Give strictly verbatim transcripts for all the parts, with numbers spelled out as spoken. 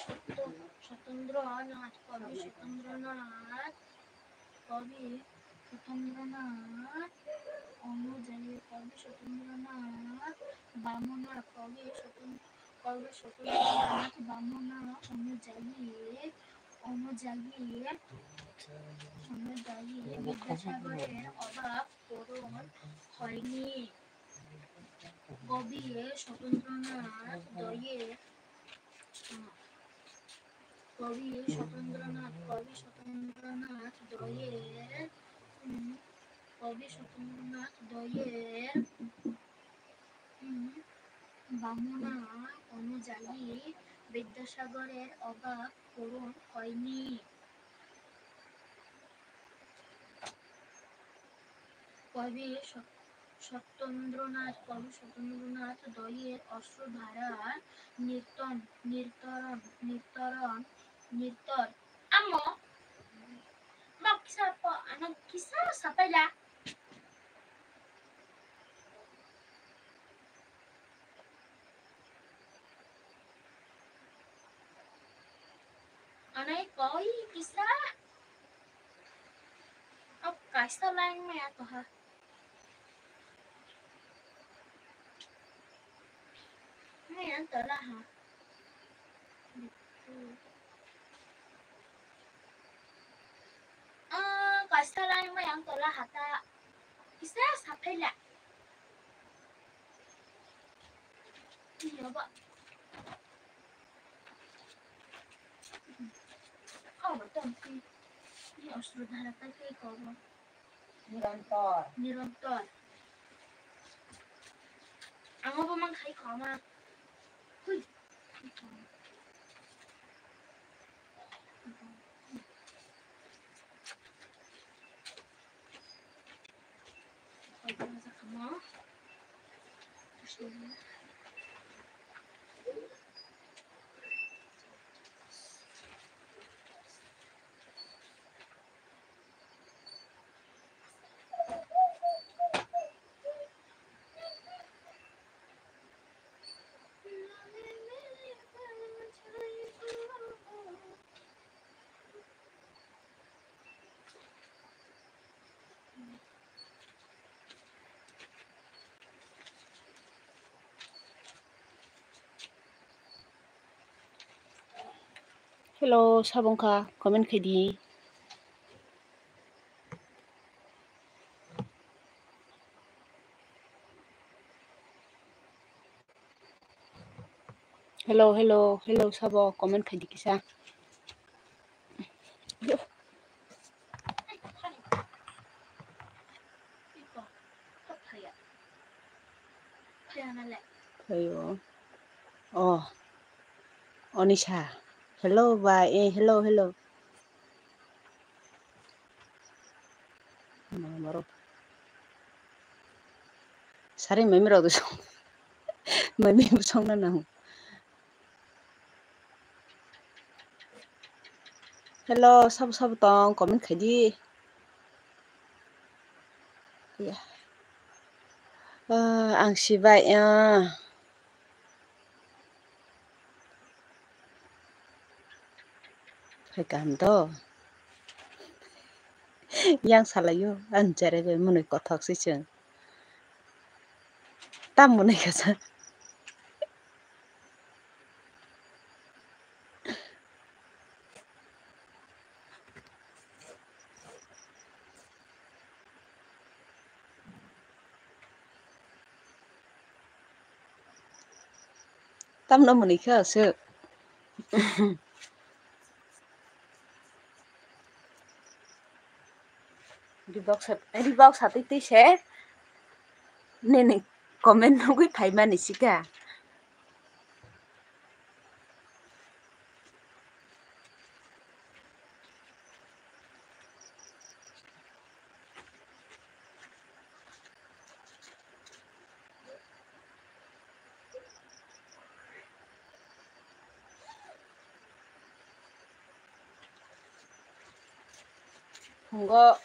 সত্য-, সত্যেন্দ্রনাথ, কবি সত্যেন্দ্রনাথ, কবি সত্যেন্দ্রনাথ অনুযায়ী, কবি সত্যেন্দ্রনাথ বামনা, কবি সত্যেন-, কবি সত্যেন্দ্রনাথ বামনা অনুযায়ী, অনুযায়ী, অনুযায়ী বিদ্যাসাগরের অভাব পূরণ হয়নি। কবি সত্যেন্দ্রনাথ দয়ে, কবি সত্যেন্দ্রনাথ, কবি সত্যেন্দ্রনাথ দয়ের, উম, কবি সত্যেন্দ্রনাথ দয়ের, উম, বামনা অনুযায়ী বিদ্যাসাগরের অভাব পূরণ হয়নি। কবি সত-, সত্যেন্দ্রনাথ, কবি সত্যেন্দ্রনাথ দয়ের অশ্রুধারা নির্তন, নির্তরণ, নির্তরণ, নির্তর-, amo, mo kisa po, ano kisa sapaila. Anai koi kisa. Au kaisa lang maya to ha. Maya to la ha. Ah, kaisa lang maya to la ha ta. Kisa saphela. Iya, Pak. Oh, betul sih. Ini Austro Dharma kan kayak kau. Nirantor. Nirantor. Ang apa mang kai kau mah? Hui. Hello, sabo wngkha, comment khaidi. Hello, hello, hello, sabo comment khaidi kisa. Phaio. Oh. Onisa. Hello, bai. Eh, hello, hello. Mama rok. Sari mami rok song. Mami song na nang. Hello, sabo sabo tong, comment khaidi. Ya. Ah, ang sibai, ah. Hai kaham to. Yang salaio, ang jerebe mwnwi kothok si chwng. Tam mwnwi kasa. Tamno mwnwi kha aswk. Reebok sa, Reebok satwi twi se nini comment nugwi phaimani sika. Phungo,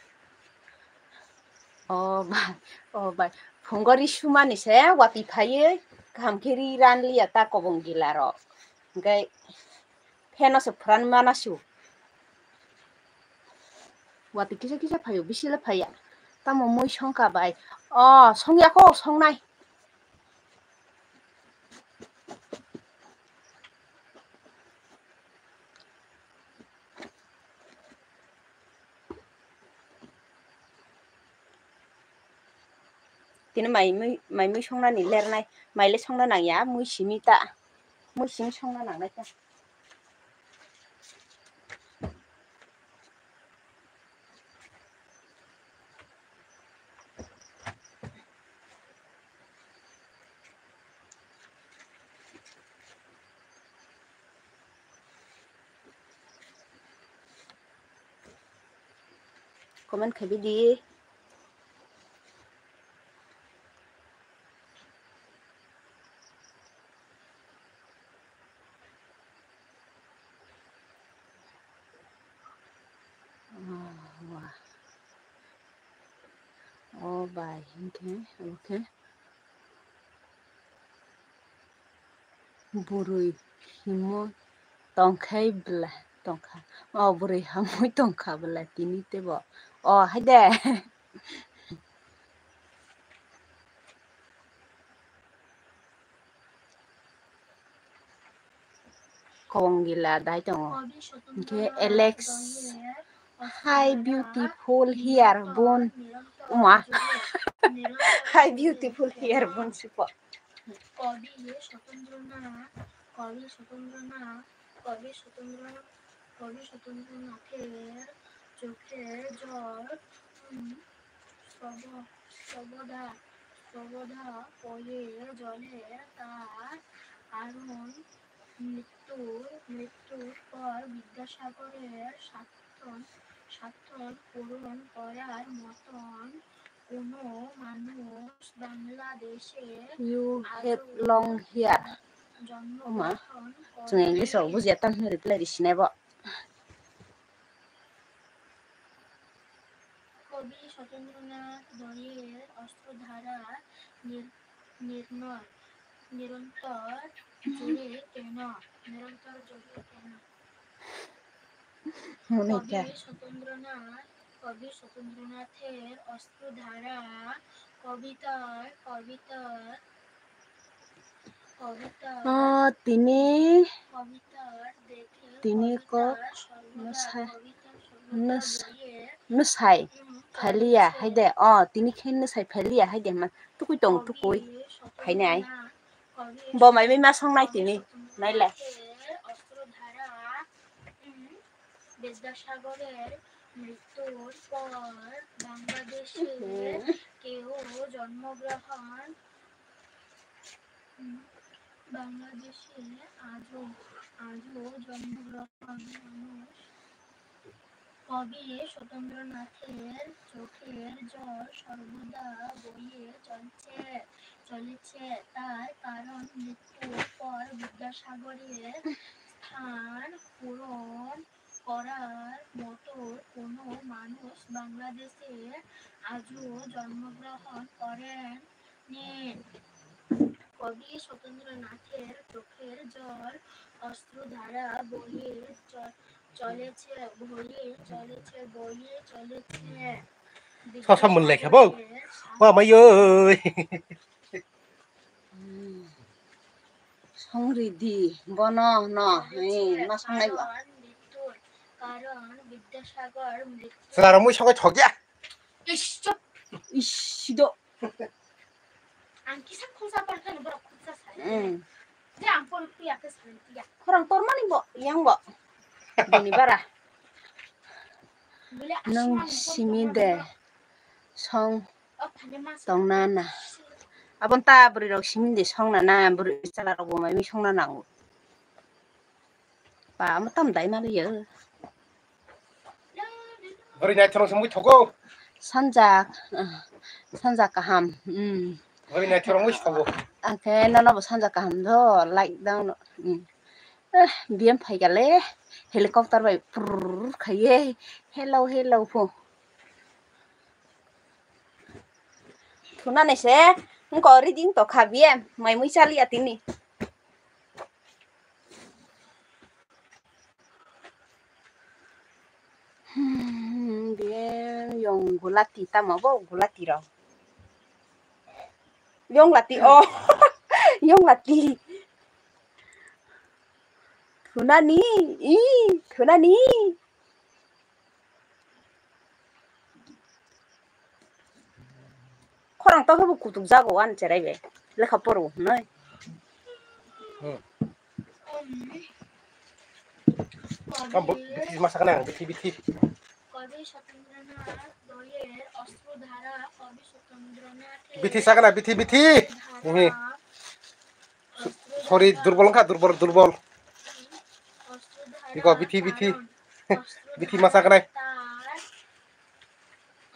o bai, o bai. Phungo ri sumani se watwi phaiwi kaham khe ri ranliya ta kobong gila rok. Hwnkhe Heno se phuran mana su. Wati kisa kisa phaio, bisi le phaiya. Tamo mui songka bai. O, songya ko, songnai. Tini mai mui, mai mui songnani lernai. Mai le songna nangya, mui simi ta. Mui simi songna nangnai ta. Comment khaibidi. O bai, hinkhe, okay. Bwrwi himwi tongkhai bwla tongkha. O bwrwi hamwi tongkha bwla tini teibo. O haide. Kongila dai tongo. Hinkhe Alex, hi beautiful hair bun. Uma. Hi beautiful hair bun sipo. কবি শতন্দ্রনাথ, কবি শতন্দ্রনাথ, কবি শতন্দ্র, কবি শতন্দ্রনাথের চোখের জল, উম, সব-, সর্বদা, সর্বদা বয়ে জলে তার কারণ মৃত্যুর, মৃত্যুর পর বিদ্যাসাগরের স্বার্থ, স্বার্থ পূরণ করার মতন কোনো মানুষ বাংলাদেশে You আজও have long hair. জন্মগ্রহণ Oma, chwng English rok করেনি। Bujiya tamni reply risinai bo. কবি শতন্দ্রনাথ বইয়ের অস্ত্রধারা নির-, নির্মল, নিরন্তর জোরে কেন? নিরন্তর জোরে কেন? Monika. কবি শতন্দ্রনাথ, কবি শতন্দ্রনাথের অস্ত্রধারা কবিতার, কবিতার, কবিতার, O, tini, কবিতার দেখে tini kok kobita সর্বদা, nwsa-, kobita সর্বদা nwsa-, bwye, nwsai mm, phaliya choliche. Haide, o, tini khe nwsai phaliya haide hwnma tukui tong tukui. Kobhi phainai. Sotendra Bo mai mui ma songnai tini. Nailai. বিদ্যাসাগরের মৃত্যুর পর বাংলাদেশে হুম। কেউ জন্মগ্রহণ, উম, বাংলাদেশে আজও, আজও জন্মগ্রহণ মানুষ কবি শতন্দ্রনাথের চোখের জল সর্বদা বয়ে চলছে, চলেছে। তার কারণ মৃত্যুর পর বিদ্যাসাগরের স্থান পূরণ করার মতো কোনো মানুষ বাংলাদেশে আজও জন্মগ্রহণ করেন নি। কবি শতন্দ্রনাথের চোখের জল অস্ত্রধারা বয়ে চ-, চলেছে, বয়ে চলেছে, বয়ে চলেছে। Sosa mwnlai kha bo. Wa mai oi. Songri di, bono no, eh, ma songnai bo. কারণ বিদ্যাসাগর মৃত্যু Sara mui sokai thok ya. Ish, chup. Ish, do. Ang kisa khungsa parkha ni borok khungsa sai. Mm. Je ang por piya ke sai piya. Khorang tormani bo, yang bo. Bini bara. Bole Nung asma ni por simi de. Song. O phane mas. Tong na na. Abon ta bwrwi rok simi de song na na, bwrwi chala rok bo mai mi song na nango. Pa, mo tam dai ma liya. Bwrwi naithok se mui thogo. Sanja, ah, sanja kaham. Hmm. Bwrwi naithok mui thogo. Angke nono bo sanja kaham do, like down. Hmm. Eh, B M phai gale, helicopter bai prrrr khaiye. Hello, hello pho. Thuna nese, ngko reading to kha B M, mai mui chali atini. Hmm, bien, yong gulati tamo bo gulati rok. Yong lati, oh. Yong lati. Thunani, i, thunani. Khorang to khe bo kutuk jago ani cherai bai. Lekha poro hwnwi. Hmm. Kam bo bithi masa kana ang bithi bithi. কবি সত্যেন্দ্রনাথ দয়ের অশ্রুধারা, কবি সত্যেন্দ্রনাথের Bithi sakana bithi bithi. Imi. Sorry, durbol wngkha, durbol, durbol. Iko, bithi, bithi. Bithi ma saknai.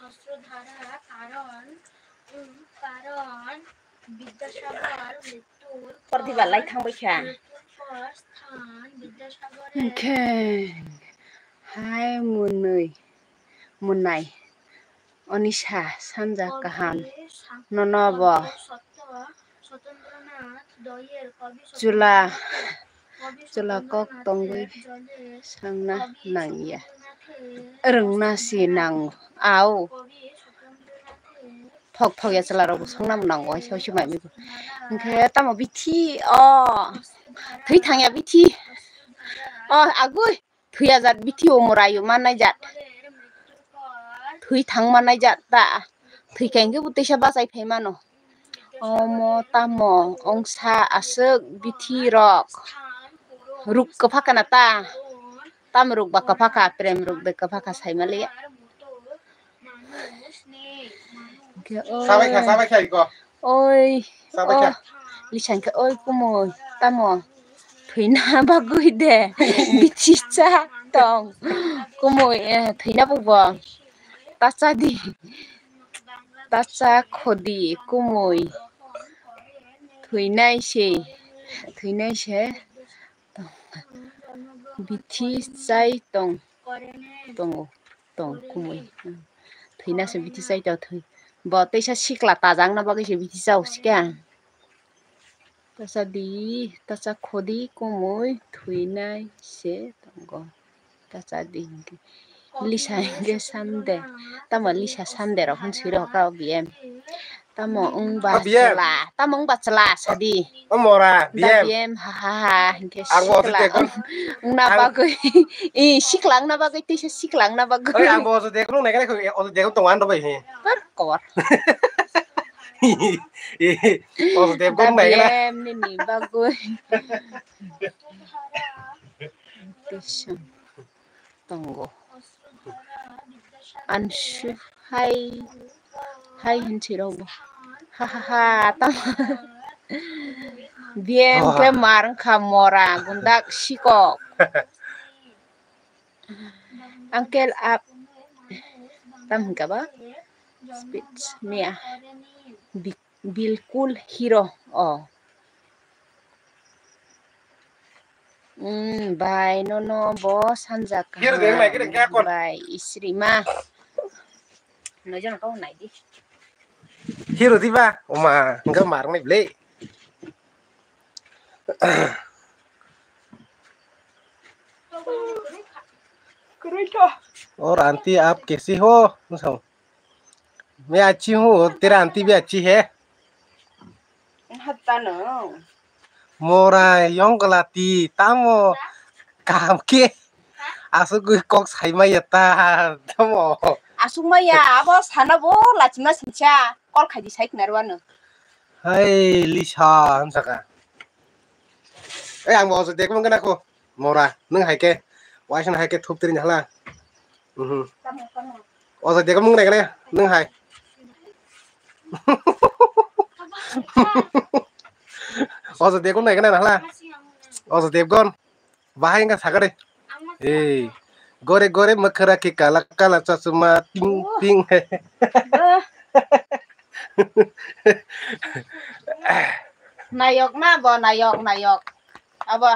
অশ্রুধারা কারণ, উম, কারণ বিদ্যাসাগর মৃত্যুর পর দিবা লাই থাংবাই kha. মৃত্যুর পর স্থান বিদ্যাসাগরের Hwnkhe hai mwnwi mwnai Onisa sanja kaham nono bo chwla chwla kok tongwi sangna nangya rwngna si nango au thok thok ya chwla rok bo songna bo nango waisa waisa mai hwnkhe tamo bithi o thwi thangya bithi o agwi. Thwiya jat bithi o mora yo mannai jat. Thwi thang mannai jat ta. Thwi khe hwnkhe bo teisa bachai phai mano. Omo tamo ongsa aswk bithi rok. Ruk kwpha kana ta. Tam ruk ba kwpha kha, prem ruk de kwpha kha sai maliya. Hwnkhe o Sabai kha, sabai kha iko. Oi, Sabai kha. O, lisang khe, oi, kumui, tamo, thwina bagwi de, bithi cha tong, kumui, eh, thwina bubo, tacha di, tacha khodi, kumui, thwinai se, thwinai se, tong, bithi chai tong, tongo, tong, kumui, hmm, thwina se bithi chai tong, thwi, bo teisa sikla tajangna bagwi se bithi chao sikha. Tacha di, tacha khodi kumui thwinai se tongo. Tacha di hwnkhe. Lisa hwnkhe sande. Tamo Lisa sande rok hwn swi rokha o B M. Tamo wng ba chwla. Tamo wng ba chwla sadi. O mora, B M. B M, ha, ha, ha, hwnkhe sikla wngna bagwi. I, sikla wngna bagwi, teisa sikla wngna bagwi. Oi, ang bo ojo dek nung nai khe, ojo dek tong an bai he. Par kor. Os dep gong nai na. Em nini bagwi. Tisam tongo. Ansu hai hai hinsi rogo. Ha ha ha tam. Bien ke mar kha mora gundak sikok. Uncle up. Tam hingka ba? Speech mia. Bi-, bilkul hero. Oh. Hmm, bai, nono bo sanja kaham. Bai, isrima. Nojon kau nai di. Hero di ba? Oma, enggak marang ni beli. और आंटी आप कैसी हो? मैं अच्छी हूँ, तेरा आंटी भी अच्छी है। Mora yong galati tamo kaham ke asugwi kok saimaya ta tamo. Asuk maya abo sana bo lachima sincha kol khaidi sai khna rwano. Hai Lisa, hamsaka. Ei, ang bo ojo dek mung gana ko. Mora, nung hai ke. Waisa hai ke thup tiri hala. Mhm. Ojo dek mung gana nung hai. Ojo dek mung gana hala. Ojo dek gon. Bahai nga sakare. Ei. Gore gore makhara ke kala kala chasma ting ting. Nayok na bo, nayok, nayok. Abo,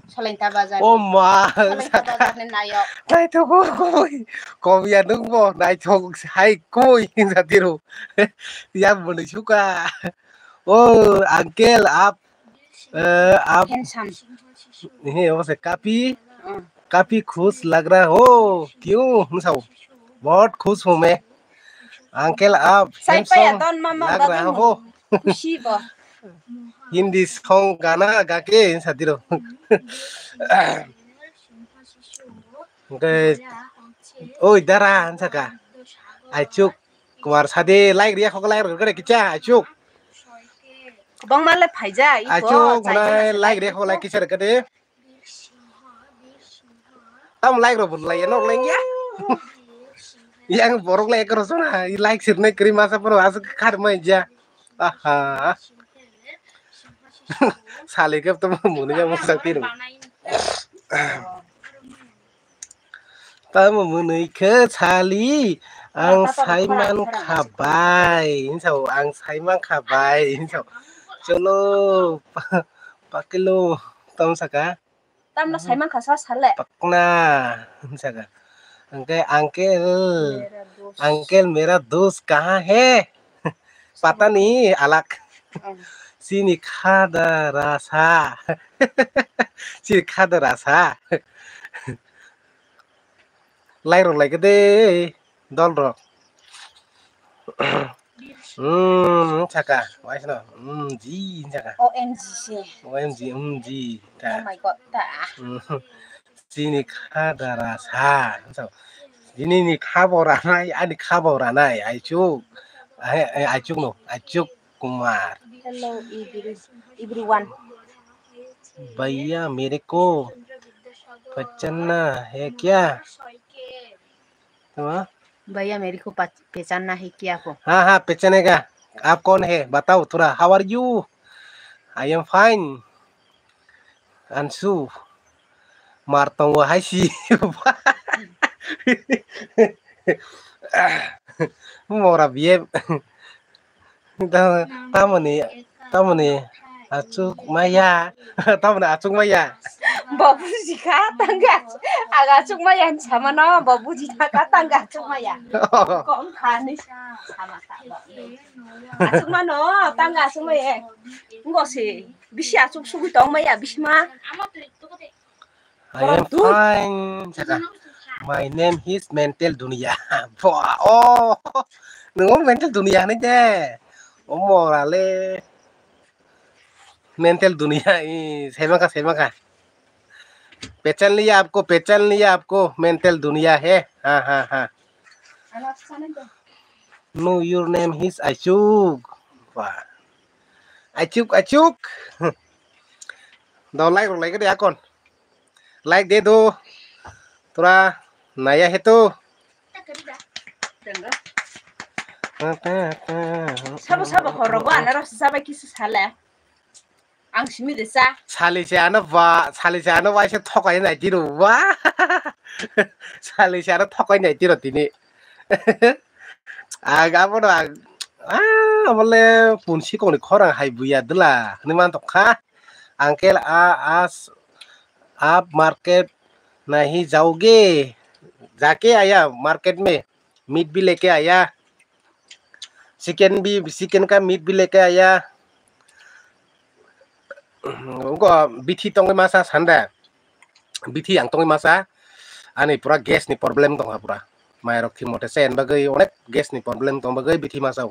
Solainta bazar. O ma. Solainta bazar ni nayok. Naithok koi. Komiya nung bo, naithok hai koi hinsa tiro. Ya bwlwi suka. O, uncle, up. Eh, up. Handsome. He, o se kapi. Hmm. काफी खुश लग रहा हो। क्यों? Hwnsao. बहुत खुश हूँ मैं। Uncle, आप Sai paya handsome don mama log raha ho. Khushi bo. Hindi song gana ga ke hwnsa tiro. Hwnkhe, oi dara, hwnsa kha. Aichuk, kwar sadi, like riya khok, like rwgwk de kicha, aichuk. Kwbangma le phaijak, iko, aichuk, chaijak, hwnai, like riya khok, like kicha rwgwk de. Tam like rok bo lai, nok leng ya. Yang borok lai ekro sona, i like sirnai kri masa poro asuk khar mai ja. Aha. Sali kep to muni ya musa tiru. Tamo mwnwi khe sali, ang saiman kha bai, hinsao, ang saiman kha bai, hinsao. Cholo, pa-, pakilo, tamo saka? Tamno saiman kha sa sale. Pakna, hinsaka. Hwnkhe, uncle, uncle, mera dost kahan hai? Pata nahi, alag. Chini khada rasa. Chini khada rasa. Lai rok lai khe de, dol rok. Hmm, saka, wai sino. Hmm, ji, saka. O M G se. O M G, hmm, ji. Ta. Oh my God, ta. Hmm. Chini khada rasa. So, chini ni khabo ranai, ani khabo ranai, aichuk. Ai, ai, aichuk no, aichuk Kumar. Hello, every-, everyone. भैया, मेरे को पहचानना है क्या? हाँ? भैया, मेरे को पहच-, पहचानना है क्या को? हाँ, हाँ, पहचानेगा। आप कौन है? बताओ थोड़ा। How are you? I am fine. Ansu. Mar tongo hai si. Mora biye. Ta-, tamoni, tamoni achuk maya. Tamoni achuk maya. Bo buji kha, tangga achuk, aga achuk maya hinwi samano, bo buji kha, tangga achuk maya. Kom kha hinwi sama kha bo. Achuk mano, tangga achuk maya. Ngo se, bisi achuk sugwi tong maya, bisi ma. I am fine, saka. My name is Mental Dunia. Bua, oh, nungo Mental Dunia hinwi de. Omo rale. Mental Dunia, i, saimakha, saimakha. Pehchan liya aapko, pehchan liya aapko, Mental Dunia hai. Ha, ha, ha. No, your name is Achuk. Wah. Achuk, Achuk. Do like rok lai khe de akon. Like de do. Tora naya he to. Sabo, sabo, horo bo anaros sabai kisi sale. Ang simi de sa. Sali se ano ba, sali se ano ba se thokai nai tiro ba. Sali se ano thokai nai tiro tini. Aga bono ang, ah, bole punsi kongni khorang hai buya dela hinwi man tongkha. Uncle, a, as, up market nahi jaoge? Jake aya market mein, meat bhi leke aya. Chicken bhi, chicken ka meat bhi leke aya. Uko bithi tongwi masa sanda. Bithi ang tongwi masa. Ani pura gas ni problem tongkha pura. Mai rok thik mote chen bagwi onek gas ni problem tong bagwi bithi masa.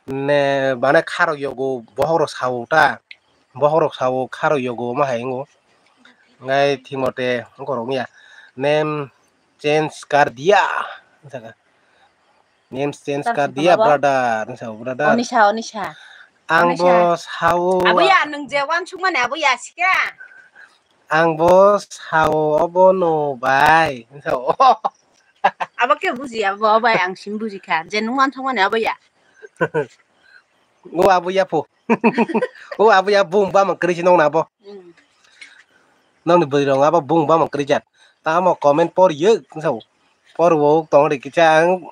Ne bana kharok yogo bohok rok sao ta. Bohok rok sao kharok yogo ma hai ngo. Ngai thik mote ongko rok ya. Name change kar diya. Name change kar diya, brother. Nisa, brother. Onisa, Onisa. Ang bo sao. Abo ya, nwng je wansuk mani abo ya sika. Ang bo sao obo no bai. Abo ke buji, abo bai ang sim buji kha. Je nwng wansuk mani abo ya. O abo ya po. O abo ya bung ba mang kri si nong na bo. Mm. Nong ni bwrwi rong abo bung ba mang kri jat. Tamo comment por yek sao. Por wo tong ri kicha ang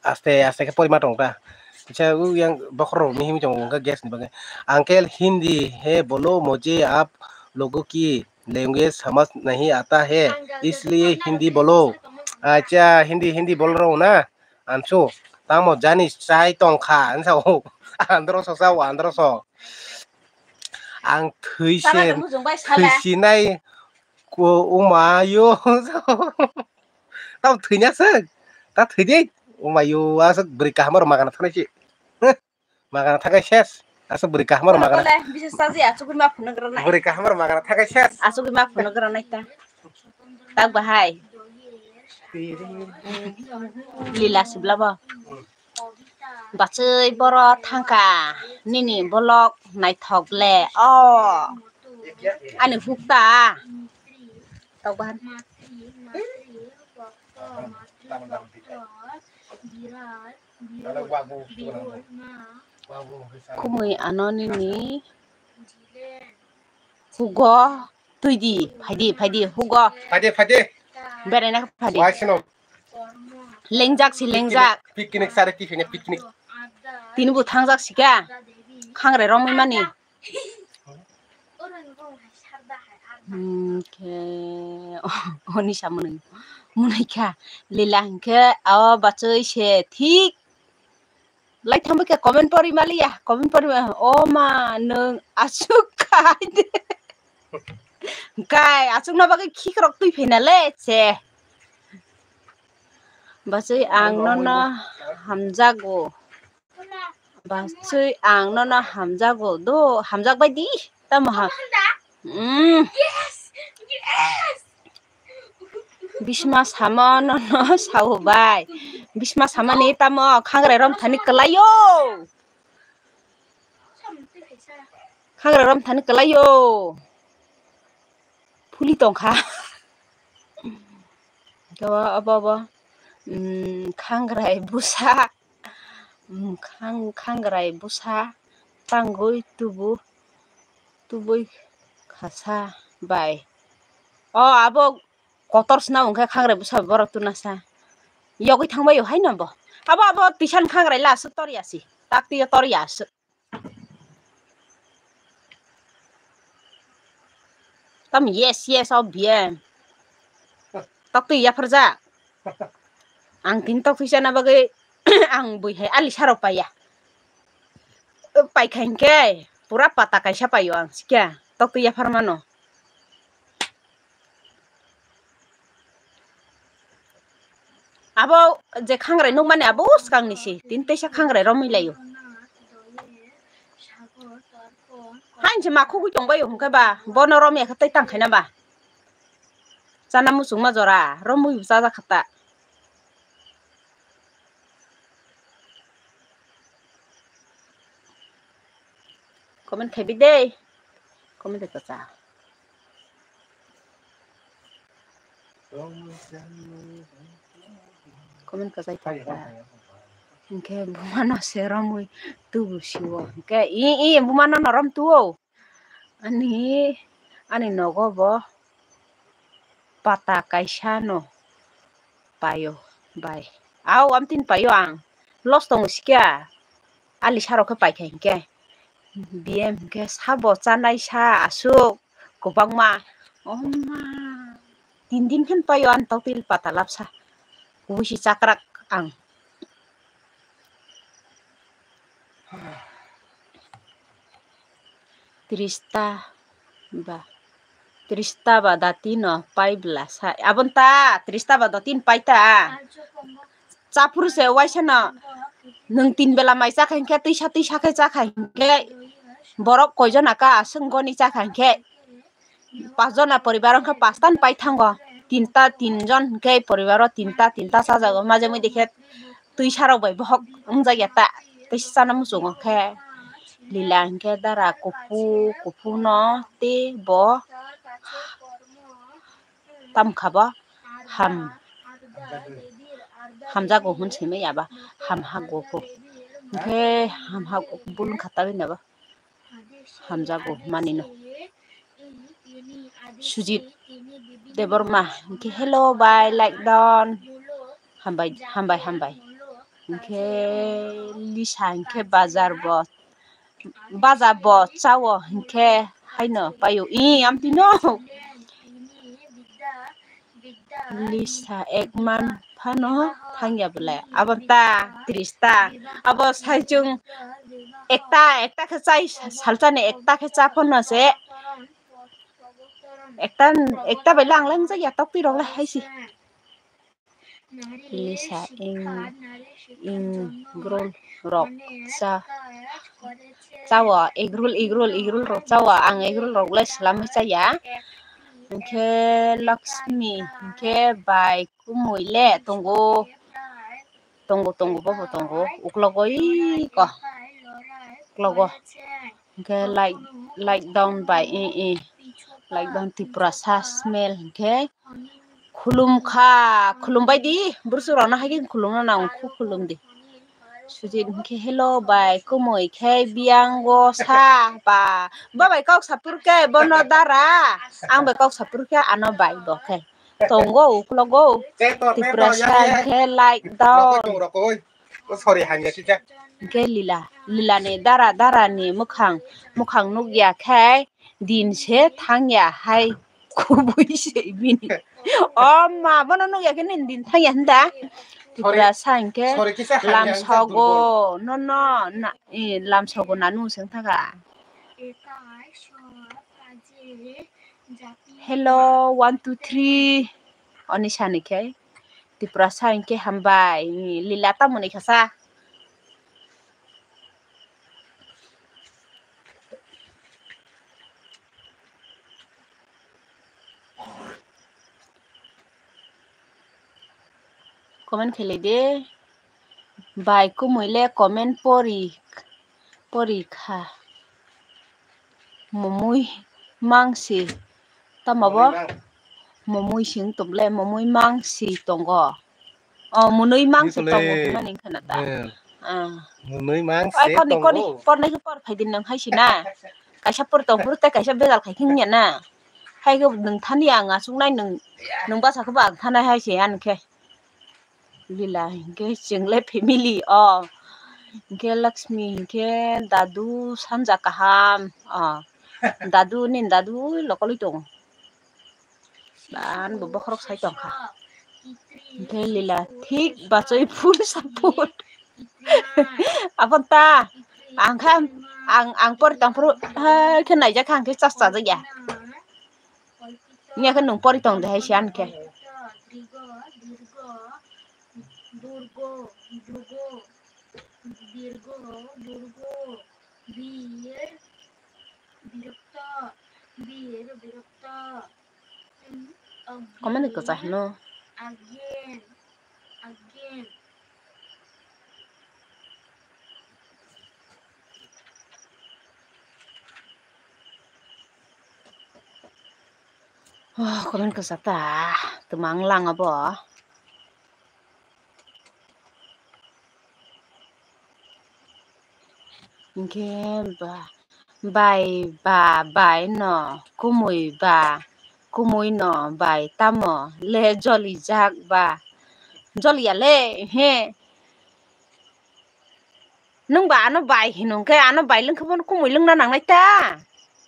aste aste ke porima tong ta. Kicha u yang bokhor rok mihim chong wngkha gas ni bagwi. Uncle Hindi hai bolo, mujhe aap logo ki language samajh nahi aata hai, isliye Hindi bolo. Acha Hindi, Hindi bol raha hu na. Ansu, tamo jani chai tongkha, ansa o, androso sa o, androso. Ang thwi se, thwi sinai, Ko, o ma yo. Tamo thwini aswk. Ta thwidi. O ma yo, aswk bwrwi kaham rok magana thanai se. Magana thakai ses. Aswk bwrwi kaham rok magana. Kole, bisa saji aswk ma phunuk rwnai. Bwrwi kaham rok magana thakai ses. Aswk ma phunuk rwnai ta. Tak bahai. Lila sibla bo. Bachwi boro thangka nini bolok naithok le o ani hukta. Tokban. Kumui ano nini hugo twi di, phai di, phai di, hugo. Phai di, phai di. Berai na phai di. Wai sino. Lengjak si, lengjak. Picnic sare ki hine picnic. Tini bo thangjak si ka. Khangrai romwi mani. Hmm, khe, oni sa mwnwi. Mwnwi kha. Lila hinkhe, aw bachwi se thik. Lai thangbai khe comment pori maliya, comment pori ma-, o ma nwng aswk khai de. Kai, aswkna bagwi khikrok twi phaina le, se. Bachwi ang nono hamjago. Bachwi ang nono hamjago do, hamjak bai di, tamo ha. Mm. Bisma sama nono sao bai. Bisma sama ni tamo khangrai rom thani kwlaio. Khangrai rom thani kwlaio. Phuli tongkha. Abo, abo, abo. Mm, khangrai busa. Mm, khang-, khangrai busa tangwi tubu, tubui khasa bai. O, abo kotor sna wngkhe khangrai busa borok tunasa. Yogwi thangbai o haino bo. Abo, abo tisan khangrai la aswk toriya si. Tak twi toriya aswk. Tam yes, yes, o B M. Tok twi yapharjak. Ang tin tok twi chana bagwi ang bui hai ali saro paiya. Paikha hinkhe pura pata kaisa paio ang sikya. Tok twi yaphar mano. Abo je khangrai nukmani abo swkangni si, tin teisa khangrai romwi laio. Hain se makhugwi tongbaio hwnkhe ba, bono romya khe tei tangkhaina ba. Chana muchungma jora, romwi bo chajak kha ta. Comment khaibi de. Comment de kwchak. Comment kwchai pakha. Hinkhe bumano se romwi tubu siwo. Hinkhe i, i bumano no rom tuo. Ani, ani nogo bo pata kaisa no paio bai. Au, amtwini paio ang. Loss tongo sikya. Ali sarok khe paikha hinkhe. B M hinkhe sabo chanai sa aswk kwbangma. Oma. Tin din khe paio ang totally pata lapsa. Kubui si chakrak ang. Trista ba, trista ba dati no pai bla sa. Abon ta, trista ba dati no pai ta. Chaphuru se waisa no, nwng tin bela mai chakha hinkhe, twisa twisa khe chakha hinkhe, borok koijon aka aswk goni chakha hinkhe, pas jona poribar wngkha, pas ta ni pai thango, tinta, tinjon hinkhe poribar o tinta, tinta chajago, maje mui dekhe twisa rok bai bohok wngjak ya ta, twisa chana muchungo khe, lila hinkhe dara kuphu, kuphu no tei bo. Tamkha bo ham, hamjago hwn simi yaba, ham hago ko. Hinkhe ham hago bulung kha tabina bo. Hamjago manino. Sujit Debbarma, hinkhe hello bai, like don. Hambai, hambai, hambai. Hinkhe Lisa hinkhe bazar bo. Baja bo chao hinkhe haino paio. I, amtwino. Lisa ekman phano thangya bwle. Abo ta, tris ta. Abo saichung ekta, ekta khe chai, salsani ekta khe cha phano se. Ekta, ekta bai lang lang jak ya tok pi rok lai hai si. Lisa ing, ing grol rok cha, chawa, egrol, egrol, egrol rok chawa, ang egrol rok lai slam cha ya. Hingke Lakshmi, hingke bai kumui le tongo, tongo, tongo, bobo tongo, uklogo iko, uklogo. Hingke like, like down bai, i, i, like down Tiprasa smell hingke. Khulum kha, khulum bai di, bursu rok no hai khe khulum no nang khu khulum di. Sujit hingke hello bai, kumui khe biyango sa ba. Ba bai kok sapur khe bono dara, ang bai kok sapur khe ano bai bo khe. Tongo uklogo, Tiprasa hingke like down. Sorry, hanya sih, Cak. Hingke lila, lila ni dara, dara ni mukhang, mukhang nukya khe din se thangya hai kubui se bini. O ma, bono nukya khe nini din thangya hinda. Tiprasa hingke sorry, kisa hanya lam hingke sogo, no, no, na, eh, lam sogo nanu seng thaka. Hello, one, two, three. Oni sani khe Tiprasa hingke hambai. Lila tamoni khasa. Comment khelai de. Bai kumui le comment pori, pori kha. Mumui mangsi. Tamo bo? Mumui mang. Mumui sing tum le, mumui mangsi tongo. O, munui mangsi tongo hwnmani wngkha na ta? Eh. Ah. Munui mangsi tongo. Ai, koni, koni, pornai khe por phai di nang hai si na. Kaisa por tong phuru tei kaisa bejal khai khe wngya na. Hai khe nwng thani ang achuk nai, nwng, nwng basa khe bo ang thanai hai se ani khe. Lila hinkhe chwng le family o. Hinkhe Lakshmi hinkhe dadu sanja kaham. O. Dadu nini dadu lokolwi tongo. Ban bo bokhorok sai tongkha. Hinkhe Lila thik bachoi full support. Aboni ta ang kha ang, ang pori tongphuru hai khe naijak kha ang khe chas chajak ya. Wngya khe nwng pori tong de hai se ani khe. Comment kwchai hino. Oh, comment kwchak ta, twmang lang abo. Hinkhe ba, bai ba, bai no, kumui ba, kumui no, bai tamo le jolijak ba, joliya le, he. Nwng ba ano bai hinung khe, ano bai lwng khe bono kumui lwngna nangnai ta?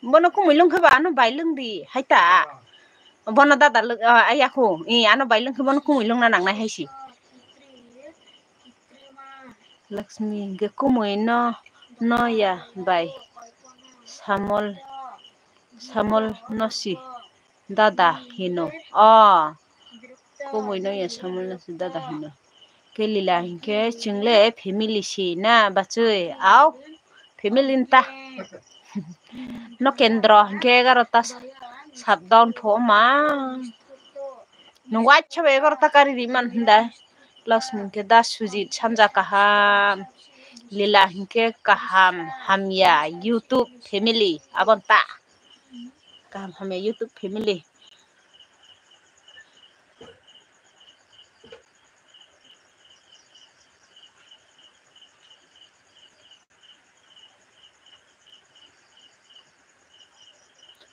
Bono kumui lwng khe ba ano bai lwng di hai ta? Bono dada lwng, ah, ayakhu, i ano bai lwng khe bono kumui lwngna nangnai hai si. Lakshmi ge kumui no, no ya bai. Samol, samol no si dada hino. Oh. Kumui no ya samol no si dada hino. Khe Lila hinkhe chwng le family si na bachwi, au family nta. No Kendro hinkhe egarota shutdown pho ma. Nwng waisa bai egarota kari ri man hinda. Lakshmi hinkhe da Sujit sanja kaham. Lila hinkhe kaham hamya YouTube family aboni ta. Kaham hamya YouTube family.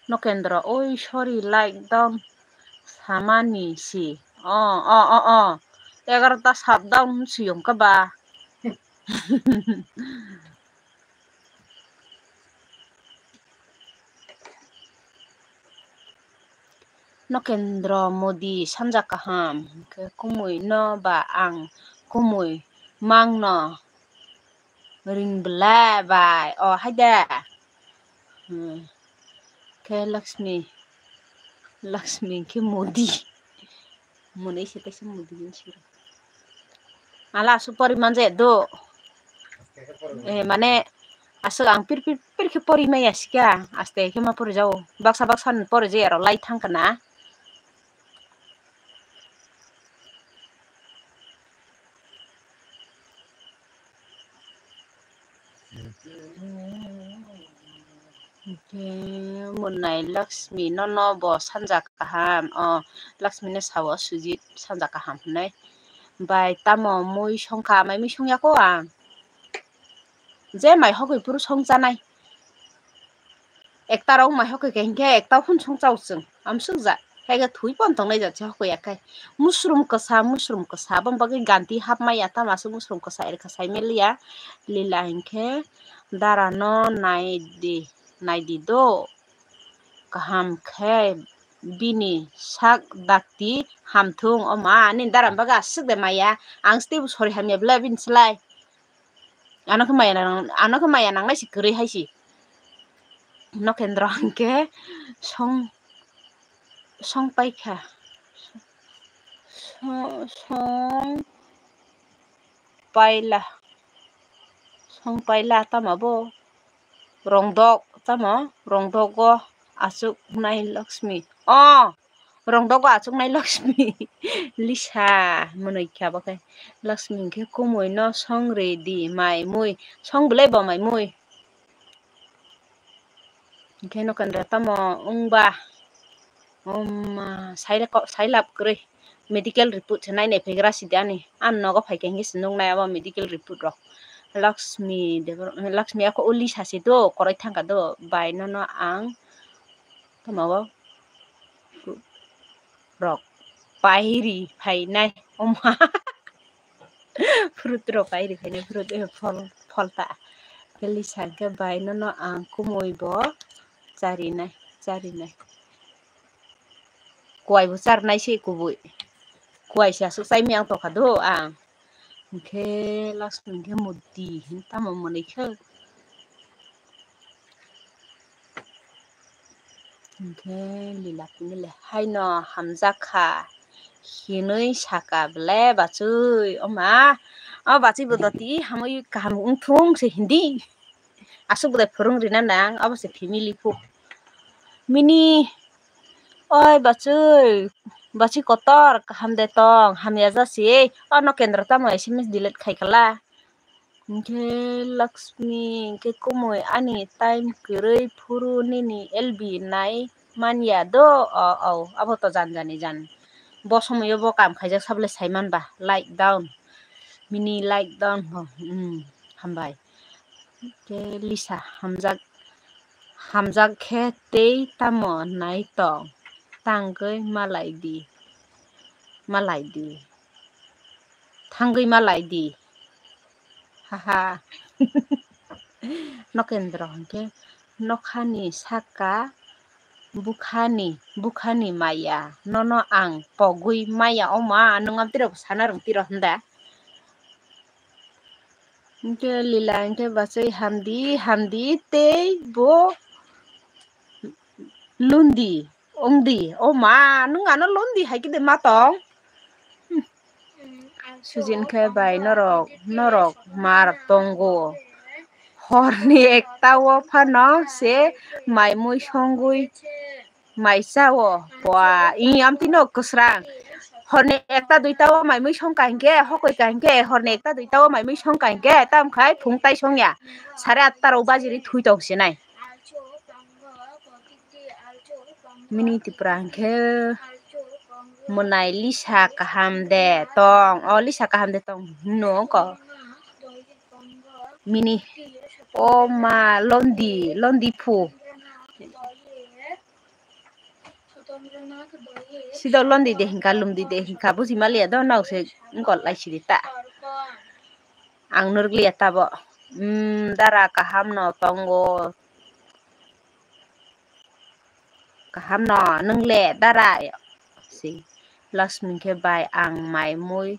No Kendro, oi sorry, like down samani si. Oh, oh, oh, oh. Egarota shutdown si yong khe ba. No Kendro Modi sanja kaham, hinkhe kumui no ba ang kumui mang no ring bwla bai, o hai de. Hmm. Khe Lakshmi. Lakshmi hwnkhe Modi. Mwnwi se teisa Modi hinwi siro. Ala aswk pori manja do. Eh, mane aswk ang pir pir pir khe pori maya sika. Aste khe ma pori jao. Baksa baksa ni pori je aro lai thang kana. Hwnkhe mwnai Lakshmi nono bo sanja kaham, o Lakshmi no sao Sujit sanja kaham hinwi. Bai tamo mui songkha, mai mui songyako ang. Je mai hokoi phuru songchanai. Ekta rok mai hokoi khe hinkhe ekta phun songchao chwng. Amsukjak. Haikhe thwi pon tongnai jat se hokoi yakhai. Mushroom kwsa, mushroom kwsa. Aboni bagwi ganti hapmaya tamo aswk mushroom kwsa er kha saimaliya. Lila hinkhe dara no naidi, naidi do. Kaham khe bini sak dakti hamthung. O ma, ani dara bagwi aswk de maya. Ang se teibo sori hamya bwle bini slai. Ano khe maya nang, ano khe maya nangnai se kwrwi hai se. Nokendra hwnkhe song, song paikha. Song, song paila. Song paila tamo bo. Rongdok tamo. Rongdogo achuknai Lakshmi. O! Rongdogo achuknai Lakshmi. Lisa mwnwi kha bo khe. Lakshmi hwnkhe kumui no song ridi mai mui. Song belai bo mai mui. Hwnkhe nokendra tamo wngba. Om, ah, sailak, sailap kwrwi. Medical report se nainai phaigra sidi ani. Ang nogo phaikha hwnkhe se nuknai abo medical report rok. Lakshmi Debor-, Lakshmi ako o Lisa se do, koroi thangkha do. Bai nono ang tamo o rok pairi phainai oma. Fruit rok pairi phainai, fruit, eh, phol, phol ta. Khe Lisa hwnkhe bai nono ang kumui bo charinai, charinai. Kuai bo charnai se kubui. Kuai se aswk chaimani ang tongkha do ang. Hwnkhe Lakshmi hwnkhe murti hin tamo mwnwi khe. Hwnkhe Lila phunile haino hamjakha hinwi saka bwle bachwi. Oma, o bachwi bo doti hamwi kaham wngthung se hindi. Aswk bwdai phwrwng rina nang, abo se family phu. Mini, oi bachwi, bachwi kotor, kaham de tong, hamya jasi, o nokendra tamo S M S delete khai khala. Hwnkhe Lakshmi hwnkhe kumui ani time kwrwi phuru nini L B nai manya do, o, o, abo to jan jani jan. Bo somoyo bo kam khaijak sabole saiman ba, like down. Mini like down ho, hmm, hambai. Khe Lisa hamjak, hamjak khe tei tamo nai tong, tangwi malai di, malai di, thangwi malai di, haha. Nokendra hwnkhe nokhani saka bukhani, bukhani maya, nono ang pogwi maya, oma, nwng amtwirok sana rwngtwiro hwnda. Hwnkhe Lila hwnkhe bachwi hamdi, hamdi tei bo lundi, wngdi. O ma, nwng ano lundi hai khe de ma tong? Sujin khe bai norok, norok mar tongo. Horni ekta o phano se mai mui songwi mai chao. Pua, i amtwi no kwsrang. Horni ekta duita o mai mui song ka hinkhe, hokoi ka hinkhe, horni ekta duita o mai mui song ka hinkhe, tam khai phung tai songya. Sare atta rok bajiri thui tong sinai. Mini Tripura hinkhe mwnai Lisa kaham de tong. O Lisa kaham de tong hino ko. Mini o ma londi, londi phu. Sidok londi de hinka, lumdi de hinka, buji maliya do, nao se ngol lai sidi ta. Ang nurgliya tabo. Mm, dara kaham no tongo. Kaham no, nwngle dara. Si, Lakshmi khe bai ang mai mui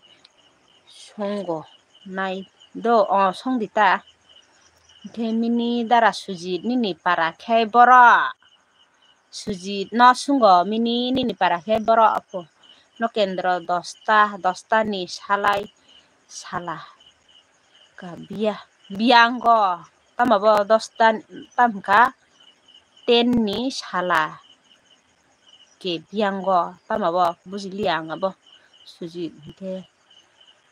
songo nai do, o songdi ta. Khe mini dara Sujit nini para khe boro. Sujit no sungo mini nini para khe borok apo. Nokendro dosta, dosta ni salai sala. Ka biya, biyango tamo bo dosta tam ka ten ni sala. Ke biyango tamo bo bujiliya ang abo Sujit hinkhe.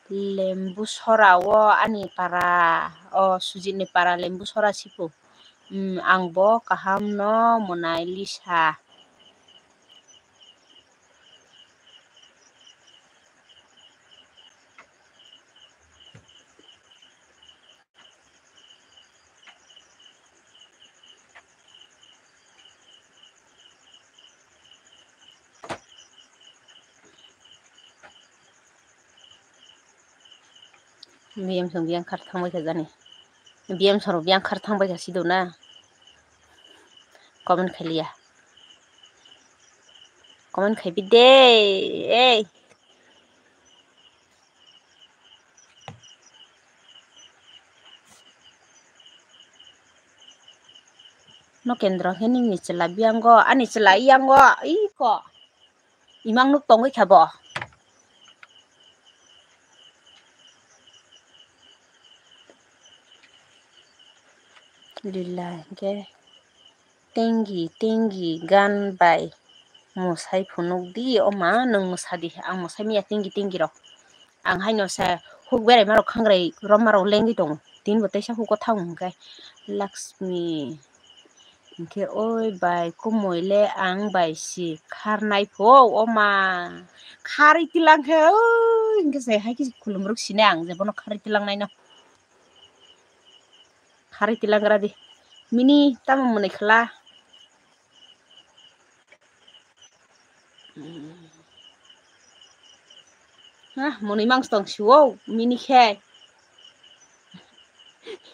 Lembu sora o ani para, o Sujit ni para Lembu sora sipo. Hmm, ang bo kaham no Monalisa. Biyam song biyang khar thang bai kha jani. Biyam song biyang khar thang bai kha sido na. Comment khai liya. Comment khai bi de. Ei. Nokendro khe nini chwla biyango, ani chwla yango, iko. Imang nuk tongwi kha bo. Lila hinkhe tengi tengi gan bai mwsai phunuk di, o ma nwng mwsa di, ang mwsai manya tengi tengi rok. Ang haino se huk berai marok khangrai rom marok lengwi tongo. Tini bo teisa huko thang hwnkhe Laxmi. Hinkhe oi bai kumui le ang bai si kharnai pho, o ma. Kharwi tilang khe, oi, hinkhe se hai khe khulumruk sine ang je bono kharwi tilang naino. Kharwi tilang gra di. Mini tamo mwnwi khla. Ah, mwnwi mangsi tong si o, mini khe.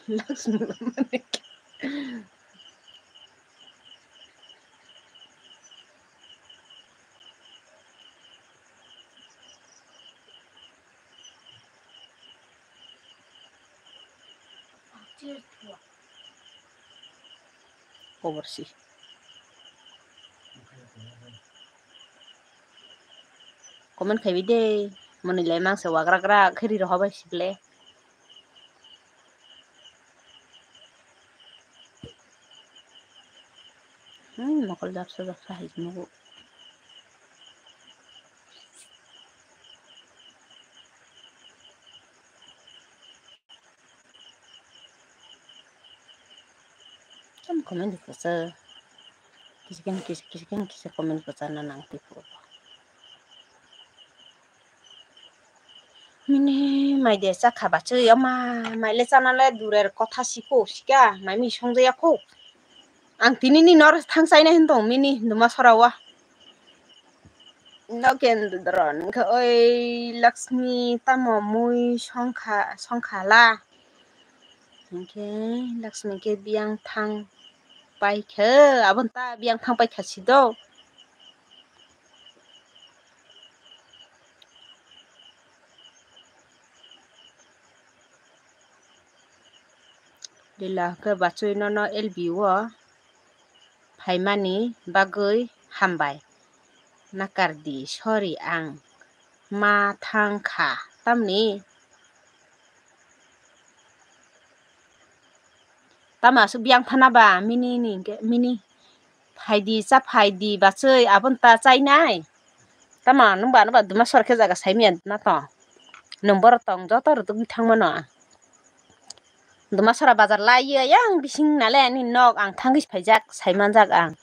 Laxmi mwnwi khe. Koborsi. Comment khaibi de, mwnwi lai mangsa wagra gra khe ri rohor bai sible. Hmm, mokol japsa japsa hai nugo. Tam comment kwchar. Kisa kisa kisa kisa kisa comment kwchar na nang twi phuo. Mini mai de chakha bachwi, o ma, mai le chana le durer kotha siko sika, mai mi songjaya kho. Ang tini ni nor thang chaina hin tong mini duma sora o. Nokendro hinkhe oi Laxmi tamo mui songkha, songkha la. Hinkhe Laxmi khe biyang thang paikha, aboni ta biyang thang paikha sido. Lila khe bachwi nono L B o phaimani bagwi hambai. Nakardi, sorry, ang ma thang kha. Tamni? Tamo aswk biyang thana ba mini ni hinkhe mini? Phaidi, cha phaidi bachwi, aboni ta chainai. Tamo nwng ba, nwng ba duma sor khe jaga saimanya na to. Nwng borok tong joto rwtwgwi thangmano. Dumasora bazar lai ye yang bising nale ani nok ang thangwi phaijak, saimanjak ang.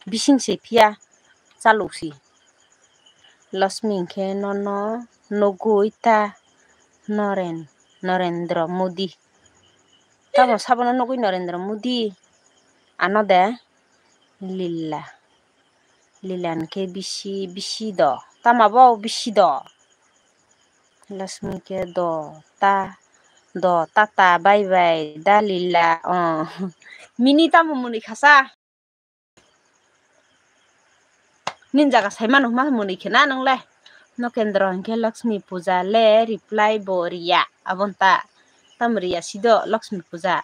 Bising se phiya chalok si. Laxmi hinkhe nono nugwi ta Noren-, Narendra Modi. Tamo sabono nugwi Narendra Modi? Ano de Lila. Lila hinkhe bisi, bisi do. Tamo bo bisi do. Laxmi khe do, ta, do, tata, bye bye, da Lila, oh. Mini tamo mwnwi khasa? Nini jaga saimano hwnma mwnwi khena nwngle? Nokendro hinkhe Laxmi puja le reply bo riya, aboni ta. Tamo riya sido Laxmi puja?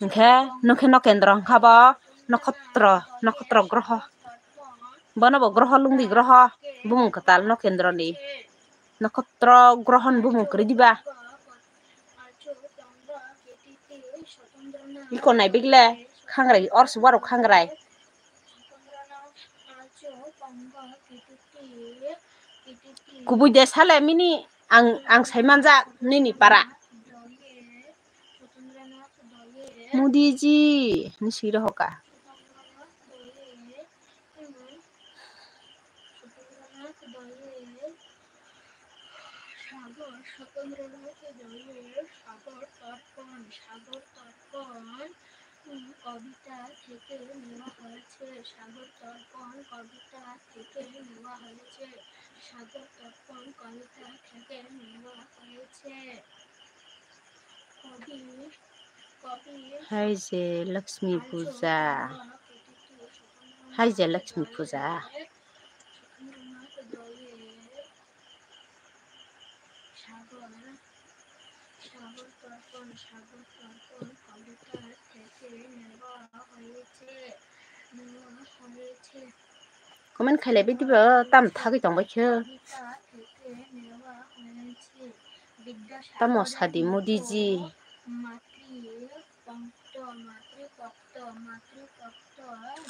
Hinkhe nokhe Nokendro hinkha bo Nokhotro, nokhotro groho. Bono bo groho lungdi groho. Bumung kwtal Nokendroni. Nokhotro grohon bumung kwrwi diba. Iko nai bigle khangrai, ors waro khangrai. Kubui de sale mini ang, ang sai manjak nini para. Modi ji, ni sui rohoka. সাগর সতেন্দ্রনাথ দয়ের সাগর তর্পণ, সাগর তর্পণ, উম, কবিতা থেকে নেওয়া হয়েছে। সাগর তর্পণ কবিতা থেকে নেওয়া হয়েছে। সাগর তর্পণ কবিতা থেকে নেওয়া হয়েছে। কবি, কবি Hai je Lakshmi Puja. Hai je Lakshmi Puja. সাগর, সাগর তর্পণ, সাগর তর্পণ কবিতা থেকে নেওয়া হয়েছে, নেওয়া হয়েছে। Comment khailai bai diba, tam thagwi tongbai khe. কবিতা থেকে নেওয়া হয়েছে। বিদ্যাসাগরের Tamo sadi Modi ji. মতো মাতৃ পক্ত, মাতৃ পক্ত, মাতৃ পক্ত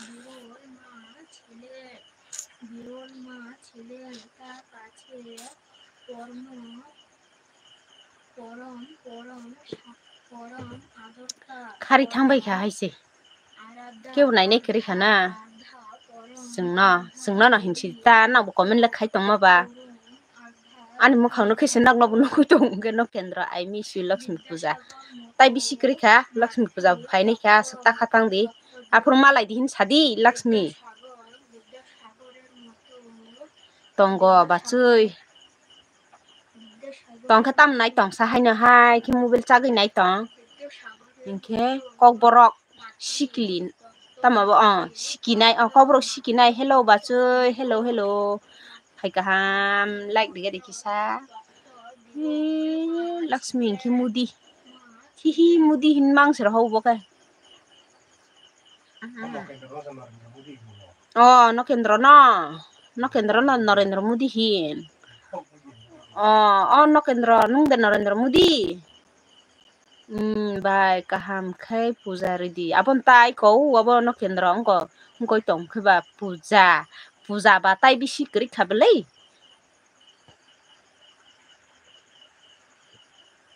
বিরল মা ছিলেন, বিরল মা ছিলেন। তার কাছে পরম, পরম, পরম সা-, পরম আদরতা, Khari thangbai kha hai se. আরাধ্যা, Kebo nainai kwrwi kha na. Aradha, পরম Chwngno, chwngno no hinsi ta, nokbo comment le khai tongma ba. Ani mwkhang no khe se nokno bo nugwi tongo hwnkhe Nokendro, I miss you Lakshmi Puja. Tai bisi kwrwi kha, Lakshmi Puja bo phainai kha, aswk ta kha tang di. Aphuru malai di hin sadi Lakshmi. Tongo bachwi. Tongkhe tam nai tongsa haino hai khe mobile chagwi nai tong. Hinkhe kokborok sikili tamo bo, oh, sikinai, oh, kokborok sikinai. Hello bachwi, hello, hello. Hai kaham, like dige de kisa. Ee, Lakshmi hinkhe Modi. Hihi, Modi hin mang sero hau bo khe. Oh, Nokendro no. Nokendro no Narendra Modi hin. Oh, oh, Nokendro nung de Narendra Modi. Hmm, bai, kaham khe puja ridi. Abon tai ko, abo Nokendro wngko, wngkoi tong khe ba puja. Puja ba tai bisi kwrwi kha belai.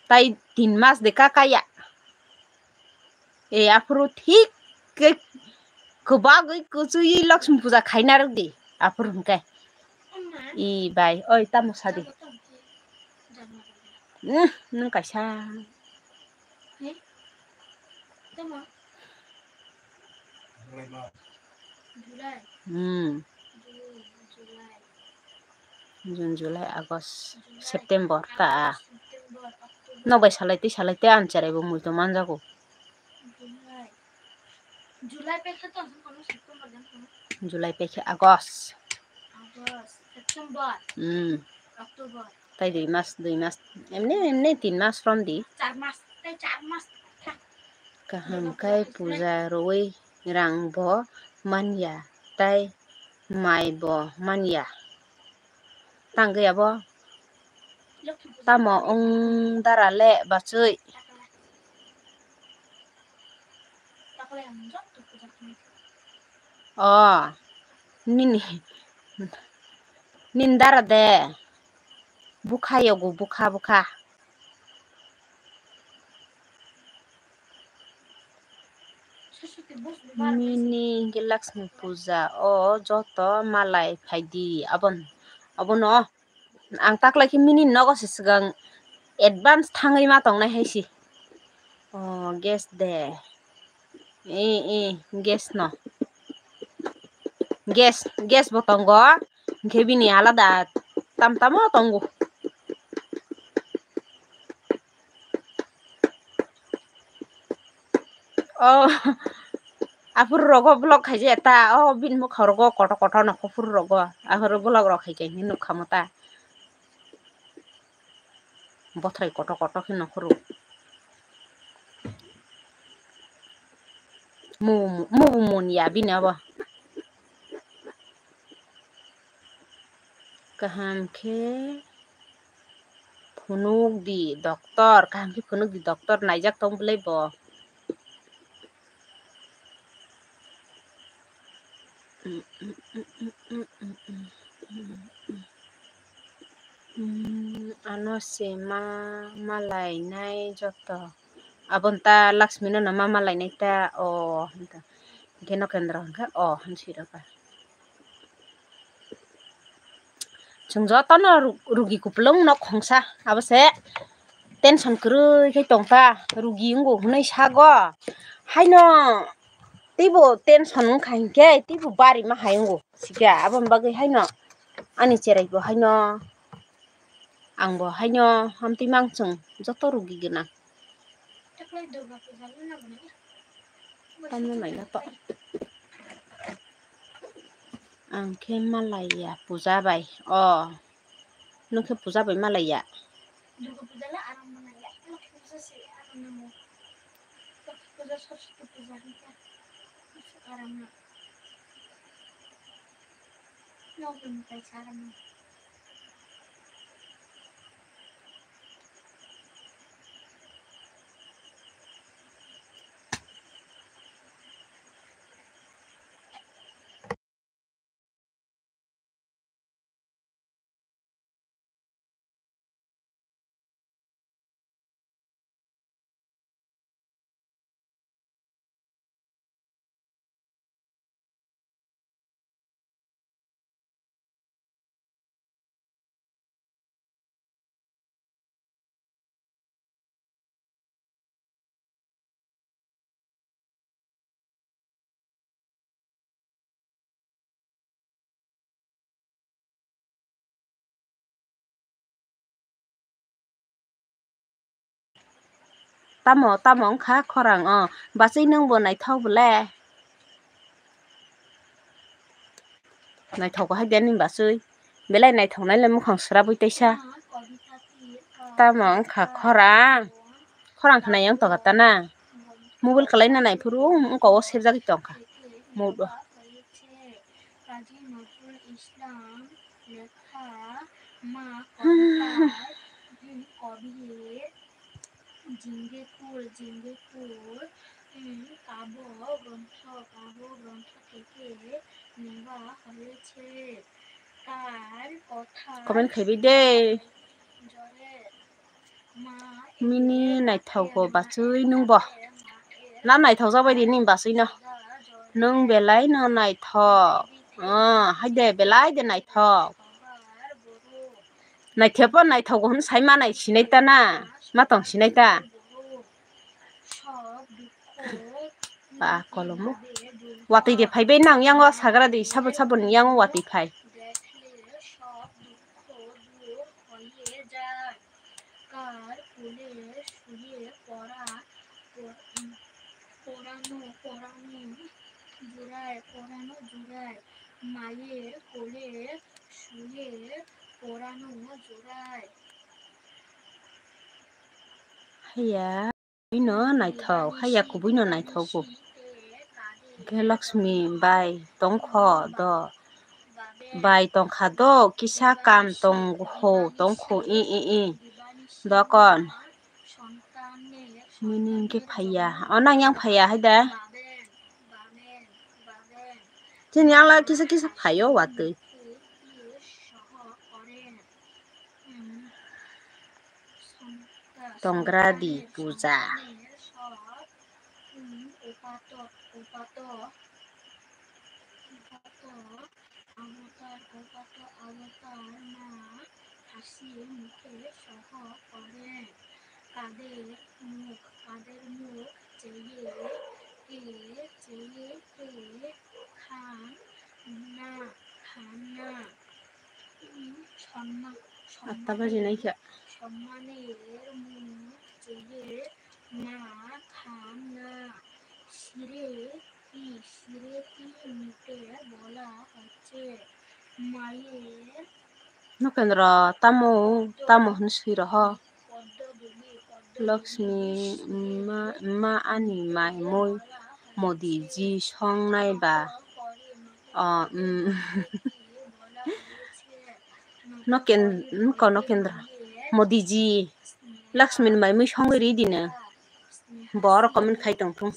Tai tin mas de ka kaya. E, aphuru thik khe kwbagwi kuchuywi Lakshmi puja khaina rwdi. Aphuru hwnkhe. E, bai, oi, tamo sadi. Hmm, nwng kaisa. Hmm. June, July, August, September ta. Nokbai salai tei salai tei ang cherai bo muitu manjago. July paikhe August. Hmm. Tai dui mas, dui mas. Emne, emne tin mas rom di. Kaham khai puja rwui rang bo manya, tai mai bo manya. Tangwi abo tamo wng dara le bachwi. O, nini, nini dara de. Bukha yogo, bukha, bukha. Nini hinkhe Lakshmi puja o joto malai phaidi abon, abono ang taklai khe mini nogo se swkang advance thangwi ma tongnai hai se. O gas de. E, e, gas no. Gas, gas bo tongo. Hinkhe bini alada tam tamo tongo. O, aphuru rogo vlog khaijak ta. O, bini mokha rogo kotor kotor no, aphuru rogo. Aphuru vlog rok khaijak hinwi nukha mo ta. Bothrai kotor kotor khe nokhoro. Mu, mu, mubu mun ya bini abo. Kaham khe phunuk di doctor, kaham khe phunuk di doctor, naijak tong bwlai bo. Ano se ma malainai joto. Aboni ta Laxmi no ma malainai ta, o, hinka. Hingke no kendro hingke o hinwi swi rwkha. Chwng jotono ru-, rugi kupulung nok khongsa, abo se tension kwrwi khe tongkha, rugi wngo hwnwi sago. Haino teibo tension wngkha hinkhe teibo bari ma hai wngo sikhe, aboni bagwi haino ani cherai bo haino, ang bo haino hamtwi mang chwng joto rugi gwnang. Tamo naina to. Ang khe malaiya puja bai. O. Nwng khe puja bai malaiya. Durga puja le aram malaiya. Lokhi puja se aram namo. Lokhi puja, Saraswati puja hingkhe aram na. Nokni kaisa aram na. Tamo, tamo wngkha khorang o. Bachwi nwngbo naithok bole. Naithok hai de nini bachwi. Belai naithok nai le mukhang srabwi teisa. Tamo wngkha khorang. Khorang khna yang toga tana. Mobile kalai na naiphuru wngkha o sebjagwi tongkha. Mudo. Kazi Nazrul Islam lekha ma kobita, hmm, kobir Jingekur, Jingekur, hmm, kabo grontho, kabo grontho theke neba hoyeche. Tar kotha comment khaibai de. Jore. Mini naithokgo bachwi nwngbo. Na naithokjak bai di nini bachwino. Nwng belai no naithok. Ah, haide belai de naithok. Naithokbo naithokgo hwn sai manai sinai ta na. Ma tong sinai ta. Ba kolomo. Watwi de phaibai nang yango sagra di sabo sabo ni yango watwi phai. Kar kule shuye pora, por-, porano, porano jurai, porano jurai. Mayer kule shuye porano jurai. Haiya. Buino naithok, haiya kubuino naithok bo. Hwnkhe Laxmi bai tongkho do, bai tongkha do, kisa kam tongkho, tongkho, i, i, i. Dokon. Mini hwnkhe phaiya. O nang yang phaiya hai da? Chini yang la kisa kisa phaio watwi. Tongra di puja. হাসি মুখে সহ করেন। কাদের মুখ, কাদের মুখ চেয়ে, কে চেয়ে কে খান না, খান না। উম, সম্মান, আটটা বাজে নাই কে? সম্মানের মুখ চেয়ে না, খান না। সিরে কি, সিরে কি মুখে বলা হচ্ছে। Mayer Nokendro, tamo, tamo hwn swi roho. Laxmi, ma, ma ani mai mui. Modi ji songnai ba. O, mm. Noken-, noko Nokendra. Modi ji. Lakshmi ni mai mui songwi ri dino. Bo oro comment khai tong thung.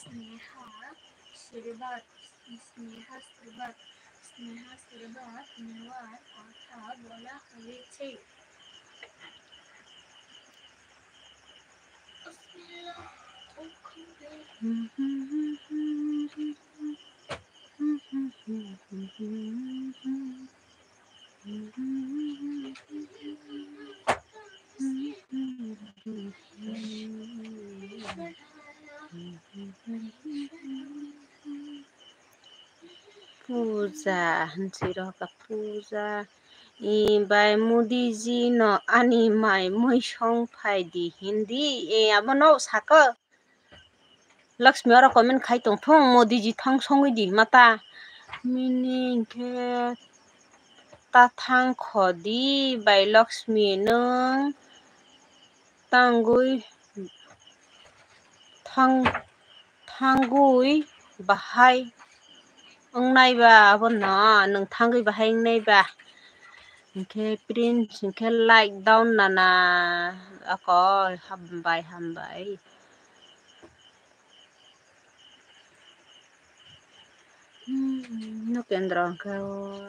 Puja hinwi rwkha, puja. I bai Modi ji no ani mai mui song phai di hindi. E, abono saka. Lakshmi oro comment khai tong thung, Modi ji thang songwi di mata. Mini hinkhe ta thang kho di bai Lakshmi nwng tangwi thang-, thangwi bahai wngnai ba abono nwng thangwi bahai wngnai ba. Hinkhe prince hinkhe like down nana ako hambai hambai. Hmm, Nokendra hinkhe o,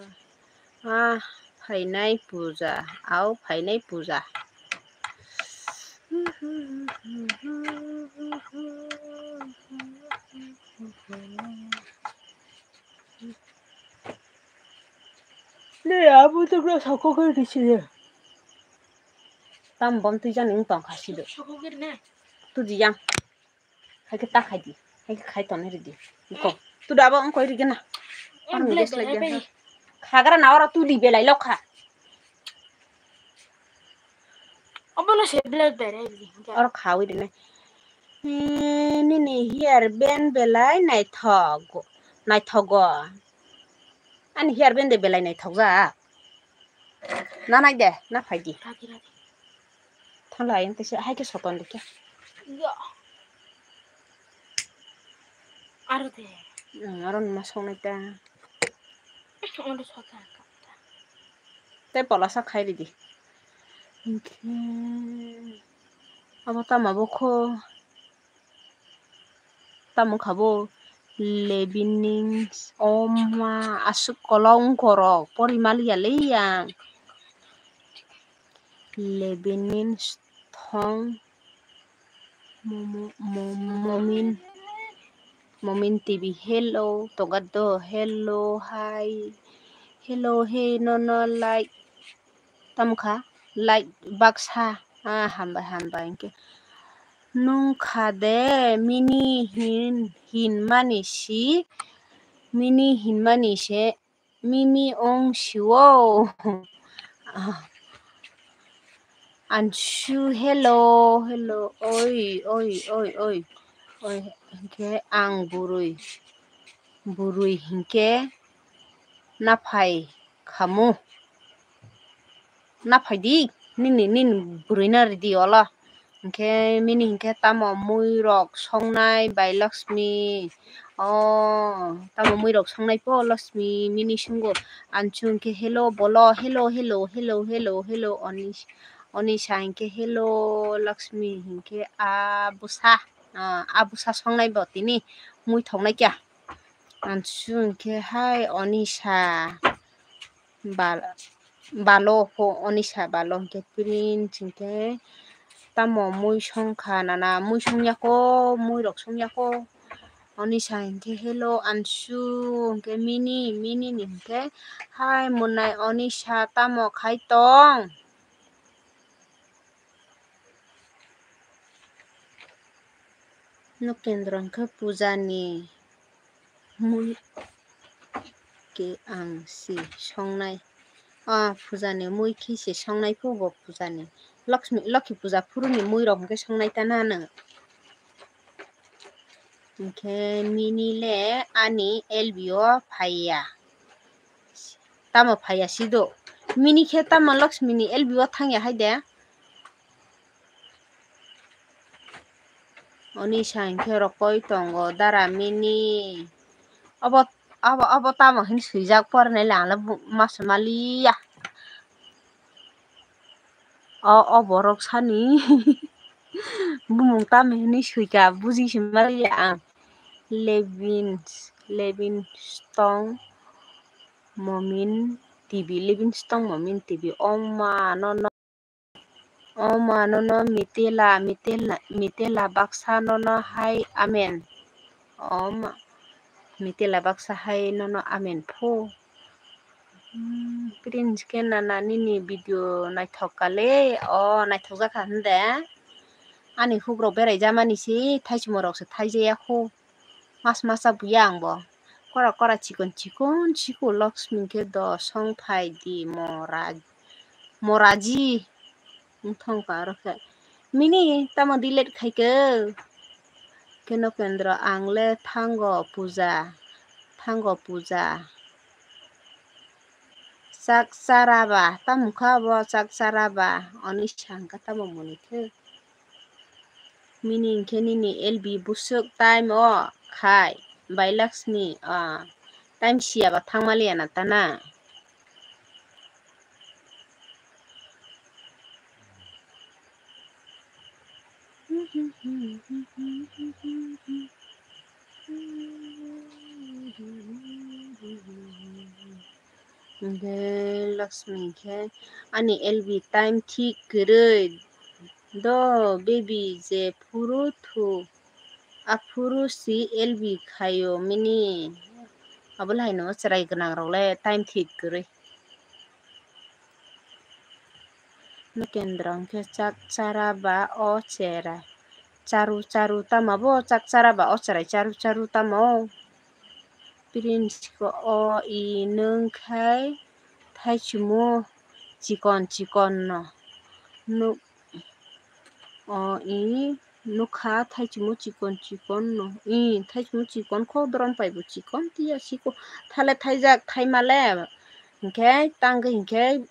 ah, phainai puja, au phainai puja. Ne, abo to kra sokok khe risi de. Tam bom twi jani wng tong kha sido. Sokok khe ne. Tudi yang. Hai khe ta khai di. Hai khe khai toni ridi. Iko. Tudi abo wng koi rigi na. Ang black gas belai lai bai. Khagra na oro tudi belai lokha. Obono se black berry. Oro khawi rinai. Eh, nini hair band belai naithok, naithogo. Ani hair band de belai naithokjak. Na nai de, na phai di. Rati, rati. Thala ayang tese hai ke soton de kya. Yo. Aro de. Hmm, aro ma songnai ta. Aro soton. Tei polasa khai ridi. Hinkhe abo tamo bo kho, tamo kha bo Lebanese, oma aswk kolok wngkorok pori maliya le yang. Lebanese thong. Momo-, mo-, Momin, Momin T V, hello, Togado, hello, hi, hello, hey, no, no, like, tamo kha, like, baksa, ah, hambai, hambai, hinkhe, nung kha de, mini hin, hinmani si, mini hinmani se, Mimi ong siwo. Ansu, hello, hello, oi, oi, oi, oi. Oi, hinkhe ang burui, burui hinkhe naphai khamu. Naphai di, nini, nini burui na ridi olo. Hinkhe mini hinkhe tamo mui rok songnai bai Lakshmi. O, tamo mui rok songnai po Lakshmi, mini sungo. Ansu hinkhe hello bolo, hello, hello, Onis-, Onisa hinkhe hello Lakshmi hinkhe a bwsa, a bwsa songnai bo tini mui thoknai kya. Ansu hinkhe hai Onisa. Bal-, balo pho Onisa balo hinkhe prince hinkhe tamo mui songkha nana, mui songyako, mui rok songyako. Onisa hinkhe hello Ansu hinkhe mini, mini ni hinkhe hai monai Onisa tamo khai tong. Nokendra hinkhe puja ni mui khe ang si songnai. Ah, puja ni mui khe si songnai phu bo puja ni. Lakshmi, Lokhi puja phuru ni mui rok hinkhe songnai ta na nang. Hinkhe mini le ani L B o phaiya. Tamo phaiya sido. Mini khe tamo Lakshmi ni L B o thangya hai de. Oni sa hinkhe rokoi tongo dara mini. Obo, obo, obo tamo hini swijak pornai le ang le ma swmaliya. O, o borok sani bumung tamo hini swika buji swmaliya ang. Levin, Livingstone Momin T V, Livingstone Momin T V. O ma no, no. O ma no, no, mitela, mitela, mitela baksa no, no hai amen. O ma, mitela baksa hai no, no amen pho. Hmm, Prince khe nana nini video naithok kale. O, naithok jakha hwnde. Ani hukrok berai jamani se, thaisimo rok se thaijaya khu. Mas masa buya ang bo. Kora kora chikon chikon chikon Lakshmi khe do song phai di mora, moraji. Wngthong ka aro khe. Mini tamo delete khai khe. Keno kendro ang le thango puja. Thango puja. Chak chara ba. Tamo kha bo chak chara ba. Oni sangka tamo muni khe. Mini hinkhe nini L B buswk time o khai, bai Lakshmi, ah, time siya ba thangmaliya na ta na. Hwnkhe Lakshmi khe ani L B time thik kwrwi do baby je phuru thu aphuru si L B khaio mini abo laino chwrai gwnang rok le time thik kwrwi. Nukendra hwnkhe chak chara ba o chera. Charu charu tamo bo chak chara ba o cherai charu charu tamo. Prince ko o i nwng khai thaichimo chikon chikon no. Nuk o i nukha thaichimo chikon chikon no. I thaichimo chikon kho dorom paibo chikon tiya siko thale thaijak thaimale. Hinkhe tangwi hinkhe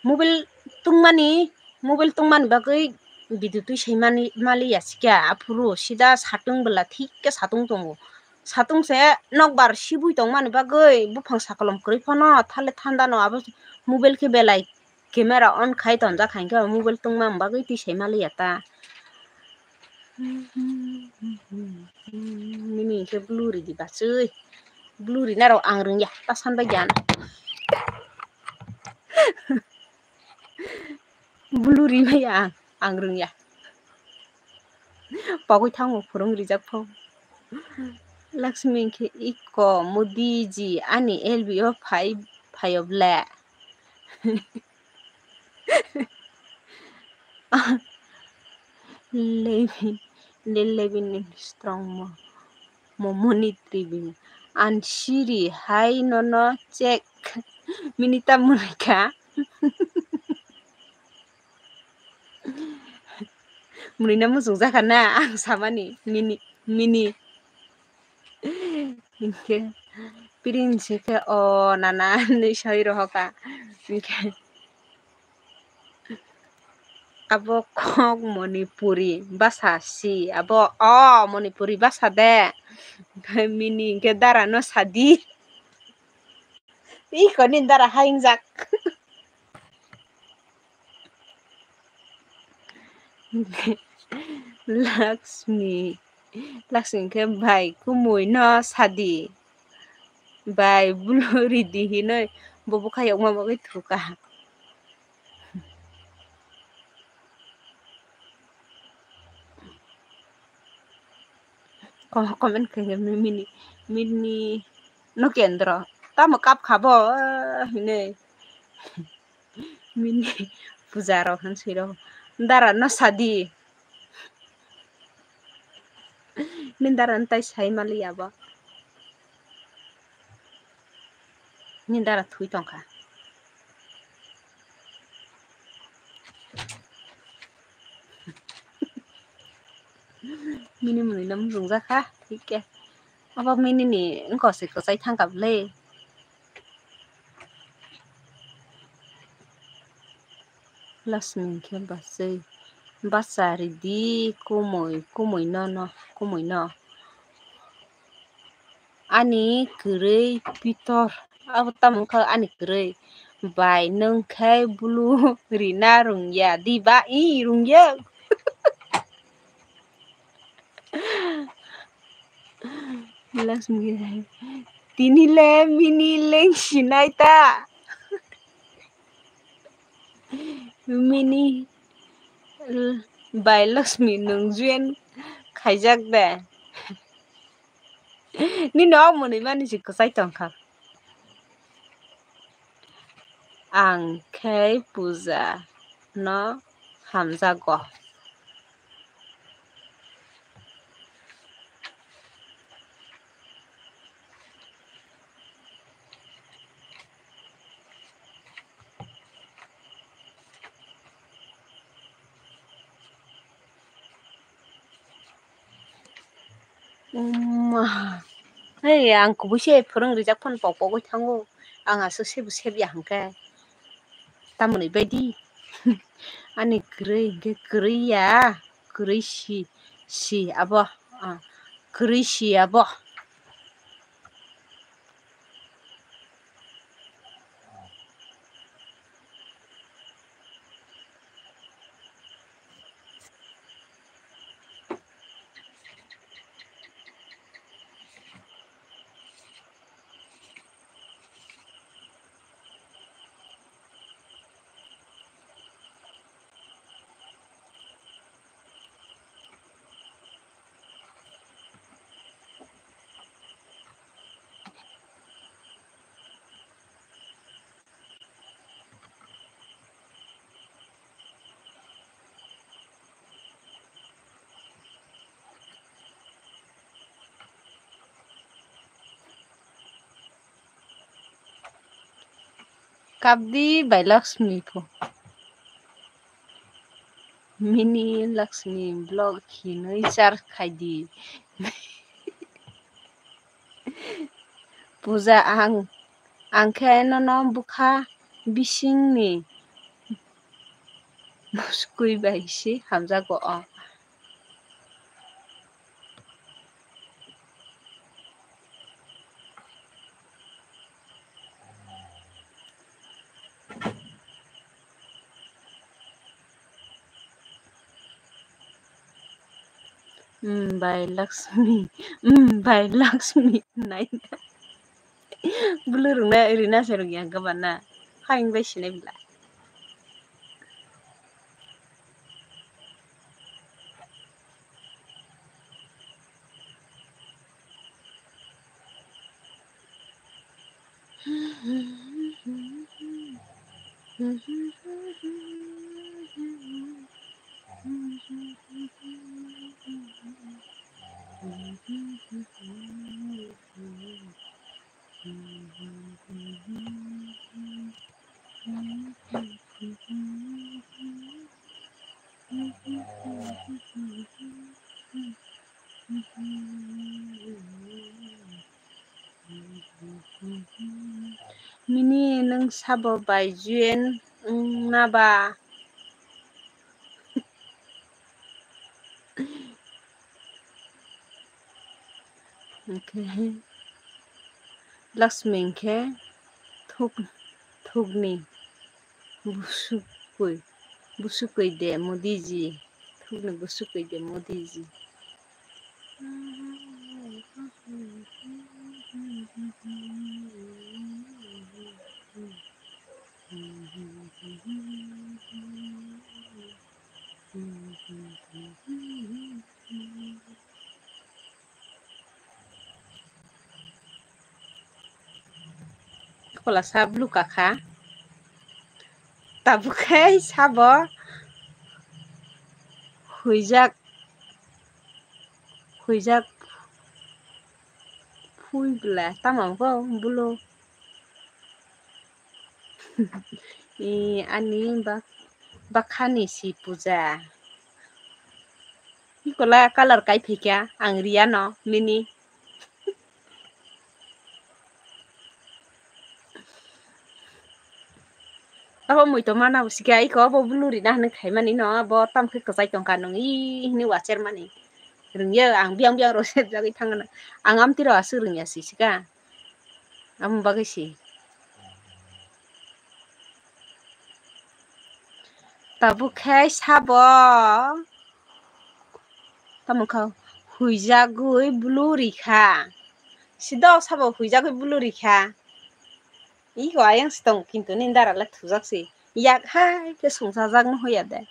mobile tungmani, mobile tungmani bagwi video twi sai mani, maliya sikya, aphuru sida satung bwla thik khe satung tongo. Satung se nokbar sibui tongmani bagwi buphang sakolom kwrwi phano thale thanda no abo mobile khe belai camera on khai tonjak hai khe mobile tungmani bagwi twi sai maliya ta. Nini hinkhe blue ridi bachwi. Blue rina rok ang rwngya, ta san bai gyan. Blue rimaya ang, ang rwngya. Pogwi thango phwrwng rijak pho. Lakshmi hinkhe iko Modi ji ani L B o phai, phaio ble. Lebi, le Lebi ni strong mo, mo moni tribi. An siri hai nono check. Minita munaika. Munina muchung jakha na ang samani mini, mini. Hinkhe prince khe o nana hinwi soi rohoka. Hinkhe abo kok Manipuri basa si, abo o Manipuri basa de. Mini hinkhe dara no sadi. Iko ni dara haingjak. Lakshmi, Lakshmi khe bai kumui no sadi, bai blue ridi hinoi bo bwkha yokma bagwi thuka. Ko-, comment khe mini, mini no kendro tamo kap kha bo hinoi. Mini puja rok hin sui rok dara no sadi. Ni dara no tai sai mali abo. Ni dara thui tongkha. Mini muni no mujung jakha, thik khe. Abo mini ni wngkha se kwchai thangkha bwle. Lakshmi khe bachwi. Bacha ridi kumui, kumui no, no, kumui no. Ani kwrwi pitor. Abo tamo wngkha ani kwrwi. Bai nwng khe bulu rina rwngya. Di ba i rwngya. Lakshmi, tini le mini leng sinai ta. Mini l-, bai Lakshmi nwng join khaijak de. Nini o mwnwi mani se kwchai tongkha. Ang khe puja no hamjago. Umma. Hey, ang kubui se phwrwng rijak phano pok pogwi thango. Ang aswk sebo sebya hwnkhe. Tamoni baidi. Ani kwrwi hwnkhe kwrwi ya. Kwrwi si, si abo. Ah, kwrwi si abo. Kapdi bai Lakshmi pho. Mini Lakshmi vlog hinwi char khaidi. Puja ang, ang khe nono bwkha bisingni muskui bai se hamjago o. Hmm, bai Lakshmi. Hmm, bai Lakshmi. Nai. Bulu rwngna rina se rwngya gabana. Haing bai sinai bila. Mini nwng sabo bai join wngna ba? Hwnkhe Lakshmi hwnkhe thuk-, thukni busukui, busukui de Modiji, thukni busukui de Modiji. Kola sa blu kakha. Tabuk khe sabo huijak, huijak phui bwla tamo khe bulu. Ee, ani bak-, bakhani si puja. Ikola color kai phaikha ang riyano mini. Abo muitu mana bo sikha, iko abo blue rina hinwi khaimani no, abo tamkhe kwchai tongkha nwng, ih, hinwi wacher mani. Rwngya ang biyang biyang rw sepjagwi thangna. Ang amtwi rw aswk rwngya si sikha. Amo bagwi si. Tabuk khe sabo. Tamo kha huijagwi blue rikha. Sido sabo huijagwi blue rikha. Iko ayang si tong kintu nini dara le thujak si. Yak hai khe sungsajak no hoya de.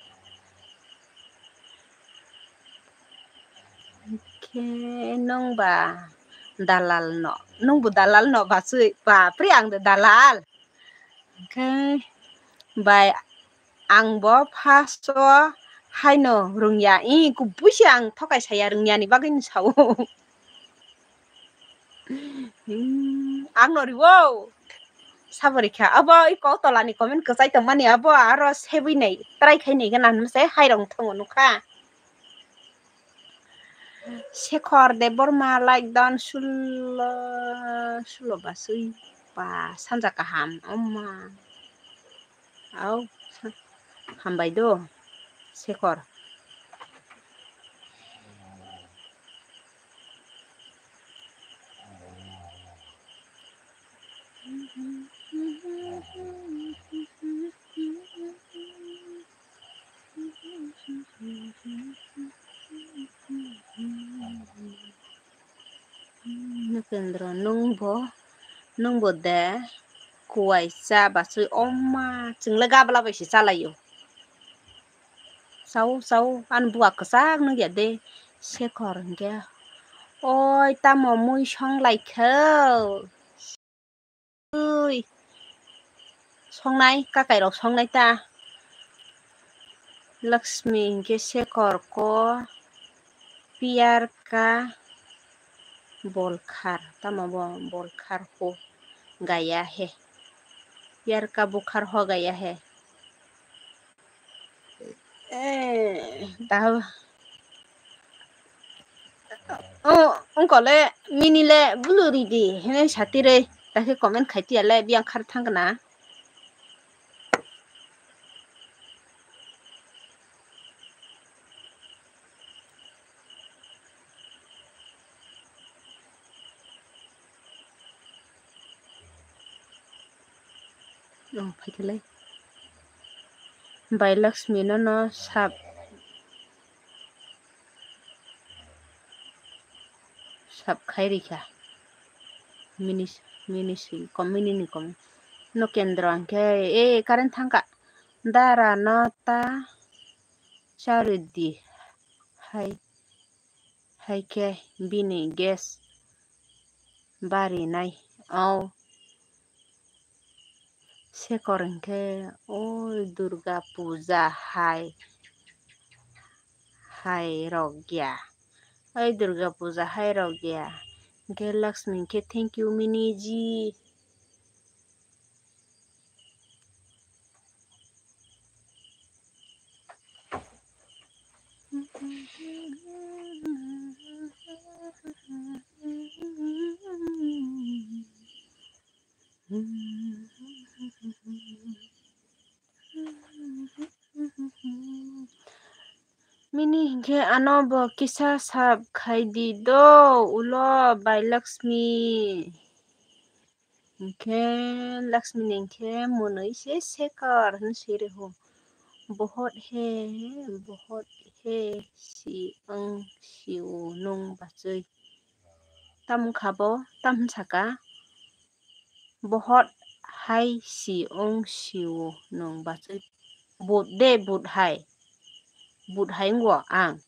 Khe nwng ba dalal no, nwng bo dalal no bachwi, bapre ang de dalal. Hwnkhe bai ang bo first o haino rwngya, ih, kubui se ang thokai saya rwngya ni bagwi ni sao. Hmm, ang no riwo. Sabo rikha. Abo i kok tola ni comment kwchai tongmani abo aro sebwi nai, try khai nai gana hinmase hai rong thango nukha. Shekhar Debbarma like done sulo, sulo basui pa sanja kaham, oma. Au, hambai do, Shekhar. Nukendro, nwng bo, nwng bo de kuwaisa bachwi oma, chwng le gabla bai se chalaio. Chao, chao, ani bua kwchak nukya de, Shekhar hinkhe, oi, tamo mui song lai kho? Ui, songnai, kakai rok songnai ta. Lakshmi hinkhe Shekhar ko piyar ka bolkhar, tamo bo bolkhar ho gaya he. Piyar ka bukhar ho gaya he. Eh, tahu. Oh, ungkole mini le blue ridi hene satire, takhe comment khaitiya le biyang khar thangna. Oh, phaikhe lai. Bai Lakshmi no no sap, sap khai rikha. Mini, mini si kom, mini ni kom. No kendro angkhe, eh, current thangka. Dara no ta charidi hai, hai khe bini gas barinai. Au. Sekor hinkhe, oi Durga puja hai, hai rok ya. Oi Durga puja hai rok ya. Hinkhe Lakshmi hinkhe, thank you, Miniji. Mini hinkhe ano bo kisa sap khai di do, ulo bai Lakshmi. Hinkhe Lakshmi ni hinkhe mwnwi se Sekar hinwi swi rw ho. Bohot he, bohot he si wng si o nwng bachwi. Tamo wngkha bo, tamo wngsa ka? Bohot hai si wng si o nwng bachwi. But de, but hai. But hai wng o ang.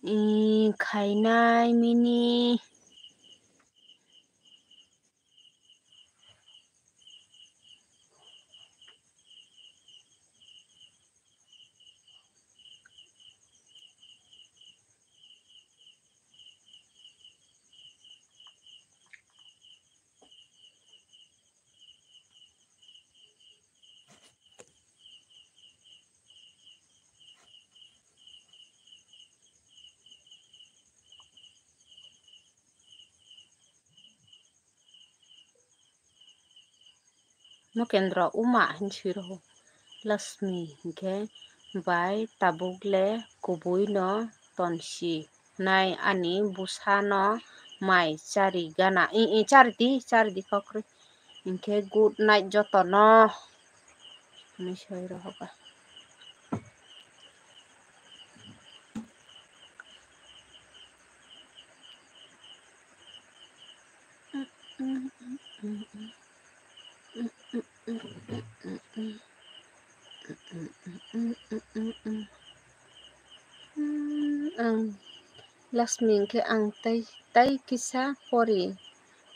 Ee, khainai mini. Nokendra uma hinwi swi rw-o. Lasmi hinkhe bai tabuk le kubui no tonsi nai ani bwsa no mai chari gana. I, i, chari di, chari di kokrwi. Hinkhe good night joto no. Hinwi swi rw-o ba. Ang Lasmi hinkhe ang tei, tei kisa pori,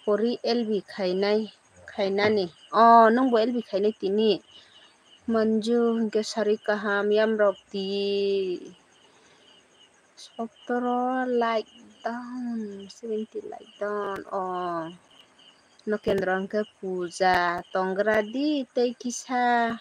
pori L B khainai, khainani. O, nwngbo L B khainai tini. Manju hinkhe sari kaham, yamrok di. Sotoro like down, seventy like down. O, Nokendra hinkhe puja, tongra di tei kisa.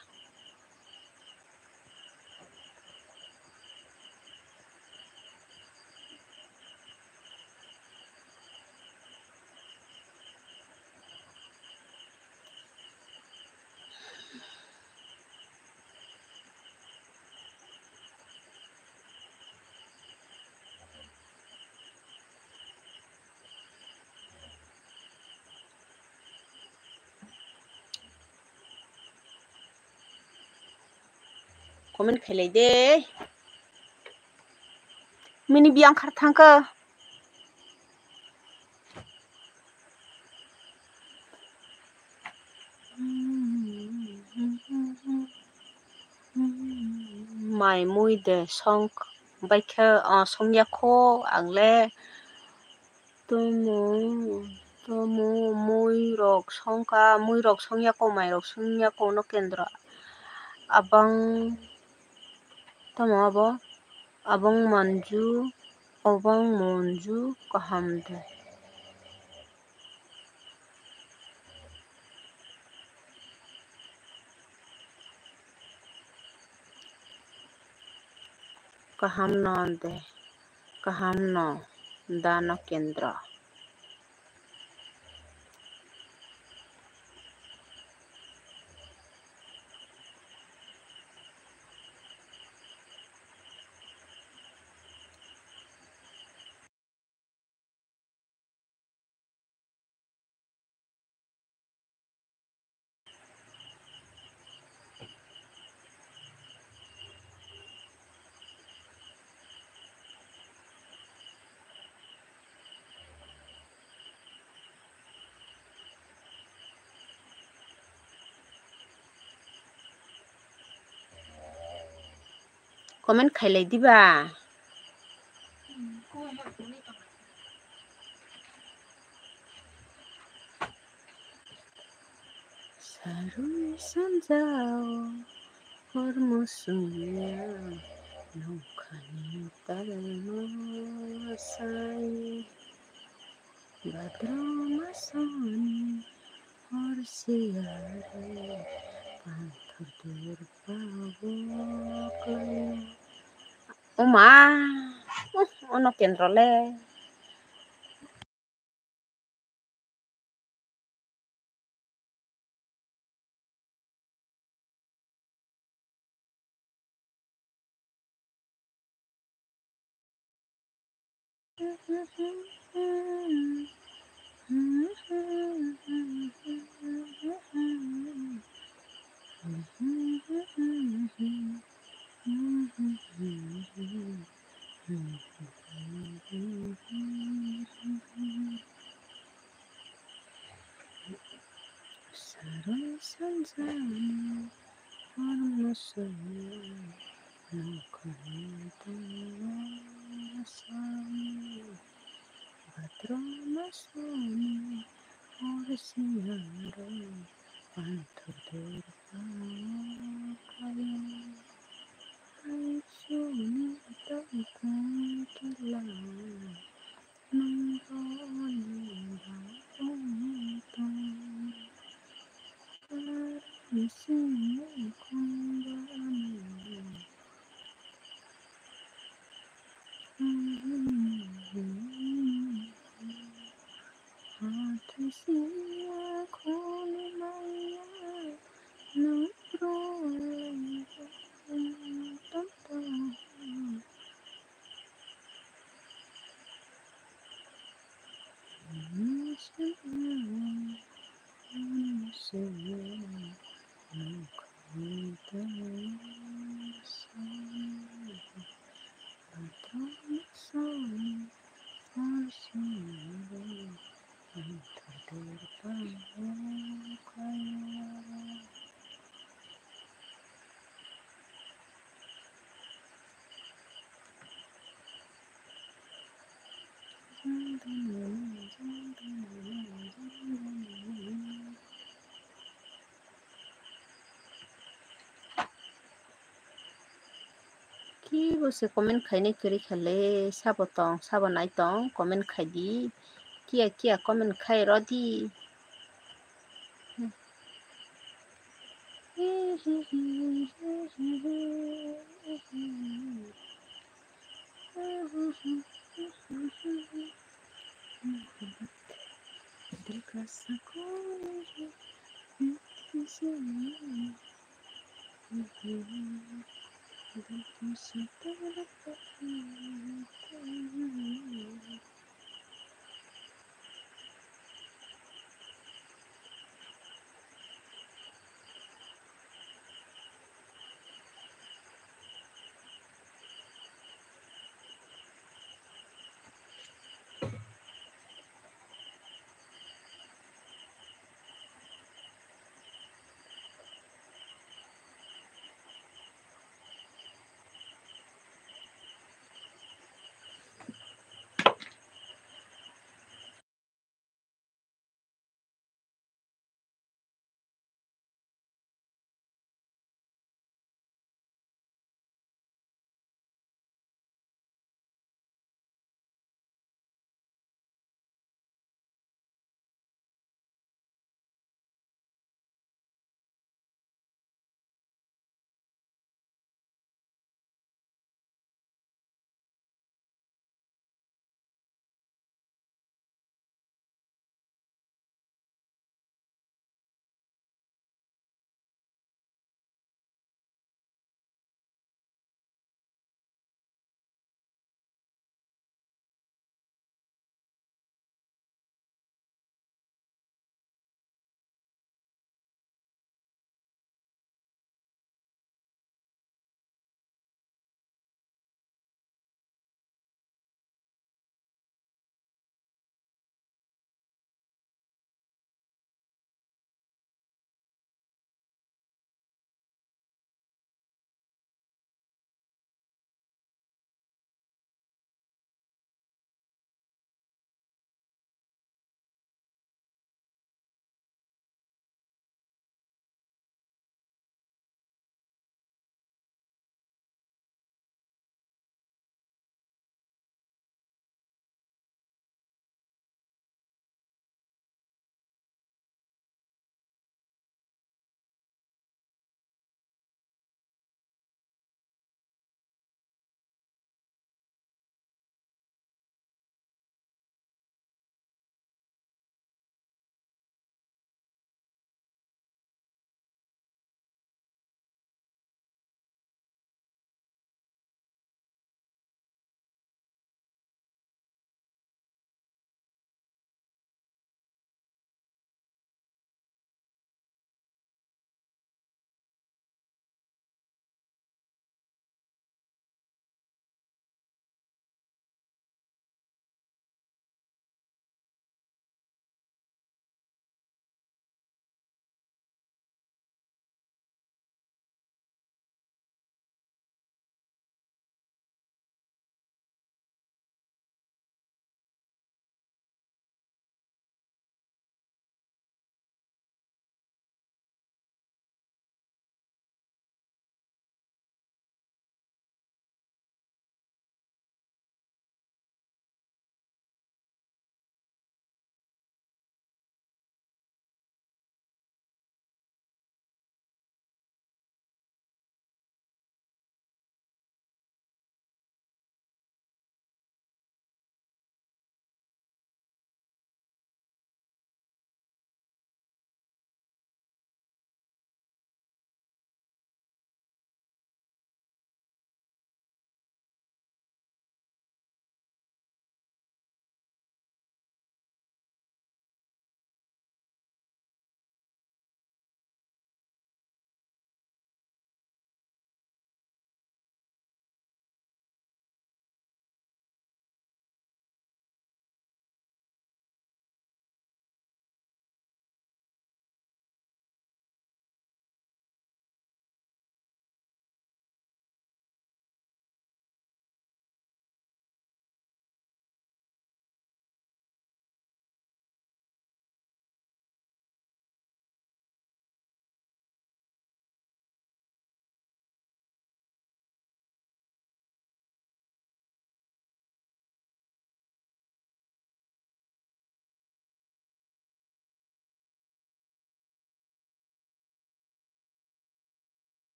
Comment khailai de. Mini biyang khar thangkha. Mai mui de song baikhe, o, songya kho ang le. Tomo, tomo, mui rok songkha, mui rok songya kho, mai rok songya kho, Nokendra. Abang, tamo abo? Abang manju, abang manju kaham de. Kaham no de, kaham no da Nokendra. Comment khailai diba? Sarui sanjao hor musungya nongkhani talma sai. Bhadra masoni hor siyare panthor durpa bo klai. Oma, uh, ono kendro le. Saroi sanjani hor musungya nongkhani talma sai. Bhadra masoni hor siyaro panthor durpa klai. Aisuni tongkong tila. Kibo se comment khainai kwrwi kha le, sabo tong, sabo nai tong, comment khai di. Kiya kiya comment khai rw di.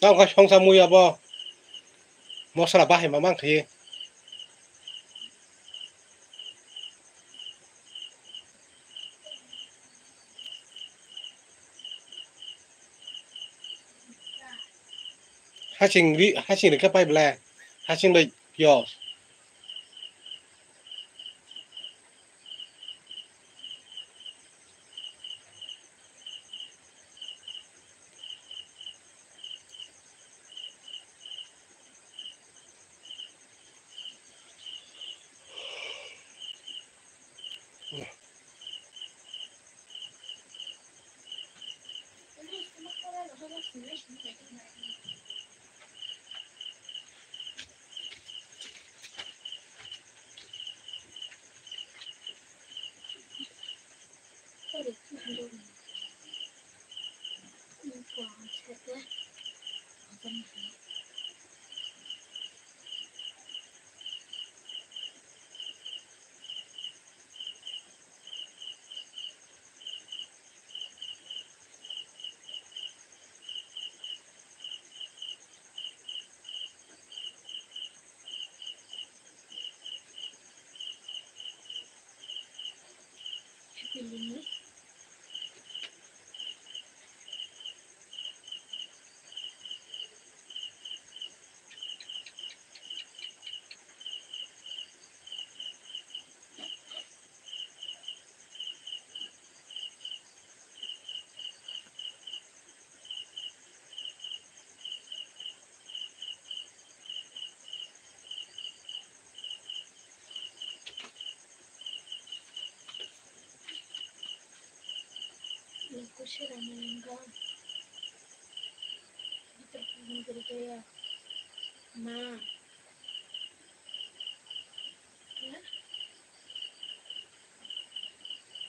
Tamo khe songsa mui abo. Mosla bahai ma mang khe. Hasing ri, hasing rikha pai bla. Hasing bai piyos. Ma.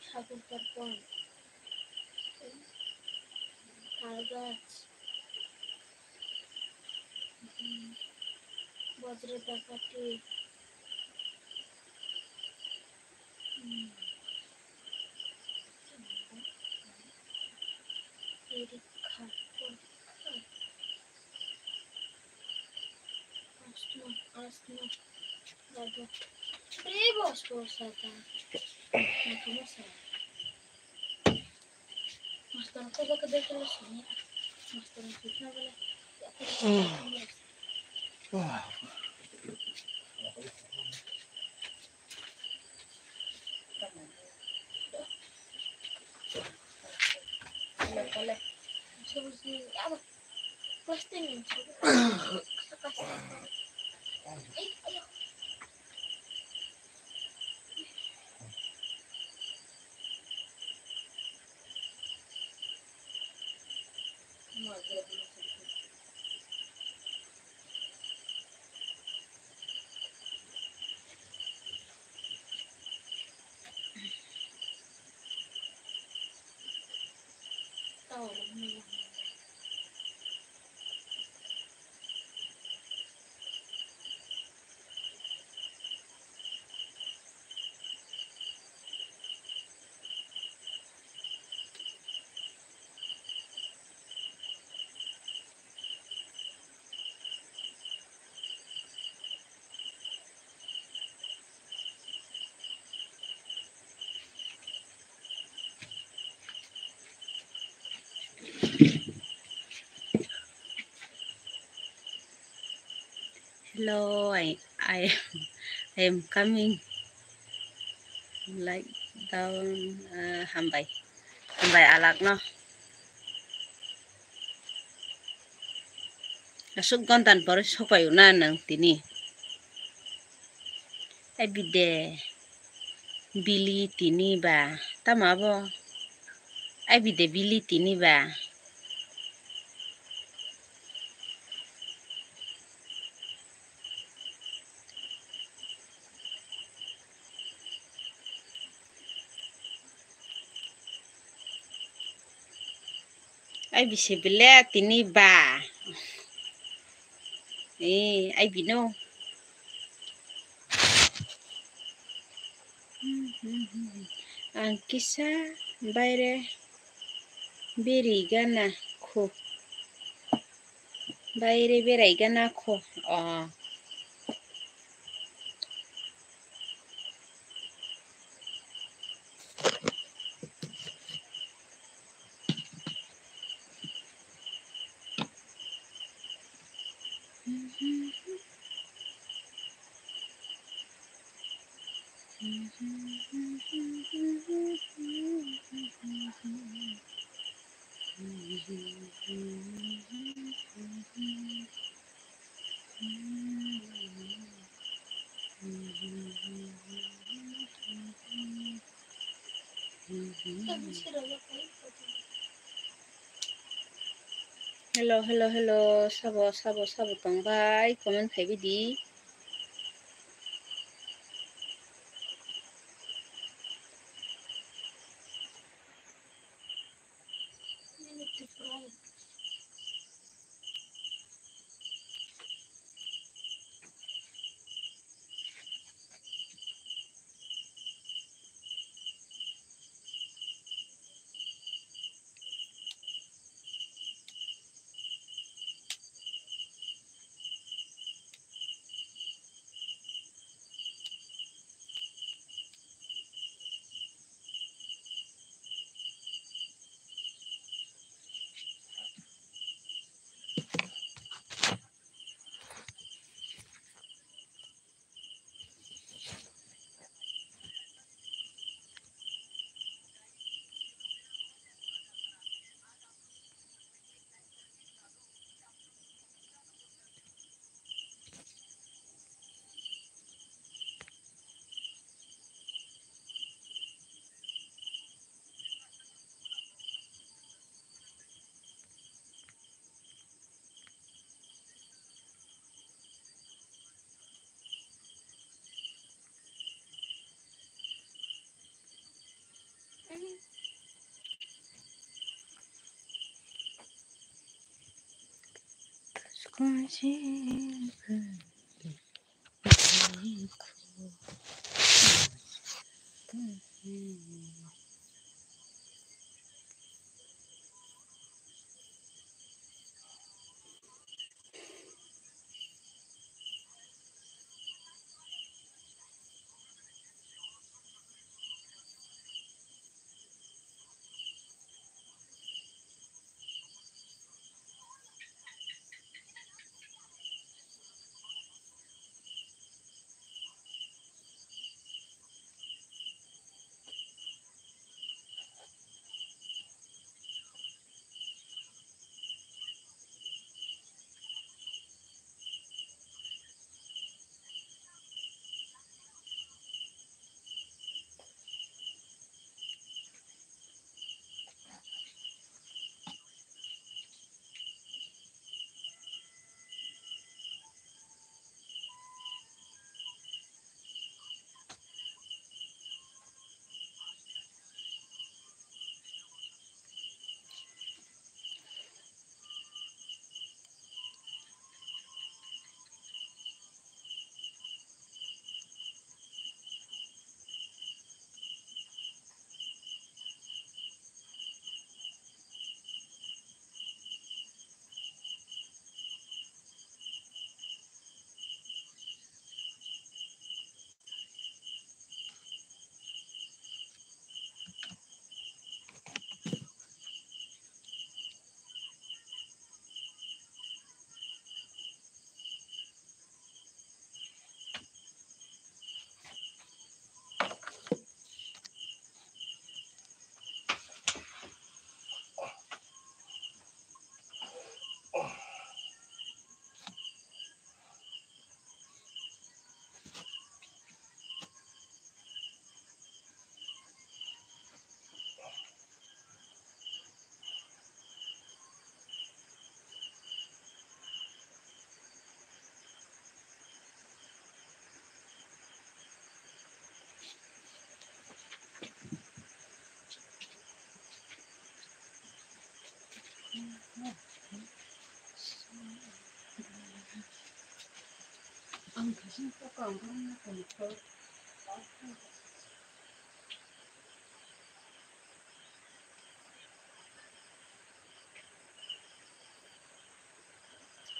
Sagur tarpon. Tal gach. Bajra dakati. Iri kha, kha. Asma, asma. Baba. Bre bos bos ata. Nakamo sa. Master ko baka de ko sini. Master ko kitna bala. Hello, I, I, I am coming. Like down, uh, hambai. Hambai alak no. Aswk gontan pore sopayo na nang tini. Ai bide bili tini ba tamo abo. Ai bide bili tini ba. Ai bisi bile tini ba. Eh, ai bino. Ang kisa baire biri gana khu. Baire berai gana kho. Oh. Hello, hello, hello, sabo, sabo, sabo tongbai, comment khaibai di.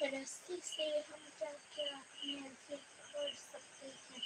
रस्सी से हम क्या क्या महसूस कर सकते हैं?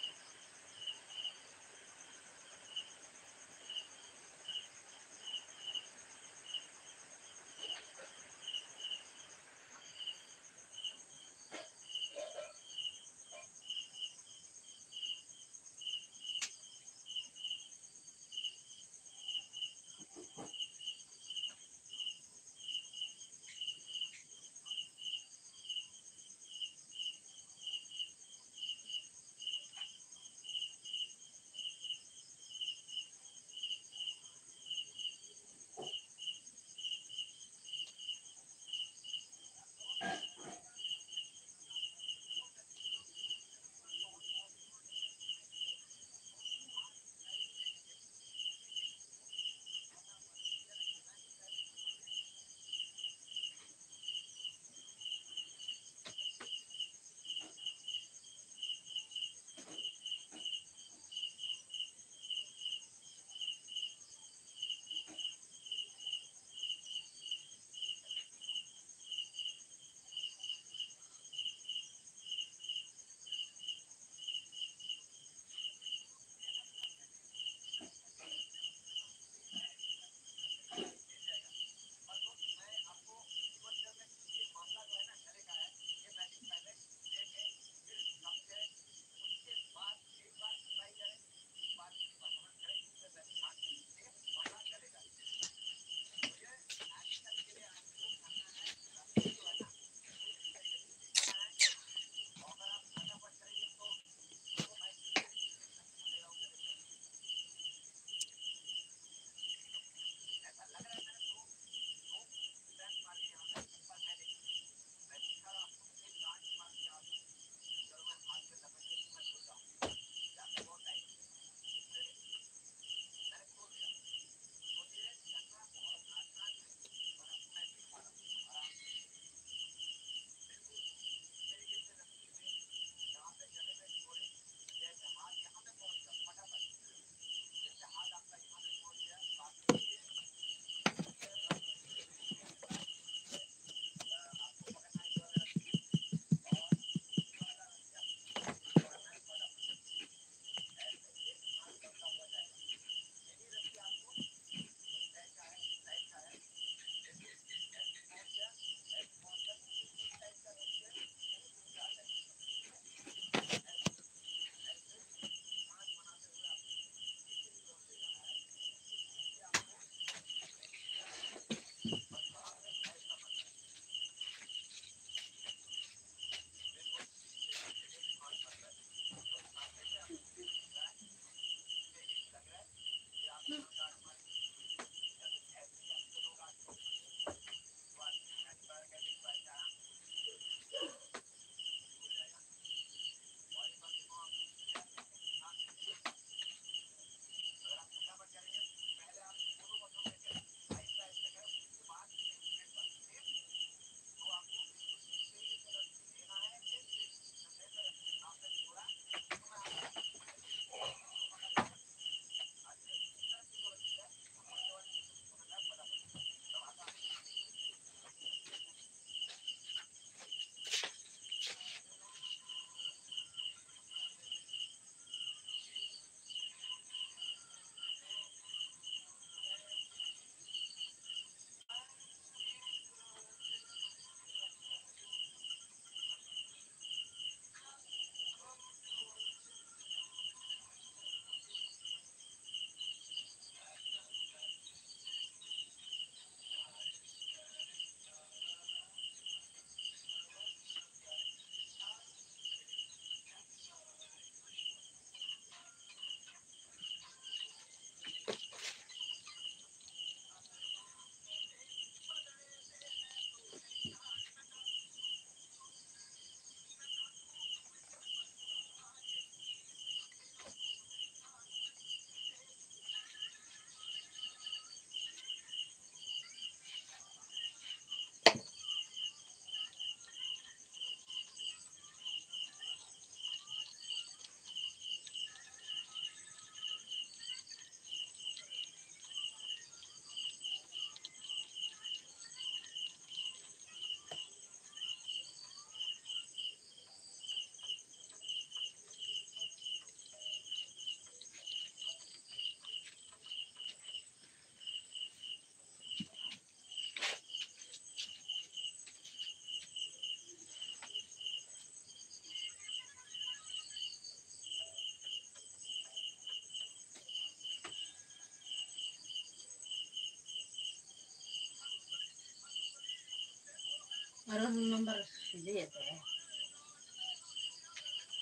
Roll number sijaya de.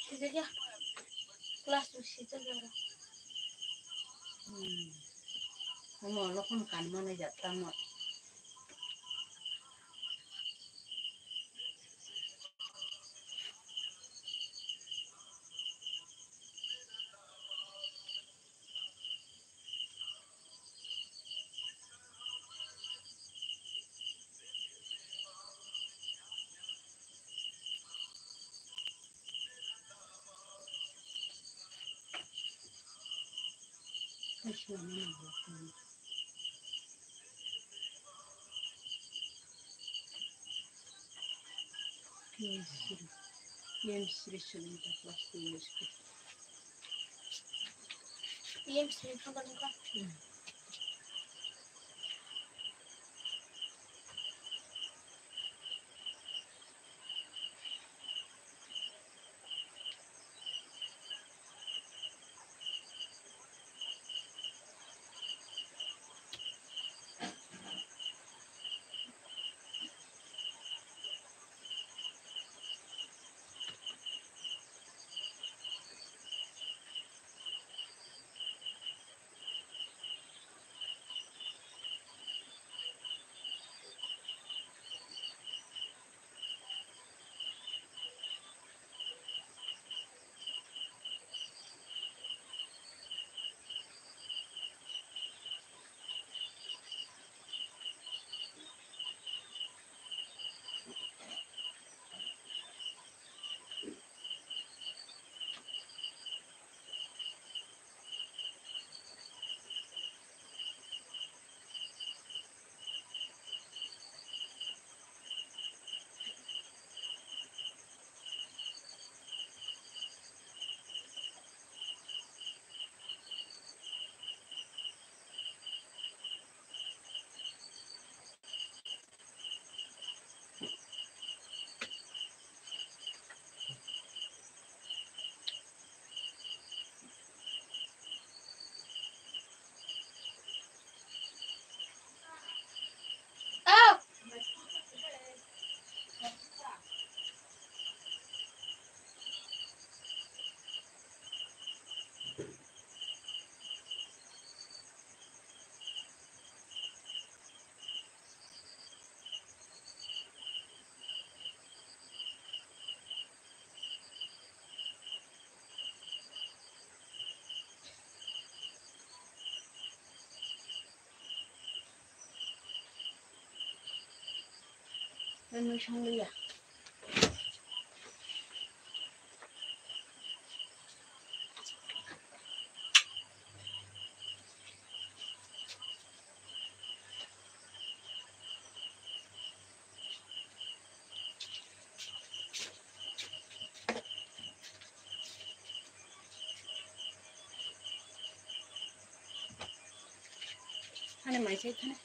Sijaya. Class two sijaya ro. Hmm. Omo lokon kanmani jatta mo. P M Shri, P M Shri Shalita Plus P M Shri. P M Shri Shalita. Nung song liya. Hani mai chai thani.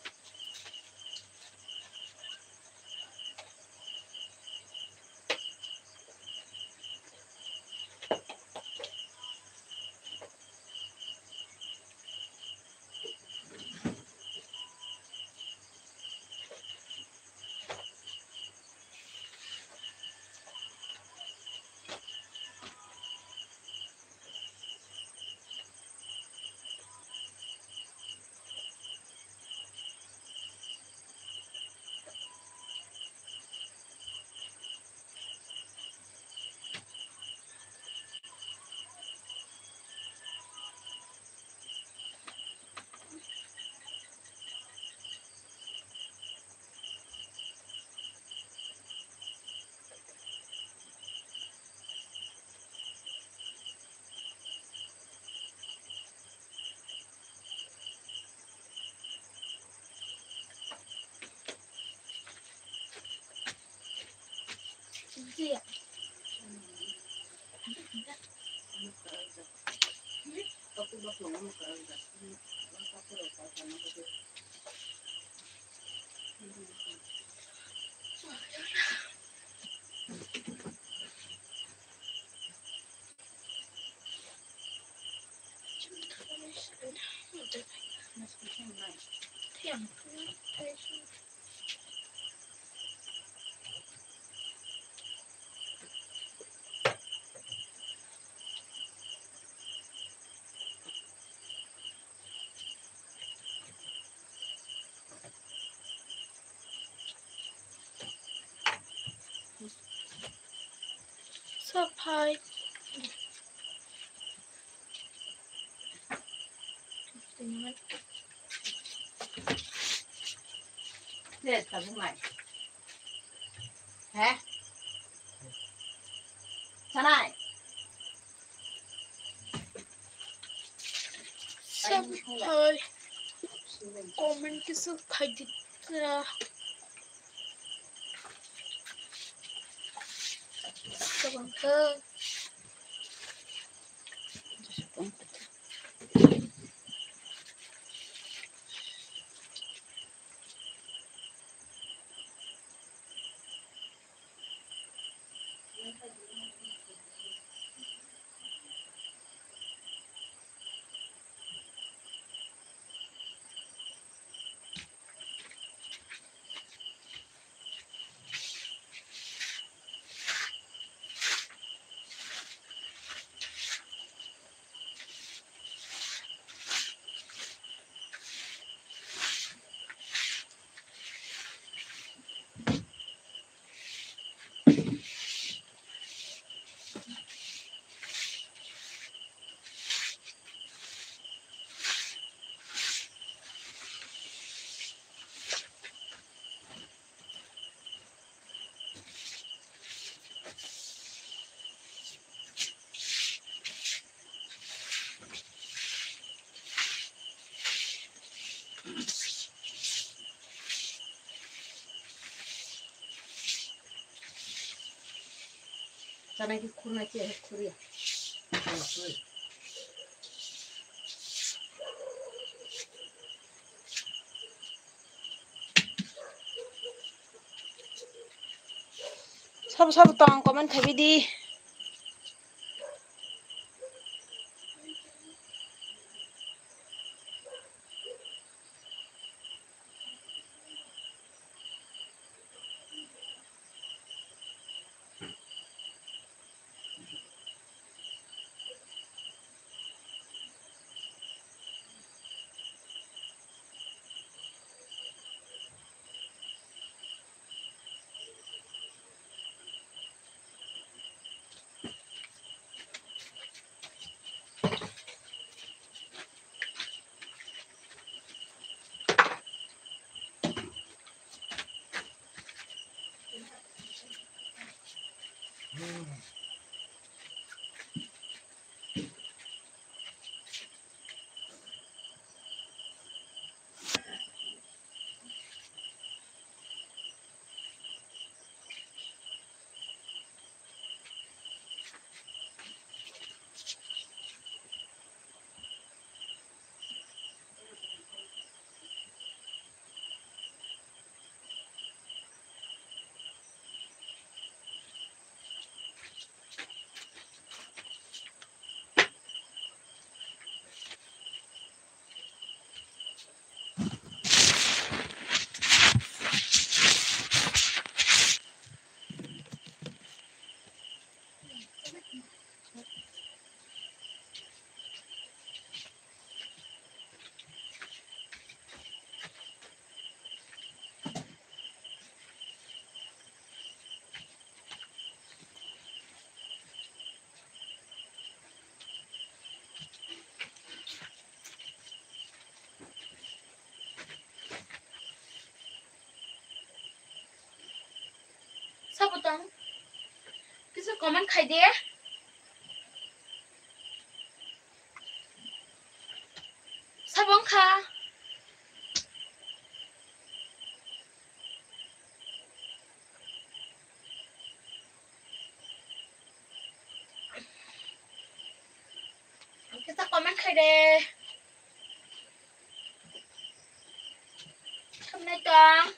Hi. Yes, tabuk nai. He? Sanai. Sab hai. Comment kisa khai dita. Tabang kha. Chanai ki khurna ki khuriya. Sabo sabo tong comment khaibidi. Sabo tong? Kisa comment khai de. Sabo wngkha? Kisa comment khai de. Thamnai tong.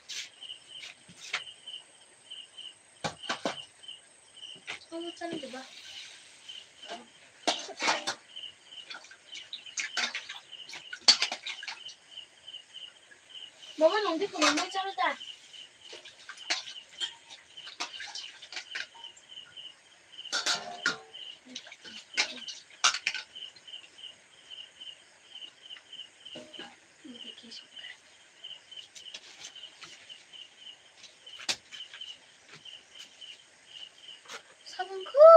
Oh, chan diba. Mama nong di kono mai chalo da. Sabun khu.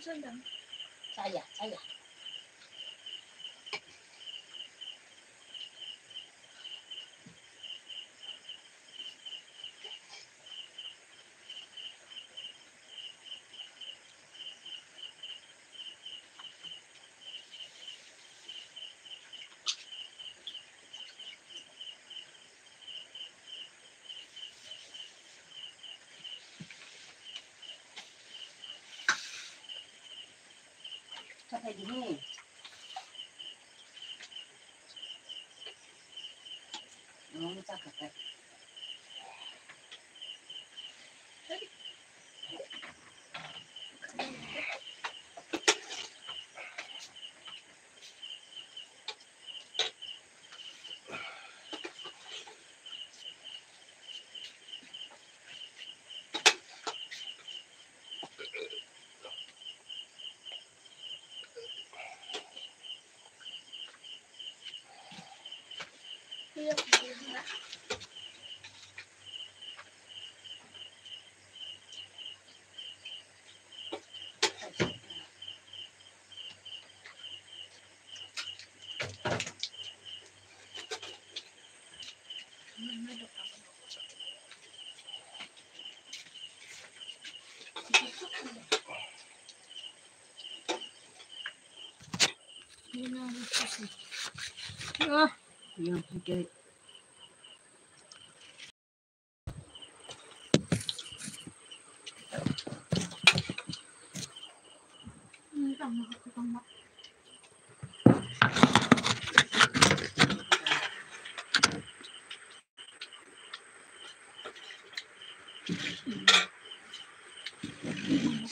Chaya, chaya.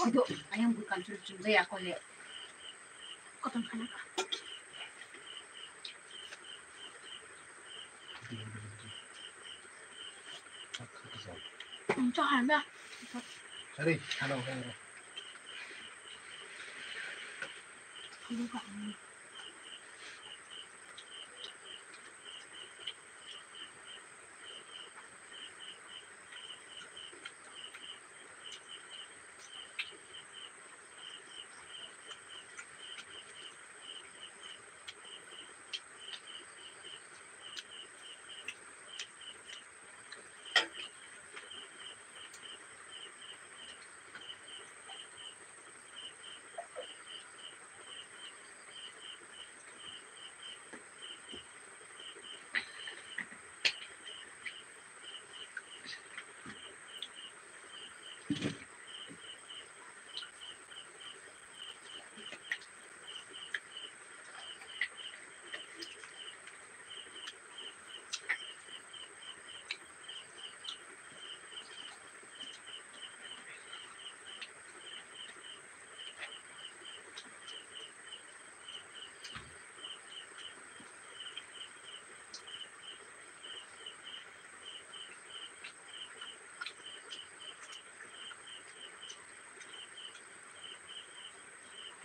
Sido ayang bukan sudah jumpa ya kau ya. Kau tang kana ka. Ang cakap dah. Sorry, halo, halo. Halo, Kak.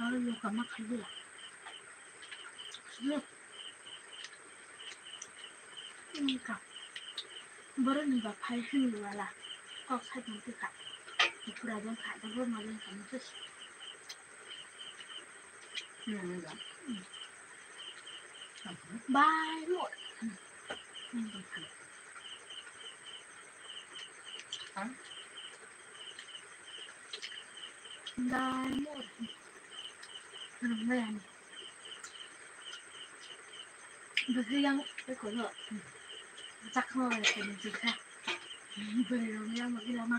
Aro yoga ma khaidi. Sini. Ini ka. Borok ni ba phai hini wala. Kok sai tong ka. Pura jong kha, borok ma jong kha. Bye, more. Bye, more. Bwswk yang tei kono chakma bai khe nung chikha. Bwrwi rok yang bagwi lama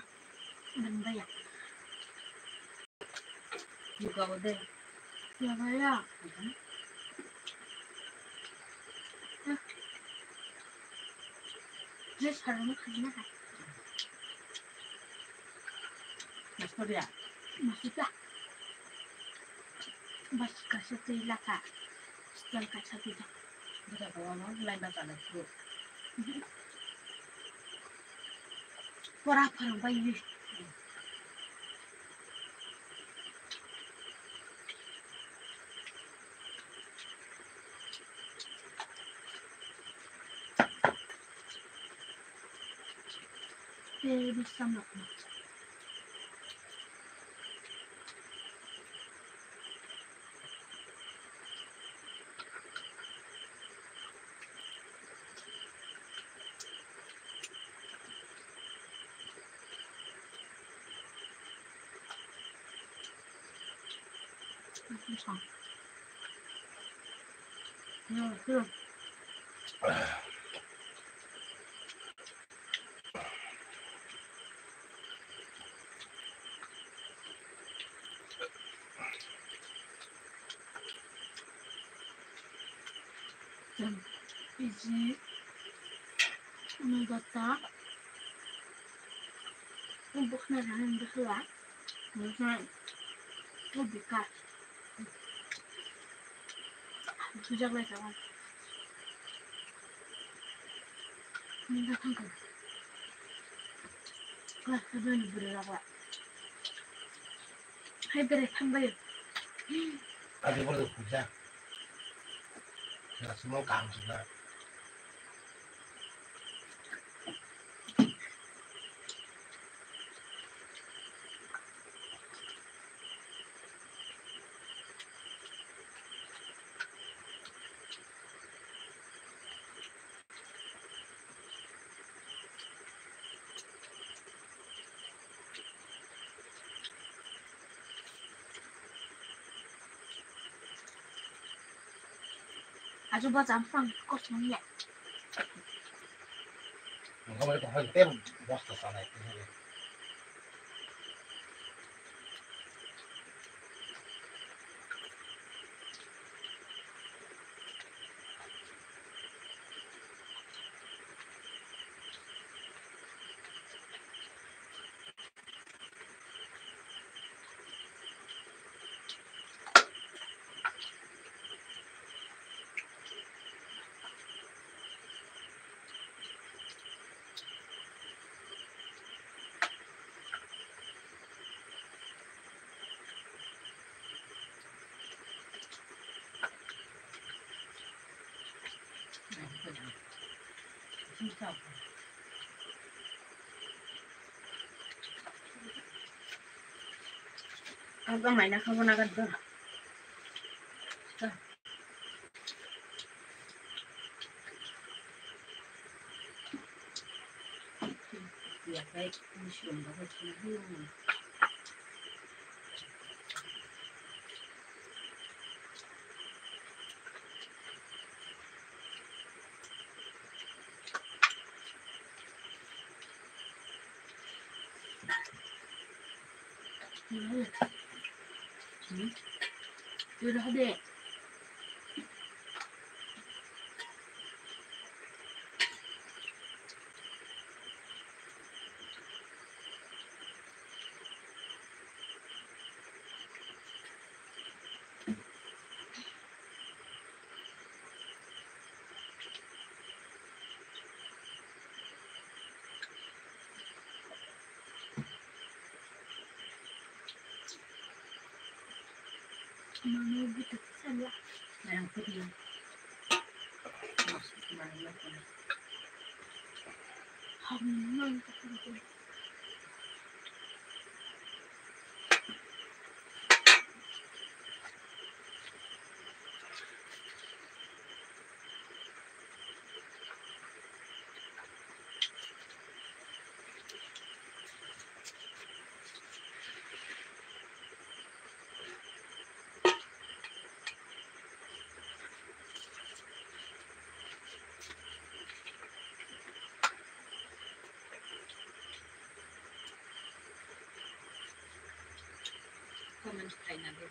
bini baya. Yoga bo de. Yoga ya. Dress harang khaina hai. Master ya. Master ya. Bas kaisa twi laka. Style kaisa twi jak. Buja ko ano line ba chala su. Pora pharang bai ni. Tei bwskango. Iji, ini kota, ini bukan ada yang berkeluar, ini kan, itu bekas. Sujak lai kawan. Ini datang kan. Wah, sabar ni beri apa? Hai beri tambah. Ada beri kerja. Nggak semua kamu sudah. Ajo ba jam phang kok nang ya. Nokha bai tongkha tei bosta sanai. Ang tong naina kha bo nagar do. Mama butuh saya. Yang putih. Masuk ke mana? Hamil. Comment khlaina di.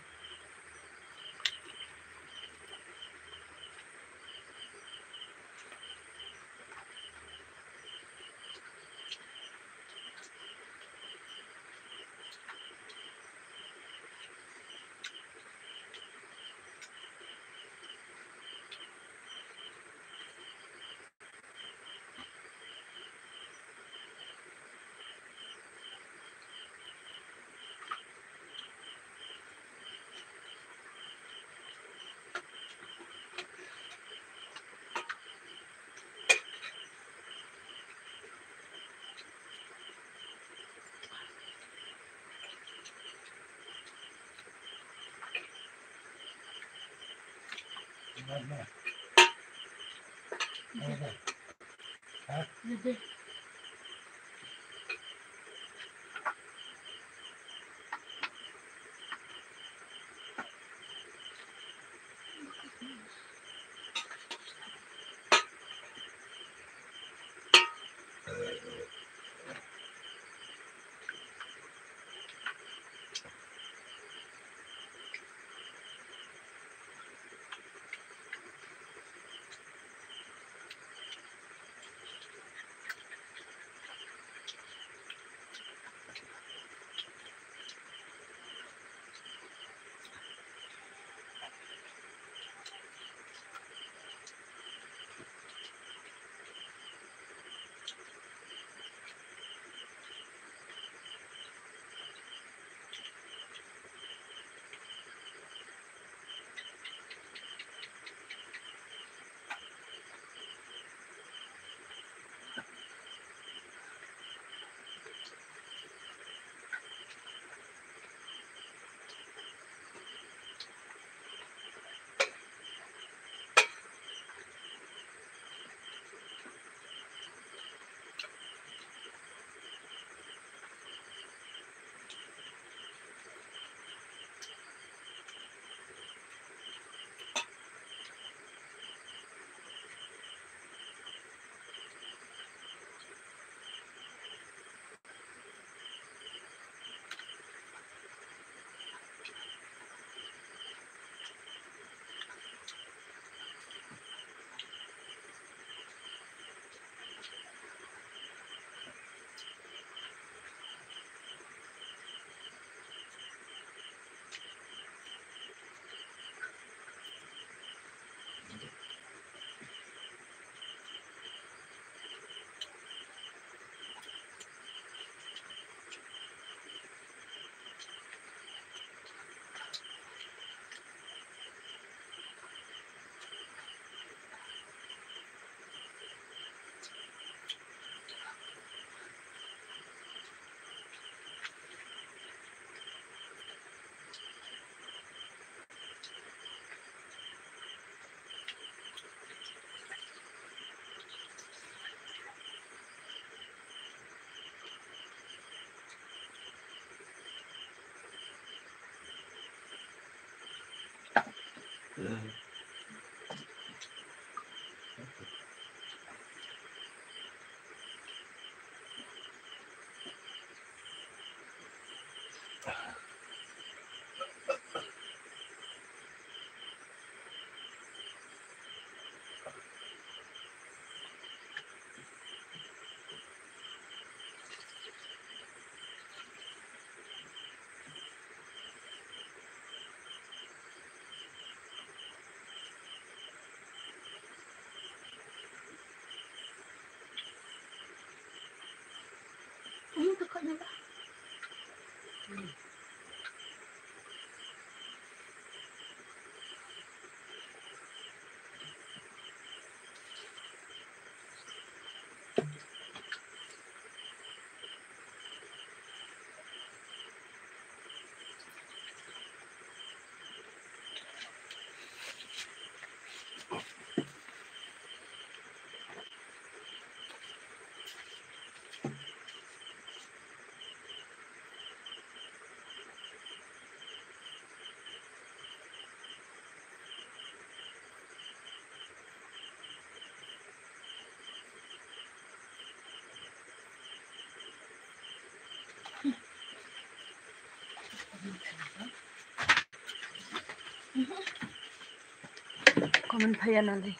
Comment phaiya nalai.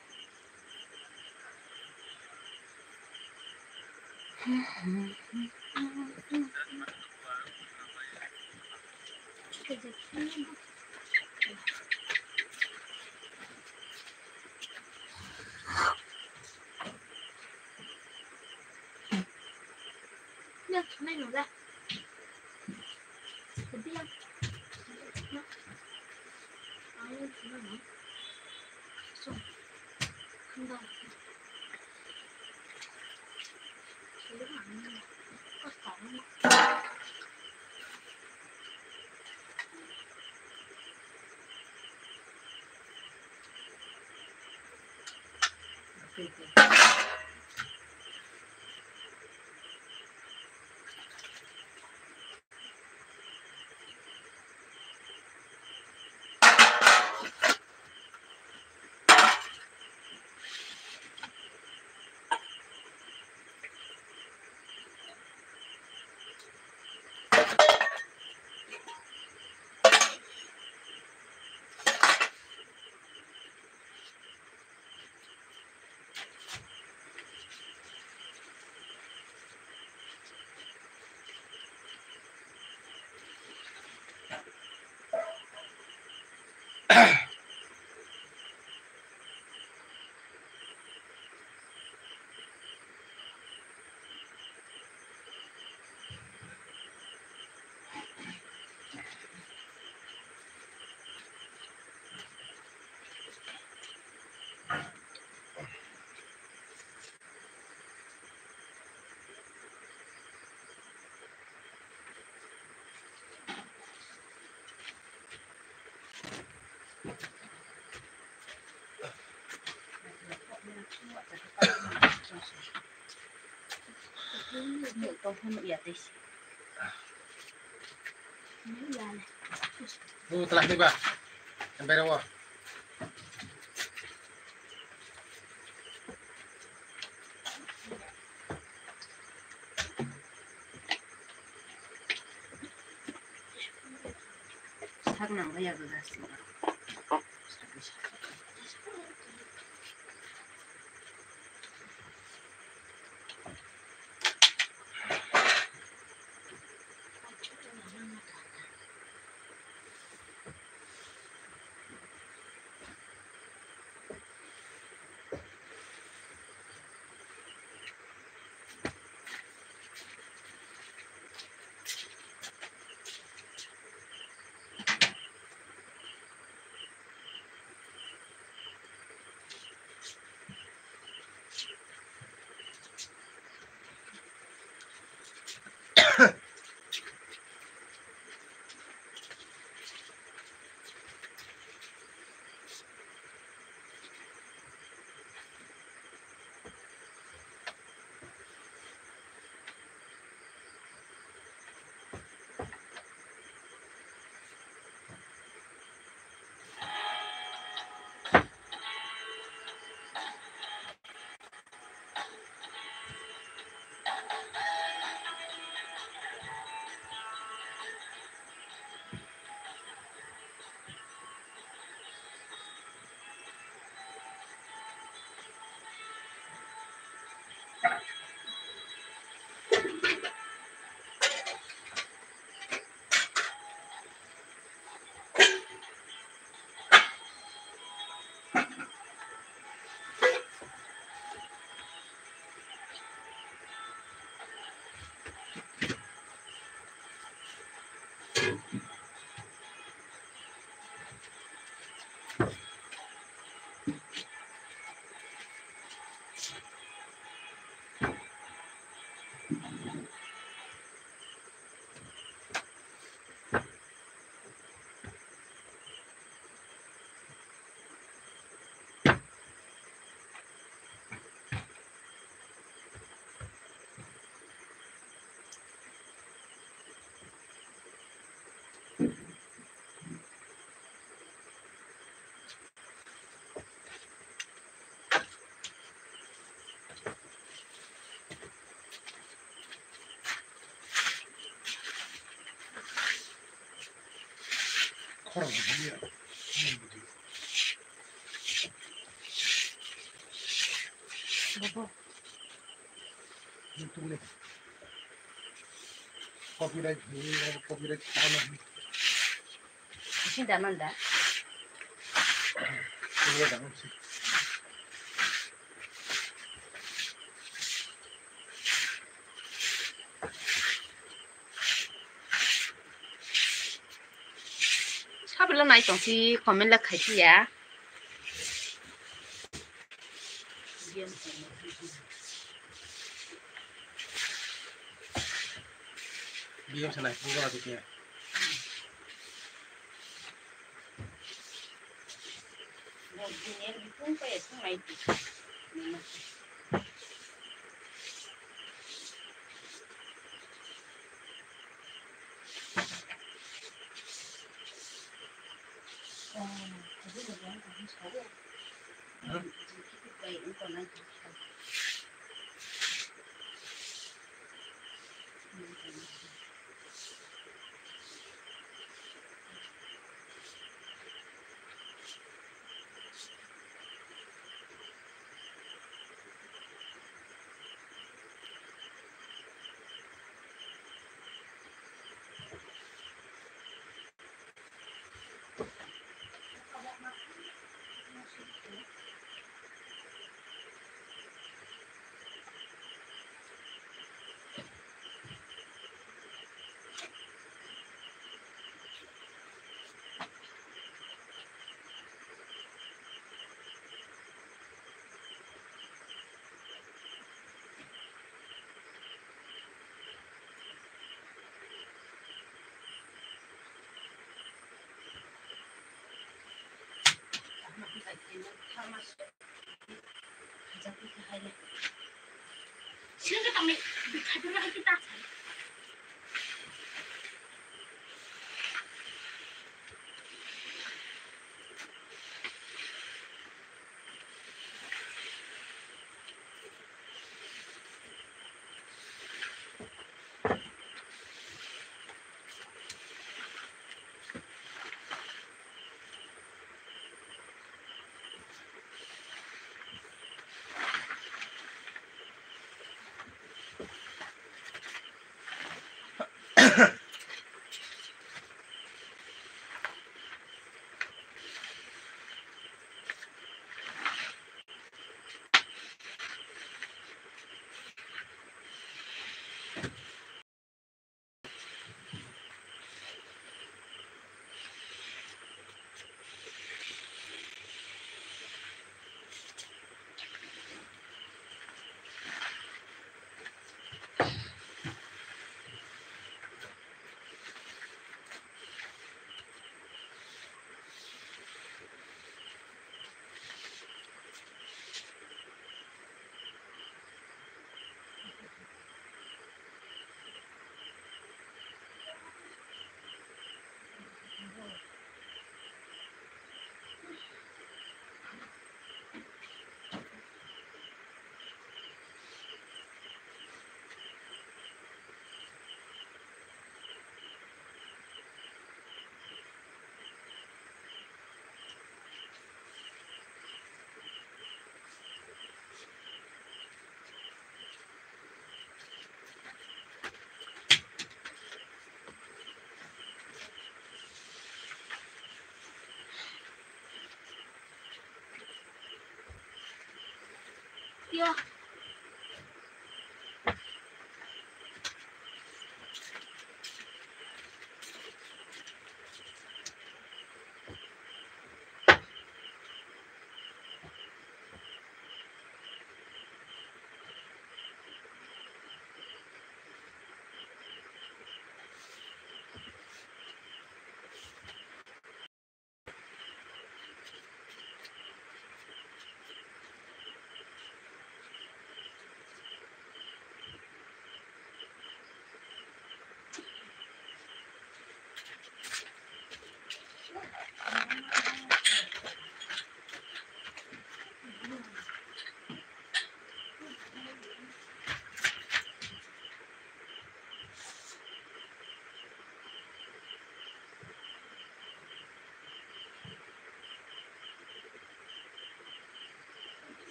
Bu telah tiba. Sampai rawa. Sak nang ya, gas. Porok ni ya. Bobo. Ini tu ni. Copyright ni, copyright. Sini dah mana dah? Ini dah mana sih? Sabila nai tong si comment la khai ya. Biyam sanai pura tu kya.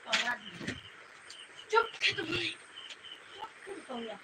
Chop khe tongmani. Chop khe tongya.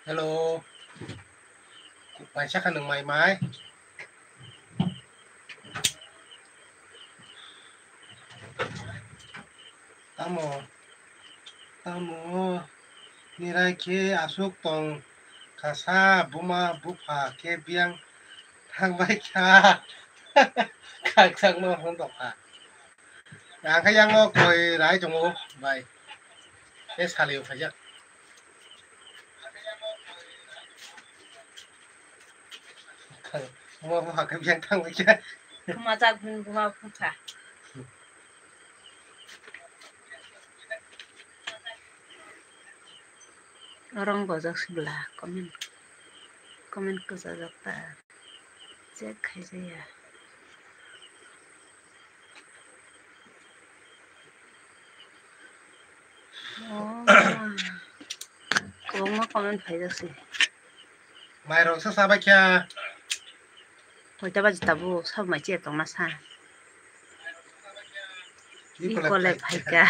Hello. Mai sakha nwng mai mai. Tamo, tamo, nirai khe aswk tong kha sa, buma bupha khe biyang thang bai kha. Khakchangma hwn tong kha. Ang khe yang o koi rai tongo bai. Khe sali o khaijak. Buma bupha khe biyang thang bai kha. Buma jak bini buma bupha. Orang bojak sibla comment, comment kwchajak ta check khaijaya. Oh, kwbangma comment phaijak se. Mairok se chabai kha. Koita baji tabuk sabo mai chiya tongna sa. Iko le phaikha.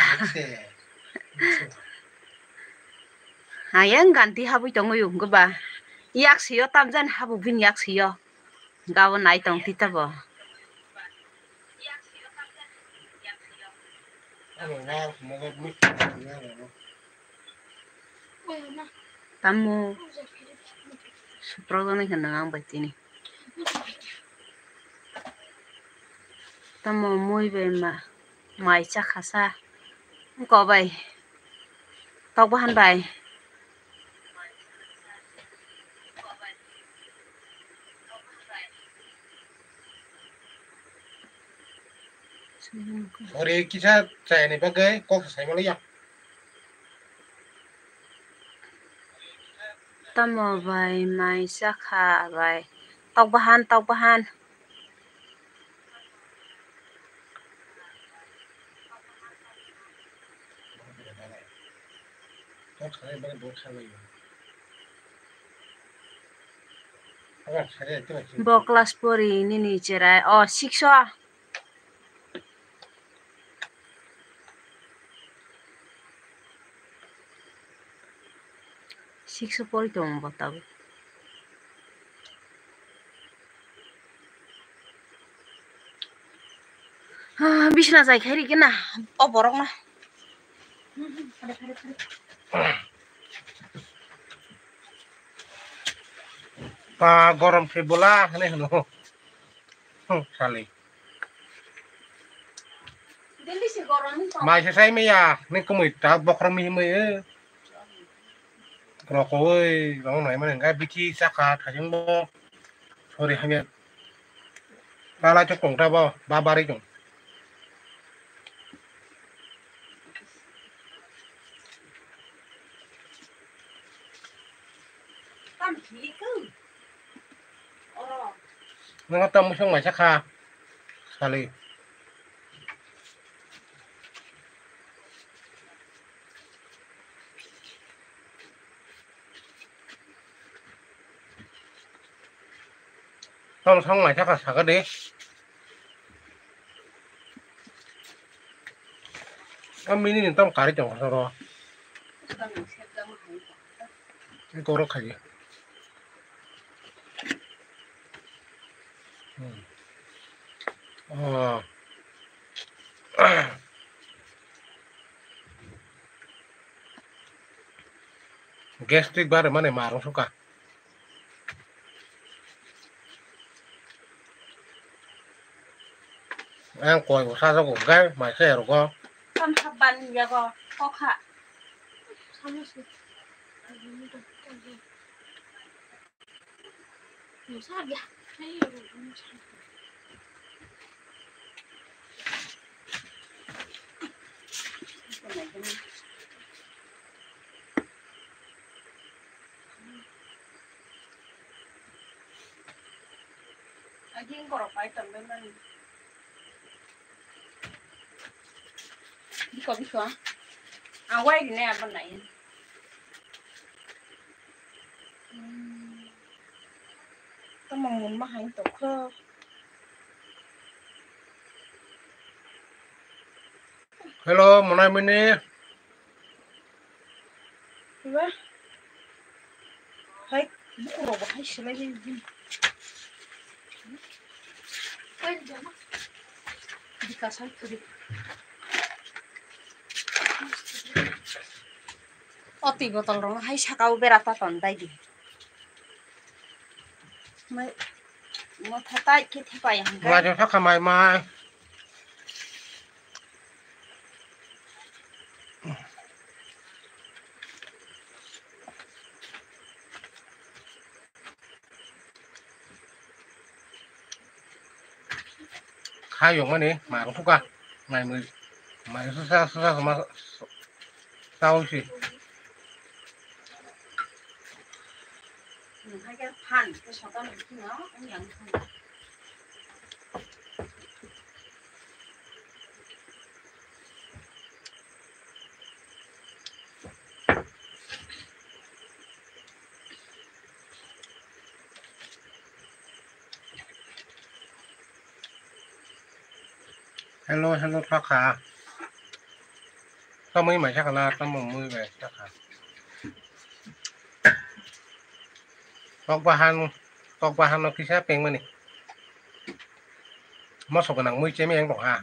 Hayang ganti habwi tongwi wngkha ba. Yak siyo tamjani habuk bini yak siyo. Gabo nai tong tita bo. Tamo suprok jani hinwi ang bai tini. Tamo mui bai ma mai chakha sa. Ko bai. Tok bahan bai. Ori kisa chayani bagwi kok sai maliya. Tamo bai mai chakha bai. Tok bahan, tok bahan. Bo class pori nini cherai. Oh, six o. Six o pori tongo bo tabuk. Ah, bisna jai khai rikhe na o borok no. Pa gorom khe bola hwnwi hwno. Hmm, sali. Mai se sai maya, ni kumui ta bokhorok mihi mui, eh. Rokoi, rong nai mani, gai bithi chakha, thajeng bo. Sorry, hamya. Bala chok tong ta bo, ba bari tong. Nwng ta musong mai chakha, sali. Tong song lai saka saka de. Am mini ni tong kari tong soro. Goro khaji. Hmm. Oh. Gastric bare mane marung suka. Ang koi bo sajak o gai mai se rogo. Kam habban yago kokha. Aging korok pai tong bai mani. Biko biko. Ang wai rine abo nai. Hmm. Tamo mun ma hai tokho. Hello, monai mini. Ba. Hai, bukurok bo hai selai bai bini. Hai, jana. Bika sai kuri. O twi botol rok hai saka o bera ta ton dai di. Mai, motha tai khe thepai ang. Mai jotha khamai mai. Kha yong mani, mai rok khuka, mai mui, mai susa, susa, susa, tau si. Hello, hello, thakha. Tamui mai sakala, tamui mui bai sakha. Tok bahan, tok bahan no kisa pengmani. Moso gwnang mui chemi yang tong ha.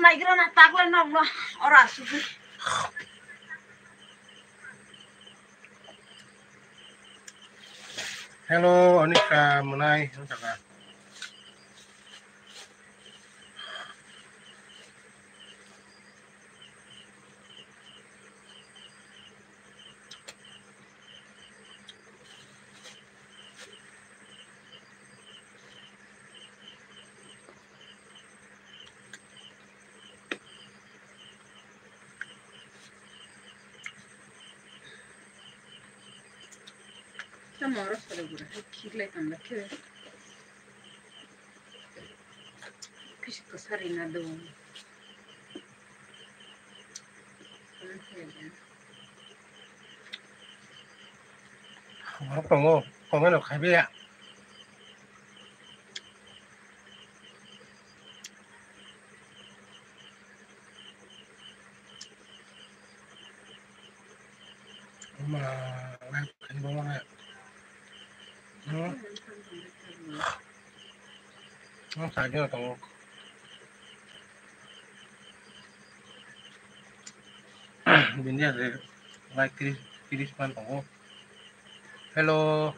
Naigrana takle nokno ora asugwi. Hello, Anika, mwnai, wng sakha. Tamo oro salo gura hai khik lai tong lakhe. Kis kwsa rina do. Borok tongo, comment rok khai biya. Ma, live khaini bo mane. Hmm? Hmm, side o tongo. Bini age live kiri, kiri span tongo. Hello.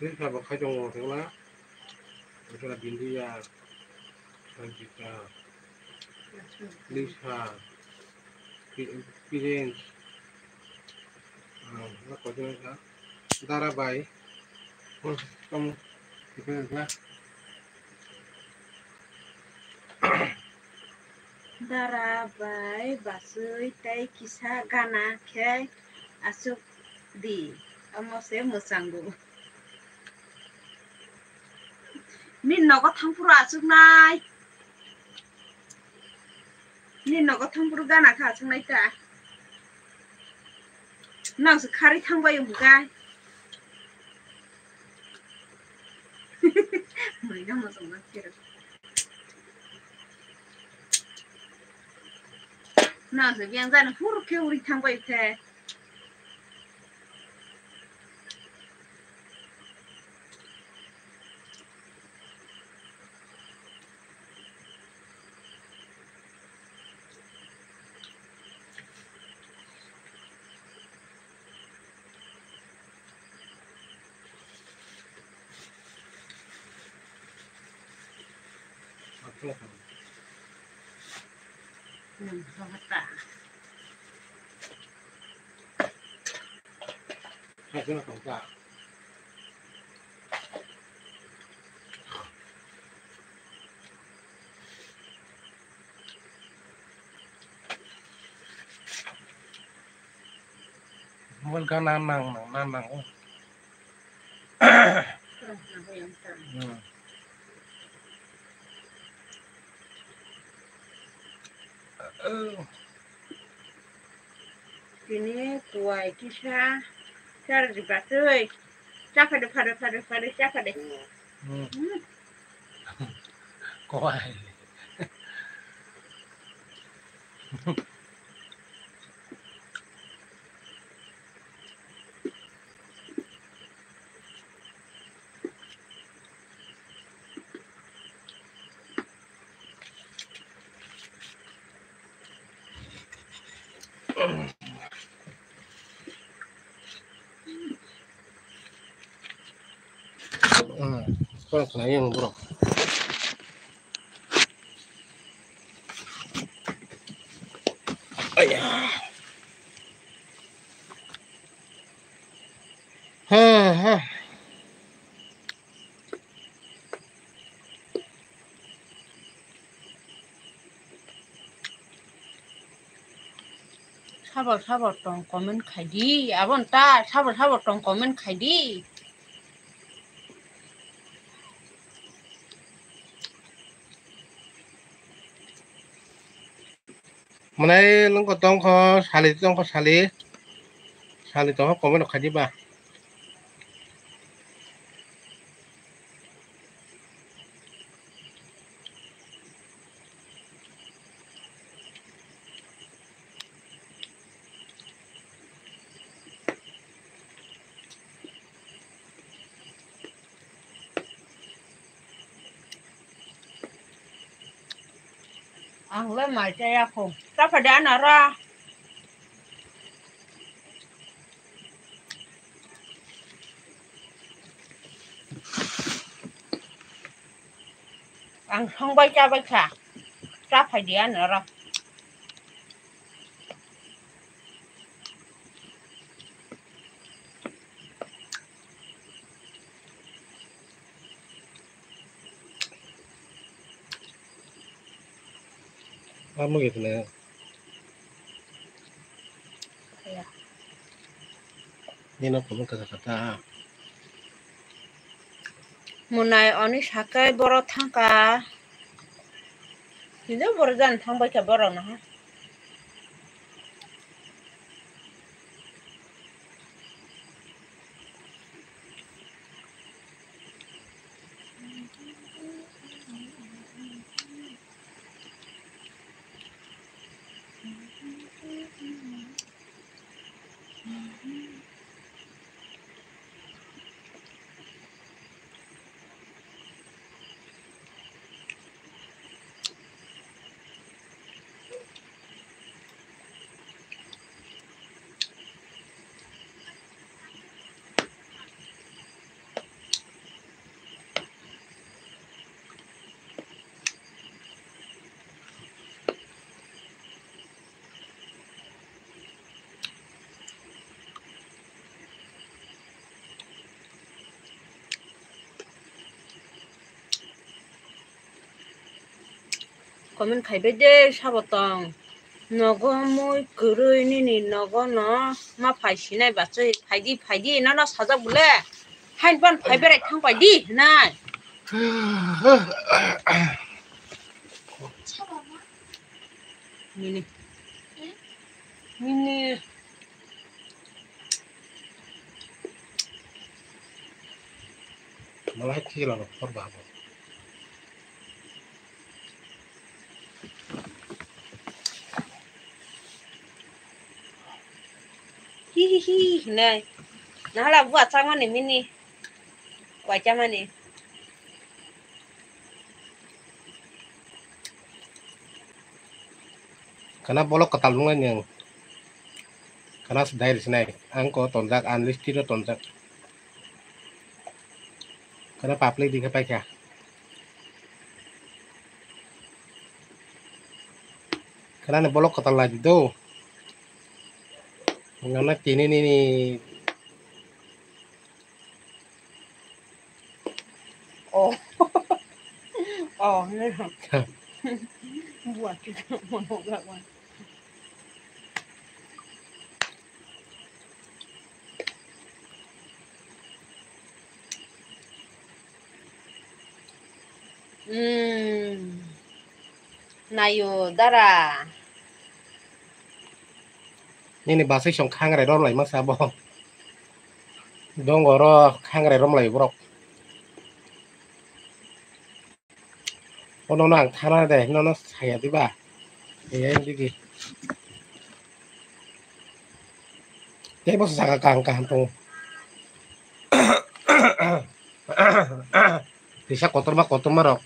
Tei sabo khai tongo, tei wngla. Tei sabo Bindia, Sanjita, Lisa, Pi-, Pirince, ah, wngkha koitwma wngkha. Dara bai. Hmm, tamo. Ipin wngkha. Dara bai basui tei kisa gana khe aswk di, omo se mwchango. Nini nogo thangphuru aswknai. Nini nogo thangphuru gana khe aswknai ta. Nang se kharwi thangbai hwnkha. Mui no mosong na khe. Nang se biyang jani phuru khe uri thangbai khe. Mobile gana nang nang nang nang. Hmm. Tini kuwai kisa charge batwi chaphade phade phade phade chaphade. Hmm. Hmm. Kuwai. Kono khna yang borok. Aya. Ha ha. Sabo sabo tong comment khai di, aboni ta sabo sabo tong comment khai di. Mwnai lwngkha tongkha, sali tongkha, sali. Sali tongkha, comment rok khai di ba. Ang le mai chaya kho. Chaphade anara. Ang songbai chabai kha. Chaphai di anara. Amo gitu na. Nino kuno kata kata. Munai oni sakai boro thangka. Hijo boro jan thangbai kha boro no ha. Comment khaibai de sabo tong. Nogo mui kwrwi nini nogo no ma phai sinai bachwi. Phaidi, phaidi, nono sajak bole. Hain pan phai berai thang pai di hinai. Nini. Nini. Malai thila no khor babo. Hi hi hi hinai. Nahala bua chamani mini. Kwai chamani. Kana bolok kwtal nungnai ni ang. Kana se dairi sinai. Ang ko tonjak, unlisted o tonjak. Kana public dikhe paikha. Khwnani bolok kwtal lai di do. Ngana tini nini. Oh. Oh, ne. Buat kita mau nggak, Wan? Hmm. Nayo dara. Nini basai song khangrai romlai masa bo. Dong oro khangrai romlai borok. Ono no ang thana de, nono saya diba. Iya digi. Tei bo jaga kaham kaham tongo. Tisa kotorma kotorma rok.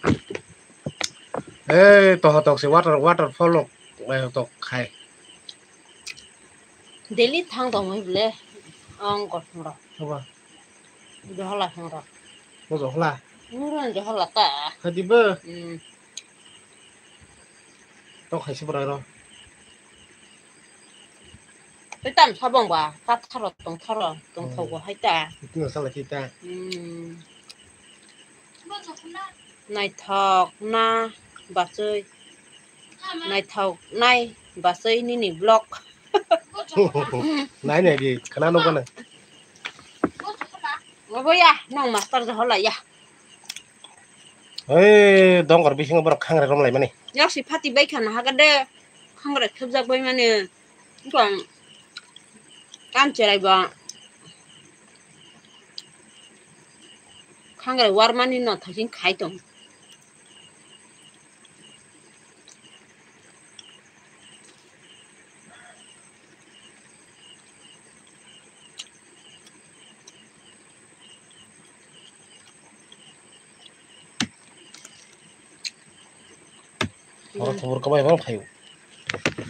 Ei, toho tok se water, waterfall rok, eh, tok khai. Daily thang tong mai bole, ang kotorma rok. Soba? Johla thang rok. Bo johla? Nuro johla ta. Hadi bo? Hmm. Tok khai se bora ro. Tei tam sabong ba, ta tharo, tong tharo, tong thok bo hai ta. Itu na sala kita. Hmm. Naithok na bachoi. Naithok nai bachoi nini vlog. Nai nai di, khana nukha na. Obo ya, nong master johor lai ya. Oi, dongor bisingo borok khangrai romlai mani. Yak si phati bai khana haga de, khangrai khebjak bai mani. Bang, kan cherai ba. Khangrai war mani no thajin khai tong. Oro thubur kwbai bo phaio.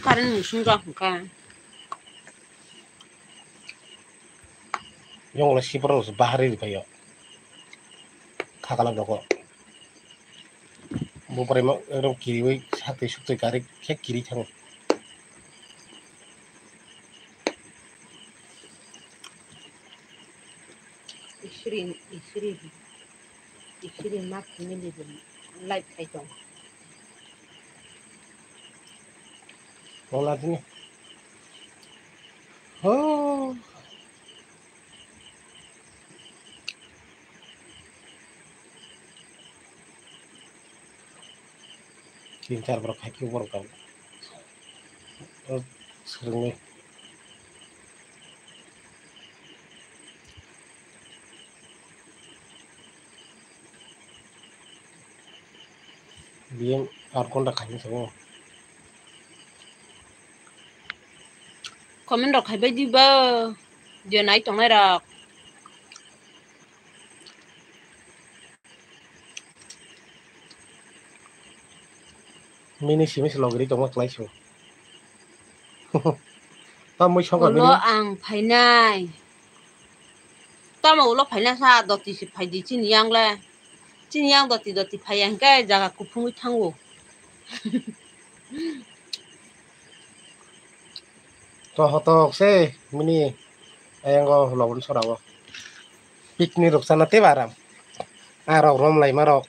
Current musung rok hwnkha. Yongla sipra rok bahari ri phaio. Khakalak rok. Bo pore ma ero kiriwi sakti sukti gari khe kiri thango. Isiri, isiri, isiri ma family bo live khai tong. Bola dini. Ho. Tin char borok hai khe borok kabo. O swrwngwi. Biyem ar konda khaini tongo. Comment rok khaibai diba, je nai tongnai rok. Mini simi se logri tongma klaisu. Tamoi songkar ulo bini. Ang phainai. Tamo ulo phaina sa doti se phaidi chini yang le. Chini yang doti doti phaiya hingke jaga kuphungwi thango. To hotok se mini ayango lobon sorao. Picnic rok sana tei baram. Arok rom lai marok.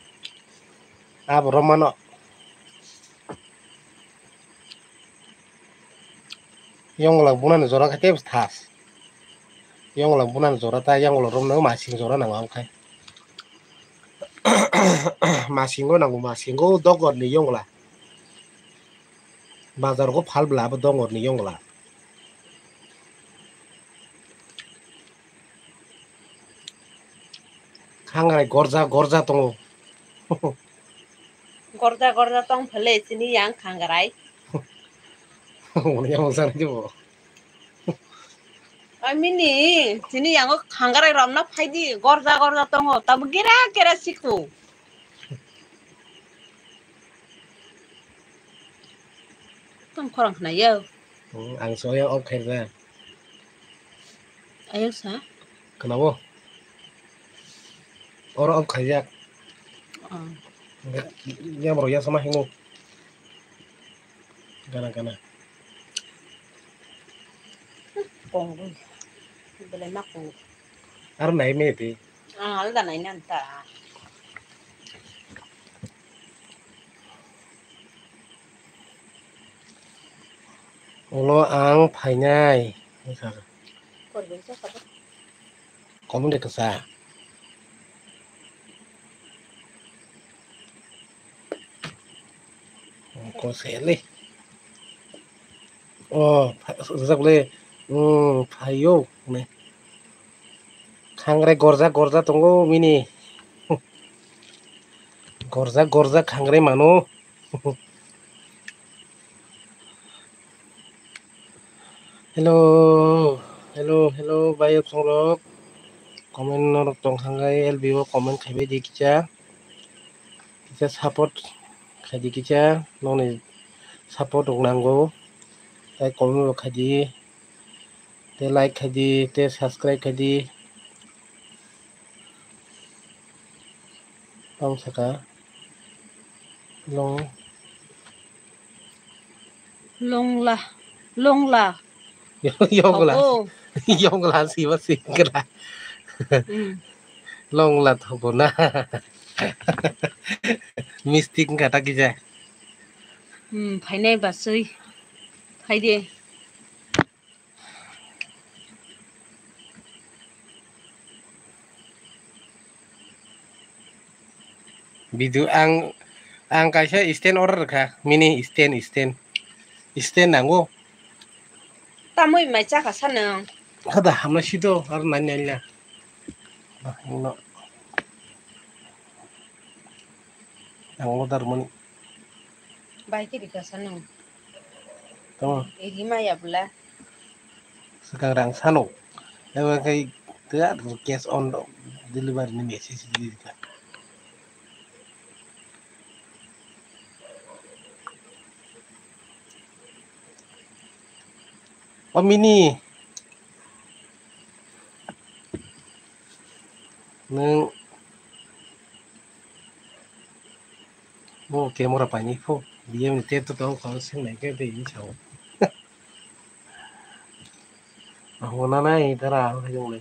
Abo rom mano. Yongla bunani jora khe tei thas. Yongla bunani jora ta yongla romno masing jora nango ang khai. Masingo nango, masingo dogorni yongla. Bazar go phal bla abo dogorni yongla. Khangrai gorja gorja tongo. Gorja gorja tong phele chini yang khangrai. Hwnwi yang mungsa nai bo. Amini chini yango khangrai romna phaidi gorja gorja tongo tabo gira gira siko. Tong khorang khna yo. Hmm, ang soya off khairja. Ayang sa? Khna bo. Oro off khaijak. Oh. Yang ro ya sama hingo. Gana gana. Kongwi. Belai ma kong. Aro nai me di. Ah, alda nai nan ta. Ulo ang phainai. Comment de kasa. Ko sele. O, sak le. Hmm, phayo ne. Khangrai gorjak gorjak tongo mini. Gorjak gorjak khangrai mano. Hello, hello, hello, bayok songrok. Comment norok tong khangai L B o comment khaibai di kicha. Kicha support khaidi kicha, noni support rok nango. Tai comment bo khaidi, te like khaidi, te subscribe khaidi. Tamo saka long. Longla, longla. Yongla. Thogo. Yongla siba singkra. Hmm. Longla thogo na. Mistik wngkha ta kisa. Hmm, phainai basui. Phaide. Video ang, ang kaisa stand order rwkha, mini stand, stand, stand nango. Tamoi mai chakha sa nwng? Khada hamna sido, aro nani nani la. Bah, ang order mani. Bai kiri kasa nung. Tamo. Iri maya bwla. Swkang rang sano. Abo khe tei cash on delivery ni message rijak. O mini. Nwng. Bo camera paini pho. Biyem ni te to tong khon sing nai khe de i sao. Ang wana nai dara ang hai jong le.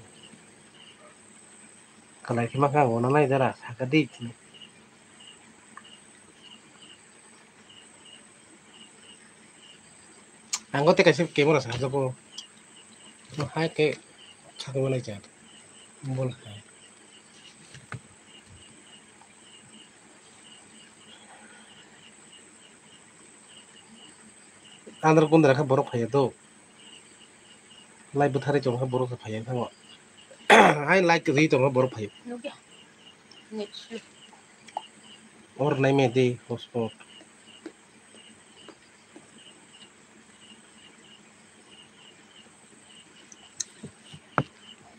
Kalai khe ma kha ang wana nai dara saka di. Ang o tei kaisa camera sa jago. Hai khe sakwi manai cha. Bol hai. Andro kundra khe borok phaiya do. Live bwtharwi tongkha borok khe phaiya thango. Hai live kwrwi tongkha borok phaiya. Nukya. Next. Or nai me de hotspot.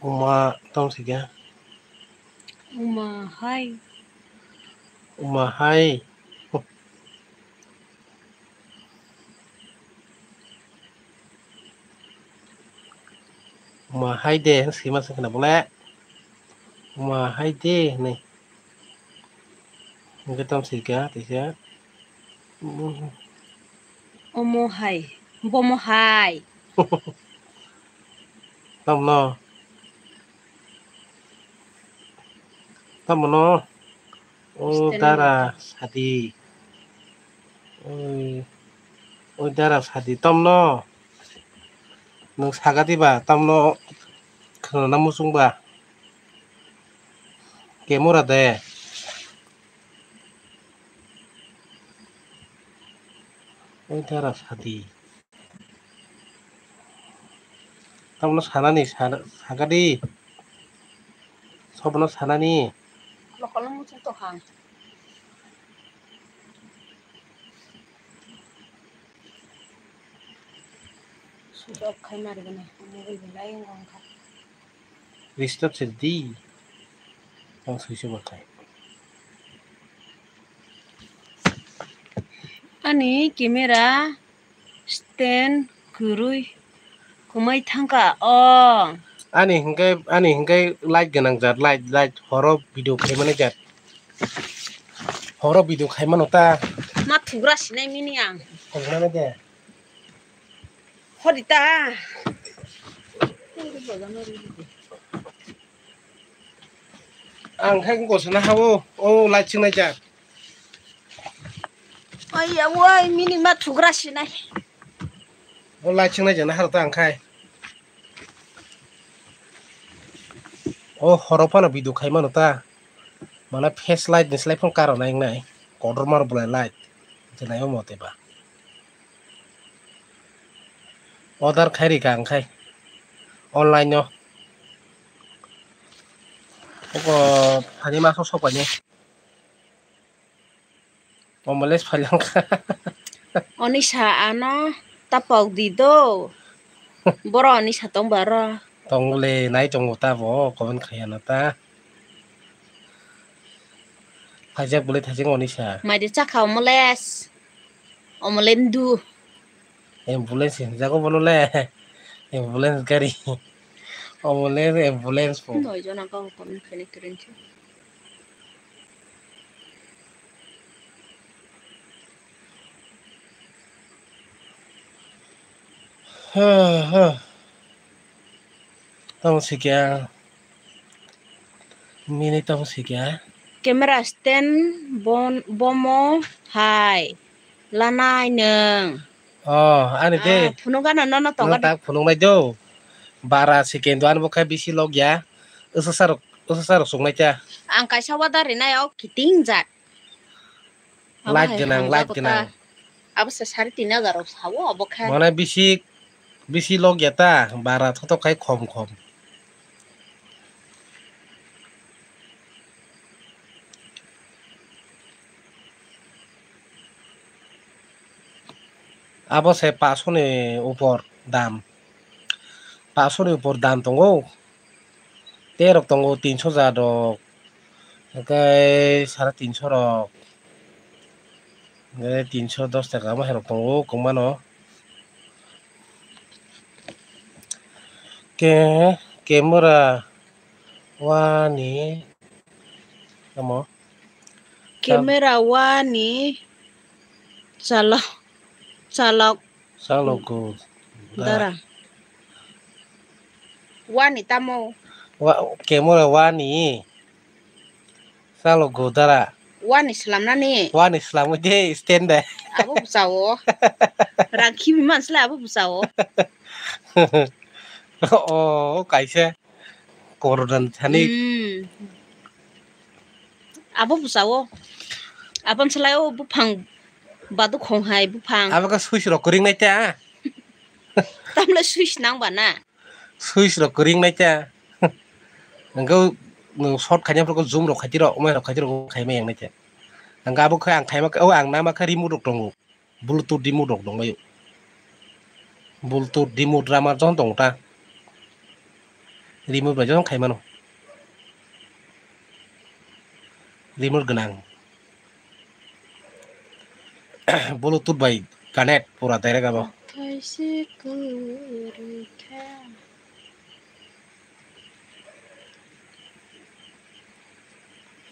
Uma tong sika. Uma hai. Uma hai. Uma hai de, sima sing khna bole. Uma hai de, ne. Hingke tam sika, tisa. Omo hai, bomo hai. Tamno. Tamno. O dara sadi. Oi, oi dara sadi tamno. Nwng saga diba tamno khwnana muchung ba. Camera de. Oi dara sadi. Tamno sanani sa-, sagadi. Sobno sanani. Lokolo muchung tokha. Switch off khai mari gana. Mobile belai wngkha. Restart se di. Ang switch off khai. Ani camera stand kwrwi kwmai thangkha o. Ani hwnkhe, ani hwnkhe light gwnang jat, light, light horo video khaimani jat. Horo video khaimano ta. Ma thugra sinai mini ang. Khaimani de. Hori ta. Ang khai gosana hao, o light singnai jak. Oi ya, oi, mini ma thugra sinai. O light singnai jana haro ta ang khai. O horo phano video khai mano ta. Mana face light ni slai phano karo nai nai. Kodor mar bulai light. Jenai o mote ba. Order khai rika ang khai. Online no. Oko thani maso sopai ni. Omoles phailangkha. Onisa ano tapok di do. Boro onisa tong baro. Tongole nai tongo tabo comment khayana ta. Phaijak bole thajak onisa. Maide chakha omoles. Omolendu. Ambulance hinjago bono le. Ambulance gari. Omoles ambulance po. Noi jona kok comment khaini keren. Tamo sikya. Mini tamo sikya. Camera stand bon bomo hai lanai neng. Oh, ani de. Ah, phunuk gana nono tongo. Tak phunuk nai do. Bara sikendo ani bo khai bisi log ya. Usa sarok, usa sarok sung nai cha. Ang kaisa wada rinai o kiting jat. Light gwnang, light gwnang. Abo se sari tin hajar rok sao abo khe. Mane bisi, bisi log ya ta, bara thothok khai khom khom. Abo se paso ni upor dam. Paso ni upor dam tongo. Tei rok tongo tinso ja rok. Hwnkhe sare tinso rok. Hwnkhe tinso dos taka omo hai rok tongo kwbangma no. Ke, camera wani tamo. Camera wani chalok, chalok. Chalogo. Dara. Wani tamo? Wa, camera wani. Chalogo dara. Wani slamnani? Wani slamwi de stand de. Abo bwsao. Rang khibi mansle abo bwsao. O, kaisa. Corona ni thani. Hmm. Abo bwsao. Aboni salai o buphang badu khong hai buphang. Abo khe switch rok kwrwng nai ta. Tamle switch nang ba na. Switch rok kwrwng nai ta. Hwnkhe nwng short khaina phuru zoom rok khaitiro, omai rok khaitiro khai ma yang nai ta. Hwnkhe abo khe ang khaima khe, o ang nama khe remote rok tongo. Bluetooth remote rok tonglaio. Bluetooth remote rama jong tong ta. Remote bai jong khai mano. Remote gwnang. Bluetooth bai connect pura direct abo. Kaisa kwrwi kha.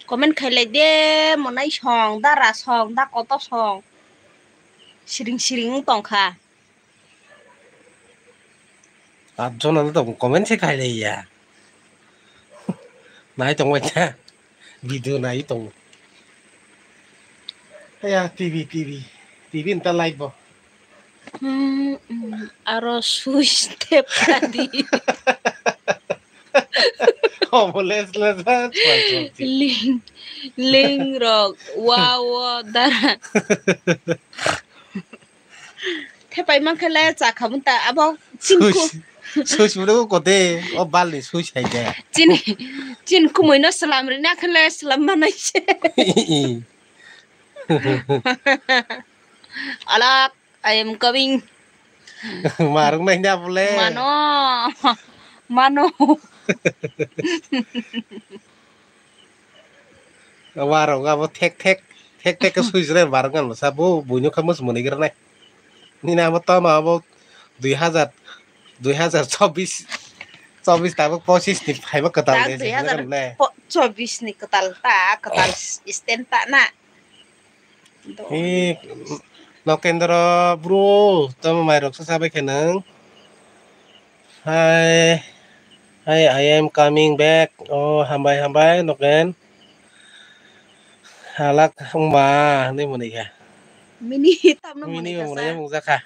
Comment khailai de, monai song, dara song, da koto song. Siring siring wng tong kha. Atjona no tong comment se khailai ya. Nai tong bai ta. Video nai tong. Ya, T V, T V. T V nta live bo. Hmm, hmm, aro switch tep kha di. Omo les les ha, chwng chwng chi. Ling, ling rok, wa, wa, dara. Thepai mankhe le chakha mun ta abo chini khu. Switch, switch bwrwi kote, o balni switch hai de. Chini, chini khumui no slam rina khe le slam manai se. Alak, I am coming. Marung nai na bole. Mano. Mano. Warok abo thek thek, thek thek khe switch re barok nang sa bo buino kha mus muni gra nai. Nini abo tamo abo dui hazar, dui hazar chobis, chobis tabuk pochis ni phaiba kwtal de. Dui hazar chobis ni kwtal ta, kwtal stand ta na. Hi, Nokendra bro, tamo mairok sa sabai khe nang? Hi. Hi, I am coming back. Oh, hambai, hambai, Noken. Halak wngma, hinwi mwnwi kha. Mini tamno Mini mwnwi kha mwnwi sa. Mwnwi kha.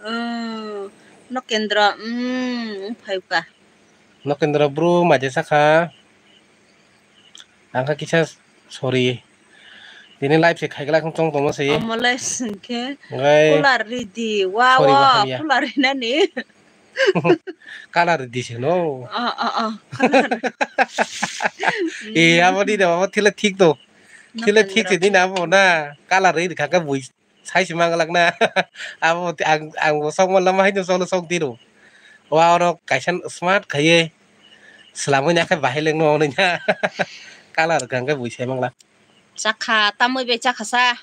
Oh, Nokendra, mm, wng phai kha. Nokendra bro, maje sakha. Ang kha kisa sorry. Tini live se khaigla khong chong tongma se. Omo le singkhe Ngai. Cooler ridi. Wa, sorry, wa, wa, hamya. Cooler rinani. Colour ridi se no. Oh, oh, oh. Colour. E, abo di da, abo thile thik to. Thile thik se din abo na. Colour ridi khaka bui. Sai se manglak na. Abo ti ang, ang bo sok manlama hai no solo sok diru. Wa oro kaisa smart khaiye. Slamwi na khe bahai lengno onwi na. Colour rwkha hwnkhe bui sai manglak. Chakha, tamwi bai chakha sa.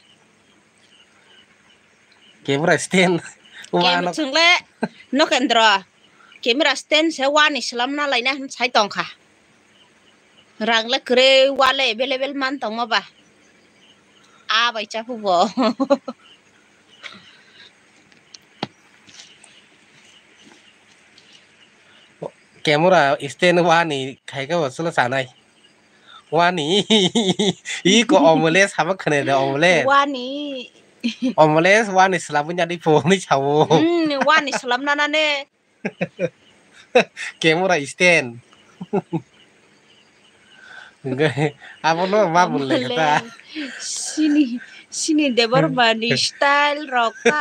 Camera stand. Wa Cam-, no. Chwngle, Nokendra. Camera stand se wani slamna laina hin sai tongkha. Rang le kwrwi wale available man tongma ba. A bai chapu bo. Camera stand wani khaika bo chwla chanai. Wani. Iko omelette sama khne da omelette. Wani. Omelette wani slamwi nadi phone ni sawo. Mm, wani slamna nane. Camera stand. Abono ma bun le kata. Sini, sini Debbarma ni style rok ta.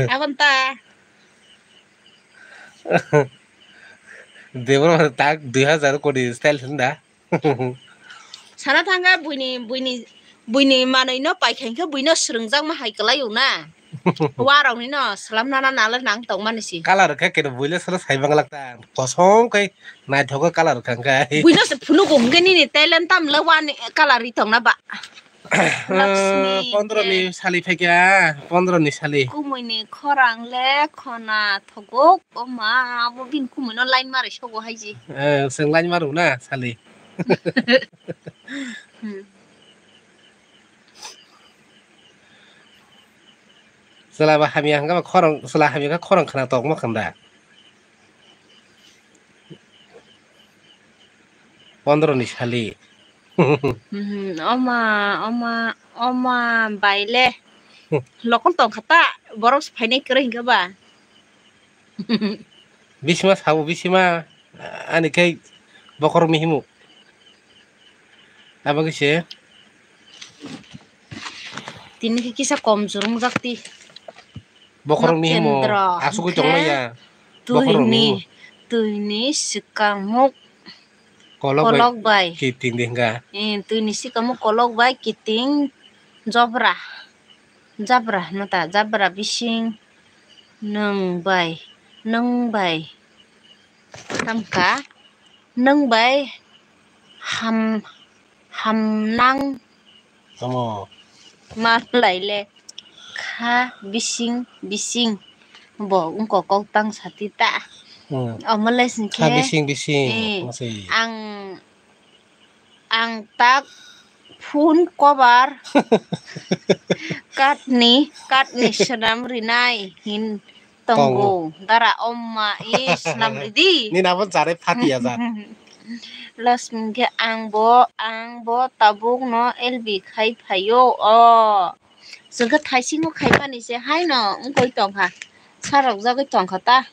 Abon ta. Debbarma tak dui hazar kodi style hinda. Sana thangkha buini, buini, buini manwi no paikha hinkhe buino swrwngjakma hai kwlaio na. Warokni no swlamna na nalo nang tongmani si. Colour khe keno buile salo sai manglak ta. Kosom kai naithok colour khangkha. Buino se phunugo hwnkhe nini talent tamle wani colour ri tongna ba. Laxmi pondro ni sali phaikha, pondro ni sali. Kumui ni khorang le khona thogok, o ma, abo bini kumui no line marai sogo hai ji. Eh, chwng line maru na sali. Hmm. Chwla ba hamya hwnkha ba khorang, chwla hamya khe khorang khna tongma khanda. Pondro ni sali. Mhm, oma, oma, oma, baile. Lokol tongkha ta, borok se phainai kwrwi hinkhe ba. Bisima sabo, bisima, ani khai bokhorokni himu. Abo khe se. Tini khe kisa kom churungjak ti. Bokhorokni himu. Nokendra asugwi hwnkhe tongmaya. Bokhorokni twini, himu. Twini swkangmuk kolok bai kolok bai kiting di hwnkha. Eh, twini swkangmuk kolok bai kiting jobra. Jabra hwno ta, jabra bising nwng bai, nwng bai. Hamkha, nwng bai ham, hamnang tamo. Malai le kha bising bising bo wngkok kok tang sati ta. Hmm. Omo le sing kha khe, bising bising, eh, masui. Ang, ang tak phone cover katni, katni swnam rinai hin tongo. Tongo. Dara omma e swnam ridi. Nini abo jare phatiya ja. Lasming khe ang bo, ang bo tabuk no L B khai phaio o. Chwng khe thaisingo khaimani se haino wngkoi tongkha. Sarok jagwi tongkha ta.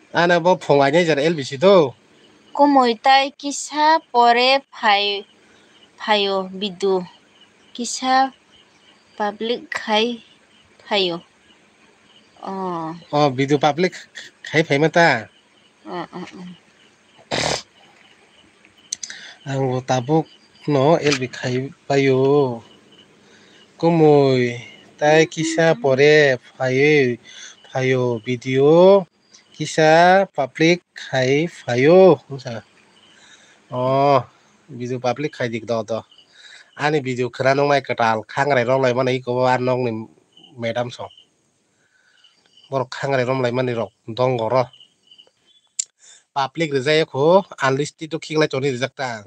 Ano bo phung ainai jara L B C do. Kumui tai kisa pore phai, phaio bidu. Kisa public khai phaio. Oh. Oh, bidu public khai phaima ta? Oh, oh, oh. Ang bo tabuk no L B khai paio. Kumui tai kisa pore phaiwi phaio video kisa public khai phaio wngsa. Oh, video public khai dik do do. Ani video khwna nung nai kwtal khangrai rok lai mani iko bo a nok ni madam song. Borok khangrai rom lai mani rok dong oro. Public rijak ya kho, unlisted o khiklai toni rijak ta ang.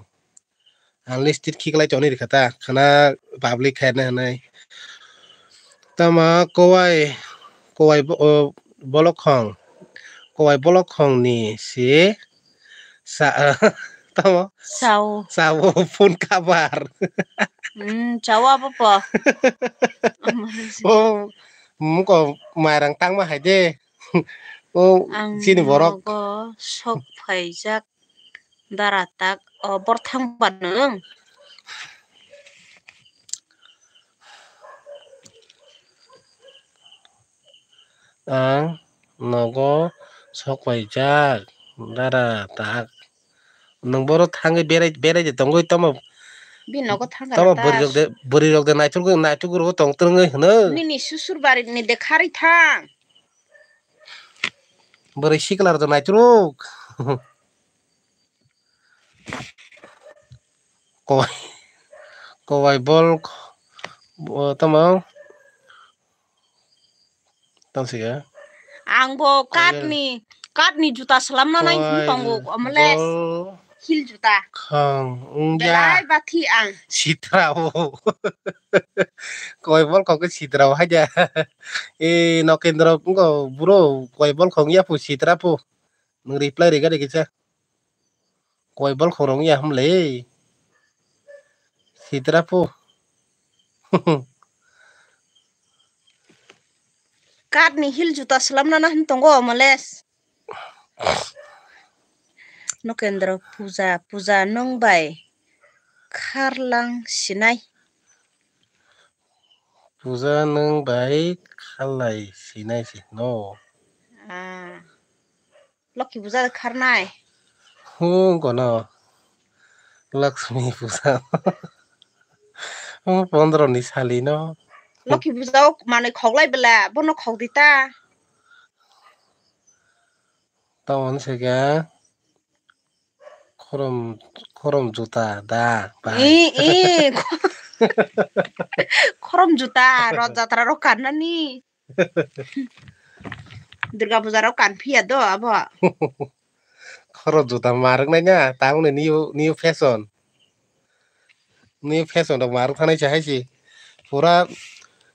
Unlisted khiklai toni rikha ta, khana public khaina hinwi. Tama kowai, kowai bo-, o, bolokhong, kowai bolokhong ni si sa, tamo? Sao. Sao phone cover. Hmm, sao abo po. O, muko mairang tangma hai de. O, ang chini borok. Nogo sok phaijak dara tak, o, borthang ba nwng. Ang nogo sok phaijak dara tak. Nwng boro thangwi berai, berai de tongwi tamo. Bini nogo thang tamo dara bwrwi tak. Rok de, bwrwi rok de naithok, naithok rok tong twrwngwi hwno. Nini susur bari ni de kharwi thang. Bwrwi sikla rok de naithok. Kowai, kowai bol, bo tamo. Tang sika. Ang bo kowai. Katni, katni juta slam na nai kowai tongo, omoles. Bol heel juta. Khang, wngya. Belai bathi ang. Sitra o. Kowai bol khong khe sitra o haida. E, Nokendra wngkha bro, kowai bol khong ya pu sitra pu. Nwng reply rega de kisa. Kowai bol khorong ya hwnle. Sitra pu. Katni heel juta slam na na hin tongo, omoles. Nokendra puja, puja nwng bai kharlang sinai. Puja nwng bai khalai sinai se no. Ah. Lokhi puja kharnai. Hu kono. Lakshmi puja. Hu pondro ni sali no. Lokhi puja o manwi khoklai bela, bono khok di ta. Tamoni saka. Khorom, khorom juta da, bai. Ee, ee. Khorom juta, Rath Jatra rok kannani. Durga puja rok kan phiya do abo. Khorom juta marwk nai na, tamoni new, new fashion. New fashion rok marwk thanai se hai se. Pura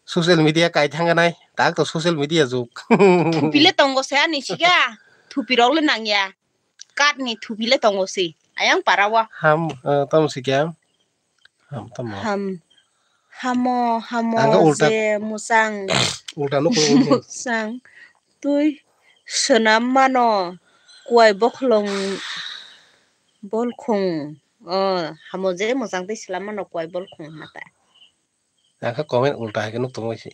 social media kai thang nai. Tak to social media jug. Thupi le tongo se ani siga. Thupi rok le nang ya. Katni thupi le tongo se. Ayang para o. Ham, eh, tamo sikya. Ham, tamo. Ham. Hamo, hamo, ang khe ulta, je musang. Ulta nuk musang. Twi swnam mano. Kuai bokhorok bolkhong. Oh, hamo je musang twi swnam mano kuai bolkhong mata. Ang khe comment ulta hai khe nuk tongwi se.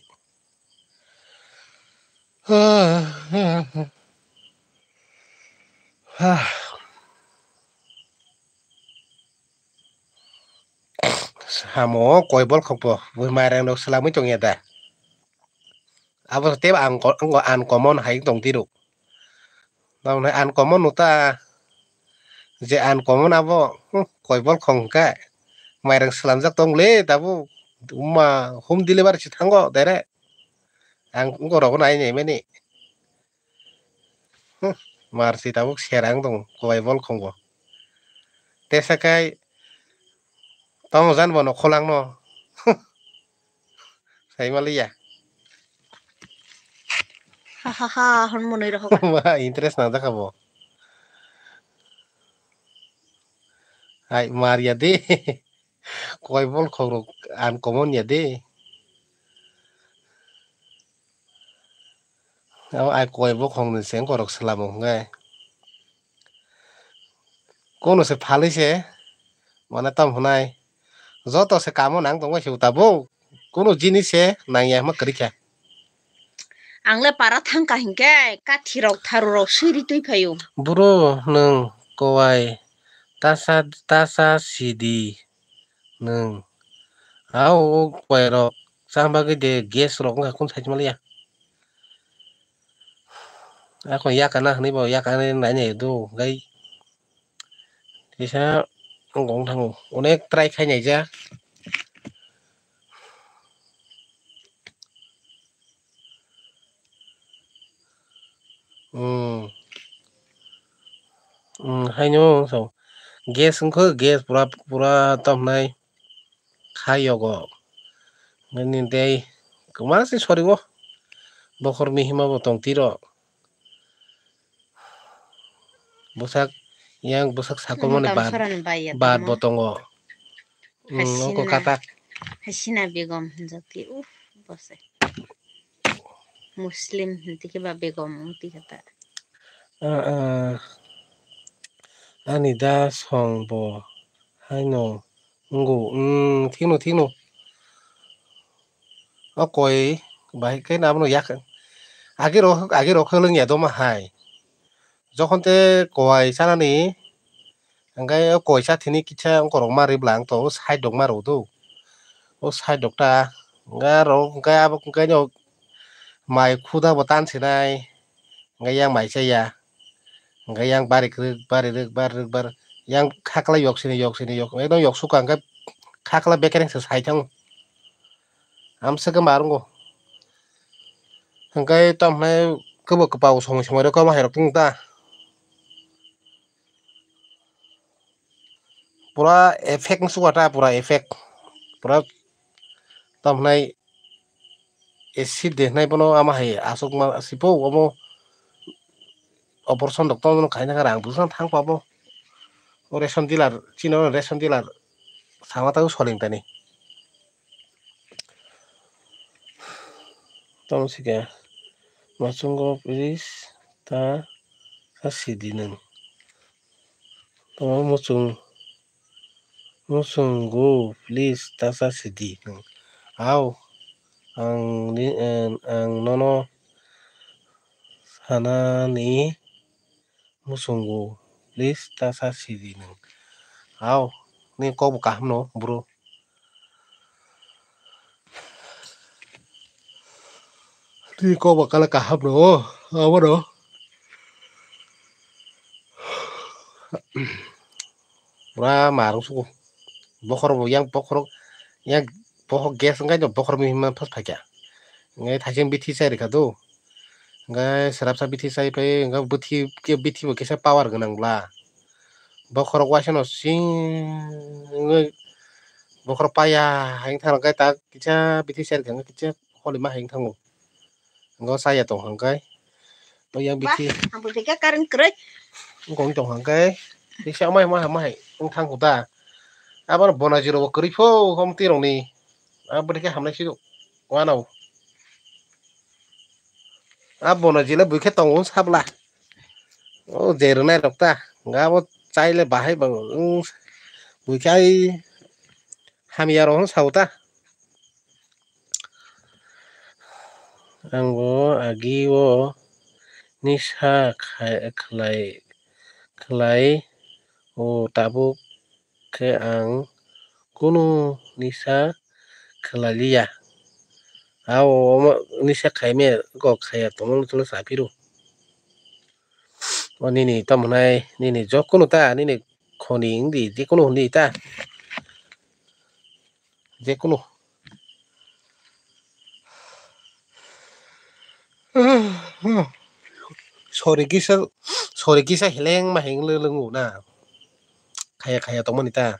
Samo koi bol khokbo bui mairang rok swlamwi tongya da. Abo tei ang ko-, ang ko uncommon hai tong tiro. Tamoni uncommon no ta, je uncommon abo, hmm, koi bol khong khe mairang swlamjak tong le tabuk, ma home delivery se thango direct. Ang wngkor rogo nai nai mani. Hmm, marsi tabuk serang tong koi bol khong bo. Tesa kai tong jan bo no kholang no. Sai maliya. Ha ha ha, hwn monwi rohok. Ba, interest nangjak abo. Hai, mar ya de. Koi bol khorok uncommon ya de. Abo ai koi bol khoroknwi se wngkha rok swlamo hwnkhai. Kunu se phalwi se, mane tamo hwnai, joto se kamo nang tongbai se tabuk, kunu jinis se nangya hwnma kwrwi kha. Ang le para thang kha hinkhe kathi rok tharu rok swi ri twi phaio. Bro, nwng kowai tasa, tasa sidi nwng. Ao kowai rok cham bagwi de gas rok wngkha kunu sait maliya. Ako yakana hwnwi bo yakana nai nai do gai. Kisa wng thango. Onek try khai naijak. Hmm. Hmm, haino so. Gas wngkha, gas pura, pura tamnai. Kha yogo. Nini tei Kwma se sori o. Bokhor mihima bo tong tiro. Bwsak yang bwsak sakomoni bad, bad bo tongo. Hmm, oko katak. Hasina Begum hinjak ti, uff, bose. Muslim hinti khe ba Begum hinti khe ta. Ah, ah. Ani da song bo haino wngo. Hmm, thikno, thikno. O koi bahai khe abono yak, agi rok, agi rok khe lwng ya doma hai. Jokhon te kowai chanani, hingke o koi chathini kisa wngkorok ma ribla ang to, o side rok ma rw do. O side rok ta, hingke aro hingke abo hingke no mai khuda bo tan sinai, hingke yang mai chaya, hingke yang bari kwrwk, bari rwk, bari rwk, bari yang khakla yok sini, yok sini, yok, ekdom yok suka hingke khakla bekereng se sai thango. Amswk ma rwngo. Hingke tamo hwnai kwbo kwpao somoi somoi rok kwma hai rok tong ta. Pura effect wngsuka ta, pura effect. Pura tamo hwnai acid de hwnai bono ama hai aswkma sipo omo operation rok tongmani khaina khe rang bwswk thang pabo. O ration dealer, chini o ration dealer sama tao soling tani. Tamo sika muchungo please ta sa sidi nwng. Tamo muchung, muchungo please ta sa sidi nwng. Au, ang ni, ang nono sanani muchungo, please ta sa sidi nwng. Au, ni kok bo kaham no, bro. Ni kok bo kala kaham no, abo no. Pura marung sugo. Bokhor bo yang bokhorok, yang bokhok gas wngkha, bokhor mihima phas phaikha. Ngai thaising bithi chai rikha do. Hingke srapsa bithi chai pai, hingke bithi, bithi bo kisa power gwnang bla. Bokhorok waisa no sing wngwi bokhorok paya, hingke thang khe tak kisa bithi chai rikha, kisa holi ma hai wng thango. Hingke chaya tong hingke, o yang bithi. Ang bo bikha current kwrwi. Wngkong tong hingke, kisa mai ma hai ma hai wng thang kho ta. Abo no bona jiro bo kwrwi pho, hom twi rok ni. Abo bwrwi khe hamnai si wanao. A bono jile bui khe tongo sabla. O je rwnai rok ta. Nga bo chaile bahai ba, wng, bui khe ai hamya rok hwn sao ta. Ang bo agi o nisa khai, khlai, khlai o tabuk khe ang kunu nisa khlai liya. Ao omo nisa khai maya kok khaiya tongmani chwla sa phiro. O nini tamo hwnai nini jokono ta nini khoni wngdi jekono hwnli ta. Jekono. Sori kisa, sori kisa heleng ma heng le lengo na. Khaya khaya tongmani ta.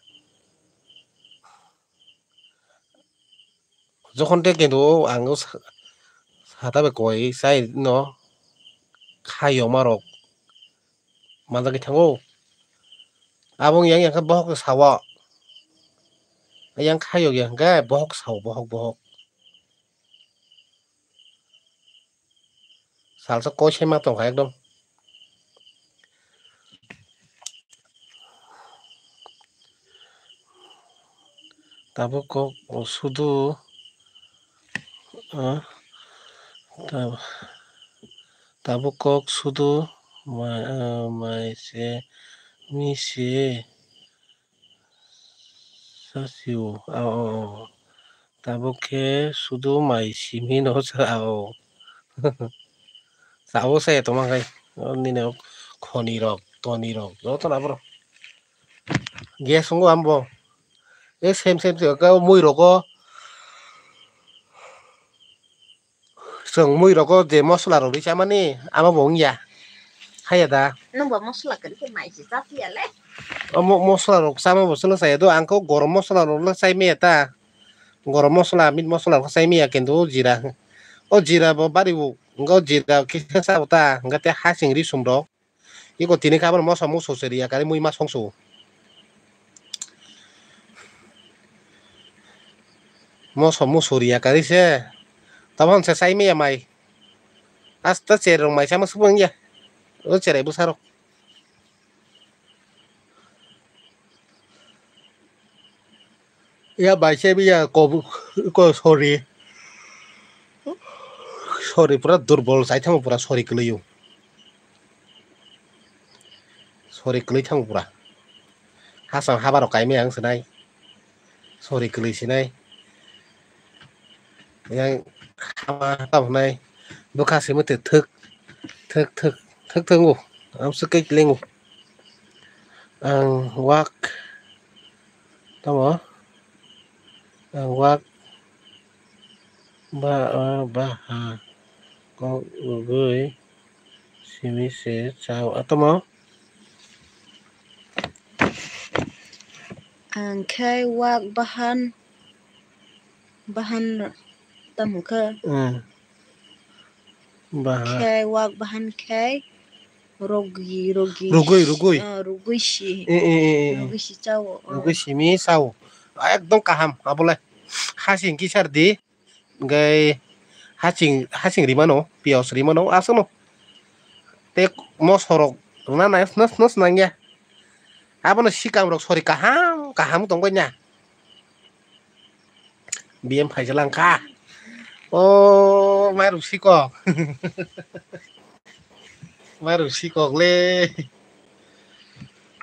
Jokhon te kendo ang o sa-, sata bai koi chai no khayo ma rok manjagwi thango. Abo wng yang yang khe bohok sao. Yang khayo yang khe bohok sao, bohok, bohok. Salsa koi se ma tongkha ekdom. Tabuk kok sudu, ah, tab-, tabuk kok sudu mai, ah, mai se, mi se. Sasio, ao, ao, ao. Tabuk khe sudu mai simi no sa, ao. Sao saya tongma khai. O nini o khoni rok, toni rok, joto na boro. Gas wngkha ambo. E sem sem se ka mui rogo. Chwng mui rogo je mosola rok ri chamani, amo bo wngya. Haiya da. Nwng bo mosola kwrwi khe mai se cha phiya le. Omo mosola rok chama bo chwla chaya do, ang khe gorom mosola rok le chai maya ta. Gorom mosola, meat mosola rok chai maya kintu o jira. O jira bo bari bo, o jira kisa sa ta, hwnkhe tei hasing risum rok. Iko tini khe abono moso musu se riya kari mui ma songsu. Moso musu riya kari se. Tamo se chai maya mai. Asta cherrok mai sama sukmang ya. O cherai bwsarok. Ya bai se biya ko, ko sori. Sori pura durbol sai thamo pura sori kwlwi o. Sori kwlwi thamo pura. Hasam habarok kaimai ang sinai. Sori kwlwi sinai. Yang hama tamo hinai. Bwkha simi te thwk, thwk, thwk, thwk, thwk, o. Amswk khe lengo. Ang wak. Tamo? Ang wak ba, ah, ba, ha. Kok rwgwi simi se chao. Ah, tamo? Ang khe wak bahan, bahan tamo khe? Hmm. Bahan. Khe wak bahan khe rogwi, rogwi. Rugwi, rugwi. Ah, rugwi si. Eh, eh, eh, eh. Rugwi si chao. Rugwi simi chao. Ekdom kaham, abole. Hasing kisar di. Hwnkhe hasing, hasing rimano, piyaj rimano, aswkno. Tei mosorok rwna nai, nos, nos nangya. Abono sikamrok sori kaham, kaham tongbaina. B M phaijala wngkha. O, mairum sikok. Mairum sikok le.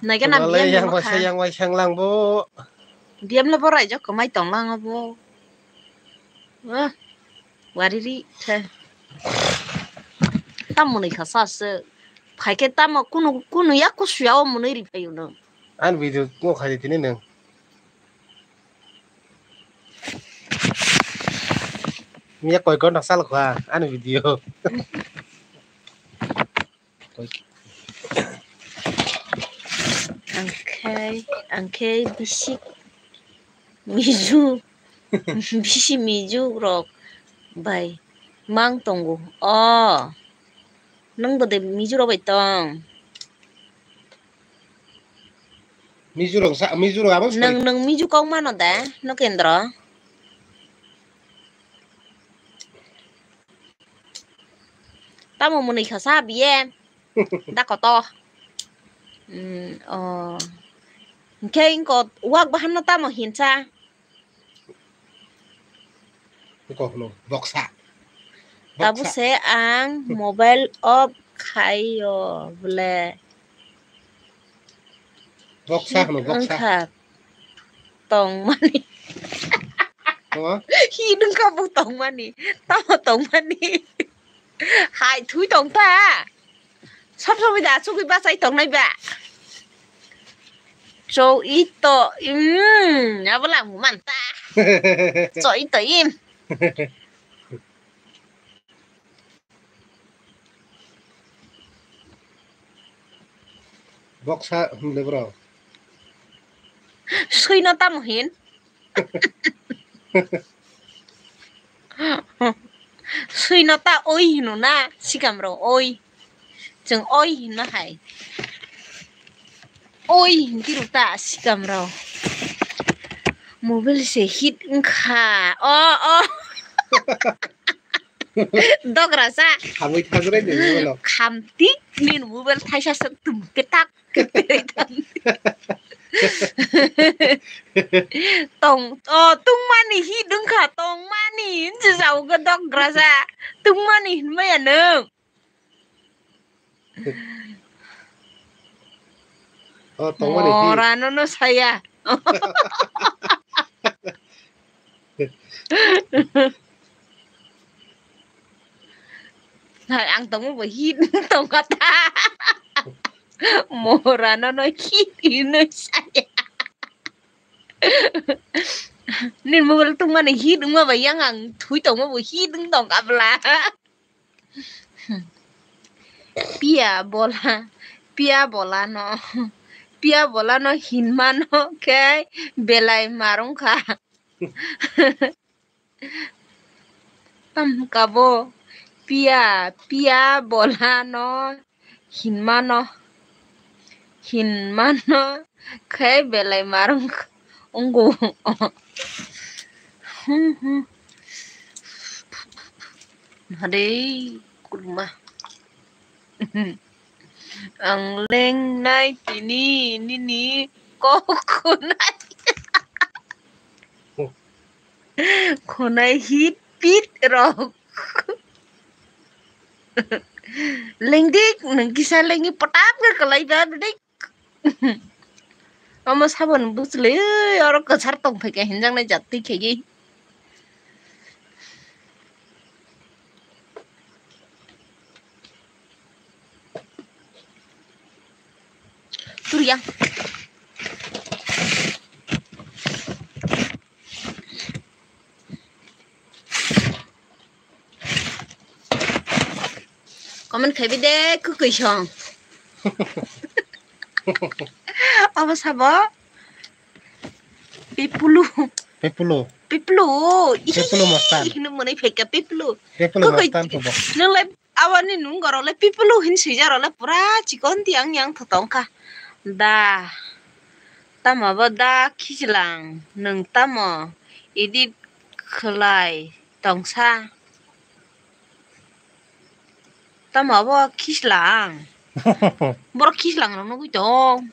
Naikhe na Wale B M yang rwma waisa kha. Yang waisa wnglang bo. B M le bo raijak kwmai tonglang obo. Ah, wariri khe. Tam mwnwi kha sa se. Phaikhe tamo kunu, kunu ya kusuya o mwnwi ri phaio no. Ani video mo khai tini nang. Miya koi ghonta sal kha ani video. Angkhai, angkhai bisik miju, bisi miju rok bai mang tongo. O, nwng bo de miju rok bai tong? Miju rok sa, miju rok abo nwng, nwng miju kok mano de, no kendro? Tamo mwnwi kha sa biye. Da koto. Mm, oh. Hingke ingko wak bahan no tamo hinsa. Iko hwno, boksa. Tabuk boksa. Se ang mobile off khaio bole. Boksa hwno, boksa. Wngkha tongmani. Tongma? Hi wngkha bo tongmani. Tamo tongmani. Hai thui tong ta. Sob somoi da chugui bachai tongnai ba. Chou i to, mm, abo lang man ta. Chou i to im. Boksa hwnle bro. Suino tamo hin? Suino ta oi hino na sikam rok oi. Chwng oi hino hai. Oi hinti rok ta sikam rok. Mobile se hit wngkha. O, o. Dogra sa. Khamwi thangrai de mobile o. Khamti nini mobile thaisa se tum petak. Tong, o, tungmani hi dungkha, tongmani hinse jao go dogra sa. Tungmani hinmaya nwng. O, tongmani hi. Mora no no saya. Hai, ang tongmo bo hit tongkha ta. Mora no no hit hino saya. Nini mobile tongmani hit wngma bai yang ang thui tongmo bo hit wng tongkha bla. Piya bola, piya bola no, piya bola no hinmano khe belai marwngkha. Tamkabo piya, piya bolano hinmano, hinmano khe belai marwng wngo. Hmm, hmm. Hade kurma. Ang lengnai tini nini kok khunai. Khunai hit pit rok. Lengdik, nang kisa lengi potap ke kalai ba dik. Omo sabon bujle, oro kwchar tong phaikha hinjaknai jat twi khaigwi. Turiang. Comment khaibi de, kwkwi song. Abo sabo? Pepulu. Pepulu. Pepulu. Pepulu mostan. Hino mwnwi phaikha pepulu. Pepulu kwkwi mostan phubo. Nwnglai aboni nungorok le pepulu hin swijak rok le pura chikon tiang yang tongkha. Da. Tamo bo da khichlang. Nwng tamo edit khlai tongsa? Tamo abo khislang. Borok khislang rok nugwi tong.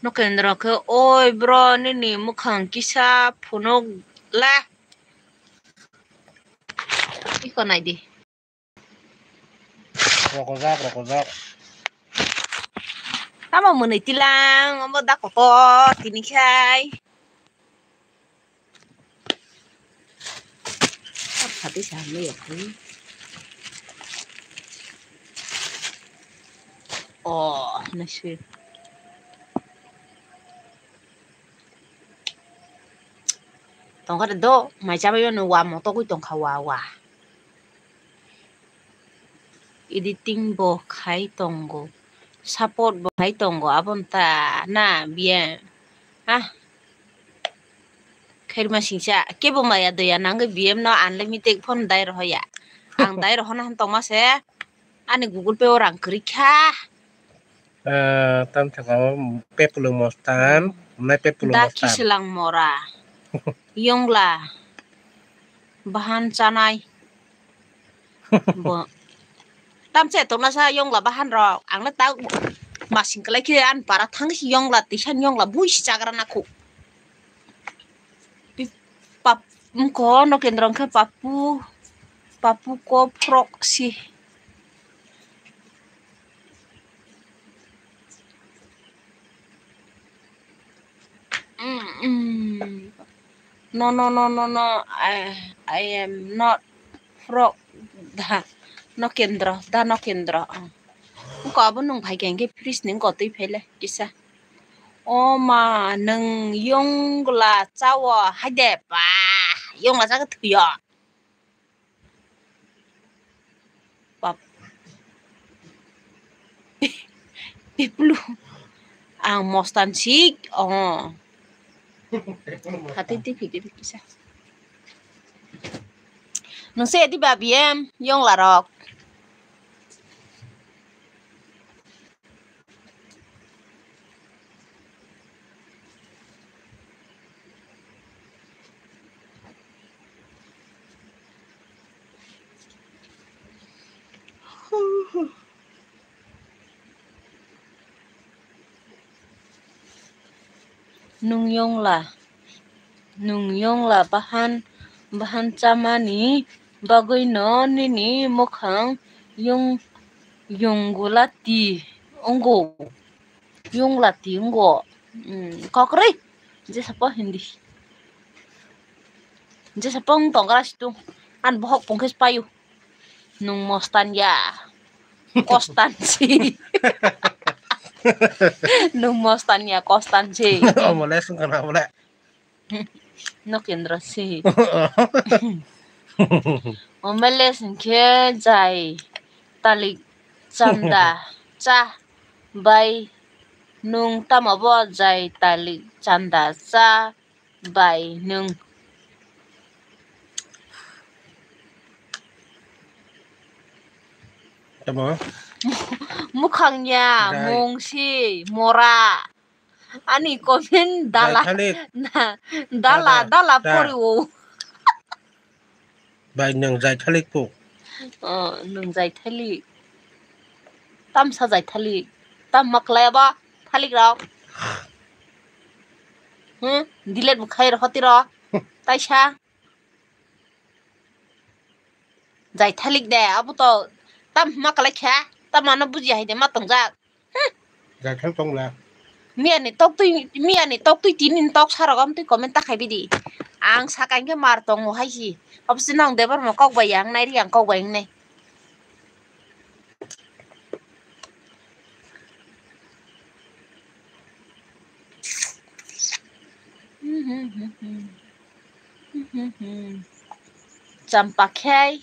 Nokendra khe, "Oi bro, nini mwkhang kisa phunuk le." Iko naidi. Rokojak, rokojak. Tamo mwnwi tilang, omo da kotor tini khai. Phatwi sa hamya yakwi. Oh, nasi. Tongkha de do, mai chabai no wa motogwi tongkha wa wa. Editing bo khai tongo, support bo khai tongo, aboni ta na biya, ah, khairma singsa kebo maya doya nangwi B M no unlimited phone dai rohoya, ang dai rohona han tongma se, ani Google Pay o rang kwrwi kha. Ah, tam thangkha pepulung mostan, nai pepulung da mostan. Khiselang mora, yongla, bahan chanai. Bo. Tamse tongna sa yongla bahan rok. Ang le ta masing kalai khe an para thang si yongla tisan yongla bui si chagra na khu. Pi-, pap, mko no kendrong khe papu, papu ko frok si. Mm, mm. No, no, no, no, no. I, I am not frog. Da, no kendro, da no kendro. Ko abo nung phai khe fridge ni ko twi phai le kisa. O ma, nung yongla chawo haide ba, yongla chaga thuyo. Pap-, peplu. Ang mostan sik, oh. Hati tipi tipi kisa. Nung se di ba B M, yongla rok. Nung yongla, nung yongla bahan, bahan chamani bagwino nini mwkhang yung, yungulati wngo, yunglati wngo. Hmm, kokrwi, jesa po Hindi. Jesa po wng tongra situ, an bohok pungkhe payu. Nung mostan ya. Kostan si. Nung mostan ya, kostan si. Omo le sung kana omo le. Nokendra si. Omo le sung khe jai talik chanda cha bai nung tamo bo jai talik chanda cha. bai nwng. Tamo? Mukhang ya, Jai. Mungsi, mora. Ani comment dala. Jai thalik. Na, dala, Dada, dala da. Pori o. Bai nwng jai thalik po. Oh, nwng jai thalik. Tamsa jai thalik. Tam maklai abo thalik rok. Hmm, delete bo khai rw hoti rw. Taisa. Jai thalik de, abo to tam hima kalai kha, tam ano buji hai de ma tongjak. Jai thal tong la. Miya ni tok twi, miya ni tok twi tini ni tok sarok am twi comment ta khai bidi. Ang saka hingke mar tongo hai si. Abo si nang debar mo kok bai yang nai ri ang kok bai nai. Champa khai.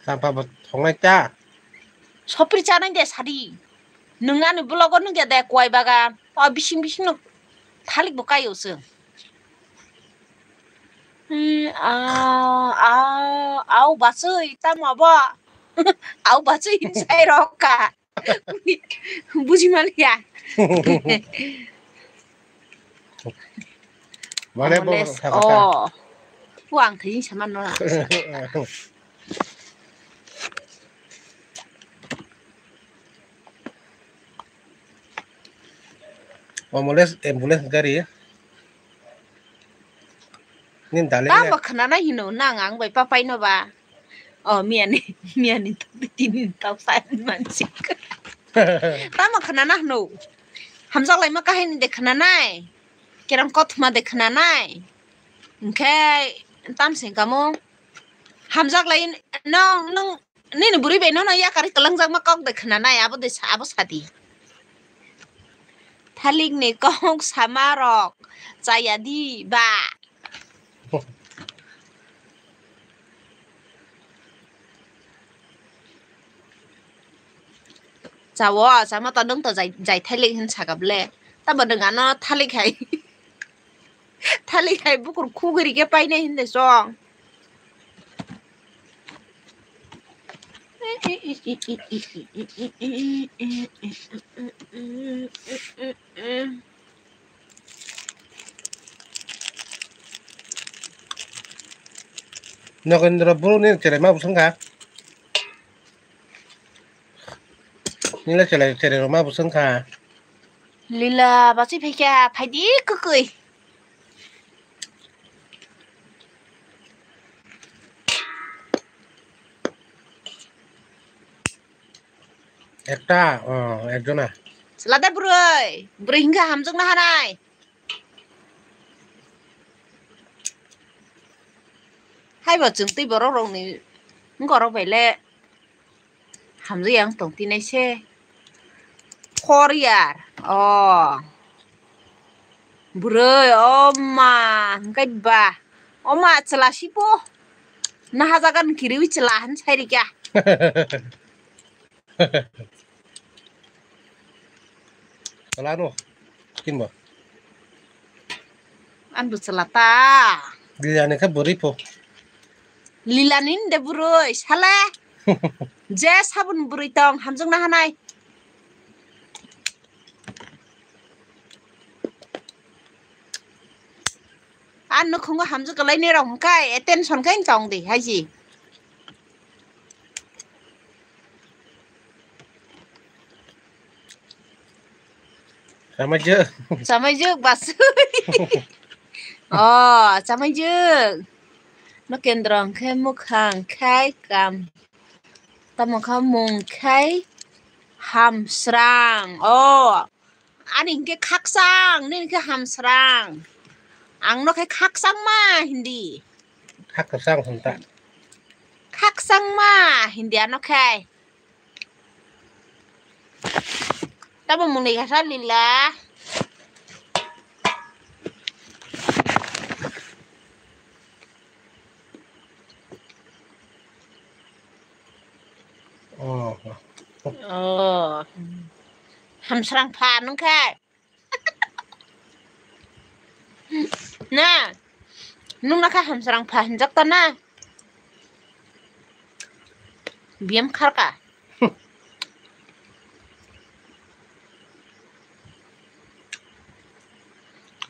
Champa bo thongnai ta. Sopri chanai de sadi. Nwng ani vlog o nukya de kwai bagan. O bising bising no thalik bo kaio se. Hmm, ah, ah, au bachoi tamo abo. Au bachoi hinsai rok ka. Buji maliya. Mane bo Ambulance, sakha ta. Oh. Puang thai sama no. Ambulance, ambulance gari. Nin dale. Tamo khna nai hino nang ang bai papai no ba. Oh, miyani, miyani tok tini tok sai mansi. Tamo khna na hno. Hamjak lai ma kahini de khna nai. Kerang kothma de khna nai. Hingke tam sing kamo. Hamjak lai nong, nong, nini buri bai nono yakari kwlwngjakma kok de khna nai, abo de sa, abo sadi. Thalik ni kok sama rok chaya di ba. Chawo, chama to nwng to jai, jai thalik hin saka ble. Tamo nwng ano thalik hai. Thalik hai bukur khugri ke painai hinde song. Nogendra bro ni cherai ma bwswng kha. Nila cherai, cherai rok ma bwswng kha. Lila bachwi phaikha, phaidi kwkwi. Ekta, oh, ekjona. Chwla de bwrwi, bwrwi hingkha hamjakna hanai. Haibo chwng tei borok rokni borok bai le hamjak yang tong tinai se. Four year. Oh. Bwrwi, oh ma, hwnkhe ba. Oh ma, chwla sibo. Naha jaga ni kiriwi chwla han sai rikya. Chala no. Kin bo. An bo chala ta. Lila ni khe bwrwi po. Lila ni de bwrwi sale. Je sabun bwrwi tong hamjak na hanai. Ang nukhungo hamjak kwlai ni rok hwnkhe attention khe tong di hai si. Chamaijuk. Chamaijuk basui. Oh, chamaijuk. No kendro hwnkhe mukhang khai kam. Tamo kha mung khai hamsrang. Oh. Ani hwnkhe khakchang, nini hwnkhe hamsrang. Ang no khe khakchangma hindi. Khakchang hwn ta. Khakchangma hindi ano khe. Tamo mwnwi kha sa lila. Oh. Oh. Hamsrang pha nung khe. Na, nung na kha hamsarang pha hinjak ta na. Biyam kharka.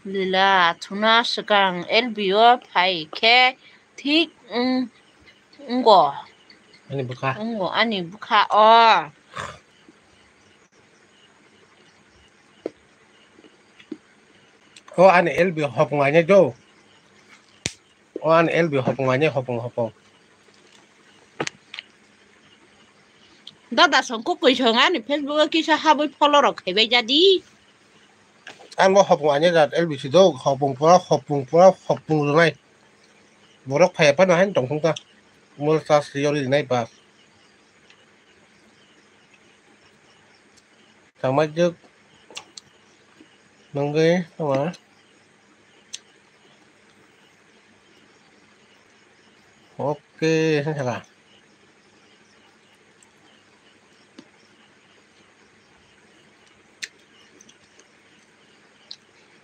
Lila, thuna swkang L B o phai khe thik wng-, wngo. Ani bwkha. Wngo ani bwkha o. O ani L B hopung aine do. O ani L B hopung aine hopung hopung. Dada song ko koi song ani Facebook o kisa habwi follow rok khaibai jadi. Ang bo hopung aine jat L B si do hopung pura hopung pura hopung rwnai. Borok phaiya phano haino tongthung ta. Mol charge riyori rinai bas. Tangmajwk nungwi tongma. Okay, saka.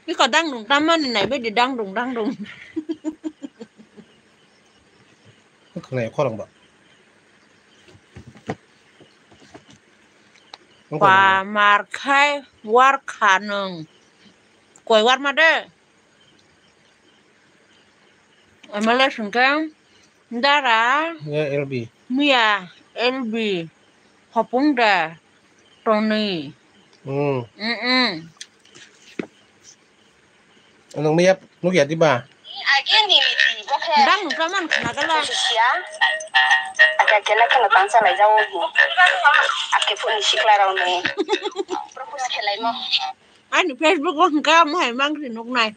Iko dangdung tamani naibaidi dangdung dangdung. Khwnai khorang ba. Ba mar khai war kha nung. Koi war ma de. Amale sungkang dara. Ya L B. Miya L B. Hopung da. Toni. Hmm. Mm-mm. Nung miya nukya di ba? Dang nung kaman khna gala. Ake kela kela tangsa lai jawo hi. Ake phone sikla rao ne. Propose khelai mo. Ani Facebook o hwnkha mohai mangri nuknai.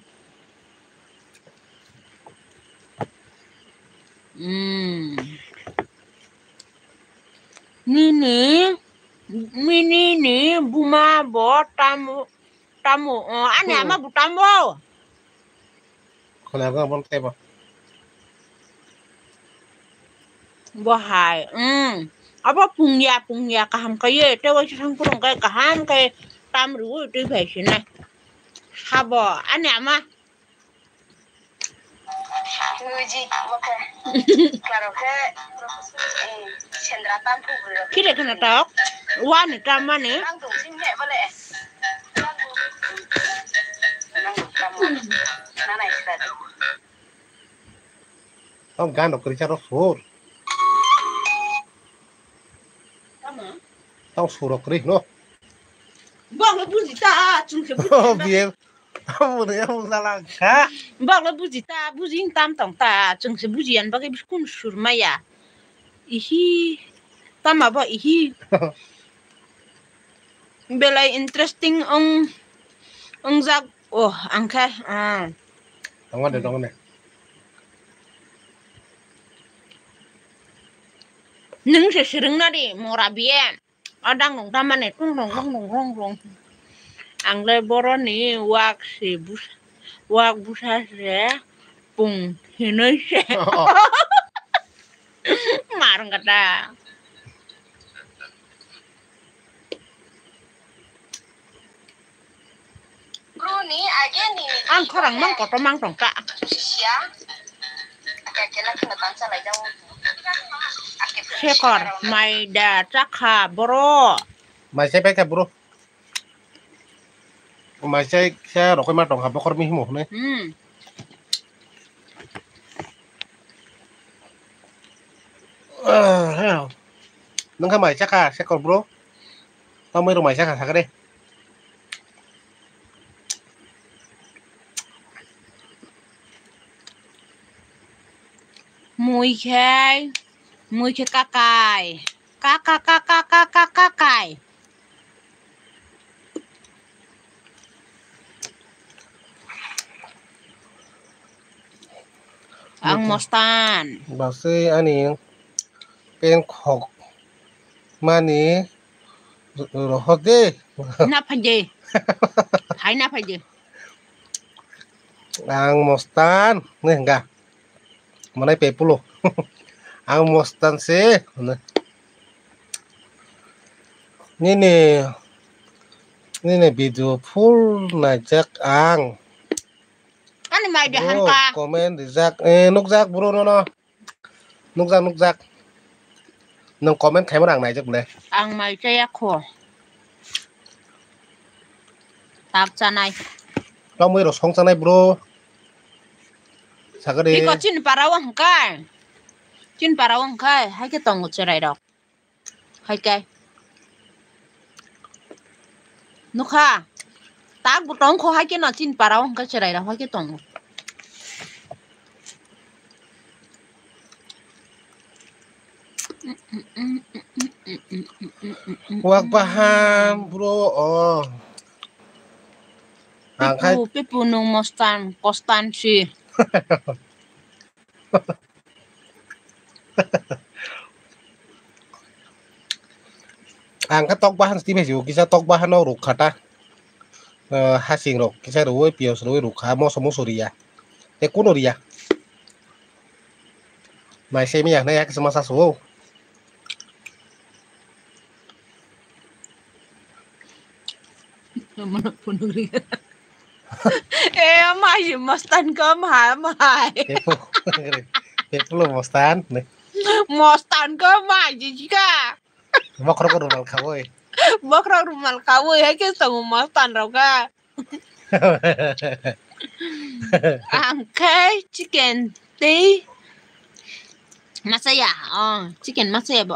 Hmm. Nini, nini ni buma bo tamo, tamo, o, ani ama bo tamo. Khwna gana bon tebo. Bo hai, hmm. Abo pungya, pungya kaham kaiye, tei waisa thang phuru hwnkhe kaham khe tam rwui twi phai sinai. Habo, ani ama. Muji, mokhe. Klaro khe, eh, sendra tam phuru. Kile kheno tok, wani tam mani. Nang dong sing he bole. Nang dong tam mani. Nana ikhla. Tong gan rok kwrwi sa rok sur. Tamo? Tong sur rok kwrwi no. Bang le buji ta, chung se buji. Oh, biye. Amo ne amo sala kha. Bang le buji ta, buji tam tong ta, chung se buji an bagwi biskun sur maya. Ihi, tama bo ihi. Belai interesting ong, ongjak. Oh, ang khe, ah. Tongma de, tongma de. Nung se swrwng na di, mora biye. Adang nung tamani tung rong rong rong rong rong. Ang le boroni wak se bus-, wak busa se pung hinoi se. Oh, oh. Mar kata. Ang khorang mang kotor mang tong ta. Sekor, mai da chakha boro. Mai se paikha bro. Mai se sa rokoi ma tongkha bokhor mi himo hwnwi. Hmm. Nungkha mai chakha sekor bro. Tamai rok mai chakha sakha de. Mui khai, mui khe kakai. Kaka, kaka, kaka, kakai. Ang mostan. Basi ani pen khok mani rohor de. Na phaide. Hai na phaide. Ang mostan ne ga. Manai pepulo. Ang mostan se. Nini, nini video full naijak ang. Nai de bro, han ka. Comment rijak. Eh, nukjak bro nono. Nukjak, nukjak. Nwng comment khaima rang naijak le. Ang mai chaya kho. Tak chanai. Tongmui rosong chanai bro. Sagade. Iko chin parao hwnkhe. Chin parao hwnkhe, hai khe tongo cherai rok. Hai khe. Nukha. Tak bo tong kho hai khe no chin parao hwnkhe cherai rok hai khe tongo. Wak bahan bro, oh. Ang khai Pipu, pipu nung mostan, kostan si. Ang khe tok bahan sitwi phai sio, kisa tok bahan no ruk kha ta. Eh, hasing rok kisa rwui, piyaj rwui ruk kha, moso musu riya. Tei kunu riya. Mai se miya hwnwi ya kisa masa su. Eh, mai mostan ko ma, mai. Pepo, pepo lo mostan ne. Mostan ko mai jika. Bokhorok rumal khawoi. Bokhorok rumal khawoi, hai khe tongo mostan rok kha. Ang khe chicken tei machaya, oh, chicken machaya bo.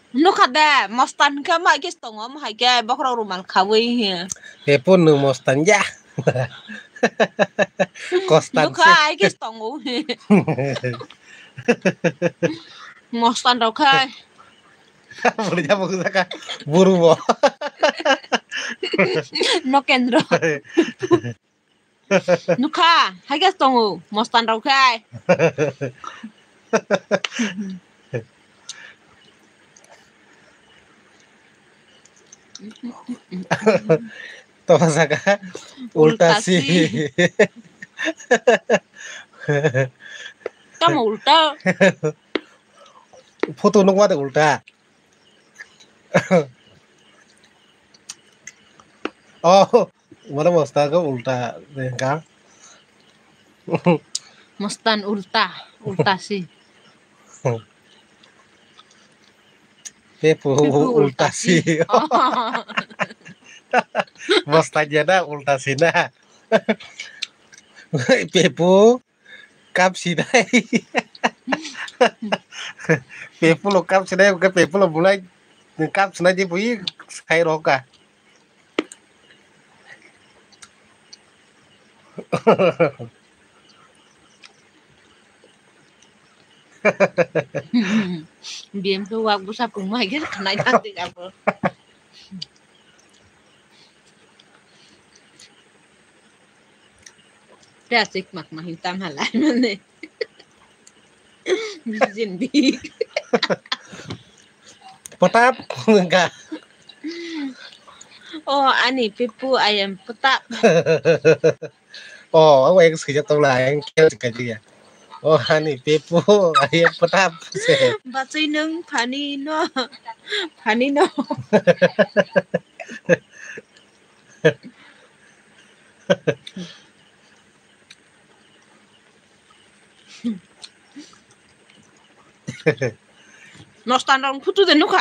Nukha de, mostan khe mai khe tongo, hai khe bokhorok rumal khawoi. Pepo nwng mostan ya. Kostan nukha se. Hai khe tongo. Mostan rok khe. Bwrwi jabo wngjakha. Buru bo. Nokendro. Nukha, hai khe tongo, mostan rok khai. Toma saka ulta si. Tamo ulta. Photo nukma de ulta. Oh, mana mostan ko ulta de ka. Mostan ulta, ulta si. Pepo ulta si. Oh. Mostan ya na ulta si na. Pepo kap sinai. Pepo lo kap sinai, ke pepo lo bulai kap sinai je bui sai roka. Biyem khe wak bwsa pungma hai khe khnai thang di abo. Plastic mak ma hin tam halai mane. Bijin bi. Potap ga. Oh, ani pipu, I am potap. Oh, ang weng swijak tong la, ang kel sika dia. Oh, ani pipu, I am potap. Bachai nung phani no. Phani no. Mostan rok phutu de nukha.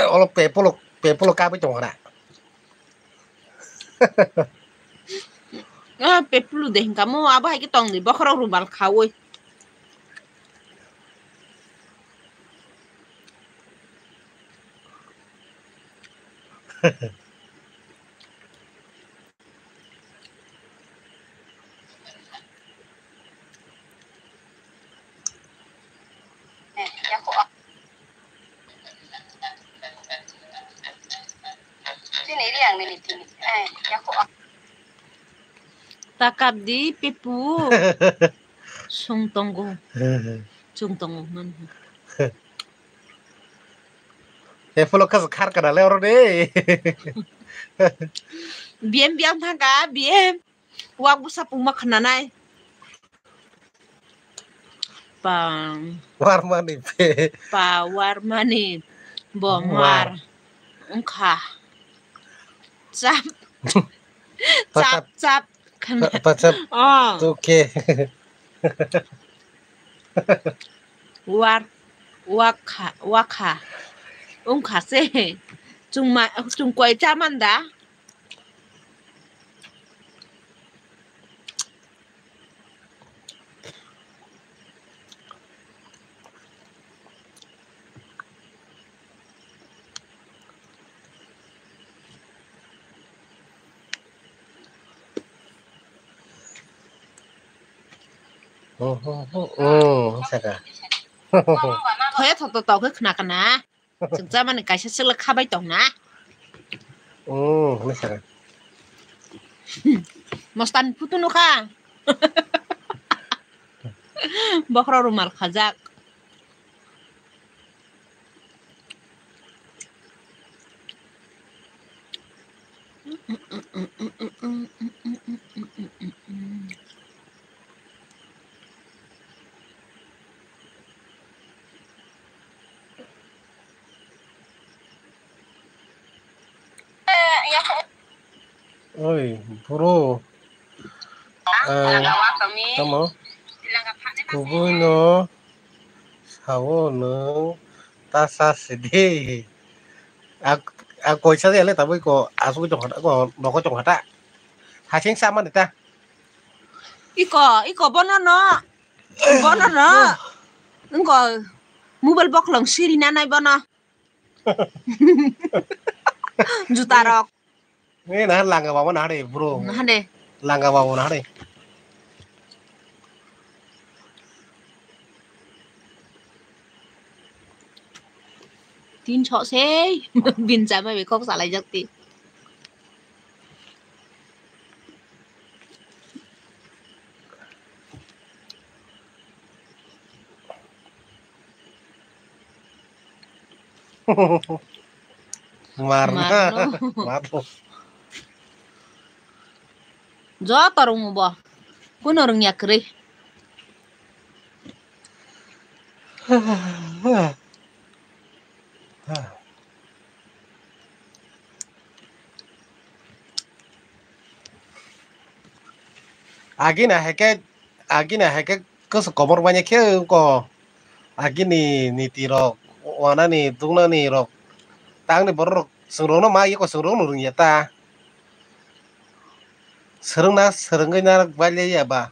Olo pepo lo, pepo lo kabui tongo na. Ah, pepulu de hinka mo, abo hai khe tong di, bokhorok rubal khaui. Takap di, pipu. Sung tongo. Sung tongo, man. He phulo khas khar kana le oro de. B M, B M thangka, B M. Wak bwsa pungma khnanai. Pang. Warmani pe. Pa warmani. Bo mar. Mar. Wngkha. Chap. Pachap. Chap chap. Pa-, pachap. Oh. Tuke. War. Wakha. Wakha. Wngkha se. Chungma, chungkoi chamanda. Oh, oh, oh, oh, saka. Khoya thok to tok khe khna kana. Chwng chamani kaisa chwla khabai tong na. Oh, hwnwi sakha. Mostan phutu nukha. Bokhorok rumal khajak. Oi, bro. Ang tamo kubui no sao nwng ta sa sidi. Ak, ak koisa de le tabui ko asuk jong hata ko noko jong hata. Hasing sama de ta. Iko, iko bono no. Bono no. Engko mobile boklong siri nanai bono. Juta rok. Ni nah langga babu nah de, bro. Nah de. Langga babu nah de. Tin sok sei. Bin chamai be kok salai jak ti. Mar na. Mar no. Mar no. Joto rwngmo bo. Kuno rwngya kwrwi. Agini hai khe, agini hai khe kwswk komor manya khe wngkho. Agini niti rok, wanani, dungnani rok, tangni borok rok, chwng rokno ma eko chwng rokno rwngya ta. Swrwngna, swrwngwi narwk bailaiya ba.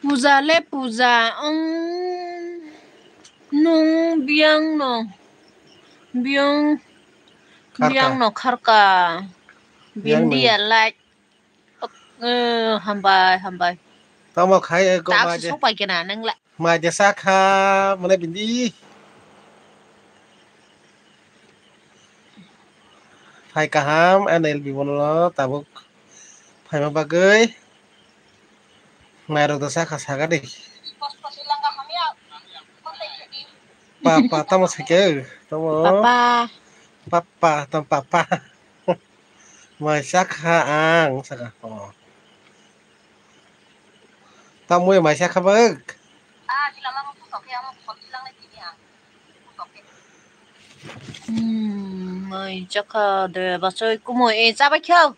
Puja le puja, wng, nwng biyang no, biyang, kharka. Biyang no kharka, biyang bindiya no. Light. Eh, hambai, hambai. Tamo khai eko tak maje. Sok pai kena nang la. Maje sakha, mane bindi. Phai kaham, N L B bono tabuk phaima bagwi. Nairok da sakha saga de. Papa, tamo sake, tamo. Papa. Papa, tamo papa. Mai sakha ang, sakha. Oh. Tamo mai sakha bag. Hmm, mai chakha de bachoi kumui, eh, chabai khao.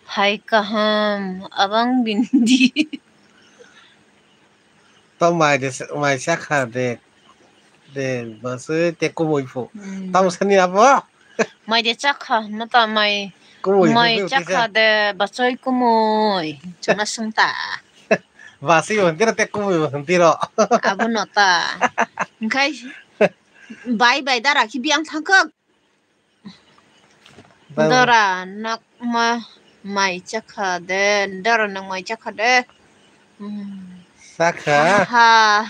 Hai kaham, abang bindi. To mai de, mai chakha de, de, bachoi te kumui phu. Hmm. Tamo sani abo? Mai de chakha, mata mai, kumui mai hwnkhe chakha de, bachoi kumui. Chuma sungta. Basi bo hwntiro tei kumui bo hwntiro. Abono ta. Hwnkhe bai bai dara khi biyang thangkha. Dara nok ma mai chakha de, dara nok mai chakha de. Hmm. Sakha. Ha.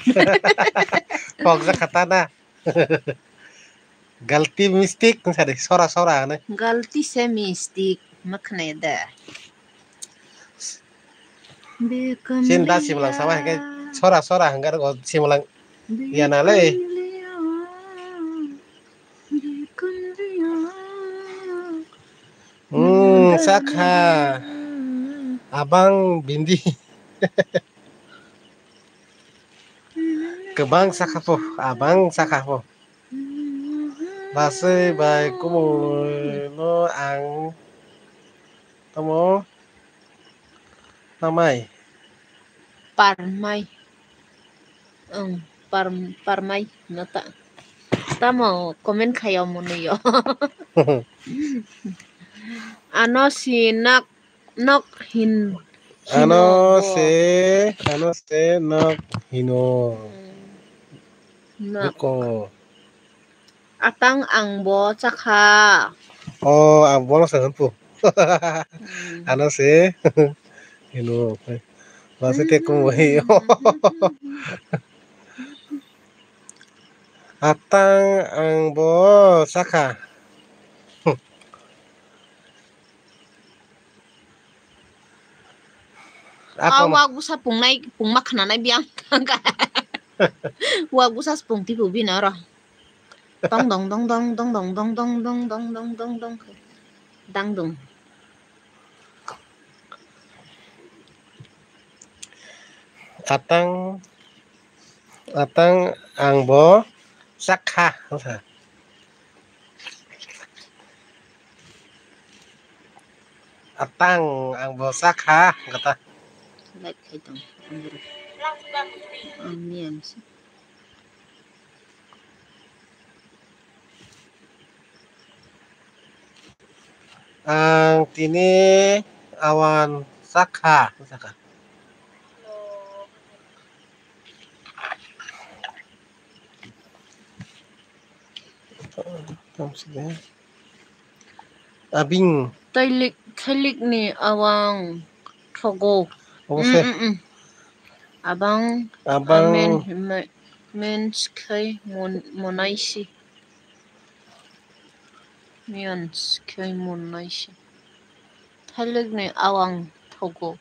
Kok jakha ta na. Galti mistake wngsa de, sora sora hwnwi. Galti se mistake, ma khwnai da. Sin da simlang sama hwnkhe sora sora hwnkhe aro simlang yana le. Hmm, sakha. Abang bindi. Kwbang sakha po, abang sakha po. Basui bai kumui no ang tamo tamai. Parmai. Ang par-, parmai no ta. Tamo comment khayo mwnwi yo. Ano si nak nok hin. Ano hino bo. Se, ano se nok hino. Hmm. Nok. Buko. Atang ang bo chakha. O, ang bono sa hwnpu. Hmm. Ano se hino. Masa te kung wahi. Hmm. Atang ang bo chakha. Ah, wak busa pungnai, pungma khnanai biyang thangkha. Wak busa pung tipu bini oro. Tong dong dong dong dong dong dong dong dong dong dong dong dong. Dang dong. Atang, atang ang bo chakha. Atang ang bo chakha, kata. Like khai tong, ang buru. Ang niyan si. Ang tini awan chakha, chakha. Abing. Tailik, thailik ni awang thogo. Obo se. Mm, mm, mm. Abang, abang. Amen, me-, men skhai mon-, monaisi. Miyan skhai monaisi. Thailik ni awang thogo.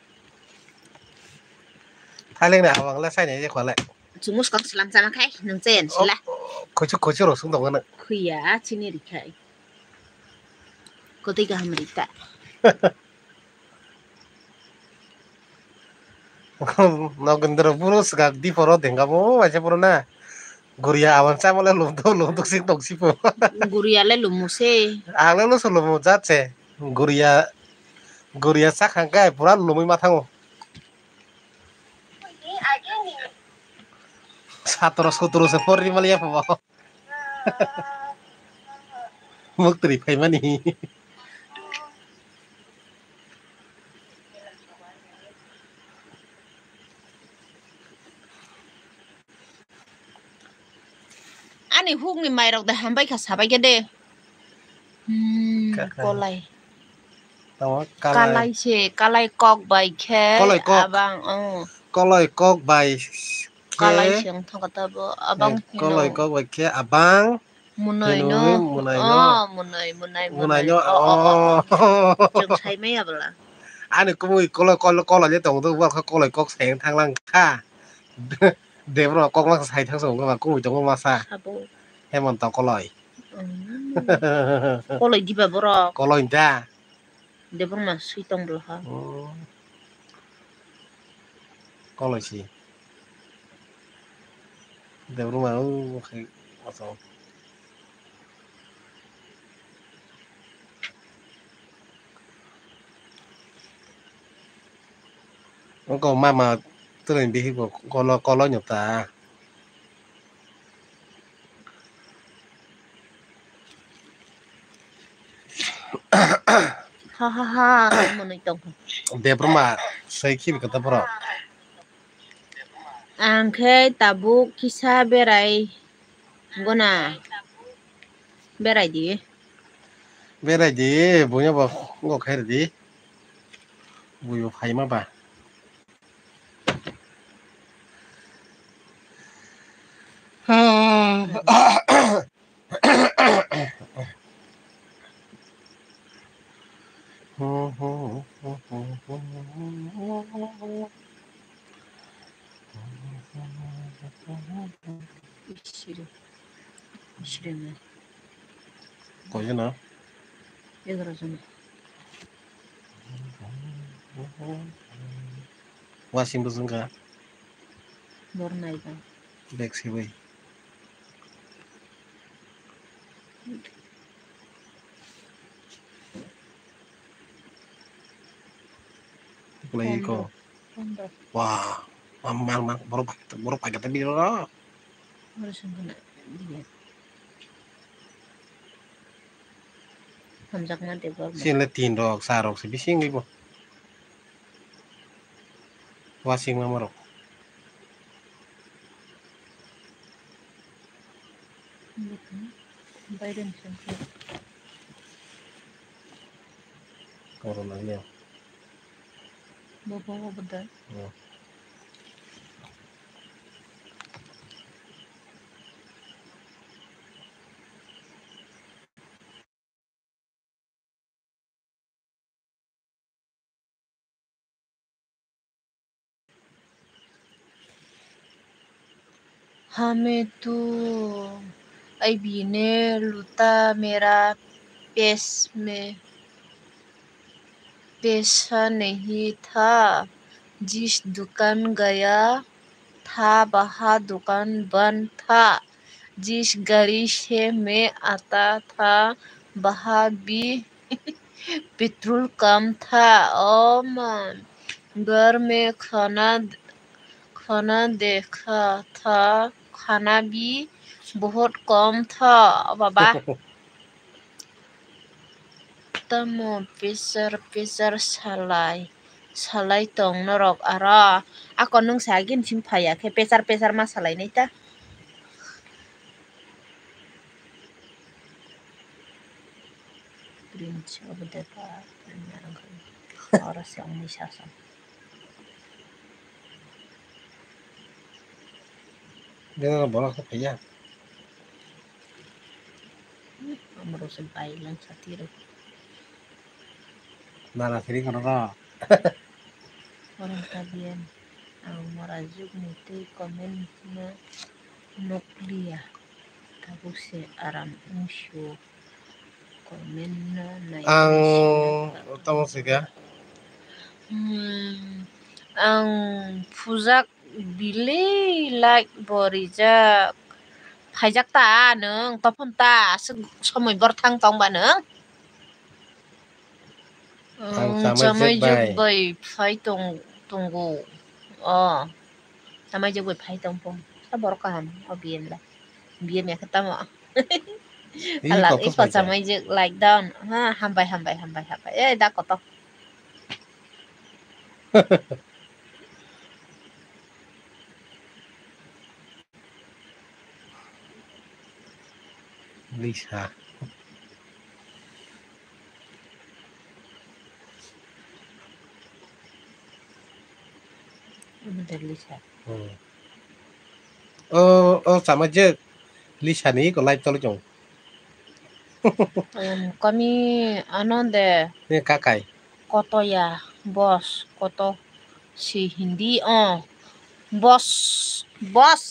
Thailik ni awang le saini je khwale. Chumui swkang slam chama khai, nwng chayan sila. Oh, oh, khuichu, khuichu rok sung tongo na. Khuya, chini rikhai. Kotoi kaham rita. Nogindra buru swkang di poro dengka bo, waisa poro na. Guria awan chamale lumduk, lumduk sing tong sipo. Guria le lumu se. Ang le lusu lumu jat se. Guria, guria sak hangkai pura lumui ma thango. Satro sutro se porri maliya pho. Muktri phaimani. Ani hukni mairok de hambai kha sabai khe de. Hmm, ka-, ka-, kolai. Tamo kalai. Kalai se, kalai kok bai khe. Kolai kok. Abang, oh. Kolai kok bai khe. Kalai se wng thangkha tabo. Abang eh, hino. Kolai kok bai khe abang. Munoi hino no. Munoi no. Oh, munoi, munoi, munoi. Munoi no, oh, oh, oh, oh. Chwng sai maya bwla. Ani kumui kolai, kolai, kolai le tongo, bo khe kolai kok sai wng thanglang kha. Debra kok ma sai thang song kha, kumui tongo masa. Sabo. Hemon tong kolai. Mm. Koloi diba borok? Koloi da. Debra ma sui tong bwla ha. Mm. Koloi si. Debra ma u khai asong. Oko mama twrwini bihik bo kolo, kolo nyo ta. Ha, ha, ha, manwi tongkha. Debra ma sai khibi kata borok. Ang khe tabuk kisa berai gona. Berai di. Berai di, buino bo ngo khair di. Buibo phaima ba. Koijona? Egarojon. Wasing bo chwngkha. Bor nai ba. Bag sibui. Kulai ko. Wah, mal mal borok, borok paikha ta bini oro. Oro songkha na, bini. Hamjakma Debbarma. Sini le tin rok, sa rok se bising ibo. Wasing mama rok. Bairem songkha. Corona niya. Bobo bobo da. Hmm. हमें तू अभी ने लूटा, मेरा पेश में पैसा नहीं था, जिस दुकान गया था वहाँ दुकान बंद था, जिस गाड़ी से मैं आता था वहाँ भी पेट्रोल कम था। ओ माँ, घर में खाना, खाना देखा था, खाना भी बहुत कम था। बाबा। Tamo pesar pesar salai, salai tong norok aro. Ako nwng sa agini simi phaiya khe pesar pesar ma salai nai ta. Prince of the Dark, oro se wngwi sasong. Dena borok khe phaiya. Amoro se bai lang sati rok. Nana siri kono ro. Orang tabian ang mora juk ni tei comment na nukliya. Tabuk se aram wngsu. Comment no nai. Ang tamo sika. Hmm, ang phujak bili like bo rijak. Phaijak ta nwng, tophon ta, aswk somoi borthang tong ba nwng? Ang chamai jek bai phai tong, tongo. O, chamai jek bai phai tong pon. Ta borok kaham, o B M lai. B M ya khe tamo. Ih, ala kotor iko phai chamai jek like down. Ha, hambai, hambai, hambai, hambai. Eh, da kotor. Lisa. Lisa. Hmm. O, o, chamai jek. Lisa ni ko live choli chong. Em, kami ano de. Ni kakai. Kotoya, boss, koto si Hindi, oh. Boss, boss.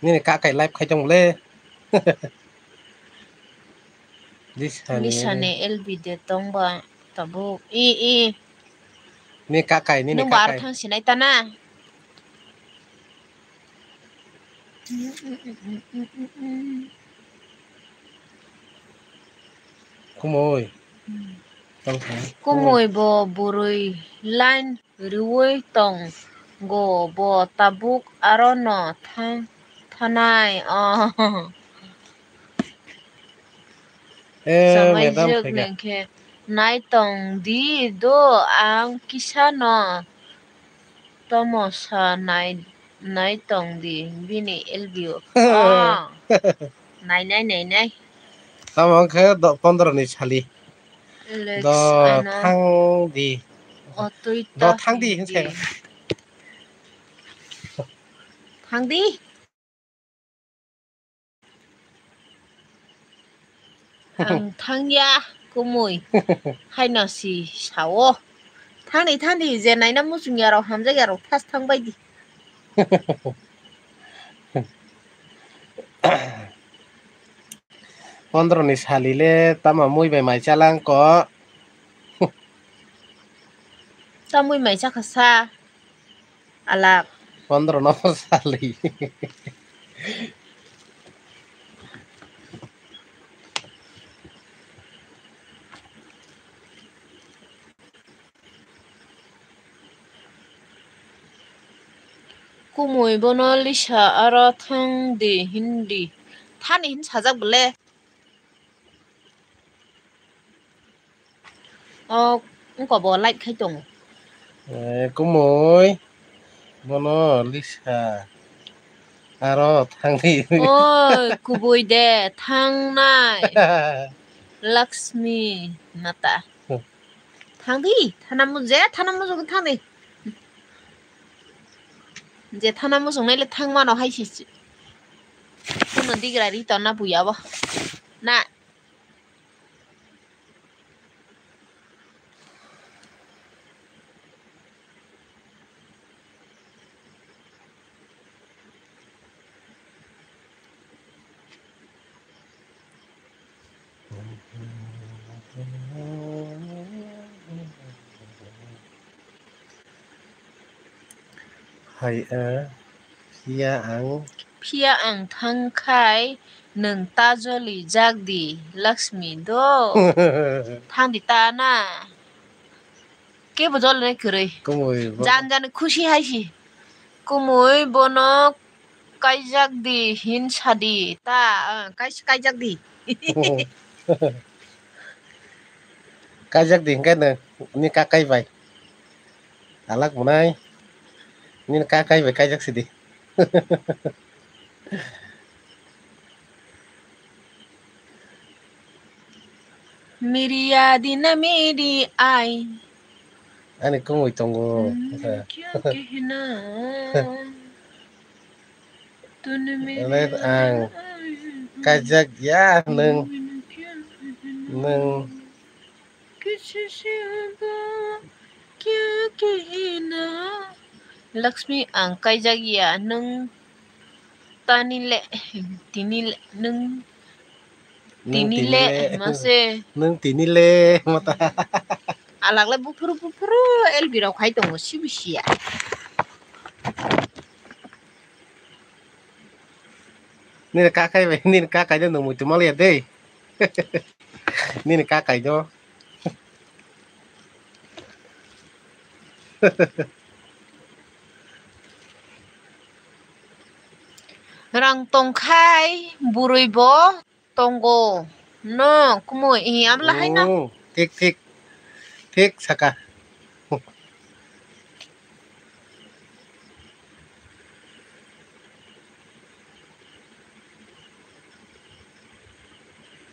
Nini kakai live khai tong le. Lisa ni L B de tong ba tabuk. I, i. Ni kakai, nini kakai. Nung ba aro thang sinai ta na. Kumui. Kumui bo bwrwi line riui tongo, bo tabuk arono thang-, thanai. Oh. Eh, chamai madam jwk phega. Nengkhe nai tong di do, ang kisa no tomo sa nai, nai tong di bini L B O. Oh. Nai, nai, nai, nai. Tamo khe do pondro ni sali. Alex, do ano thang di. Otwi do ta thang di, di hinse. Thang di. Ang thangya, kumui. Haino si sao. Thangdi, thangdi, je naina muchungya rok, hamjakya rok, thas thang baidi. Pondro ni sali le tamo mui bai mai chalang ko. Tamui mai chakha sa. Alak. Pondro no sali. Kumui bono Lisa aro thang di hindi. Thani hin sajak bole. O, wngkha bo like khai tongo. Eh, kumui. Bono Lisa. Aro thangdi. Oi, kubui de, thangnai. Lakshmi mata. Hmm. Thangdi, thana mu-, je thana muchung thangdi. Je thana muchung naile thangmano hai si. Kuno digra ri tonna buya bo. Na. Hai, eh, phiya ang. Phiya ang thang khai nwng ta joli jak di, Lakshmi do. Thang di ta na. Kebo jol nai kwrwi. Kumui bo. Jan jan khusi hai si. Kumui bono kaijak di hin sadi ta, ah, kai-, kaijak di. Kaijak di hingke nwng ni kakai bai. Alak bunai. Nini kakai bai kaijak sidi. Miri adi na miri ai. Ani kumui tongo. Hmm, kya kehna. Tune mere Onek ang ai. Kajak ya nwng. Tune mere kya kehna. Nwng. Kisi se hoga kya kehna. Lakshmi ang kaijak ya nwng. Tani le, tini le, nwng, nwng tini tini le, le, mase. Nwng tini le, mata. Alak le buphuru buphuru L B rok khai tongo, sibi siya. Nini kakai bai, nini kakai no nwng muitu maliya de. Nini kakai no. Rang tongkhai bwrwi bo tongo no kumui, i, abla hai no. Oh, thik, thik. Thik saka.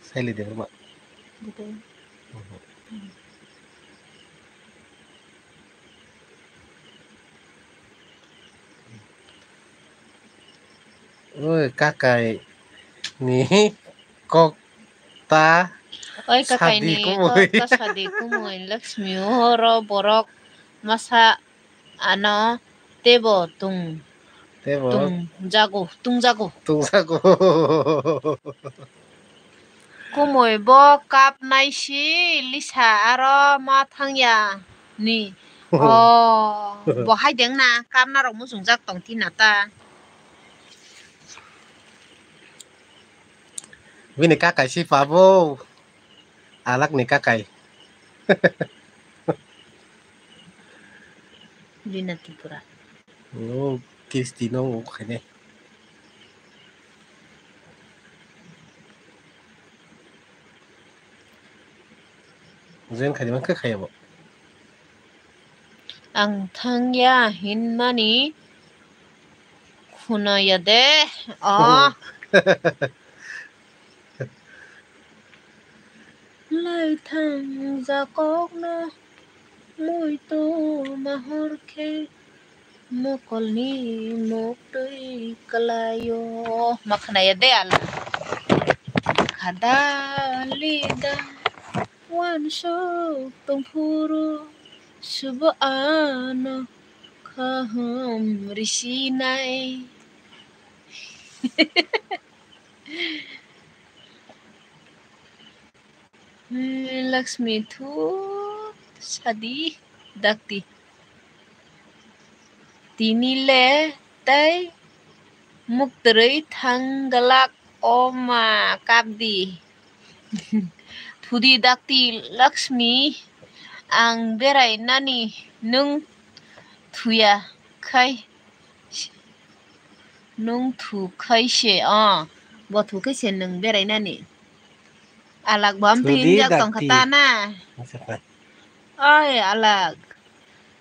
Saili de ma. Betul. Mhm. Oi, kakai ni kok ta. Oi, kakai sadi ni kumui. Kok ta sadi kumui, Lakshmi oro borok masa ano tebo tung. Tebo. Tung jago, tung jago. Tung jago. Kumui bo kap nai si Lisa aro ma thang ya ni. Oh, bo hai deng na kap na rok muchung jak tong tin na ta. Bini kakai si pabo. Alak ni kakai. Bini Tripura. Oh, Kristi no khaine. Jen khaini mankhe khaya bo. Ang thangya hinmani khunaya de. Oh. Lai thang jakokno muitu mahor khe mokolni muktwi kwlaio. Ma khwnaya de ala. Khada lida wansuk tongphuru subo ano kaham risinai. Lakshmi thu sadi dakti. Tini le tai muktrwi thanggalak oma kapdi. Thudi dakti Lakshmi, ang berai nani nwng thuya khai. Nwng thukhai se, o, bo thukhai se nwng berai nani. Alak bo amtwi thudi hinjak tong kha dakti ta na. Oi, alak.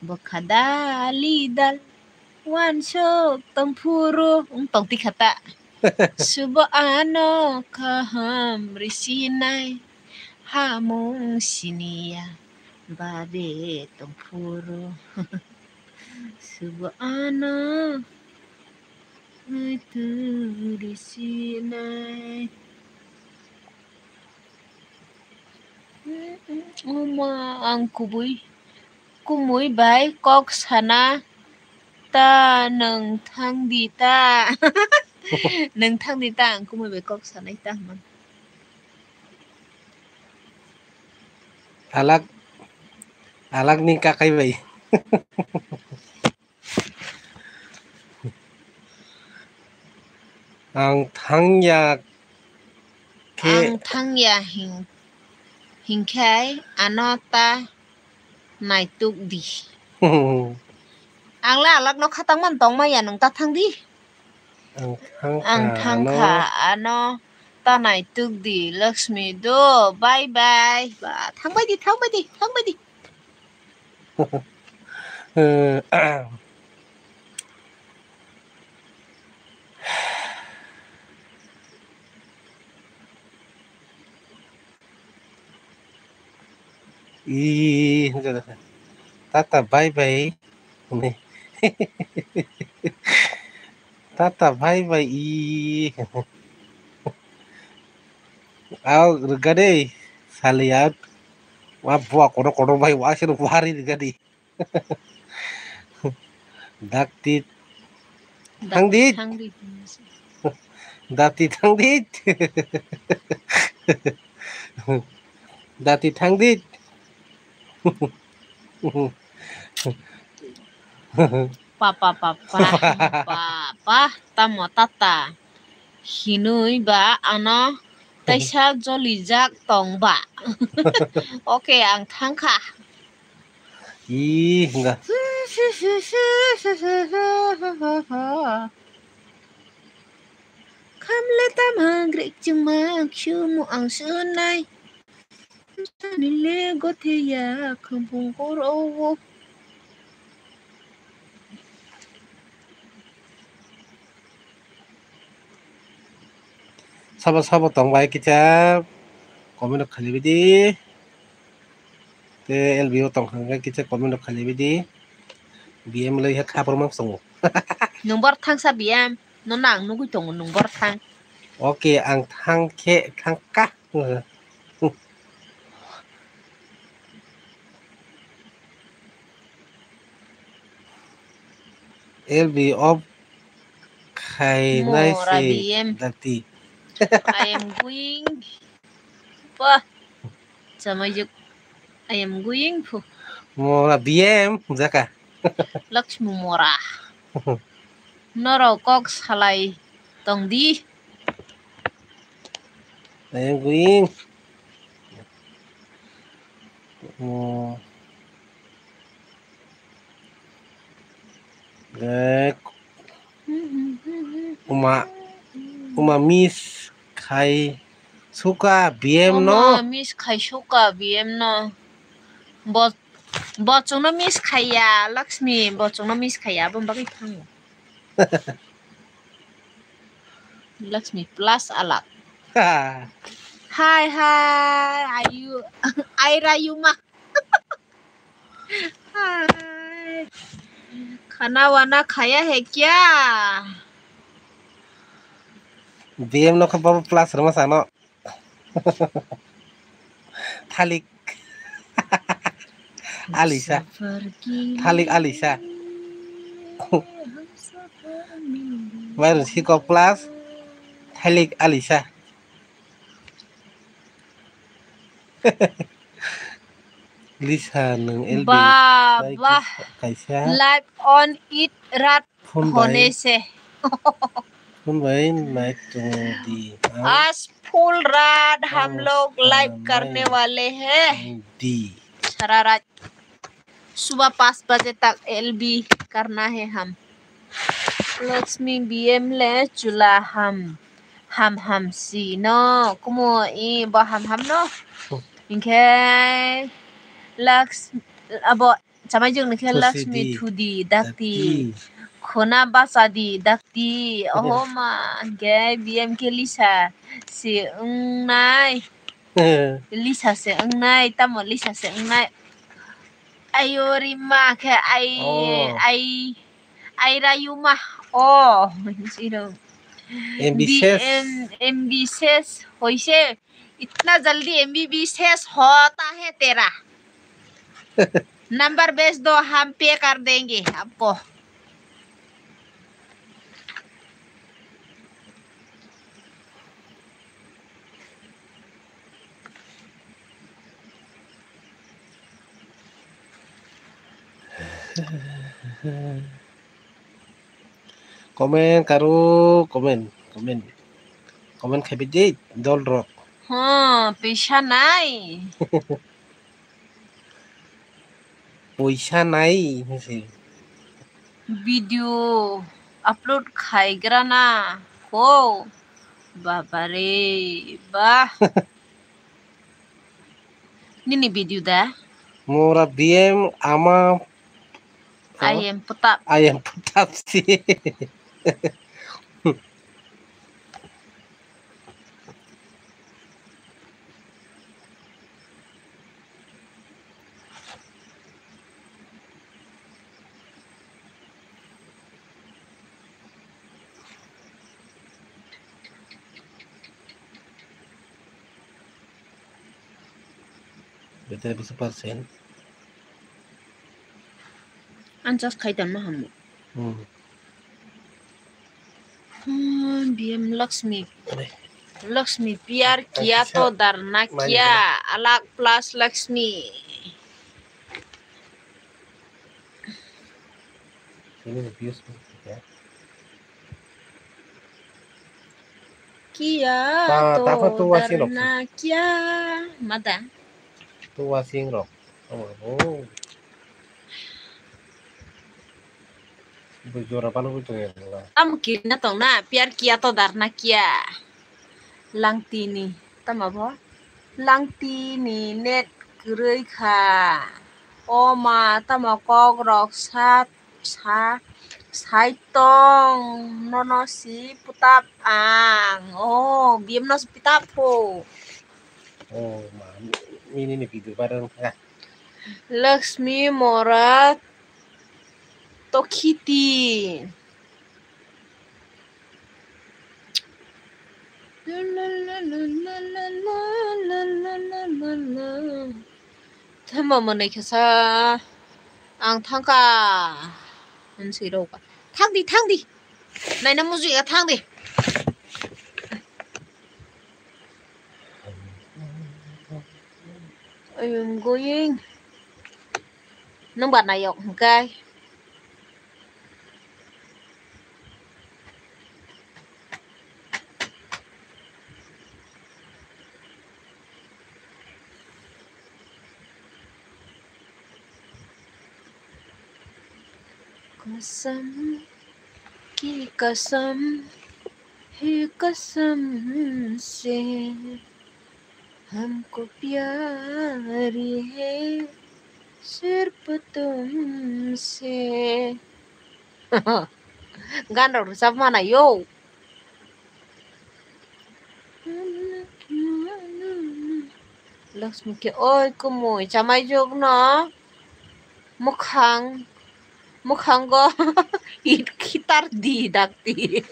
Bwkha dali dal, wansuk tong phuru, wng tong tikha ta. Subo ano kaham risinai, hamung siniya, babe tong phuru. Subo ano, ai turi sinai. Uma ang kubui, kumui bai kok sana ta nwng thang di ta. Nwng thang di ta, ang kumui bai kok sanai ta hwnmang. Alak, alak ni kakai bai. Ang thangya khe ang thangya hing, hingkhai ano ta naituk di. Ang la alak no khatang man tong maya, nwng ta thang di. Ang thang ang kha thang ano kha ano ta naituk di, Lakshmi do, bye bye. Ba, thang bai di, thang bai di, thang bai di. Ih, tata bye bye. Tata bye bye, ih. Au, rwgade, saliya. Wa bua kono kono bai wa sino buhari rwgade. Dakti thangdi. Thangdi. Dakti thangdi. Dakti thangdi. Papa, papa, papa, tamo tata hinui ba ano taisa jolijak tong ba. Okay, ang thangkha. Ih, hinga. Khamle tama grek chwngma khumu ang sunai. Nile gotheya khampung koro. Sabo sabo tong bai kisa comment rok khalai bidi. Te L B O tong kha kisa comment rok khalai bidi. B M loi ha khapor mang songo. Nwng bor thangsa B M no nang nugui tongo nwng bor thang. Okay, ang thang khe thang ka. L B off khainai se dati. I am going. Wah, chamaijuk. I am going phu. Mora B M jaka. Lakshmi mora. Norok kok salai tong di. I am going. Oh. Uma, uma miss khai suka B M no. Uma miss khai suka B M no. Bo, bo chwngno miss khaiya, Lakshmi, bo chwngno miss khaiya, aboni bagwi thango. Lakshmi plus alak. Hi, hi, ayu, aira yuma. Hi. Khana wana khaya hai kya? B M no kha babo plus rwma sano. Thalik. Alisa. Thalik Alisa. Virus hiko plus. Thalik Alisa. Lisa, nwng L B Ba, try ba. Kaisa, kaisa. Live on it rat phone bai, hone se. Phone bai night to di. Aaj full raat hum log live karne wale hain. Di. Sara raat. Subah paanch baje tak L B karna hai hum. Lakshmi B M le chula hum. Hum hum si no. Kumo i bo hum hum no. Hinkhe Lakshmi abo chamai jwk ni khe Lakshmi thudi dakti. Khona bacha di dakti. Oho ma hinkhe B M khe Lisa si wngnai. Lisa se wngnai, tamo Lisa se wngnai. Ayo rima khe ai, oh, ai, ai rayuma. Oh, siro. M B ses. M B ses hoise. Itna jaldi M B B ses hota hai tera. Number bhej do, hum pay kar denge aapko. Comment karo, comment, comment, comment khaibai di dol rok. Huh, pisa nai. Poisa nai hinsi. Video upload khaigrana ko. Babare, ba. Nini video da? Mora B M ama. I am putap. I am putap si. Betari bisa persen. Anjas khaitan ma hamu. Hmm. Hmm, B M Lakshmi. Lakshmi pyar kiya to darna kiya, alak plus Lakshmi. Ini views ya. Kiya to darna kiya. Mada. Tu wasing rok. Oh. Bujora palo bujora. Tam kirna tong na, pyar kiya to darna kiya. Langtini. Tama bo? Langtini net kwrwi kha. O ma, tamo kok rok sat. Sa, saitong nono si putap ang. Oh, B M no si putap pho. Oh, ma, ini ni video bareng. Lakshmi mora tokhiti. Thama manai khasa ang thangka. Thangdi, thangdi. Naina muju ya thangdi. I am going. Nang ba nayok hingkai. Kasam ki kasam hai kasam se. Hamko pyari hai sirf tumse. Gan rok rwchap mana yo. Lakshmi ke oi kumui chamai jok no. Mwkhang, mwkhango it khitar di dakti.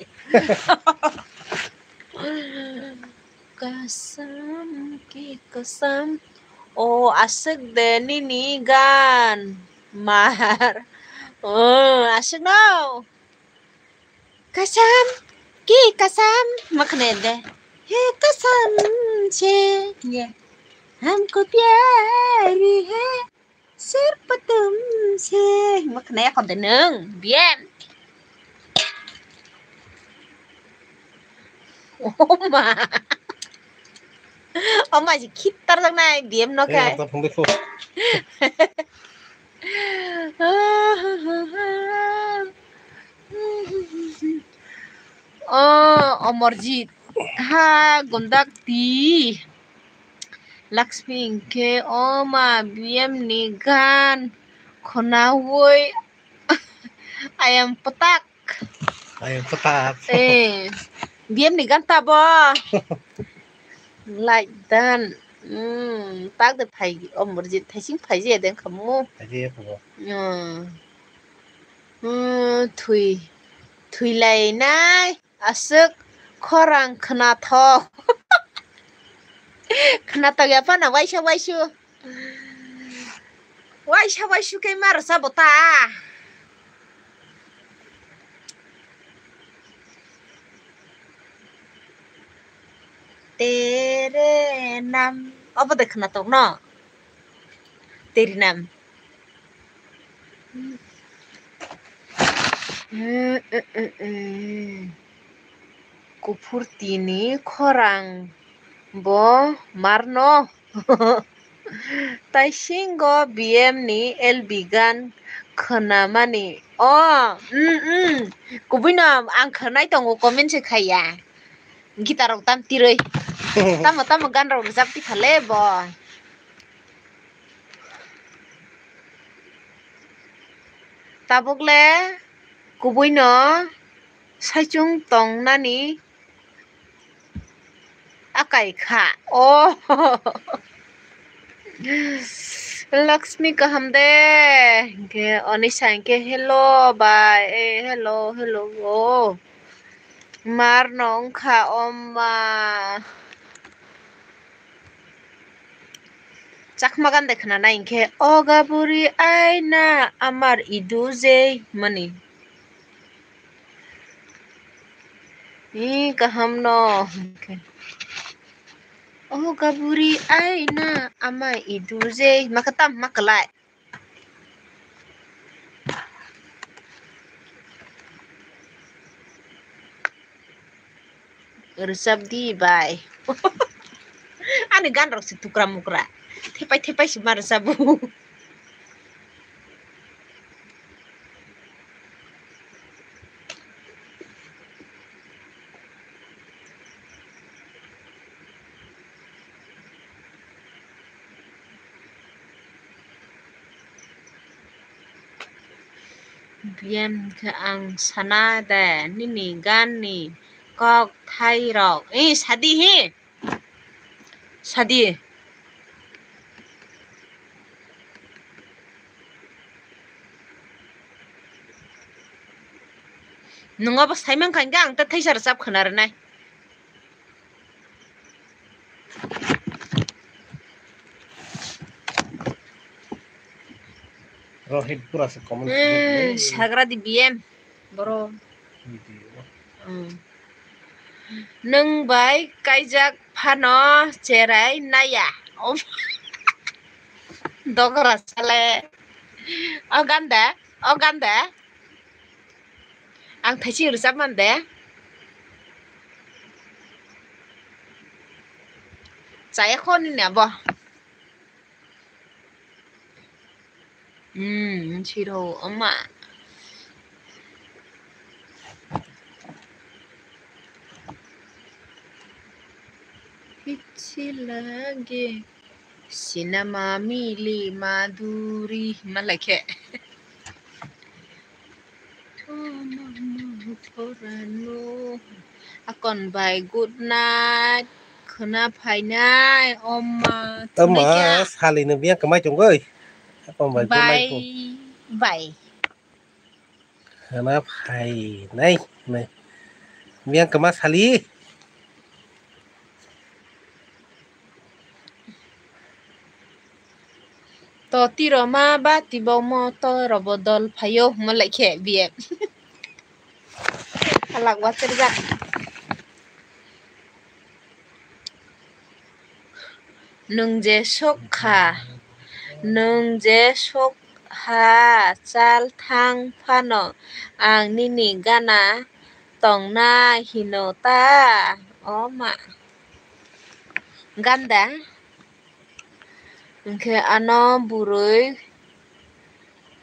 Kasam ki kasam. O aswk de nini gan. Mar. O aswk no. Kasam ki kasam. Makne de. He kasam se. Ye. Hamko pyari hai, sirpa tumse. Himba khwnaya kho de nwng, B M. Oma. Oma si khittar jak nai, B M no khe. Eh, ta phung de kho. O Omorjit, ha gundak ti. Laxmi hinkhe oma B M ni gan khwnaui ayang pwtak. Ayang pwtak. Eh, B M ni gan tabo. Like dan. Hmm, tak de phai, Omorjit thaising phai je den khamu. Phai je khamu. Hmm. Hmm, thui, thwi lai nai. Aswk khorang khwnathok. Khwnathok ya phano waisa waisu. Waisa waisu khe ma rwchabo ta. Tere nam. Obo de khwnathok no? Teri nam. Kuphur tini khorang bo marno. Taisingo B M ni L B gan khwnamani. O, mm, mm. Kubuino ang khwnai tongo, comment se khaiya. Guitar rok tam tirwi. Tamo tamo gan rok rwjak tikha le bo. Tabuk le kubui no saichung tong nani akai kha. O. Laxmi kaham de. Hinkhe Onisha hinkhe hello bye. Eh, hello, hello. O. Mar no wngkha oma. Chakma gan de khwnanai hinkhe, "O gaburi aina amar idu je," mani. Ni kaham no. O gaburi aina ama idu je. Maka tam makalai. Rwchap di bai. Ani gan rok se tukra mukra. Thepai thepai se ma rwchabu. Biyam khe ang sana de nini gan ni kok thai rok. Eh, sadi he. Sadi. Nungo bo sai mankha hinkhe ang ta thaisa rwchap khwna rwnai. Rohit pura se comment. Hmm, sagra di B M. Boro. Video. Hmm. Nwng bai kaijak phano cherai naya. Om. Dogra sale. O ganda, o ganda. Ang thaising rwchap man de. Chaya kho nini abo. Hmm, siro ama. Pichi lage. Sinama mili maduri malakhe. Akon bai good night khwna phainai oma. Tama sali no biya kamai chungoi. Akon bai good night. Bye bye. Khwna phainai, nai. Biyang kama sali. To tiro ma ba tibo mo to robo dol phayo mo lai khe biye. Halak wacherjak. Nwng je sok kha, nwng je sok ha chal thang phano ang nini gana tongna hino ta, o ma. Ganda. Hwnkhe ano bwrwi,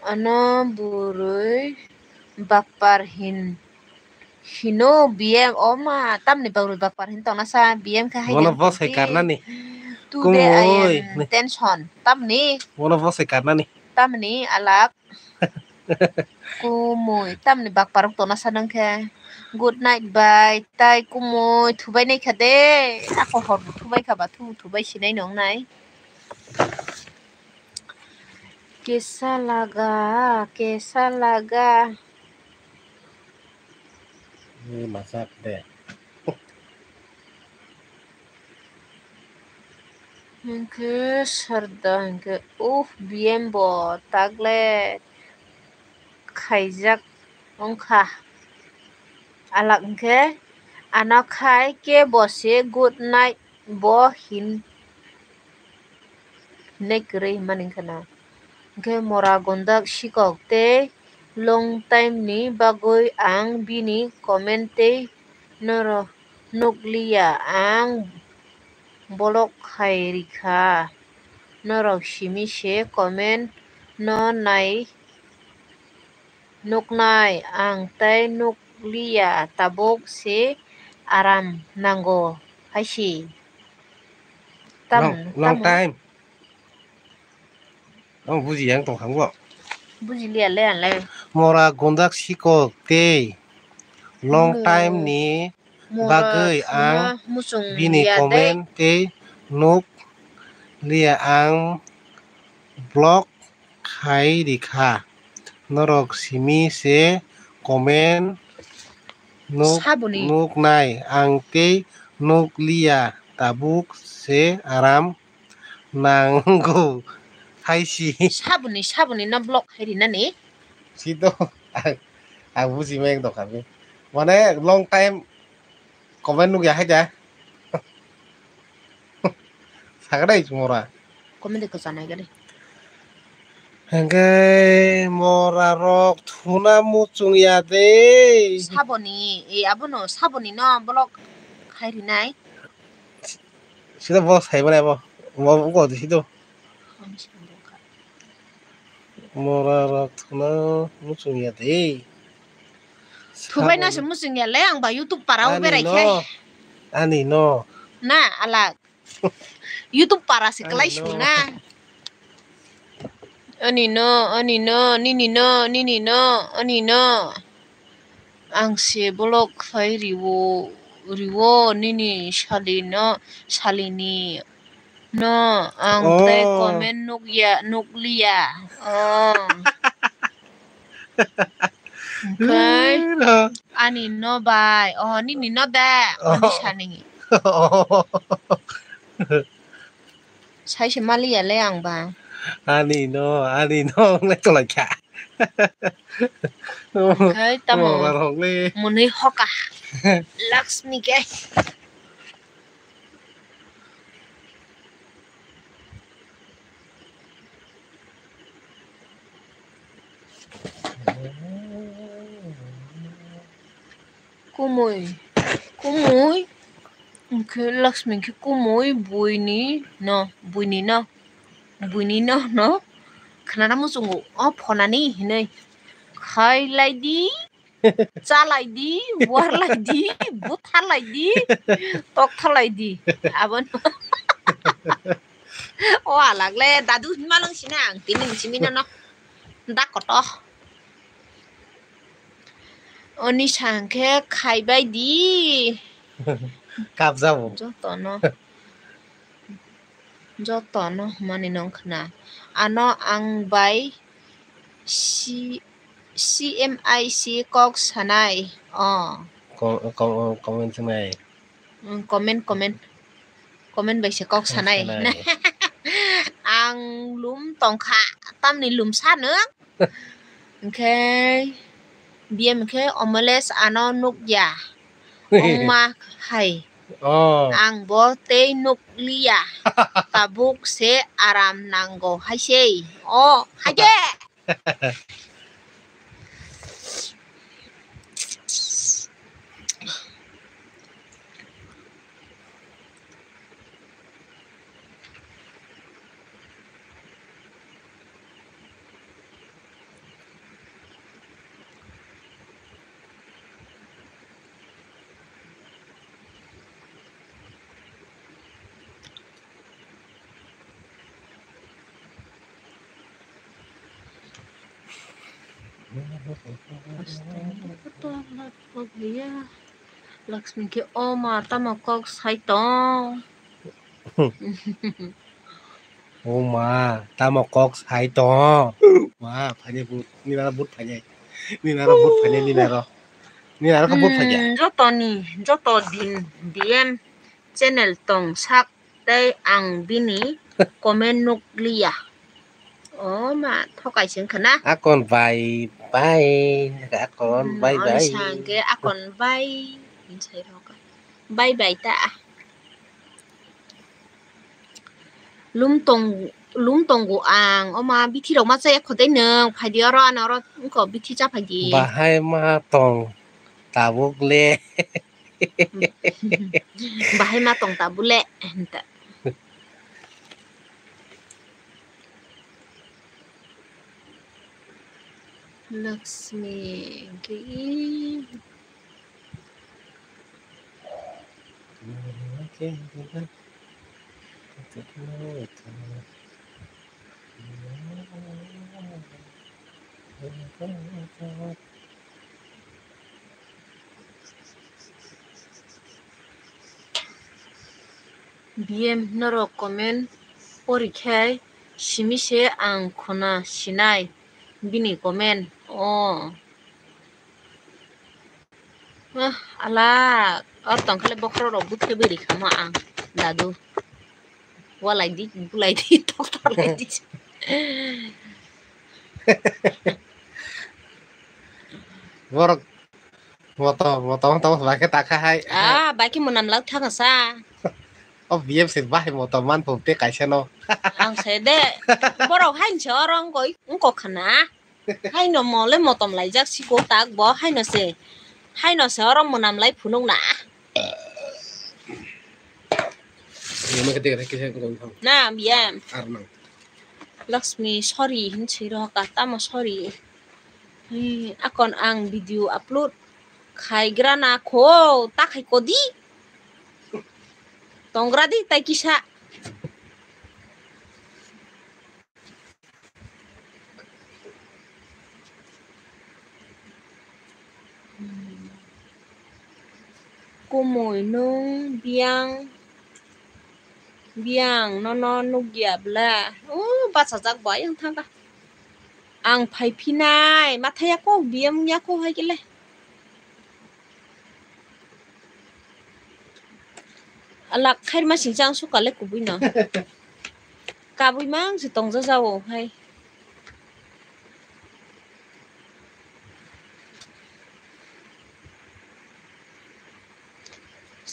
ano bwrwi bakpar hin, hino B M, o ma, tamni bwrwi bakpar hin tongna sa B M khe hai. Bono bo sai karnani. Today I am tension. Tamni. Bono bo sai karnani. Tamni alak. Kumui, tamni bakparok tongna sa nang khe. Good night, bye. Tai kumui, thubai nai kha de. Ako hor bo thubai kha ba, thu thubai sinai nong nai. Kesa laga, kesa laga. Ni masak de. Hwnkhe sarda hwnkhe, "Uff, B M bo tagle khaijak wngkha." Alak hwnkhe, "Ano khai khe bo se good night bo hin-, hinwi kwrwi hwnmani wngkha na." Hwnkhe mora gondak sikok tei long time ni bagwi ang bini comment tei norok nukliya, ang block khai rikha. Norok simi se comment no nai nuknai, ang tei nukliya, tabuk se aram nango hai se. Tam-, long, long tamo? Time. Ang buji yang tong kha bo. Buji liya le ang le. Mora gondak sikok tei long time ni bagwi ang bini comment tei nuk liya, ang block khai rikha. Norok simi se comment nuk, saboni. Nuknai, ang tei nuk liya, tabuk se aram nango hai si. Saboni, saboni no block khai rinani. Si to, ang, ang buji mai dok kami. Mane long time comment nukya hai da. Sakadai mora. Comment de kwchanai gari. Hengke mora rok thuna muchung ya de. Saboni, e abono saboni no block khai rinai. Sida bo sai mane bo. Bo ko de sido. Mora rok thuna muchung ya de. Thubai na se muchung ya le, ang ba YouTube para o berai khe. Ani no. Na, alak. YouTube para se klai su na. Ani no, ani no, nini no, nini no, ani no. Ang se block khai riwo, riwo nini sali no, salini no, ang tei comment nukya, nukliya. Oh. Oke. Ani no bai, oh, nini no da, ani sani. Sai se maliya le ang ba. Ani no, ani no, nai tolai kha. Khai tamo. Mora rok le. Mwnwi hoka. Laxmi ke. Kumui, kumui, hwnkhe Laxmi khe kumui buini no, buini no, buini no, no, khwnana muchungo, o phonani hinui, khailai di, chalai di, warlai di, butharlai di, toktharlai di, abono. O alak le dadu hinma lwng sina ang tini simi no, no, da koto. Oni sangkhe khaibai di. Kapjabo. Jotono. Jotono mani nong khna. Ano ang bai si, C M I C kok sanai. Oh. Ko-, ko-, comment sanai. Mm, comment, comment. Comment bai se kok sanai. Sanai. Ang lum tongkha. Tamni lum sa nwng? Hwnkhe B M khe Omoles ano nukya. Ongma hai. Oh. Ang bo tei nuk liya. Tabuk se aram nango hai se. Oh, hai de. Lakshmi khe o ma tamo kok sai tong. O ma, tamo kok sai tong. Ma, phainai but, nini aro but phainai. Nini aro but phainai, nini aro. Nini aro khe but phainai. Hmm, jotoni, joto din D M channel tong sak tei ang bini comment nuk liya. O ma, thokai se wngkha na? Akon bai bai, akon bai bai. Hmm, oni sa hwnkhe akon bai, hin sai rok. Bai bai ta. Lum tong, lum tongo ang. Oma bithi rok ma chaya kho tei nwng. Phai di oro, ano oro wngkha bithi cha phai di. Bahai ma tong tabuk le. Bahai ma tong tabuk le. Hinta. Lakshmi. B M norok comment pori khe simi se ang khuna sinai bini comment. O. Ah, ala, o tongkhale bokhorok rok buthe biri khamo ang, dadu. Walai di, bulai di, toktar lai di. Borok moto, moto, moto, bai khe takha hai. Ah, bai khe mwnam lak thang sa. O B M se bai moto man pho te kaisa no. Ang se de, borok hain se oro wngkoi, wngkok khana. Haino mole motom laijak siko tak bo haino se. Haino se oro mwnam lai phunuk na. Yama kete kete kisa kong thang. Na, biyam. Ar nang. Lakshmi, sorry, hin swi rohor ka, tamo sorry. Hi, akon ang video upload khai gra na kho, ta khai kodi. Tongra di, tai kisa. Kumui nung biyang, biyang nono nukya bla. O bachajak bo ayang thangkha. Ang phai phinai, mathaya kok biyang ya kok hai kele. Alak khairma singcha ang sukale kubui no. Kabui mang se tongja jao hai.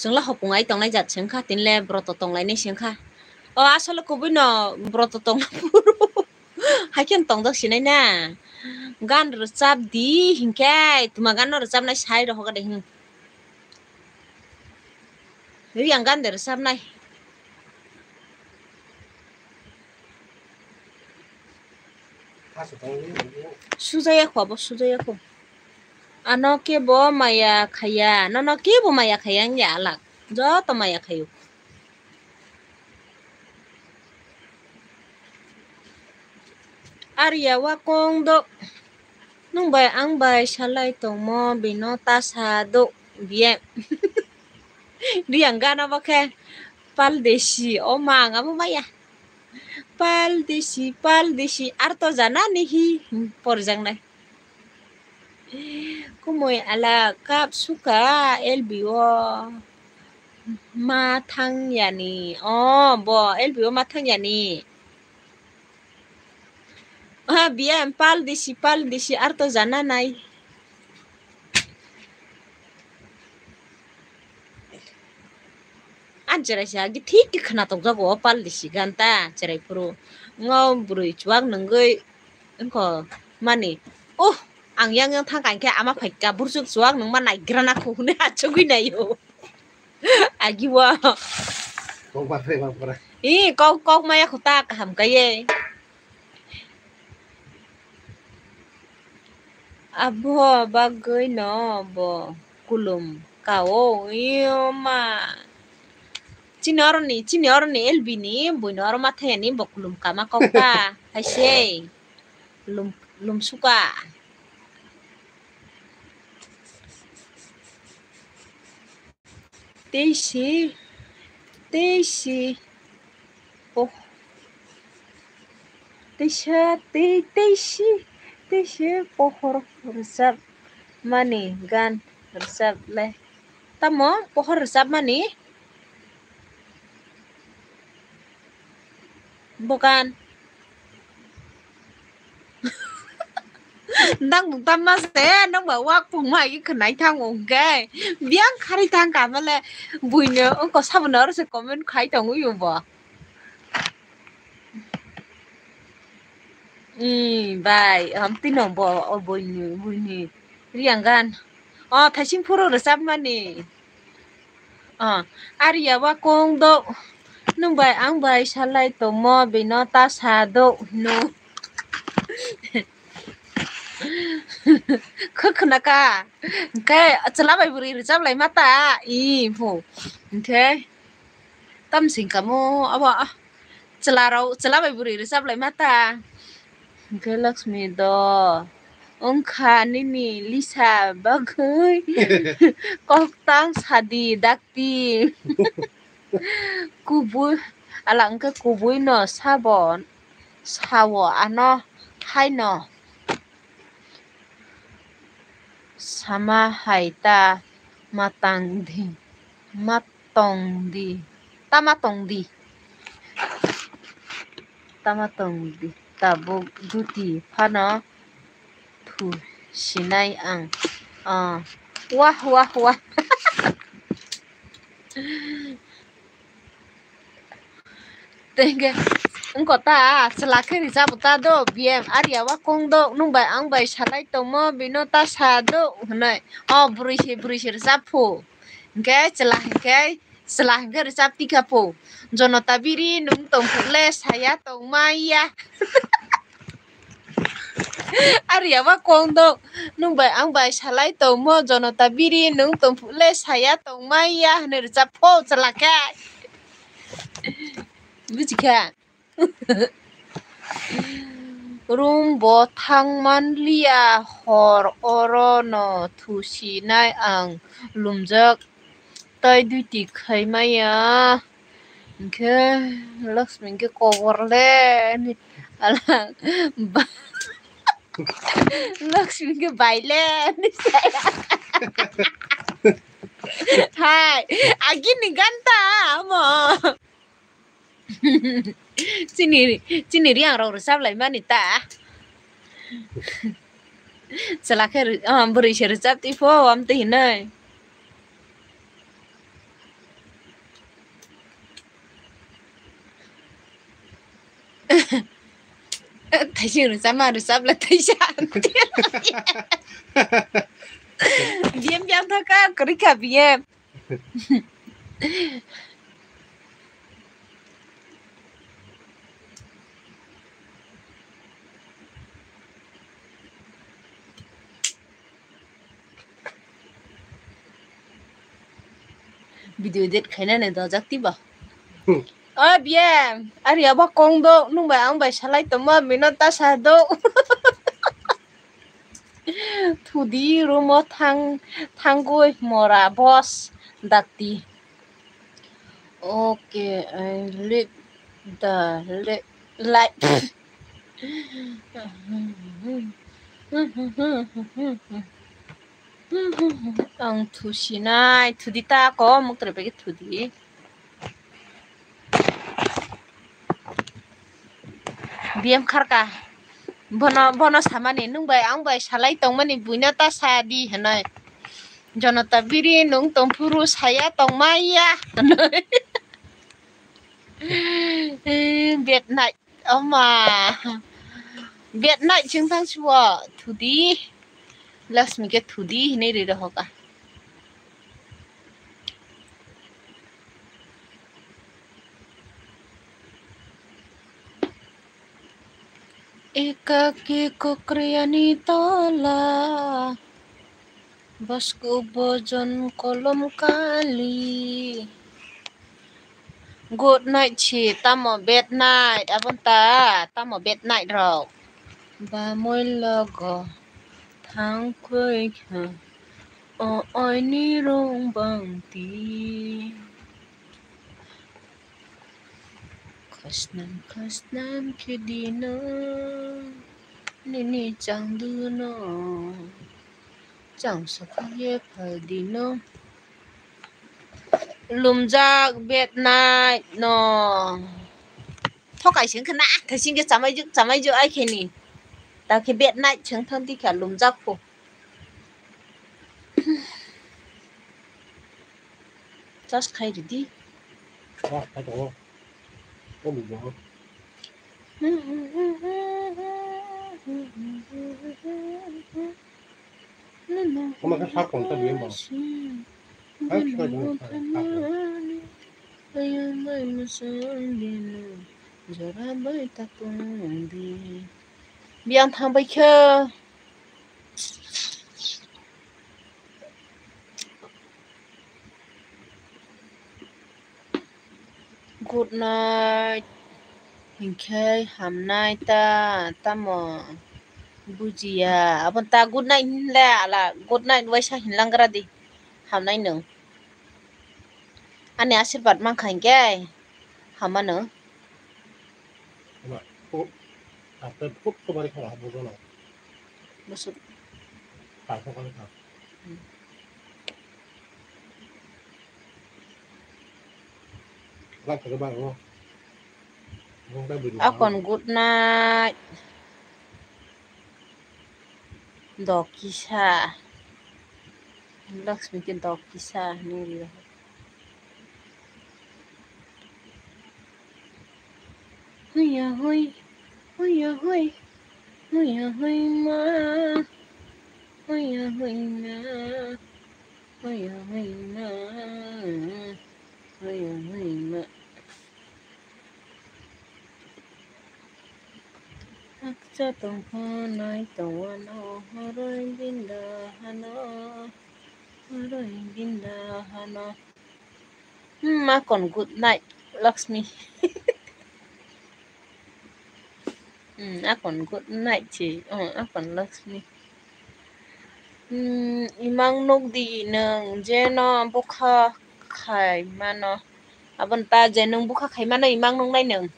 Chwngla hopung ai tongnai jat se wngkha, tinle broto tonglainai se wngkha. O asole kubui no broto tongna phuru. Haikhe tongdok sinai na. Gan rwchap di hinkhe, tuma gan no rwchapnai sai rohor de hin. Ri ang gan de rwchapnai. Sujaya kho, abo sujaya kho. Ano kebo maya khaya, nono kebo maya khaya wngya alak. Joto maya khayo. Arya wakong do. Nung bai ang bai salai tongmo bino ta sa do biye. Riyang gana bo khe pal desi o mang abo maya. Pal desi, pal desi, arto jana ni hi, hmm, porjak nai. Kumui ala kap suka L B o ma thang yani. O, bo L B o ma thang yani. Ah, biya pal desi, pal desi, arto jana nai. A cherai se agi thik khe khwna tokjago o pal di sigan ta cherai phuru. Ngo bwrwi chuak nungwi wngkho mani. Oh, ang yang yang thang kankhe ama phaikha burchuk chuak nungma naigrana kho hwnwi achugwi naio. Agi o. Kok bar phai bang pora. Ee, kok, kok maya kho ta kaham kaiye. Abo bagwi no bo kulum ka o, iyo ma. Chini oroni, chini oroni L B ni buino oro ma thayani bo kulum kama kok ta, hai se. Lum, lum suka. Teisi, teisi, po-, teisa, tei-, teisi, teisi pohor rwchapmani gan rwchaplai. Tamo pohor rwchapmani? Bo gan. Nang bo tamma se, nang ba wak pungma agi khwnai thango hwnkhe. Biyang khari thang ka male buino wngkha sabono oro se comment khai tongwi bo. Ee, bai, hamtwi no bo, o buini, buini riyang gan. O, thaising phuru rwchapmani. O, Arya wa kong do, nwng bai ang bai salai tongmo, bino ta sa do hino. Khwkhwna ka, hwnkhe chwla bai bwrwi rwchaplai ma ta, ee, phu. Hwnkhe, tam sing kamo, abo, ah, chwla rok, chwla bai bwrwi rwchaplai ma ta. Hwnkhe Lakshmi do, wngkha nini Lisa bagwi koktang sadi dakti. Kubui, ala hwnkhe kubui no sabo, sao ano haino. Sama hai ta matang di, matong di, ta matong di, ta matong di, tabuk duti phano thu sinai ang. Ah, wah, wah, wah. Tei hwnkhe wngkha ta, chwla khe rijabo ta do, B M Arya wa kong do, nwng bai ang bai salai tongmo, bino ta sa do hwnwi. O bwrwi se, bwrwi se rijap phu. Hwnkhe chwla hwnkhe, chwla hwnkhe rijap tikha phu. Jonota biri nwng tong phu le saya tong maya. Arya wa kong do, nwng bai ang bai salai tongmo, Jonota biri nwng tong phu le saya tong maya hwnwi rijap phu chwla khe. Buji kha? Room bo thang man liya, hor oro no thusinai ang lumjak. Tai duty khai maya. Hwnkhe Lakshmi hwnkhe kobor le, ala ba-, Lakshmi hwnkhe bai le, hai, agini ganta amo. Chini, chini riyang rok rwchap lai mani ta. Chwla khe rw-, ah, bwrwi se rwchap twi pho, amtwi hinwi. Thaising rwchap ma rwchap le thaisa. B M yang thaka kwrwi kha B M. Video edit khainani dojak tiba. Hmm. O B M, ari abo kong do, nwng bai ang bai salai tongma, bino ta sa do. Thudi room o thang, thangwi mora boss dakti. Okay, I leave the li-, light. Ang thusinai, thudi ta ko, muktre pagi thudi. B M kharka. Bono, bono samani, nwng bai ang bai salai tongmani buino ta sa di hinwi. Jonota biri nwng tongphuru saya tongmaya hinwi. Eh, bad night. Oma. Bad night chwng thang suo. Thudi. Laksmi khe thudi hinui ri rohok a. Ekaki kokriyani tola, bosku bojon kolom kali. Good night si, tamo bad night, abon ta, tamo bad night rok. Bamoi logo thangkhui kha, o oini rong bangti. Khasnam khasnam khe dino, nini changduno, chang sokye phal dino. Lumjak bad night no. Thokai sing khna, thasing khe chamai juk, chamai juk ai kheni. Ta khe bad night chang thang di kha lumjak phu. Just khai ridi. Wah, khai tongo. Omo bo. Omo khe sak tong ta biya mo. Hai, khai tongo, khai, khai tongo. Biyang thang bai khe. Good night. Hinkhe hamnai ta, tamo bujiya. Abon ta good night hinle ala good night waisa hinlang gra di. Hamnai nwng. Ani asirbat mankha hinkhe hamano. Ama, ko, apa, ko, ko bari khala, bojono. Busuk. Kha, kha, kha, kha. Hmm. Rak kha, bang, oh. Bang, bang, bang. Akon good night. Dok kisa. Laksmi khe dok kisa hinwi rio. Huya hui, huya hui, huya hui ma, huya hui ma, huya hui ma, huya hui ma. Hakcha tongkha nai tongwano, horoi binda hano, horoi binda hano. Hmm, akon good night, Laksmi. Hmm, akon good night si. Oh, akon Laksmi. Hmm, imang nuk di nwng jeno bukha khai mano. Abon ta je nwng bukha khai mano imang nuk nai nwng.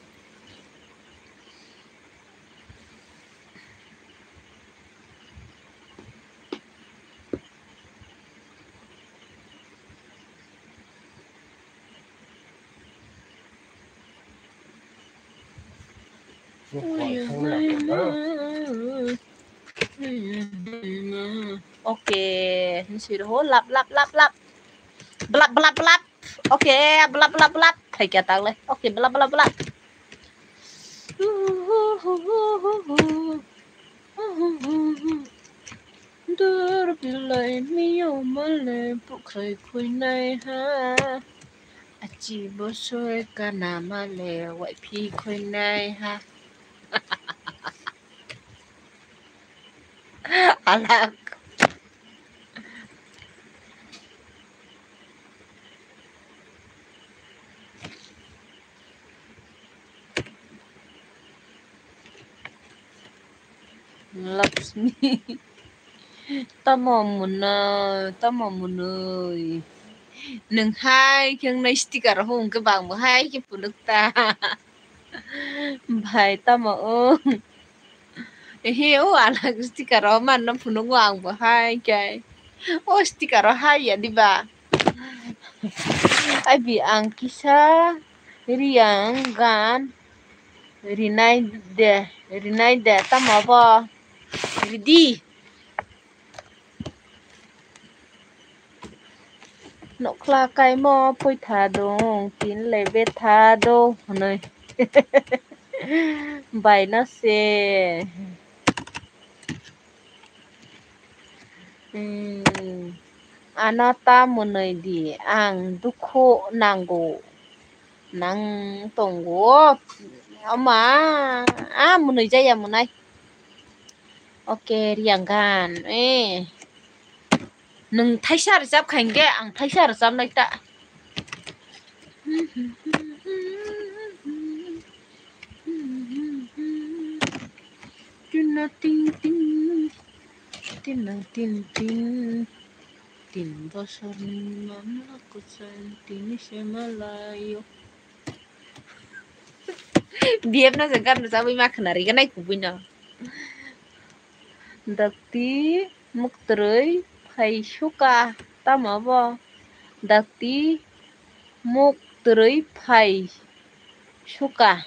Okay, hinwi siro ho lap lap lap lap. Blap blap blap. Okay, blap blap blap. Thai kya tak le. Okay, blap blap blap. Dur bilai miyo male pukhrai khuinai ha. Achi bosoi kana male waiphi khuinai ha. Alak. Laksmi. Tamo mwnwi, tamo mwnwi. Nwng hai khe wngnai sticker rok hwn khe bang bo hai khe phunuk ta. Bhai tamo wng. Ehe o alak sticker rok manna phunuk o ang bo hai khe. O sticker rok hai ya diba? Abi ang kisa Riang gan rinai de, rinai de, tamo bo ridi. Nokla kaimo poitha dong, tin le betha do hwnwi. Bai no se. Hmm. Ano ta mwnwi di, ang dukhu nango. Nang tongo. Ama, a mwnwi jaya mwnai. Okay, Riangan. Eh. Nwng thaisa rwchap kha hinkhe ang thaisa rwchapnai ta. Tina ting ting, tina ting ting, tin bosorni mamla kwchang tini se malaio. B F no se gan rwchabwi ma khna riganai kubui no. Dakti muktwrwi phai suka tamo bo. Dakti muktwrwi phai suka.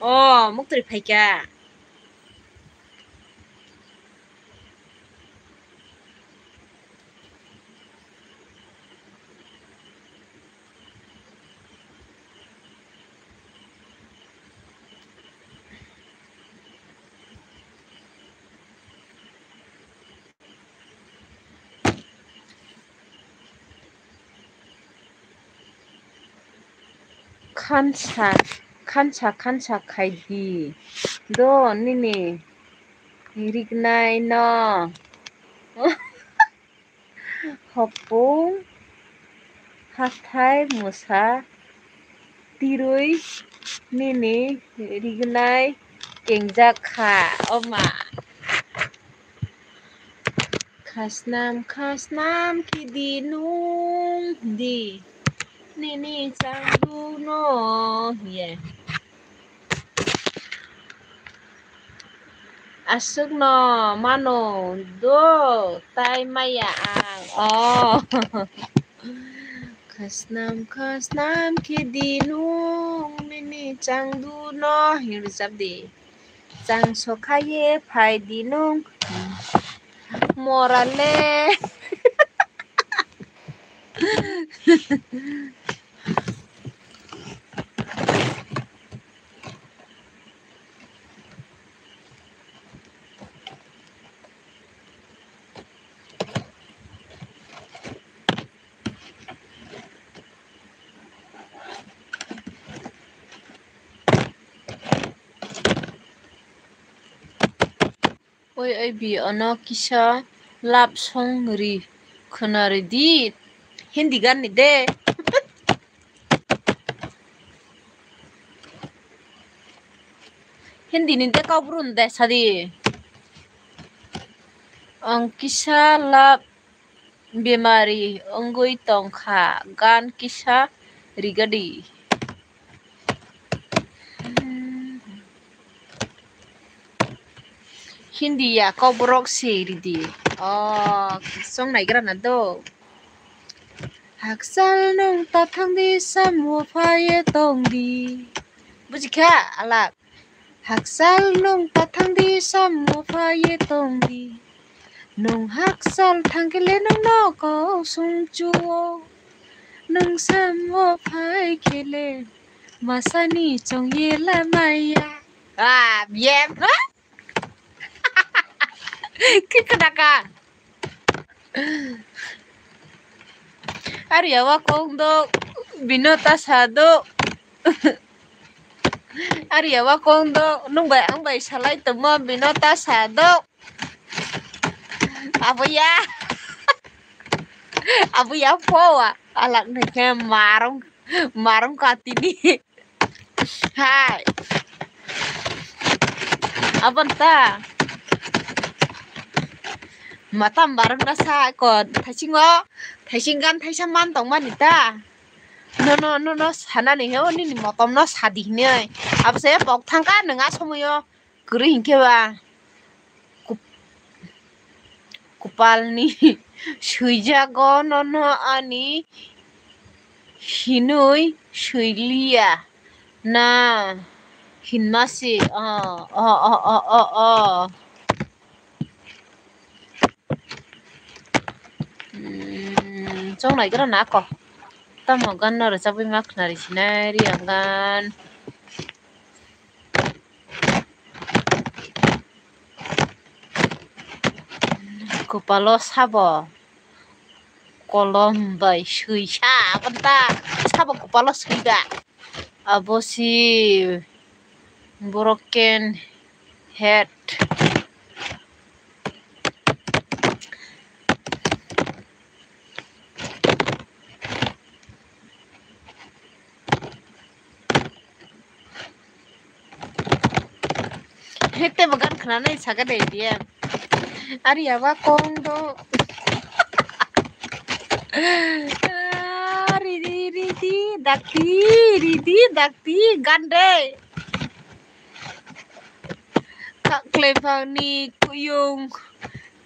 O muktwrwi phaikha. Khansa, khansa, khansa khai di. Do nini rignai no. Hopung hathai mwsa tirwi nini rignai kengjak kha, oma. Khasnam, khasnam khe di nung di, nini changdu no, ye. Aswkno mano do, tai maya ang. Oh. Khasnam, khasnam khe di nung nini changdu no, hinwi rwchap di. Chang sokhaye phai di nung. Morale. Oi, oi, bi, ono kisa love song ri khwna ri di. Hindi gan ni de. Hindi ni de kau burun de sadi. Ang kisa love bemari wngwi tongkha, gan kisa rigadi. Hindi ya kok borok se ridi. Oh, song naigra na do. Hakchal nung tathang di samo phaye tong di. Bujikha alak. Hakchal nung tathang di samo phaye tong di. Nung hakchal thangkhe le nung no kok sung chuo. Nung samo phai khe le masani chong ye la maya. Ah, biyem, ha? Khe khna ka? Ari awa kong do, bino ta sa do. Ari awa kong do, nung bai ang bai salai tongmo, bino ta sa do. Abuya. Abuya powa. Alak neke marung, marung katini. Hai. Abon ta. Matam barang na sa ko thaisingo, thaising gan thaisa man tong mani ta. No, no, no, no, sana ni he, o nini motom no sadi hinoi. Abo se pok thangka nang a somoyo. Kwrwi hinkhe ba. Kup-, kupalni swijago nono ani hinwi swiliya na hinmasi. Oh, oh, oh, oh, oh, oh. Hmm. Chongnai gra na ko. Tamo gan no rwchapwi ma khnari sinai ri ang gan. Kwpalo sabo kolom bai swi sa, abo ta sabo kwpalo swi ba. Abo si broken head. Hete bo gan khna nai saka de dia. Ari aba kong do. Ah, ridi, ridi, dakti, ridi, dakti, gande. Kaklebang ni kuyung.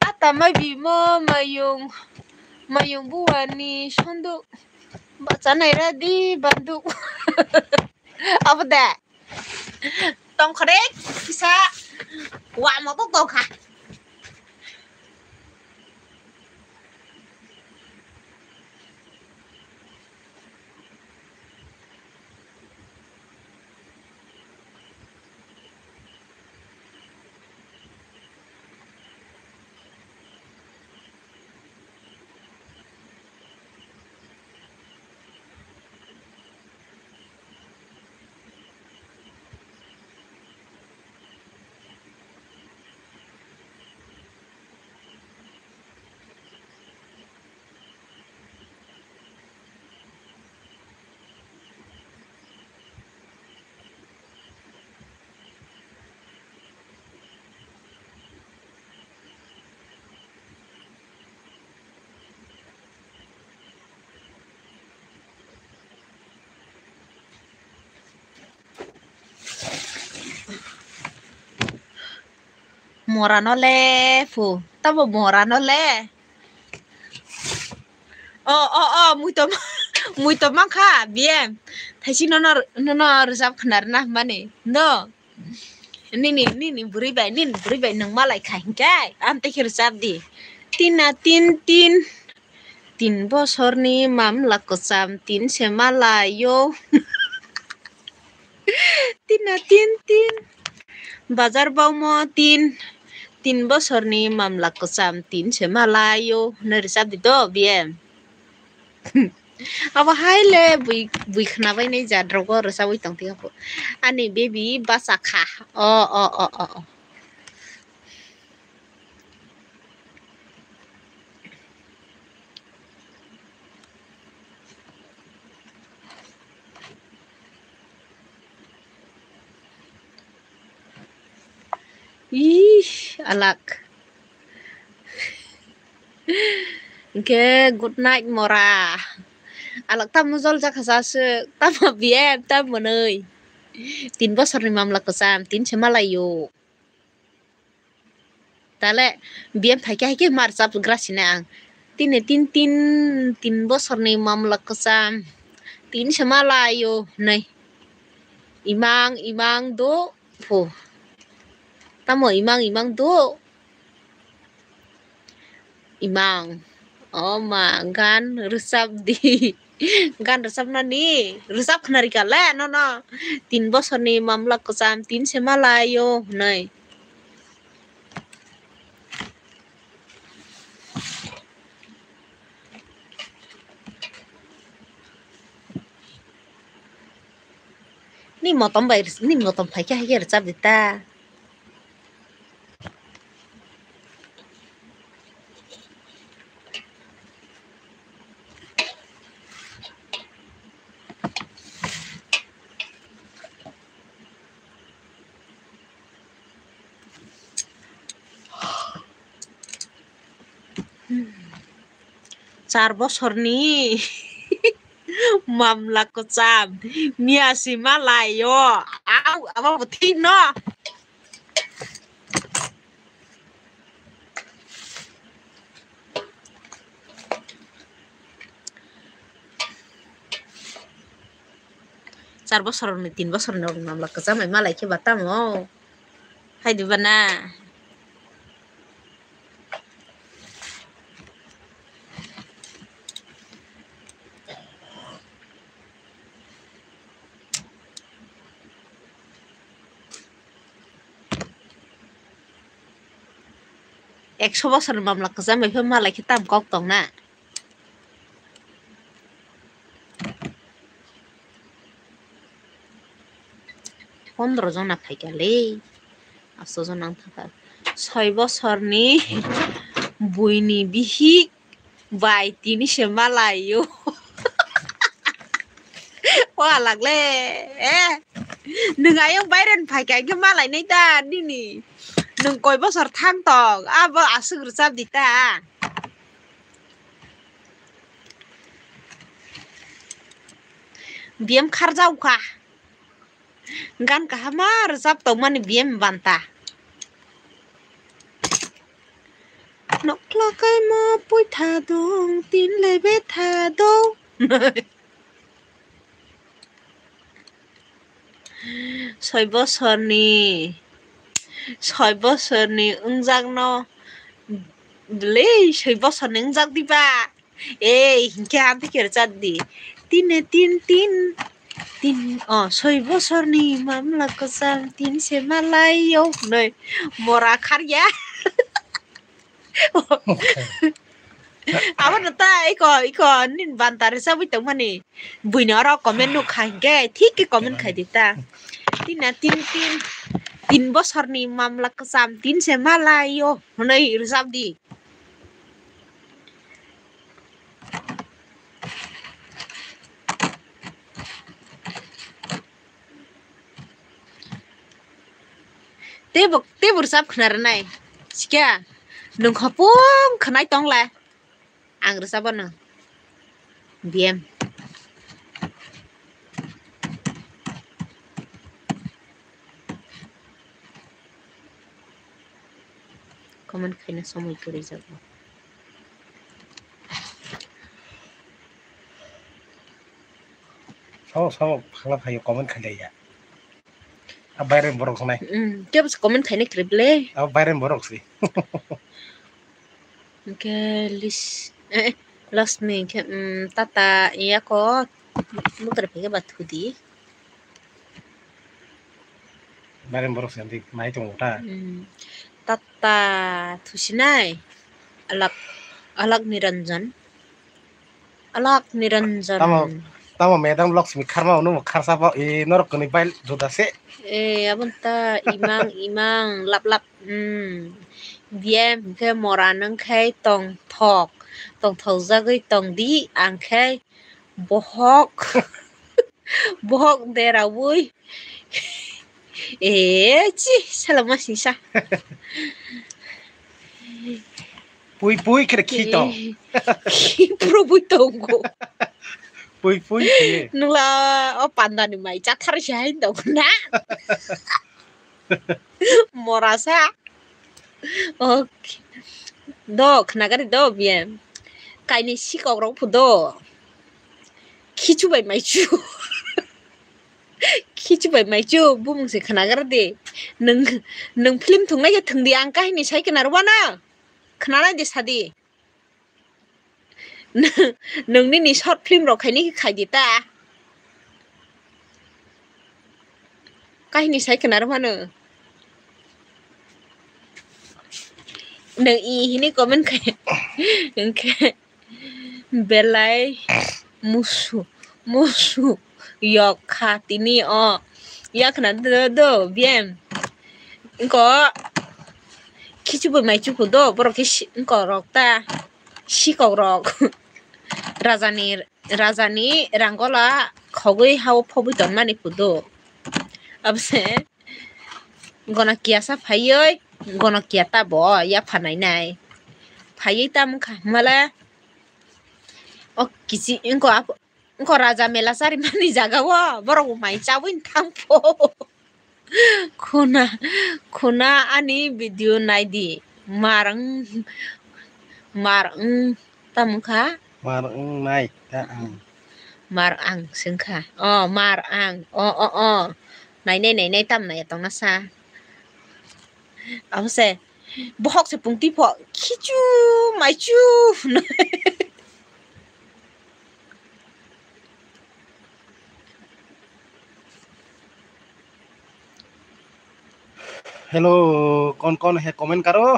Ata mai bimo mayung. Mayung buani sondu. Bachanai radi bandu. Abo de. Tongkhorek kisa wamo bo kokha. Mora no le phu, tamo mora no le. O, o, o, muito, muito mankha, B M. Thaisi nono, nono rwchap khna rwna hwnmani, no? Nini, nini bwrwi bai, nini bwrwi bai nwng malai kha hinkhe, ang tei khe rwchap di. Tin na tin, tin. Tin bosorni mamla kwcham, tin se malaio. Tin na tin, tin. Bazar baumo tin, tin bosorni mamla kwcham, tin se malaio. Hwnwi rwchap di to, B M. Abo hai le bui, bui khnabainai jat rogo rwchabwi tongthai. Ani baby bachakha. O, o, o, o, o. Ih, alak. Hingke good night mora. Alak tamo jol jakha jaswk, tamo B M, tamo nwi. Tin bosorni mamla kwcham, tin se malaio. Tale B M phaikhe haikhe mar chap gra sina ang. Tini tin tin, tin bosorni mamla kwcham. Tin se malaio nai. Imang, imang do pho. Tamo imang, imang do. Imang. O ma, gan rwchap di. Gan rwchapnani, rwchap khna rikha le nono. Tin bosorni mamla kwcham, tin se malaio hwnwi. Ni motom bai, ni motom phaikhe haikhe rwchap di ta. Char bosorni mamla kwcham, miya si malaio. Au, abo bo thik no. Char bosorni, tin bosorni mamla kwcham bai malai khe ba tamo. Hai di bana. Ekso bosor ni mamla kwcham bai phe malai khe tam kok tong na. Pondro jona phaikha le, asto jona wng thangkha. Soi bosorni buini bihik bai tini se malai o. O alak le, eh, nwng ayang bairen phaikha khe malai nai ta nini. Nwng koi bosor thang tong, abo aswk rwchap di ta. B M kharjao kha. Gan kaham ma rwchap tongmani B M banta. Nokla kaima poitha dong, tin lebe tha dong. Soi bosorni, soi bosorni wngjakno, bwlwi soi bosorni wngjak diba? Ei, hinkhe amtwi khe rwchap di. Tine tin tin, tin, oh, soi bosorni mamla kwcham, tin se malai o, hwnwi mora kharya. Abono ta iko, iko, nini banta rwchabwi tongmani. Buino oro comment nukha hinkhe, thik khe comment khai di ta. Tina tin tin, tin bosorni mamla kwcham, tin se malai o, hwnwi rwchap di. Teibo, teibo rwchap khna rwnai. Sikha, nwng khopung khwnai tong le. Ang rwchapano. B M. Comment khaina somoi kwrwi jago. Sao, sao, phangla phaio comment khailaiya. A baireni borok sanai. Hmm, kebo se comment khaina kwrwi bwle. A baireni borok si. Hwnkhe lis-, eh, Lasmi hwnkhe, hmm, tata yako. Bwkrwi phaikhe ba thudi. Baireni borok se nai tongo ta. Hmm. Tata thusinai. Alak, alak Niranjan. Alak Niranjan. Tamo, tamo madam Lakshmi kharma hwnwi bo kharsa bo, e, norok kwnwi bai juda se. E, aboni ta imang, imang, lap, lap, hmm. B M hwnkhe mora nwng khai tongthok, tongthok jagwi tongdi, ang khai bohok. Bohok deraui. E, chi, sala masingsa. Pui pui khe khi tong. Khi probui tongo. Pui pui khe. Nungla o pandani mai chathar si hai tong na. Morasa. Okay. Do, khnagari do, B M. Kaini sikok rok phu do. Khichu bai maichu. Khichu bai maichu, bumung se khnagari de. Nung, nung film thungnai khe thungdi, ang kahini sai khna rwano. Khnanai de sadi. Nwng nini short film rok khaini khe khaidi ta. Kahini sai khna rw phano. Nwng i hini comment khai. Hwnkhe belai musu, musu yok kha tini o. Ya khna do, do, B M. Wngko khichu bo maichu phu do, borok khe si-, wngko rok ta sikok rok. Rajani, rajani rangola khogwi hao phobwi tonmani phu do. Abose gono kiyasa phaiwi, gono kiya ta bo yapha nainai. Phaiwi tamo kha hwnmale o kichi wngko abo. Wngkha raja mela charimani jaga o borok bo mai chabwi thang pho. Khuna, khuna ani video naidi. Mar wng, mar wng tamo kha? Mar wng nai ta ang. Mar ang se wngkha. O, mar ang. O, o, o. Nainai, nainai tam nai tongna sa. Abo se. Bohok se pungti pho khichu maichu. Hello, कौन कौन है comment करो।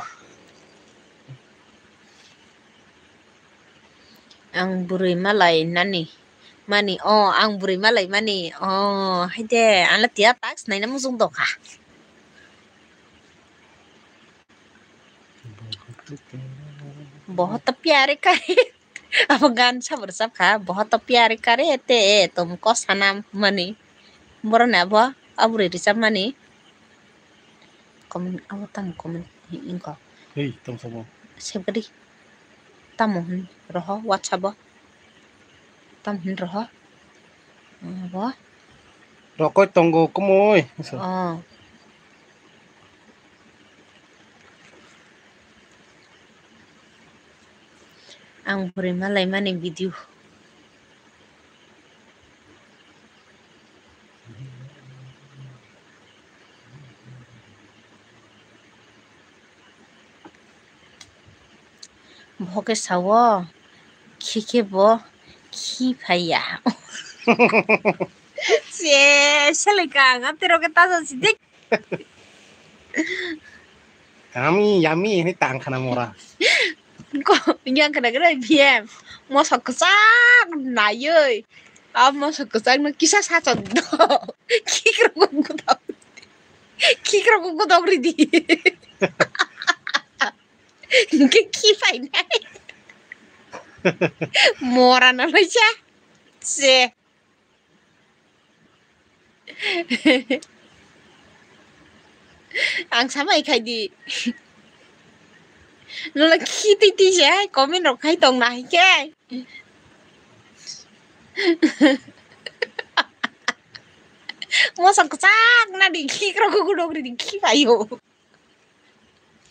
Bwrwi malai nani mani, oh, ang bwrwi malai mani, oh, haide, ang le tiya tax naina muchung tongkha. Bahut pyare kare. Abo gan sabo rwchapkha, bahut pyare kare te tumko sanam mani. Boroni abo, a bwrwi rwchapmani. Comment, abo tamo comment wngkha. Hey, tamo sabo. Save kadi. Tamo hin roho WhatsApp o. Tamo hin roho. Abo. Rokoi tongo kumui. Oh. Ang bwrwi malaimani video. Bo khe sao, khi khe bo khi phaiya. Se, selai ka ang amtwi rok khe taja si dik. Yummy, yummy, hwnwi tang khana mora. Ko, yang khana khe B M. Moso kwchak naiwi. A moso kwchak no kisa sachok do. Khikrok ko gudok. Khikrok ko gudok ridi. Hingke khi phainai. Mora no laisa. Se. Ang samai khai di. Nola khi twi twi se hai comment rok khai tong na hai khe. Moso kwchak na di khikrok ko gudok ridi khi phaio.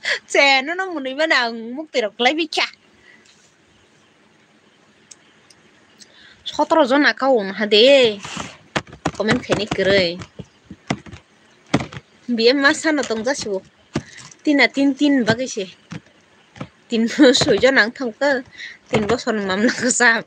Che, nono mwnwi mano ang muktwi rok kwlai bikha. Sotoro jona ka wng ha de. Comment khaini kwrwi. B M ma sano tong jasibo. Tina tin tin bagwi se. Tin soi jona wng thang kha. Tin bosor ni mamla kwcham.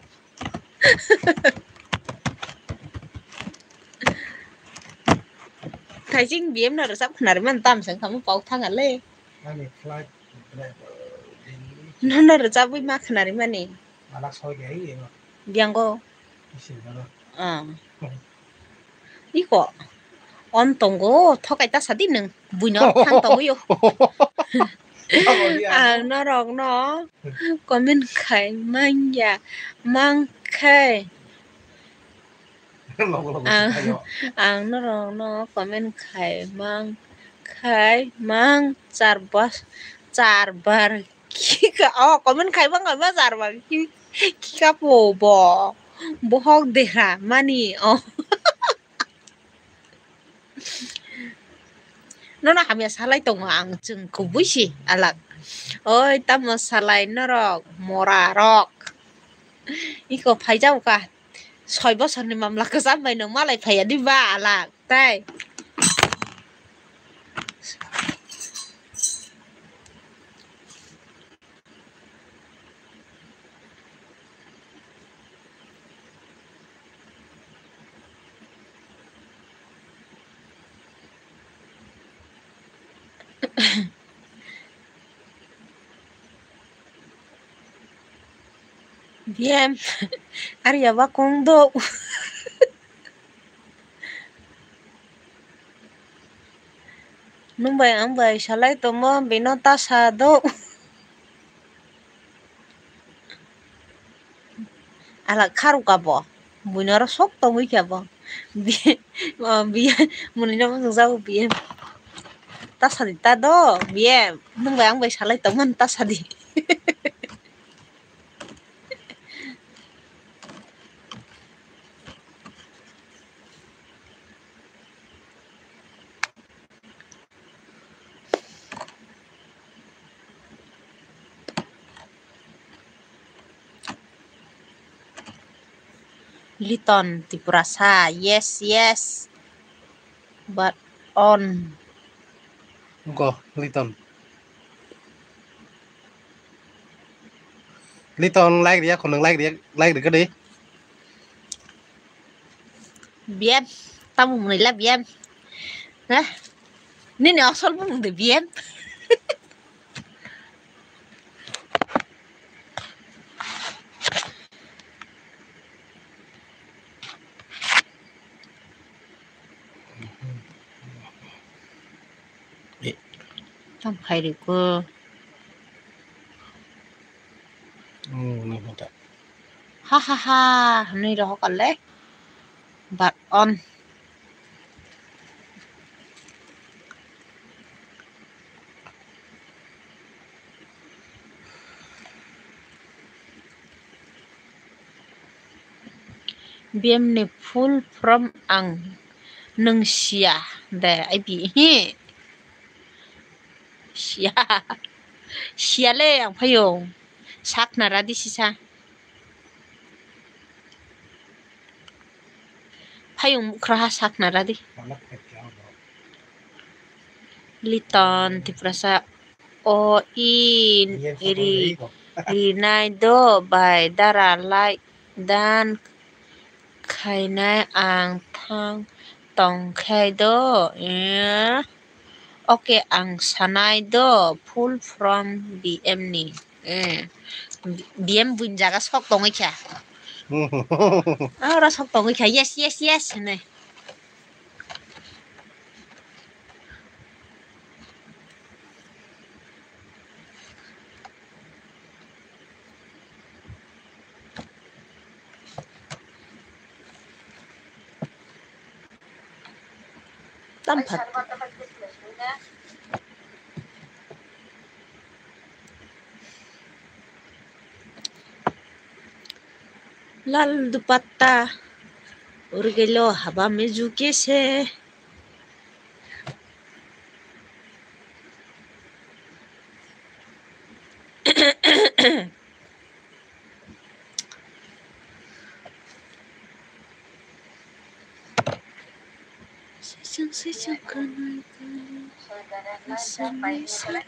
Thaising B M no rwchap khwnari mani tam se wngkha mo pau thanga le. Ani flight driver. Nono rwchapwi ma khwnari mani. Ala soi gari eno. Biango. Isin dano. Ah. Iko. On tongo thokai ta sadi nung. Buino thang tongwi o. Ang norokno comment khai manya, mang khai. Logo logo ang, sikayo. Ang norokno comment khai mang, khai mang char bas, char bar. Khika, oh, comment khai mang khai ma char bar. Khi-, khika po bo. Bohok dera mani, oh. Nono hamya salai tongo ang chwng kubui si alak. Oi tamo salai norok mora rok. Iko phaijao ka soi bosor ni mamla kwcham bai nwng malai phaiya di ba alak tai. B M, ari ya bakong do. Nwng bai ang bai salai tongma bino ta sa do. Ala kharu ka bo. Buino oro sok tongwi kha bo. Bi-, o, B M, mwnwi no bwsajak B M. Ta sadi ta do, B M. Nwng bai ang bai salai tongmani ta sadi. Liton Tiprasa, yes, yes. But on. Go, Liton. Liton, like riya, khonung like riya, like rikha di. B M, tamo mwnwi la B M. Ha? Nini asol bumung de B M. Tam khai rwkho. Hmm, nini hwnta. Ha ha ha, hwnwi rohor le. But on. B M ni full form ang nwng siya de, ai bi hi. Siya. Siya le ang phaiyung. Sakna radi sisa. Phaiyung bukhraha sakna radi. Liton Tiprasa o i ri rinai do bai dara lai dan khainai ang thang tong khai do. Eh. Oke, ang sanai do full form B M ni. Eh, B M buini jaga sok tongwi kha. Ah, ora sok tongwi kha. Yes, yes, yes hinwi. Tam phat. Lal dupatta urgelo haba me juke se. Sejang sejang kanai kanai asani sara.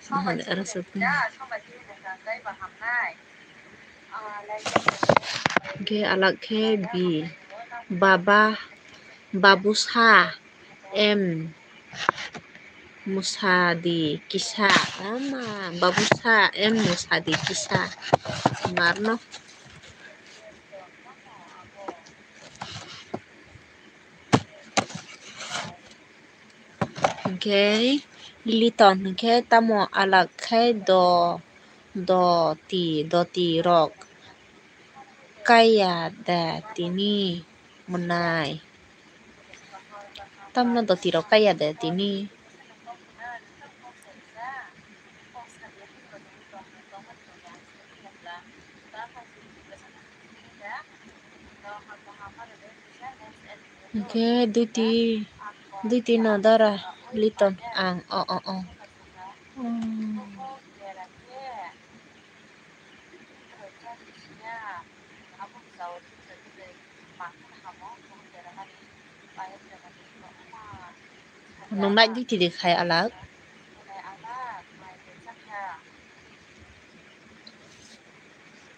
Mahal arasatna. Hingke alak khe bi baba babusa M Musadi kisa. Ama babusa M Musadi kisa. Marno. Hingke Liton hingke tamo alak khe do, doti, doti rok kaya da tini mwnai. Tamno doti rok kaya da tini. Hingke duiti, duiti no dara Liton ang o, o, o. Hmm. Nung nai di tidi khai alak.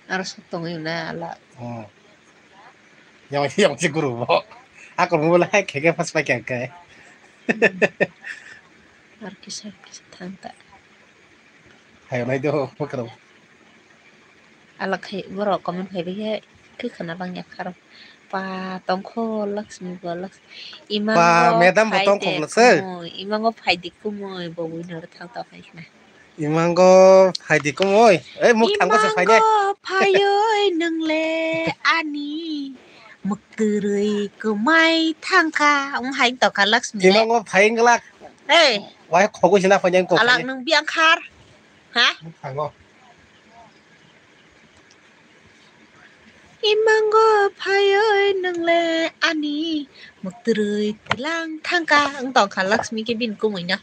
Aro sok tongwi na alak. Hmm. Yang, yang si guru bo. Ako mo la hai khege pas pai kya kai. Ar kisa, kisa thang ta. Hai nai do, mo karo. Alak khai borok comment khai bai khe khe khana bang ya kharo. Pa tongkho Laxmi bo Laxmi. Imango pa, madam bo phai tongkho de bwlwk se. Kumui, imango phai di kumui bo wino thang ta khai khna. Imango phai di kumui. Ei muk thang ko se phai ne. Imango phaioi nwngle ani muktwrwi kwmai thangkha. Wng hai tongkha Laxmi le. Imango phai wng glak. Ei. Wai khogwi sina phai ne kok. Alak nung biang khar. Ha? Thango. Imango phaioi nwngle ani muktwrwi twilang thangkha wng tongkha Laxmi khe bini kumui no.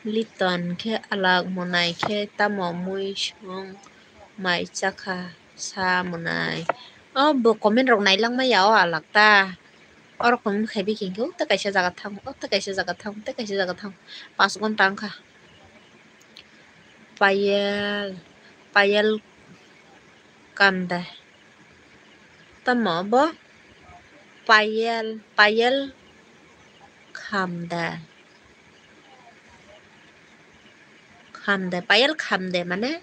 Liton khe alak monai khe tamo mui song mai chakha sa monai. O bo comment rok nailangma ya o alak ta. Oro comment khai bikhe o tei kaisa jaga thang, o tei kaisa jaga thang, tei kaisa jaga thang. Pas ghonta wngkha. Payal, Payal kanda. Tamo bo? Payel, Payel Khamde. Khamde, Payel Khamde mane?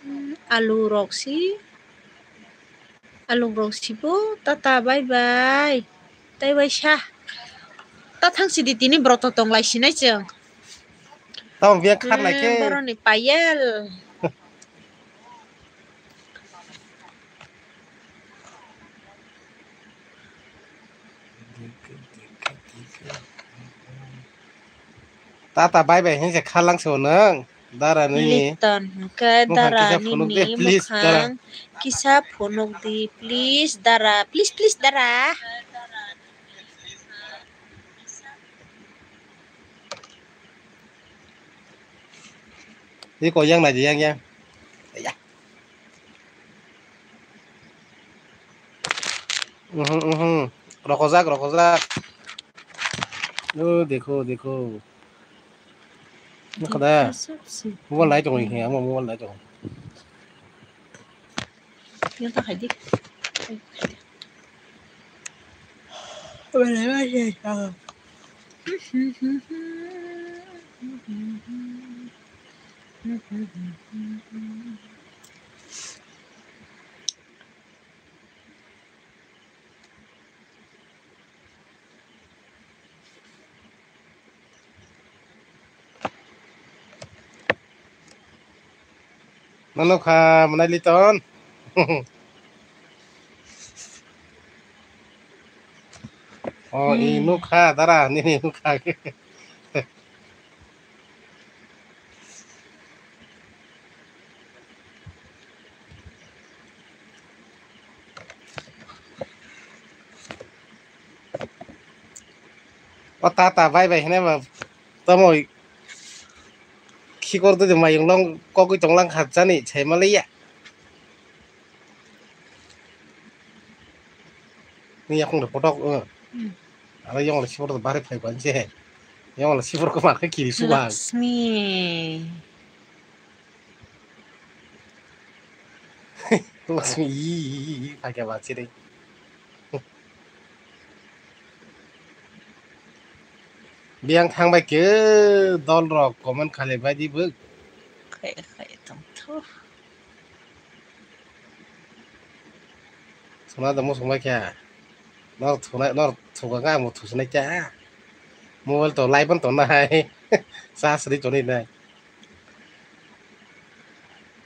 Hmm, alu rok si, alu rok sibo, tata, bye bye. Tai waisa. Ta thang sidi tini borok to tong lai sinai chwng. Tamo biya khar lai khe. Hmm, boroni Payel. Tata bye bye hinse khalang se nwng. Dara nini. Liton hwnkhe mukhang dara kisa phunuk de, nini please, dara. Mukhang kisa phunuk di, please, dara. Please, please, dara. Iko yang naidi, yang, yang. Ya. Mhm, mhm. Rokojak, rokojak. O, dekho, dekho. Nokha da. Mobile nai tongo, he, amo mobile nai tongo. Yang tak hai di. Mano kha mwnai Liton. O, i nukha dara, nini nukha. O tata bye bye hinai ba tamo khikor dui mayung long kogwi tonglang kha jani sai malaiya. Ni yakung de potok. Hmm. Aro yong le sibor bare phai ban je. Yong le sibor ko ma khe kiri subang. Laxmi. Laxmi, i, i, i, i, phai khe ba chiri. Biyang thang bai khe dol rok comment khalai bai di bwk. Khai, khai, tong thu. Sona da musung bai khe. Nor thunai, nor thuka kha mo thusinai kha. Mobile to live on to nai. Sa sri to ni nai.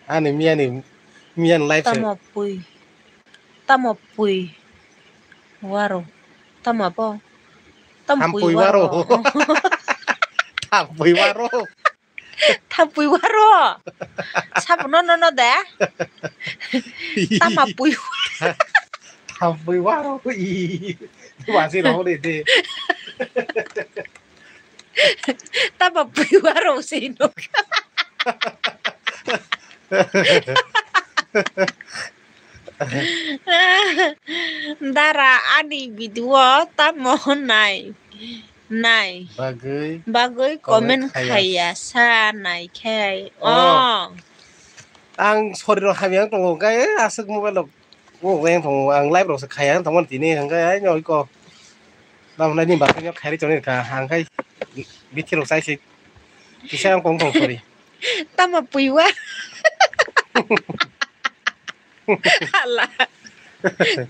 Ani miyani, miyani live se. Tamo pui. Tamo pui. Waro. Tamo po. Tam pui waro. Tam pui waro. Thampui waro. Sabono nono de. Tama pui. Thampui waro. I. Wasi rong de de. Tama pui waro sino. Dara ani video tamo nai. Nai. Bagwi bagwi comment comment khaya khaya sa nai khai. Oh. Oh. Ang sorry rok hamya tongo, hwnkhe aswk mobile rok, oh, weng tongo, ang live rok se khaya tongmani tini, hwnkhe ai noi ko. Tamo nai ni bagwi no khairi tongni kha, hwnkhe bithi rok sai se kisa ang kong tong sorry. Tamo puiwa. Hala.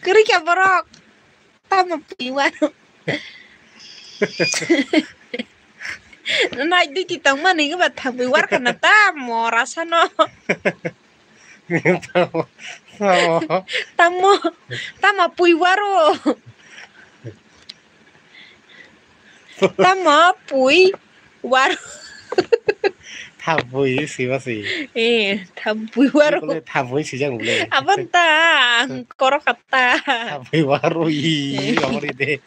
Kwrwi kha borok. Tamo pui waro. Nai dui ti tong mani ba thapui war kana tamo rasa no. Tamo, tamo, tamo pui waro. Tamo pui waro. Thampui si ba si. Eh, thampui waro. Ikole thampui si jang bole. Abon ta, ang koro kata. Thampui waro i, eh, aboni de.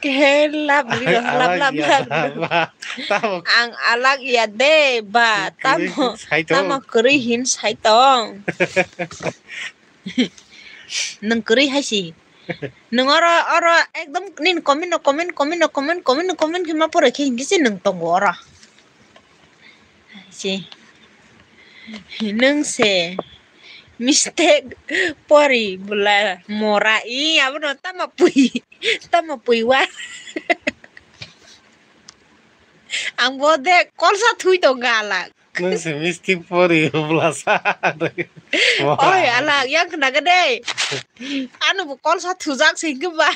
Ke lab, lab, lab, lab. Tamo. Ang alag ya de ba, tamo, sai tong. Tamo kwrwi hin sai tong. Nwng kwrwi hai si. Nwng oro, oro ekdom nini comment no comment, comment no comment, comment no comment khe ma pore khe hinkhe se nwng tongo oro. Hai se. Nwng se mistake pori bwla mora. I, abono tamo pui, tamo pui war. Ang bo de kolsa thui tong galak. Nwng se mistake pori bwla sa. Oi, alak, yang khna ga de. Ano bo kolsa thujak se hwnkhe ba.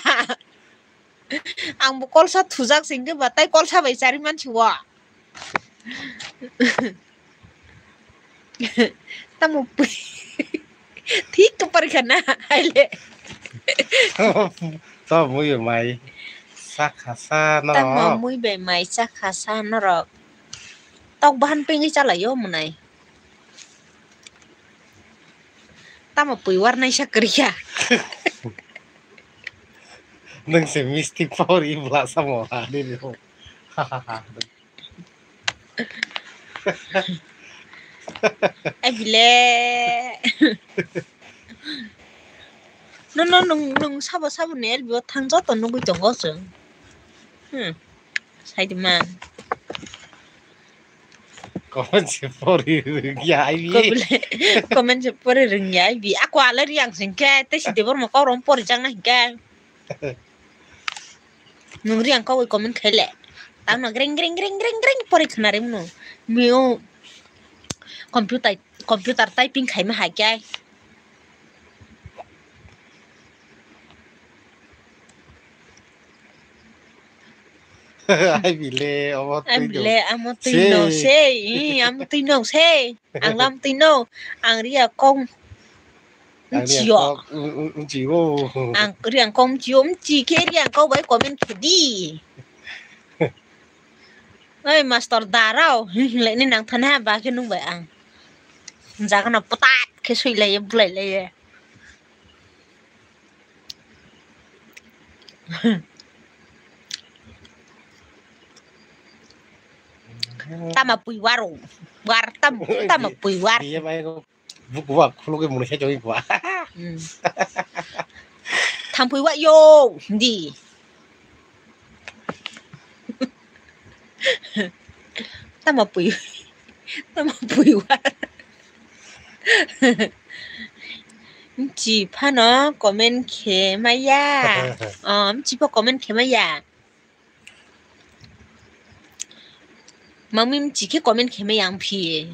Ang bo kolsa thujak se hwnkhe ba, tai kolsa bai chari mansi wa. Tamo pui. Thik to pari khana, haile. To mui bai mai. Sakha sa no. Tamo mui bai mai sakha sa norok. Tok bahan pengwi chalaio mwnai. Tamo pui war naisa kwrwikha. Nwng se mistake pori bwla samo ha nini. Ai bile. No, no, nung, nung sabo, sabo ni L B o thang joto nugui tongo chwng. Hmm. Saidi man. Comment se pori rwngya ai bi. Comment se pori rwngya ai bi. Ako alai riang singke, te si Debbarma kok rong pori jang na hingke. Nung riang kok comment khaile. Tang no greng, greng, greng, greng, greng pori khna rim no. Mio computer, computer typing khaima hai khe. Ai bile, omo twi no. Ai bile, amo twi no sei, ih, amo twi no sei. Ang lam twi no, ang riang kok. Ang riang kok, mm, mm, mchio. Ang riang kok mchio, mchi khe riang kok bai comment khe di. Oi, master darao, hinglai ni nang thana ba khe nung bai ang. Jaga no pwtat khe sui lai ye, bulai lai ye. Tama pui waro. War tam, tama pui war. Dia bai ko buku wa khuluk ke muni sai joi kwa. Hmm. Thampui wa yo di. Tama pui. Tama pui wa. Mchi phano comment khe maya. Oh, mchi pho comment khe maya. Mami mchi khe comment khe maya ang phi.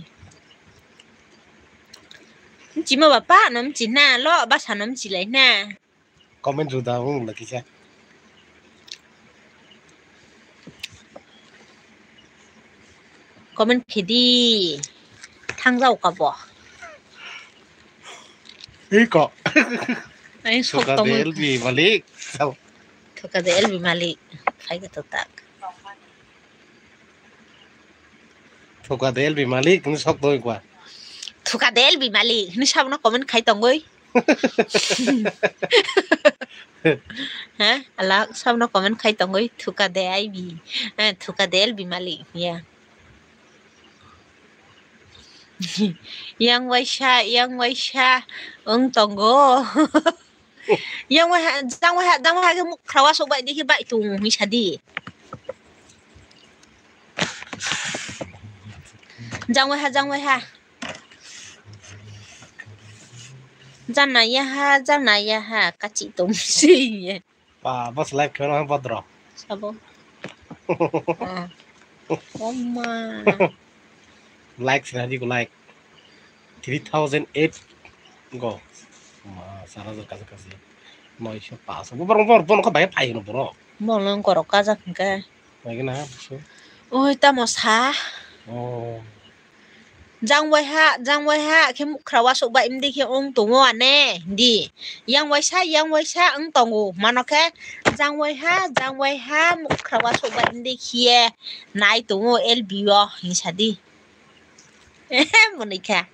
Mchi ma bapa no mchi na lo basa no mchi lai na. Comment juda wng lagi kisa. Comment khe di. Thangjao ka bo. Iko. Ai sok tong. Thuka de L B malik. Thuka de L B malik. Phai ka to tak. Thuka de L B malik ni sok tong kwa. Thuka de L B malik ni sabno comment khai tongoi. Ha, alak sabno comment khai tongoi, thuka de I B. Eh, thuka de L B malik, ya. Yang waisa, yang waisa, wng tongo. Yang waiha, jang waiha, jang waiha ke mukra wasuk bai dikhi bai tung, misa di. Jang waiha, jang waiha. Jana yaha, jana yaha, kachi tong si. Pa, bas live kheno bodro. Sabo. Ah. Oma. Like sina di ko like. Three thousand eight go. Ma, sara jar kaji kaji. Noisho paso. Bo borong bor, bono ko bai phai no boro. Bolong korok kajak hingke. Oi, tamo sa. Oh. Jang waiha, jang waiha, khe mukra wasuk bai mdi khe wng tongo ane, di. Yang waisa, yang waisa wng tongo. Mano khe, jang waiha, jang waiha, mukra wasuk bai mdi khiye nai tongo L B o, hinsa di. Monoi kha.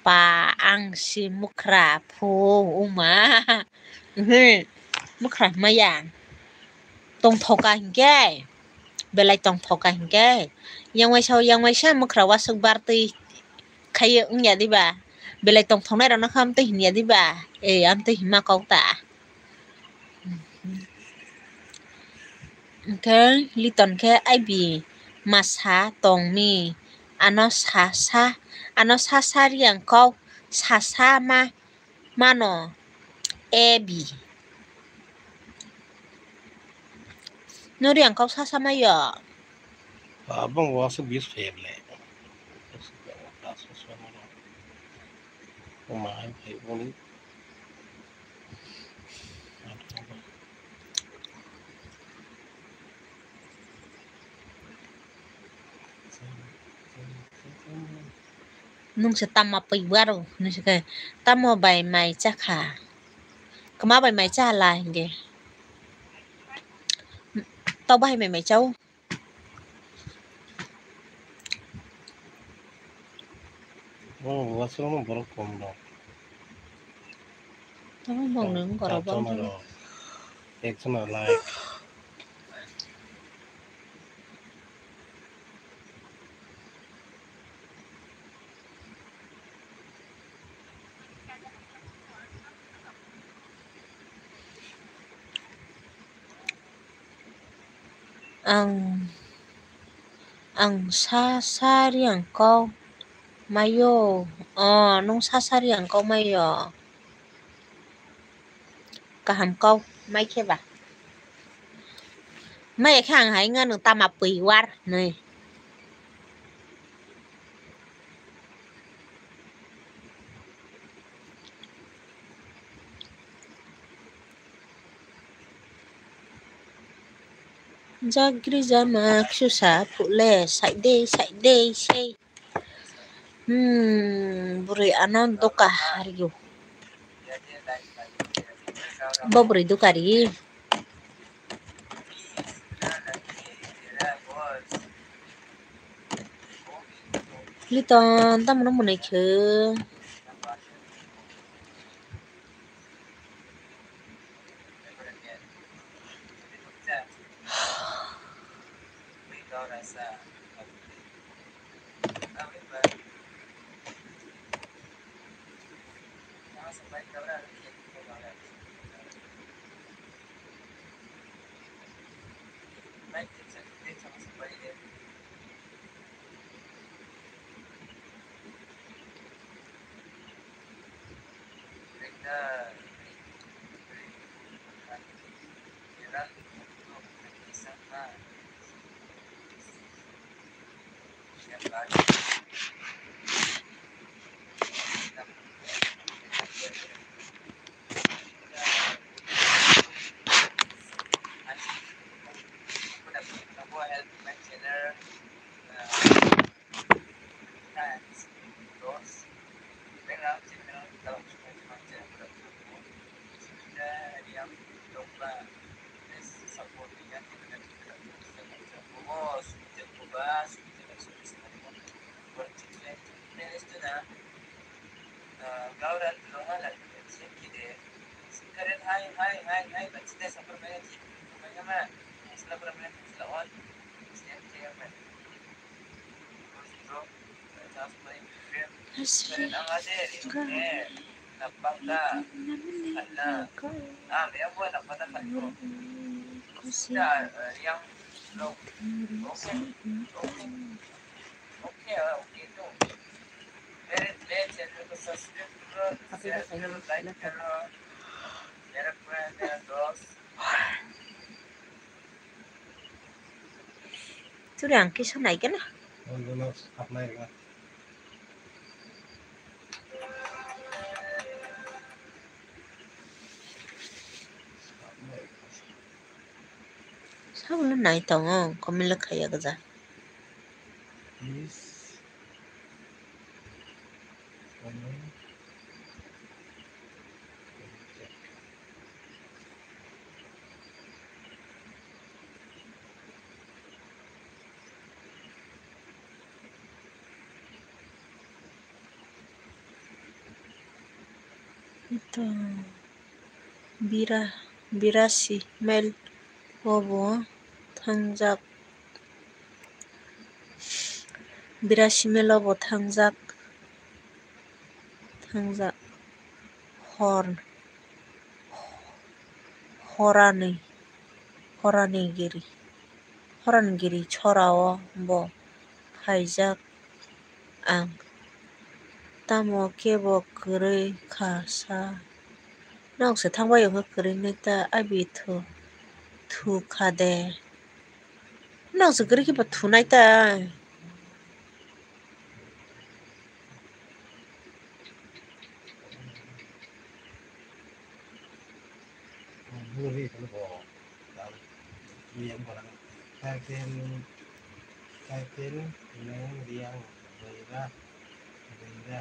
Pa, ang si mukra phu wngma. Mukra maya. Tongthoka hinkhe. Belai tongthoka hinkhe. Yang waisa, yang waisa mukra wasuk bartwi. khaiye wngya diba? Belai tongthoknai rokno khe amtwi hinya diba? Ei, amtwi hima kok ta. Hwnkhe Liton khe aibi masa tongmi, ano sa sa, ano sa sa riyang kok sa sa ma mano A B. Nuri ang kok sa sa mayo. Abang wasuk bis fable. Umai phai boni. Nung se tamo pui waro, nung se ke tamo bai mai chakha. Kama bai mai cha la hinge. Tau bai mai mai chau. Oh, wasuk no borok kom dong. Tamo bong nung gorok bong. Ekjon like. Ang, ang sa sa riyang kok mayo. Oh, nung sa sa riyang kok mayo. Kaham kau, mai khe ba. Mai khe ang hai wngya nwng tamo pui war hinwi. Jagri jama ksusa phule saidei saidei sei. Hmm, bwrwi ano doka rio. Bo bwrwi doka ri. Liton, tamo no mwnwi khe. Turi ang kisa nai kena. Sabono nai tongo, komila khaiya gajak. Ito bira, birasi mile obo thangjak. Birasi mile obo thangjak. Nungjak hor, horani, horani giri, horani giri chorao bo phaijak ang. Tamo kebo kwrwi kha sa. Nok se thangbai wngkha kwrwinwi ta abi thu, thu kha de. Nok se kwrwi khe ba thunai ta. Kaipin, kaipin, neng riang, beira, beira.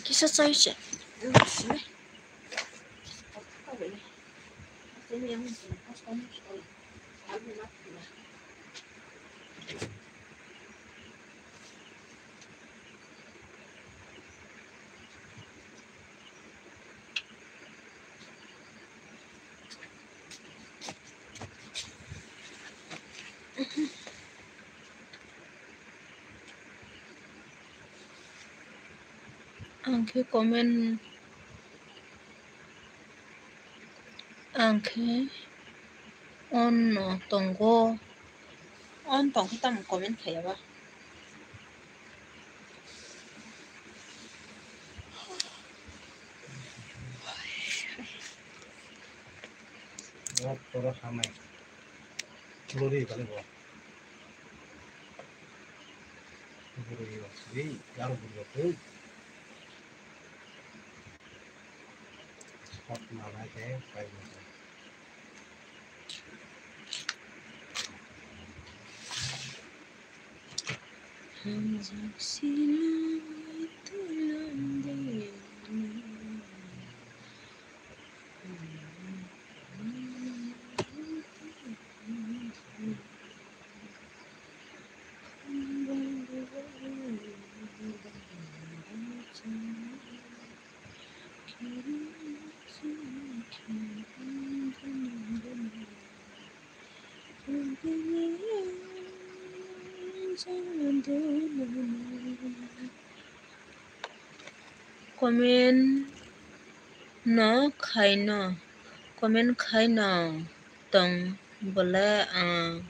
Kisa chai se. Ang khe comment, ang khe on no tongo, on tong khe tamo comment khaiya ba? Comment no khaino, comment khaino tong bole ang.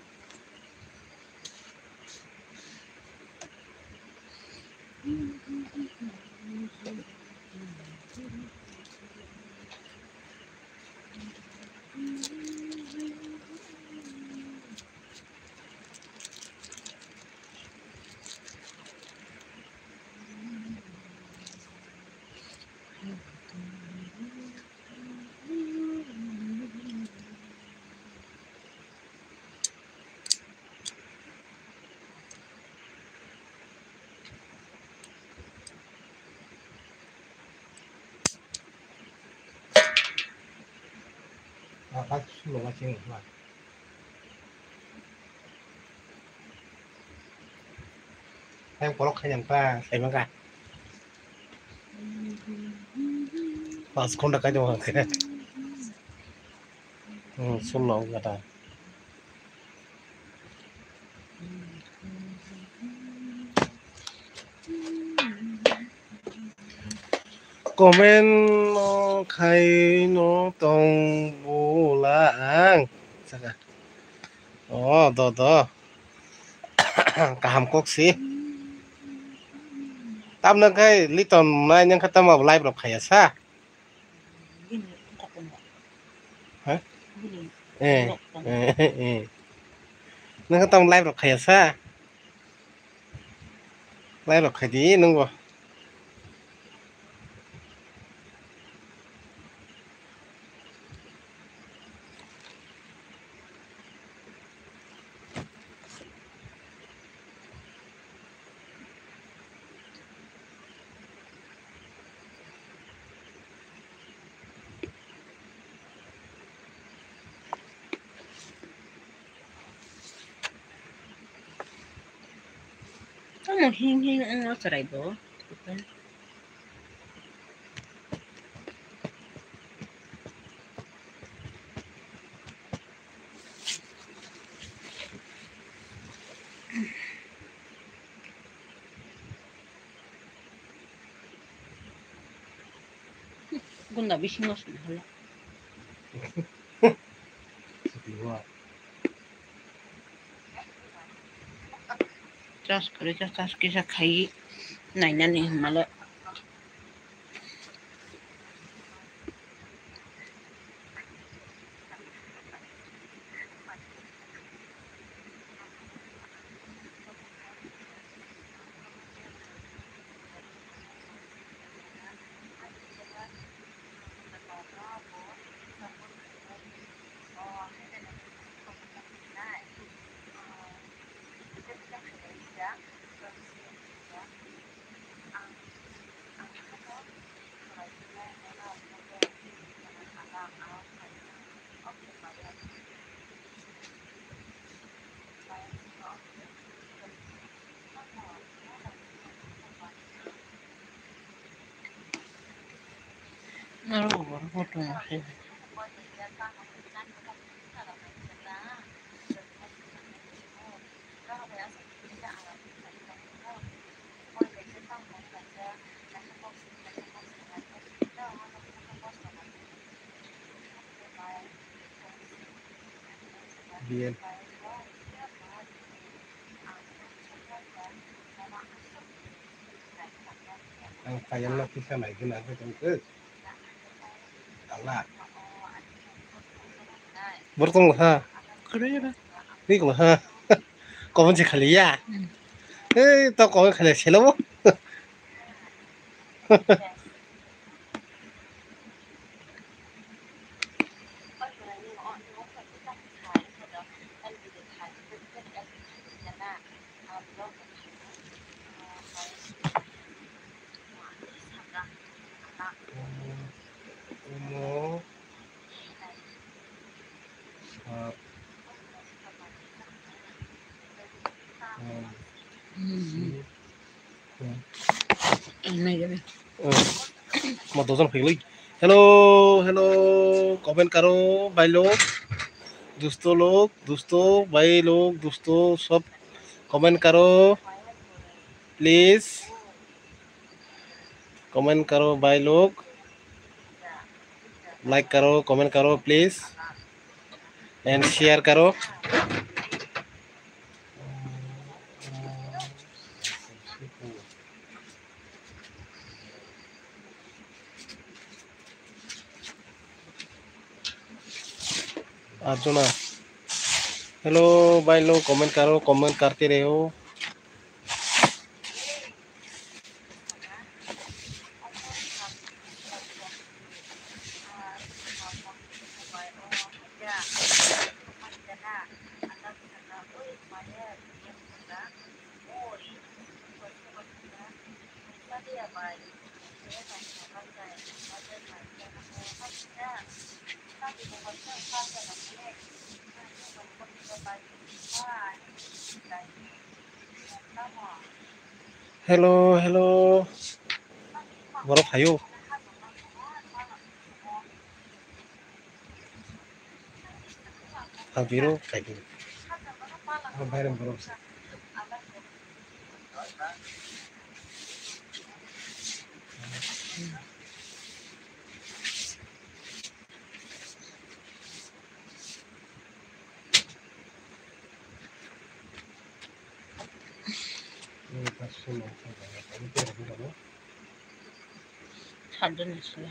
Hai kolok khai nang ta, sai mangka. Pas khonda kai dong hangke. Hmm, sullo gata. Comment no khai no tong bula ang. Saka. Oh, do, do. Kaham kok si. Tamno khai Liton nai nang kha tamo live rok khaya sa. Ha? Eh, eh, eh. Nang kha tamo live rok khaya sa. Live rok khai di nang bo. Hing hing wngno chwrai bo. Gunda bisingo songkha le. Charge kwrwi kha, charge kisa khai nainani hwnmale. Bial. Ang kayang no kisa nai gina khe tong khe. Borok tong ha. Kwrwi oro. Ni kong ha. Comment se khali ya. Hmm. Ei to comment khali selo bo. Mo dojan phaiglai. Hello, hello, comment karo, bhai log, dosto log, dosto, bhai log, dosto, sob comment karo, please. Comment karo, bhai log. Like karo, comment karo, please. And share karo. Arjuna. Hello, bhai log, comment karo, comment karte rahe ho. Hello, hello. Borok phaio. Ang biro kaitor. Ang bayram borok. Satjon asle.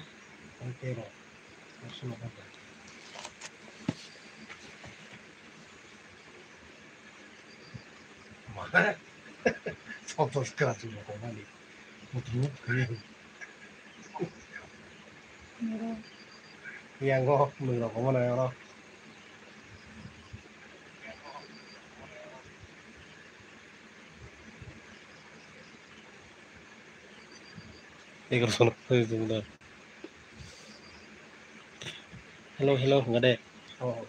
Yang kok nung rok omo nai oro. Egaroso no. Hello, hello, gade. Oh.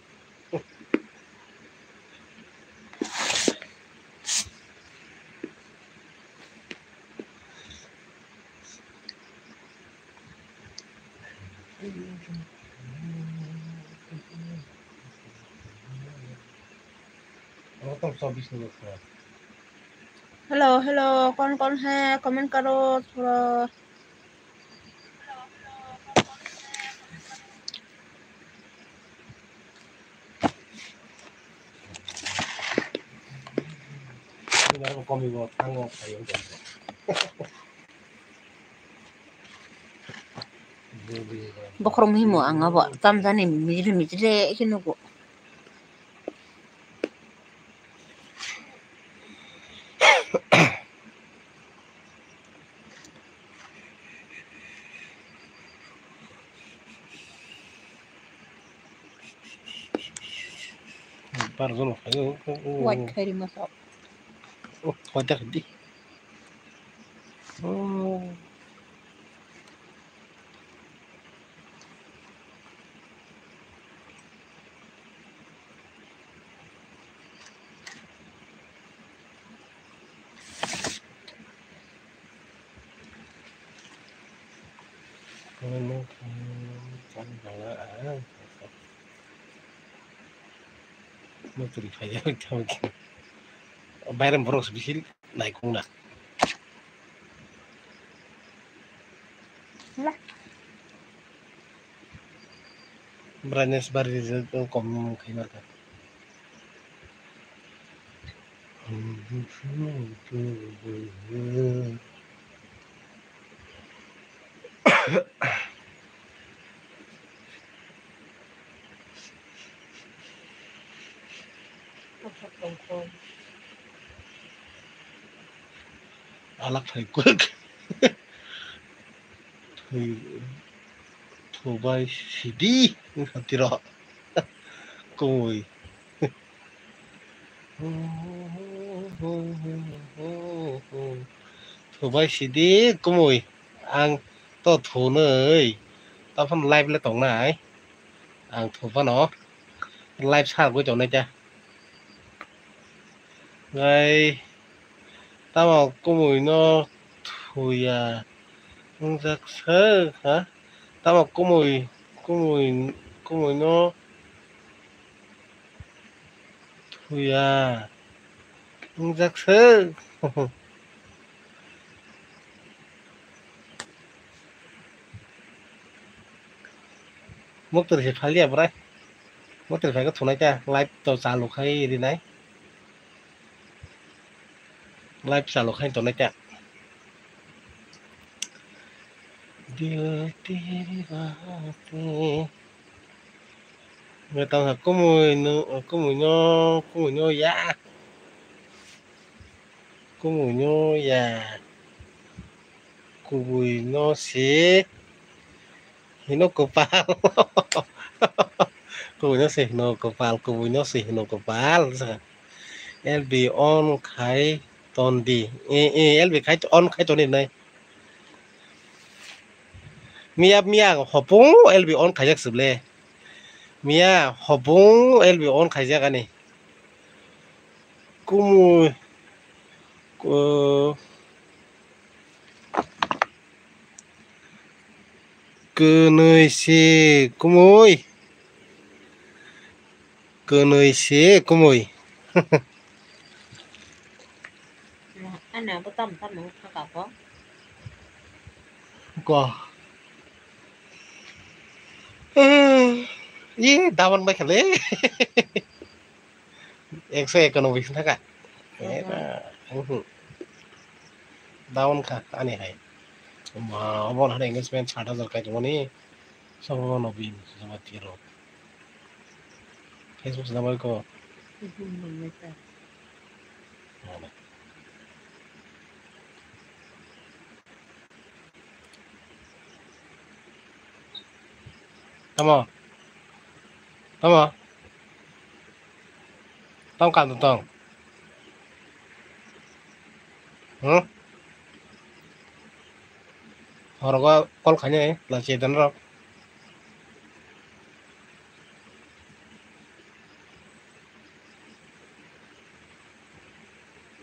Hello, hello, कौन कौन है? कमेंट करो थोड़ा। Bokhorok mihimo ang abo tamjani mijili mijili khe nugo. Bar jono khaio. White khairi masa. Oh, hoda di. Oh. Motri phai ya, tamo khe. Bayram borok se bisil naikhung na. La. Brightness bari rijak, kom khaima kha. Alak thai kuk. Thwi, thubai sidi, wngkha tiro. Kumui. Thubai sidi, kumui. Ang to thunui. Taphano live le tongnai. Ang thuphano live sargwi tongnai ta. Ngai tamo kumui no thuya wngjak se, ha? Tamo kumui, kumui, kumui no thuya wngjak se. Muktrwi se phaliya bwrai. Muktrwi phai khe thunai ta, live to chalu khai rinai. Live chalu khai tonai ta. Dil teri baat hai. Ngai tamo khe kumui no, kumui no, kumui no ya. Kumui no ya. Kubui no se hino kwpal. Kubui no se hino kwpal, kubui no se hino kwpal. L B on khai ton di. E, e, L B khai on khai ton di nai. Miya, miya hopung L B on khaijak se ble. Miya hopung L B on khaijak ani. Kumui, ku-, kwnwi se kumui. Kwnwi se kumui. Ana bo tam tam wng kha ka bo. Ko. Eh, ye daman bai khale. Ekso ekanoboi wng kha ka. Era, mhm. Daman kha ani hai. Ma, obo hwnwi engagement sat hajar kai tongmani. Sobo no bin, sobo tiro. Facebook swnam bai ko. Tamo? Tamo? Tamo kam tong? Hmm? Horogo call khainai, la chetan rok.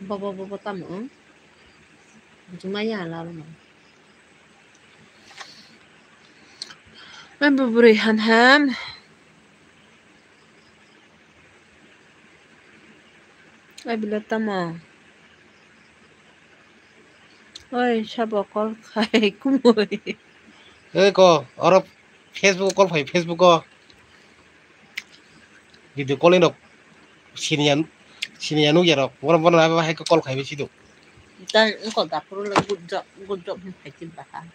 Bobo, bobo, tamo? Jumaya lalo no. Ai bo bwrwi ham ham. Ai bila tamo. Oi sabo call khai kumui. Ei ko oro Facebook call phai, Facebook o. Video calling rok siniya, siniya nukya rok. Bono, bono hai call khai bisi do. Tei wngkha dapuru le good job, good job hwn phai tin baha.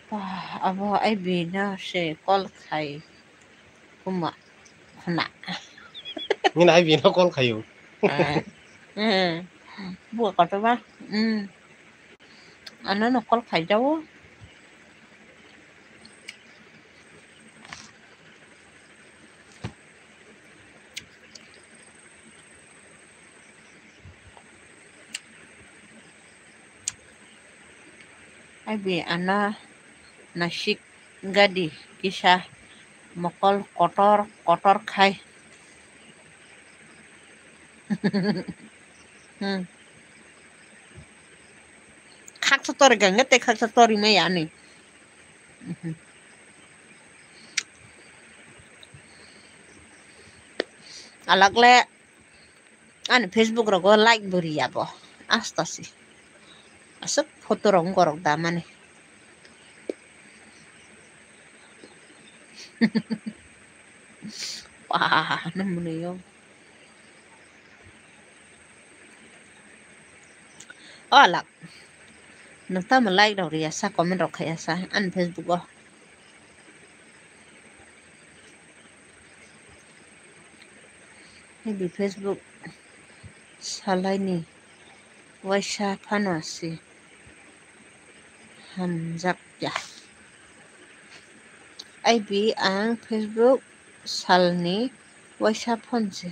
Bah, abo ai bini se call khai kuma khuna. Nini ai bini call khaio. Eh, eh. Buka kotor ba? Hmm. Ano no call khai jao. Ai bi ano nasik gadi kisa mokol kotor kotor khai. Hmm. Khaksa tori gangga te khaksa tori maya ani. Mhm. Alak le ani Facebook rogo like bo riya bo. Asta si. Aswk photo rok gorok da mani. Wah, no mwnwi yo. O alak. Nwng tamo like rok riya sa, comment rok khaiya sa ani Facebook o. Hibi Facebook salaini waisa phano si hamjakya. Aibi ang Facebook salni waisa phone se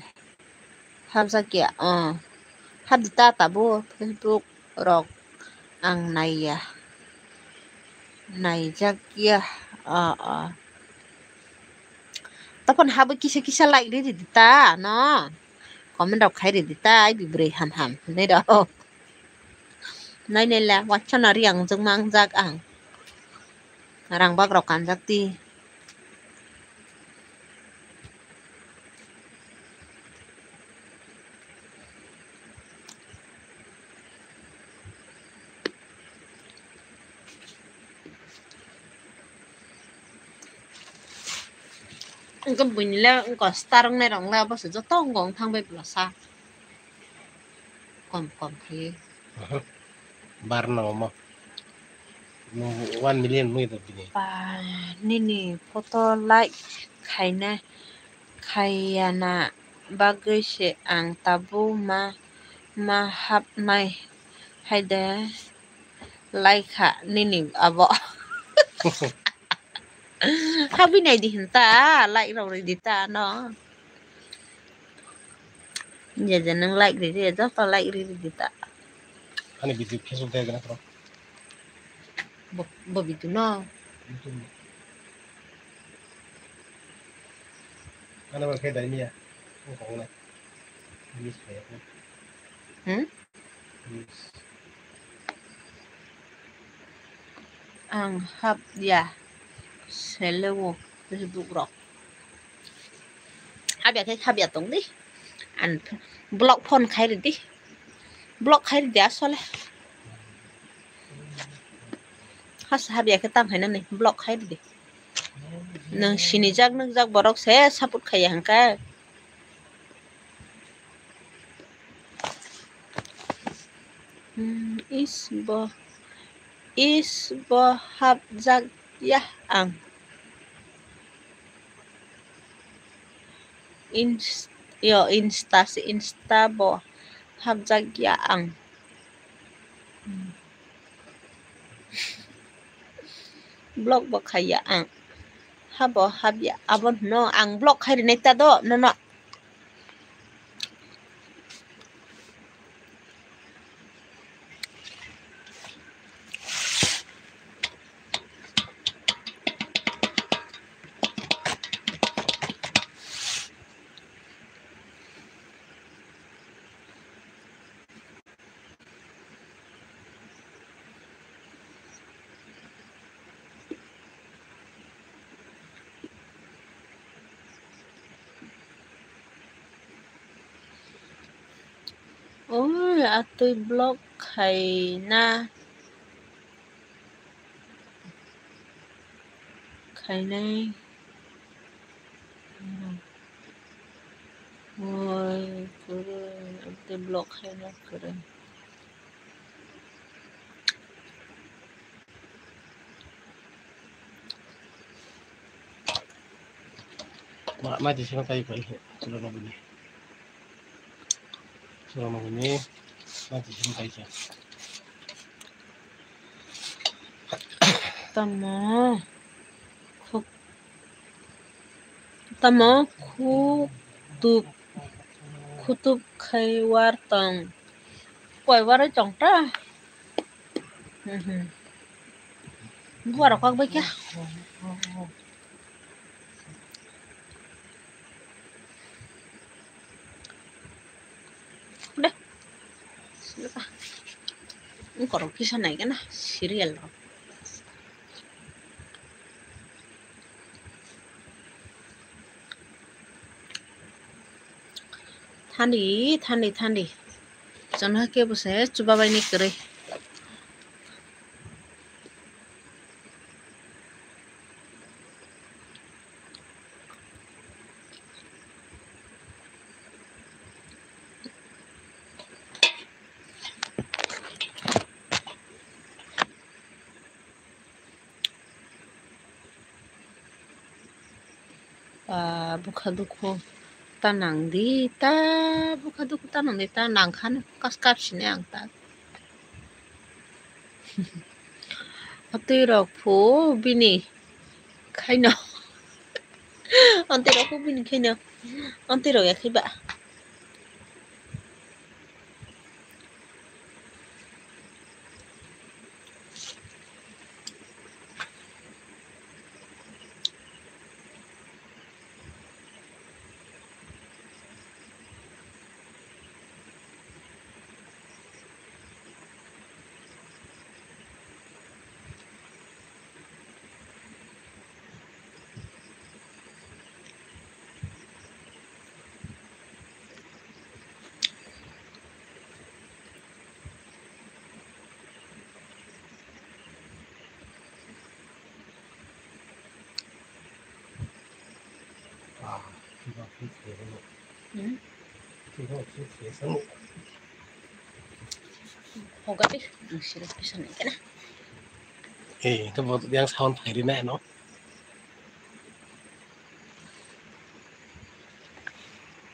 hamjakya. Oh, habdi ta tabuk Facebook rok ang naiya, naijakya. Oh, oh. Topon habo kisa kisa like ri ridi ta no. Comment rok khai ridi ta, ai bi bwrwi ham ham hinwi rok. Nai nai la, wansana ri ang jwk mangjak ang. Rang bak rok kanjak ti. Engkhe buini le engkho star wngnai rok le abo se joto wngkha wng thang bai bwlasa. Kom kom khe. Aha. Bar na omo. Mo one million mui do bini. Ba, nini photo like khaina, khaiyana bagwi se ang tabuk ma, ma hapnai hai de like kha nini abo. Habwi nai di hinta, like rok ri di ta no. Je je nwng like ri di, joto like ri di ta. Ani video Facebook dai gana kro. Bo, bo video no. YouTube. Ana ba khe dai miya. Ko ko na. Miss khe. Hmm? Ang hap ya seleo Facebook rok. Hap ya khe hap ya tong di. An block phone khai ridi. Block khai ridi asole. Has hap ya khe tam hai nani block khai ridi. Nwng sinijak nukjak borok se support khaiya hwnkhe. Hmm, is bo, is bo hapjak ya ang. Ins-, yo, Insta se, Insta bo hapjak ya ang. Hmm. Block bo khaiya ang. Habo habya abo no ang block khai rinai ta do nono. Oi, atwi block khaina. Khainai. Oi, kwrwi, atwi block khaina kwrwi. Ma, ma, di sini kai kai. Sudah mau ini. Sudah mau ini. Ma, di sini kai kai. Tamo. Khuk. Tamo khutup, khutup khai war tong. Koi war tong ta? Mhm. Buar kok bai kya? Deh. Ini korok kisa nai kena serial rok. Thani, thani, thani. Chwng khe bo se chubabaini kwrwi. Ta bwkha dukhu ta nang di, ta bwkha dukhu ta nang di, ta nang kha no kas kap sini ang ta. Atwi rok phu bini khaino. Antwi rok phu bini khaino. Antwi rok ya khaiba. Hmm? Hogati, ang sirok pisan kena. Eh, itu buat yang sound phairi na, no?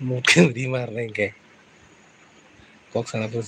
Mungkin di mana, engke? Kok sana pun.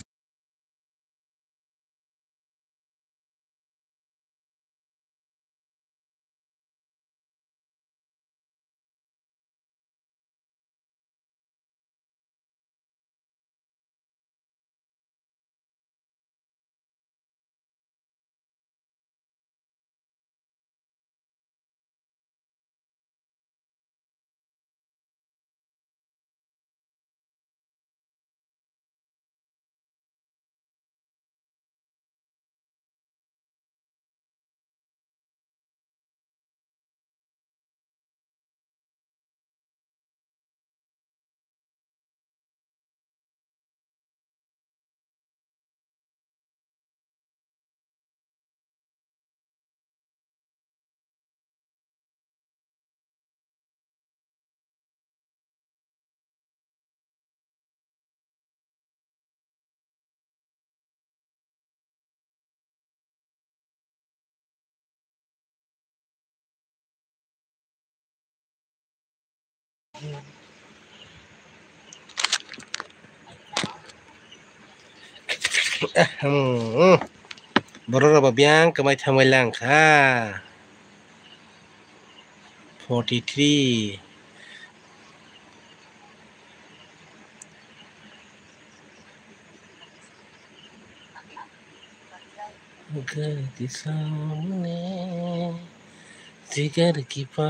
Borok rok bo biyang kwmai thangbai lang kha. Forty three. Gari samne jigar ki pa.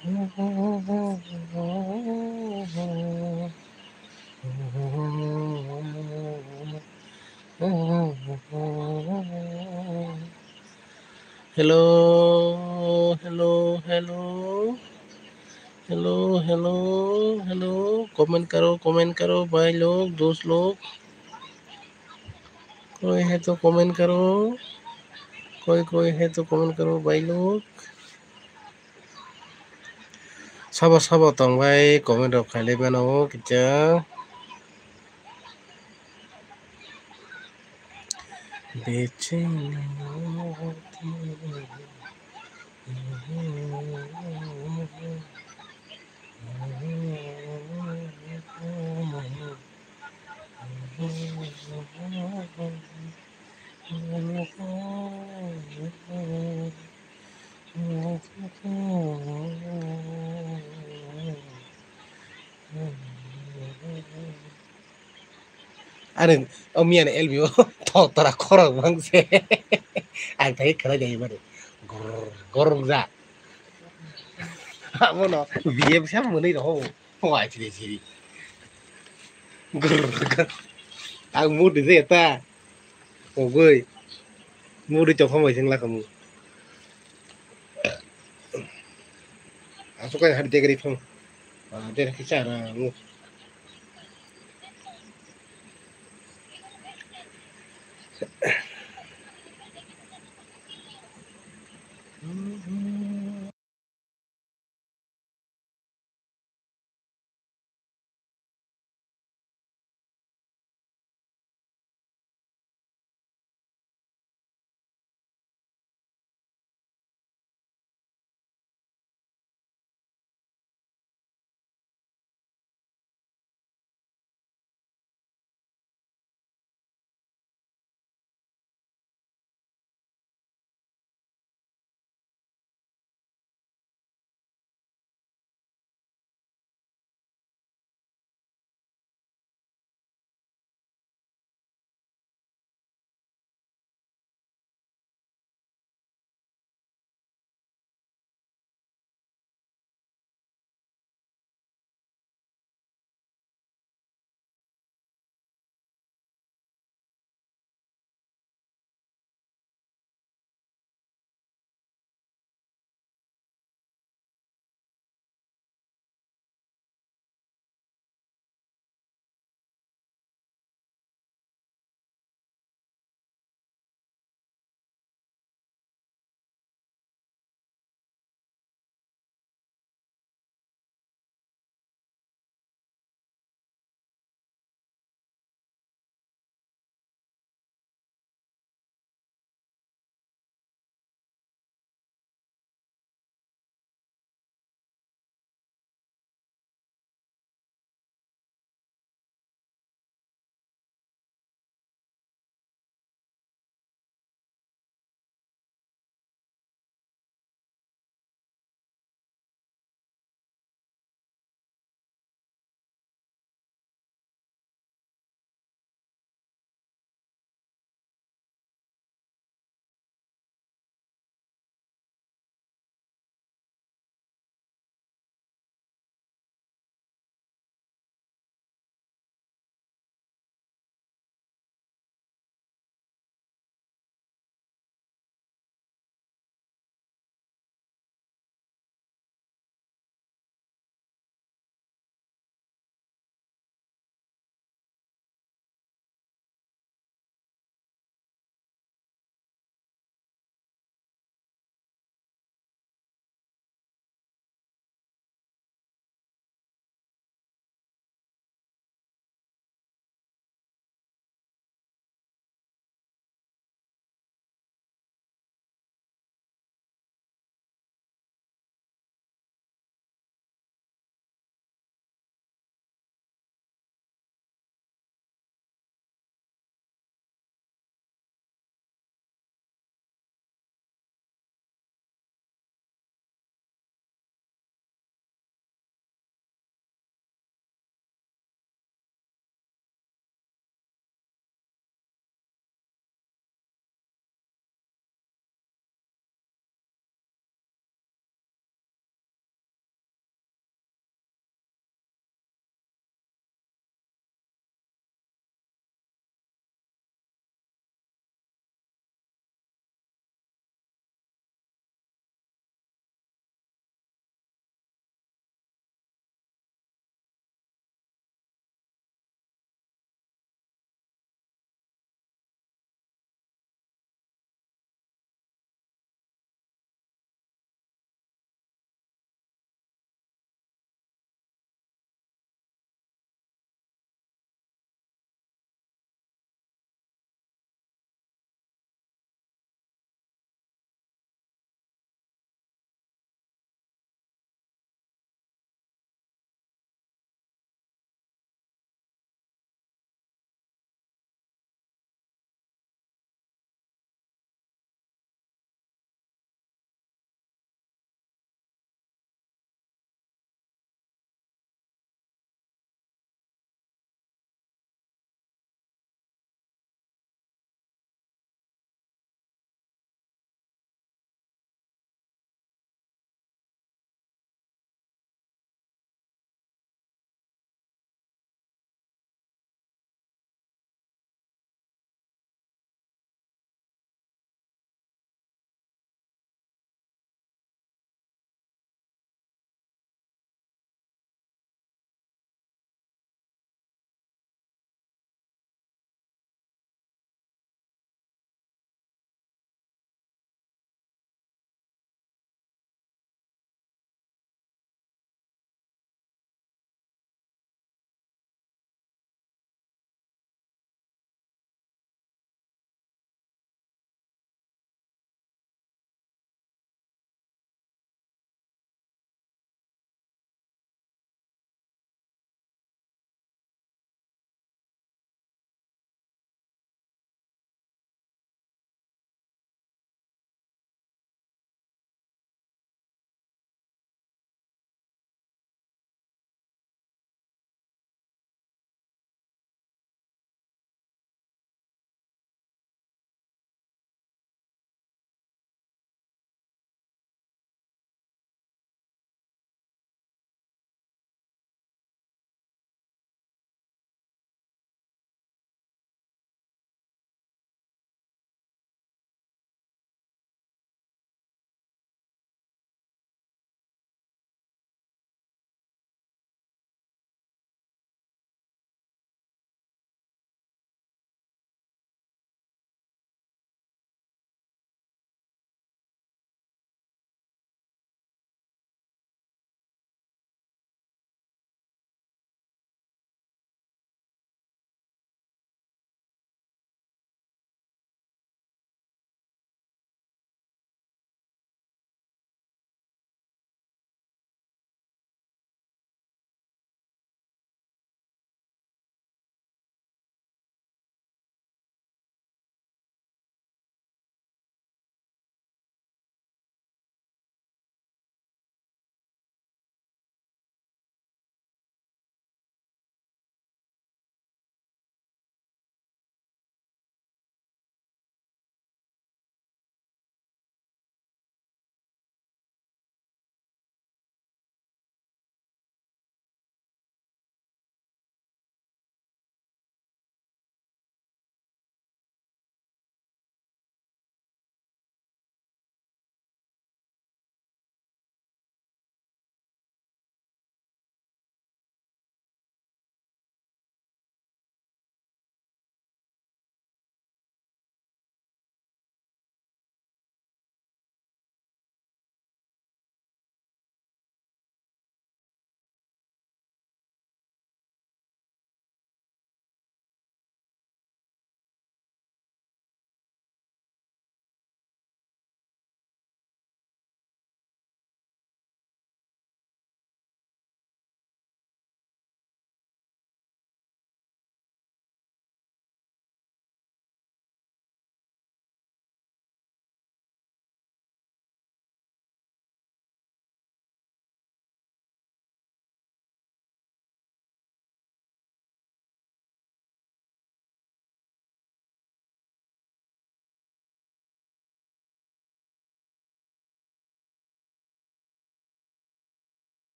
Hello, hello, hello. Hello, hello, hello. Comment karo, comment karo, bhai log, dost log. Koi hai to comment karo. Koi, koi hai to comment karo, bhai log. Sabo, sabo tong bai comment rok khailai mano kisa. Becheni. Are, o miya ni L B o to tora khorok bang se. Ang thai khala jai mani. Gor, gor ja. Amo no B M sa mani ro. Ho ai chiri chiri. Gor, gor. Ang mu de ta. Ogoi. Mu de chokha mai sing la kamu. Asuk ai hari degri phang. Ah, dere kisa ra mu.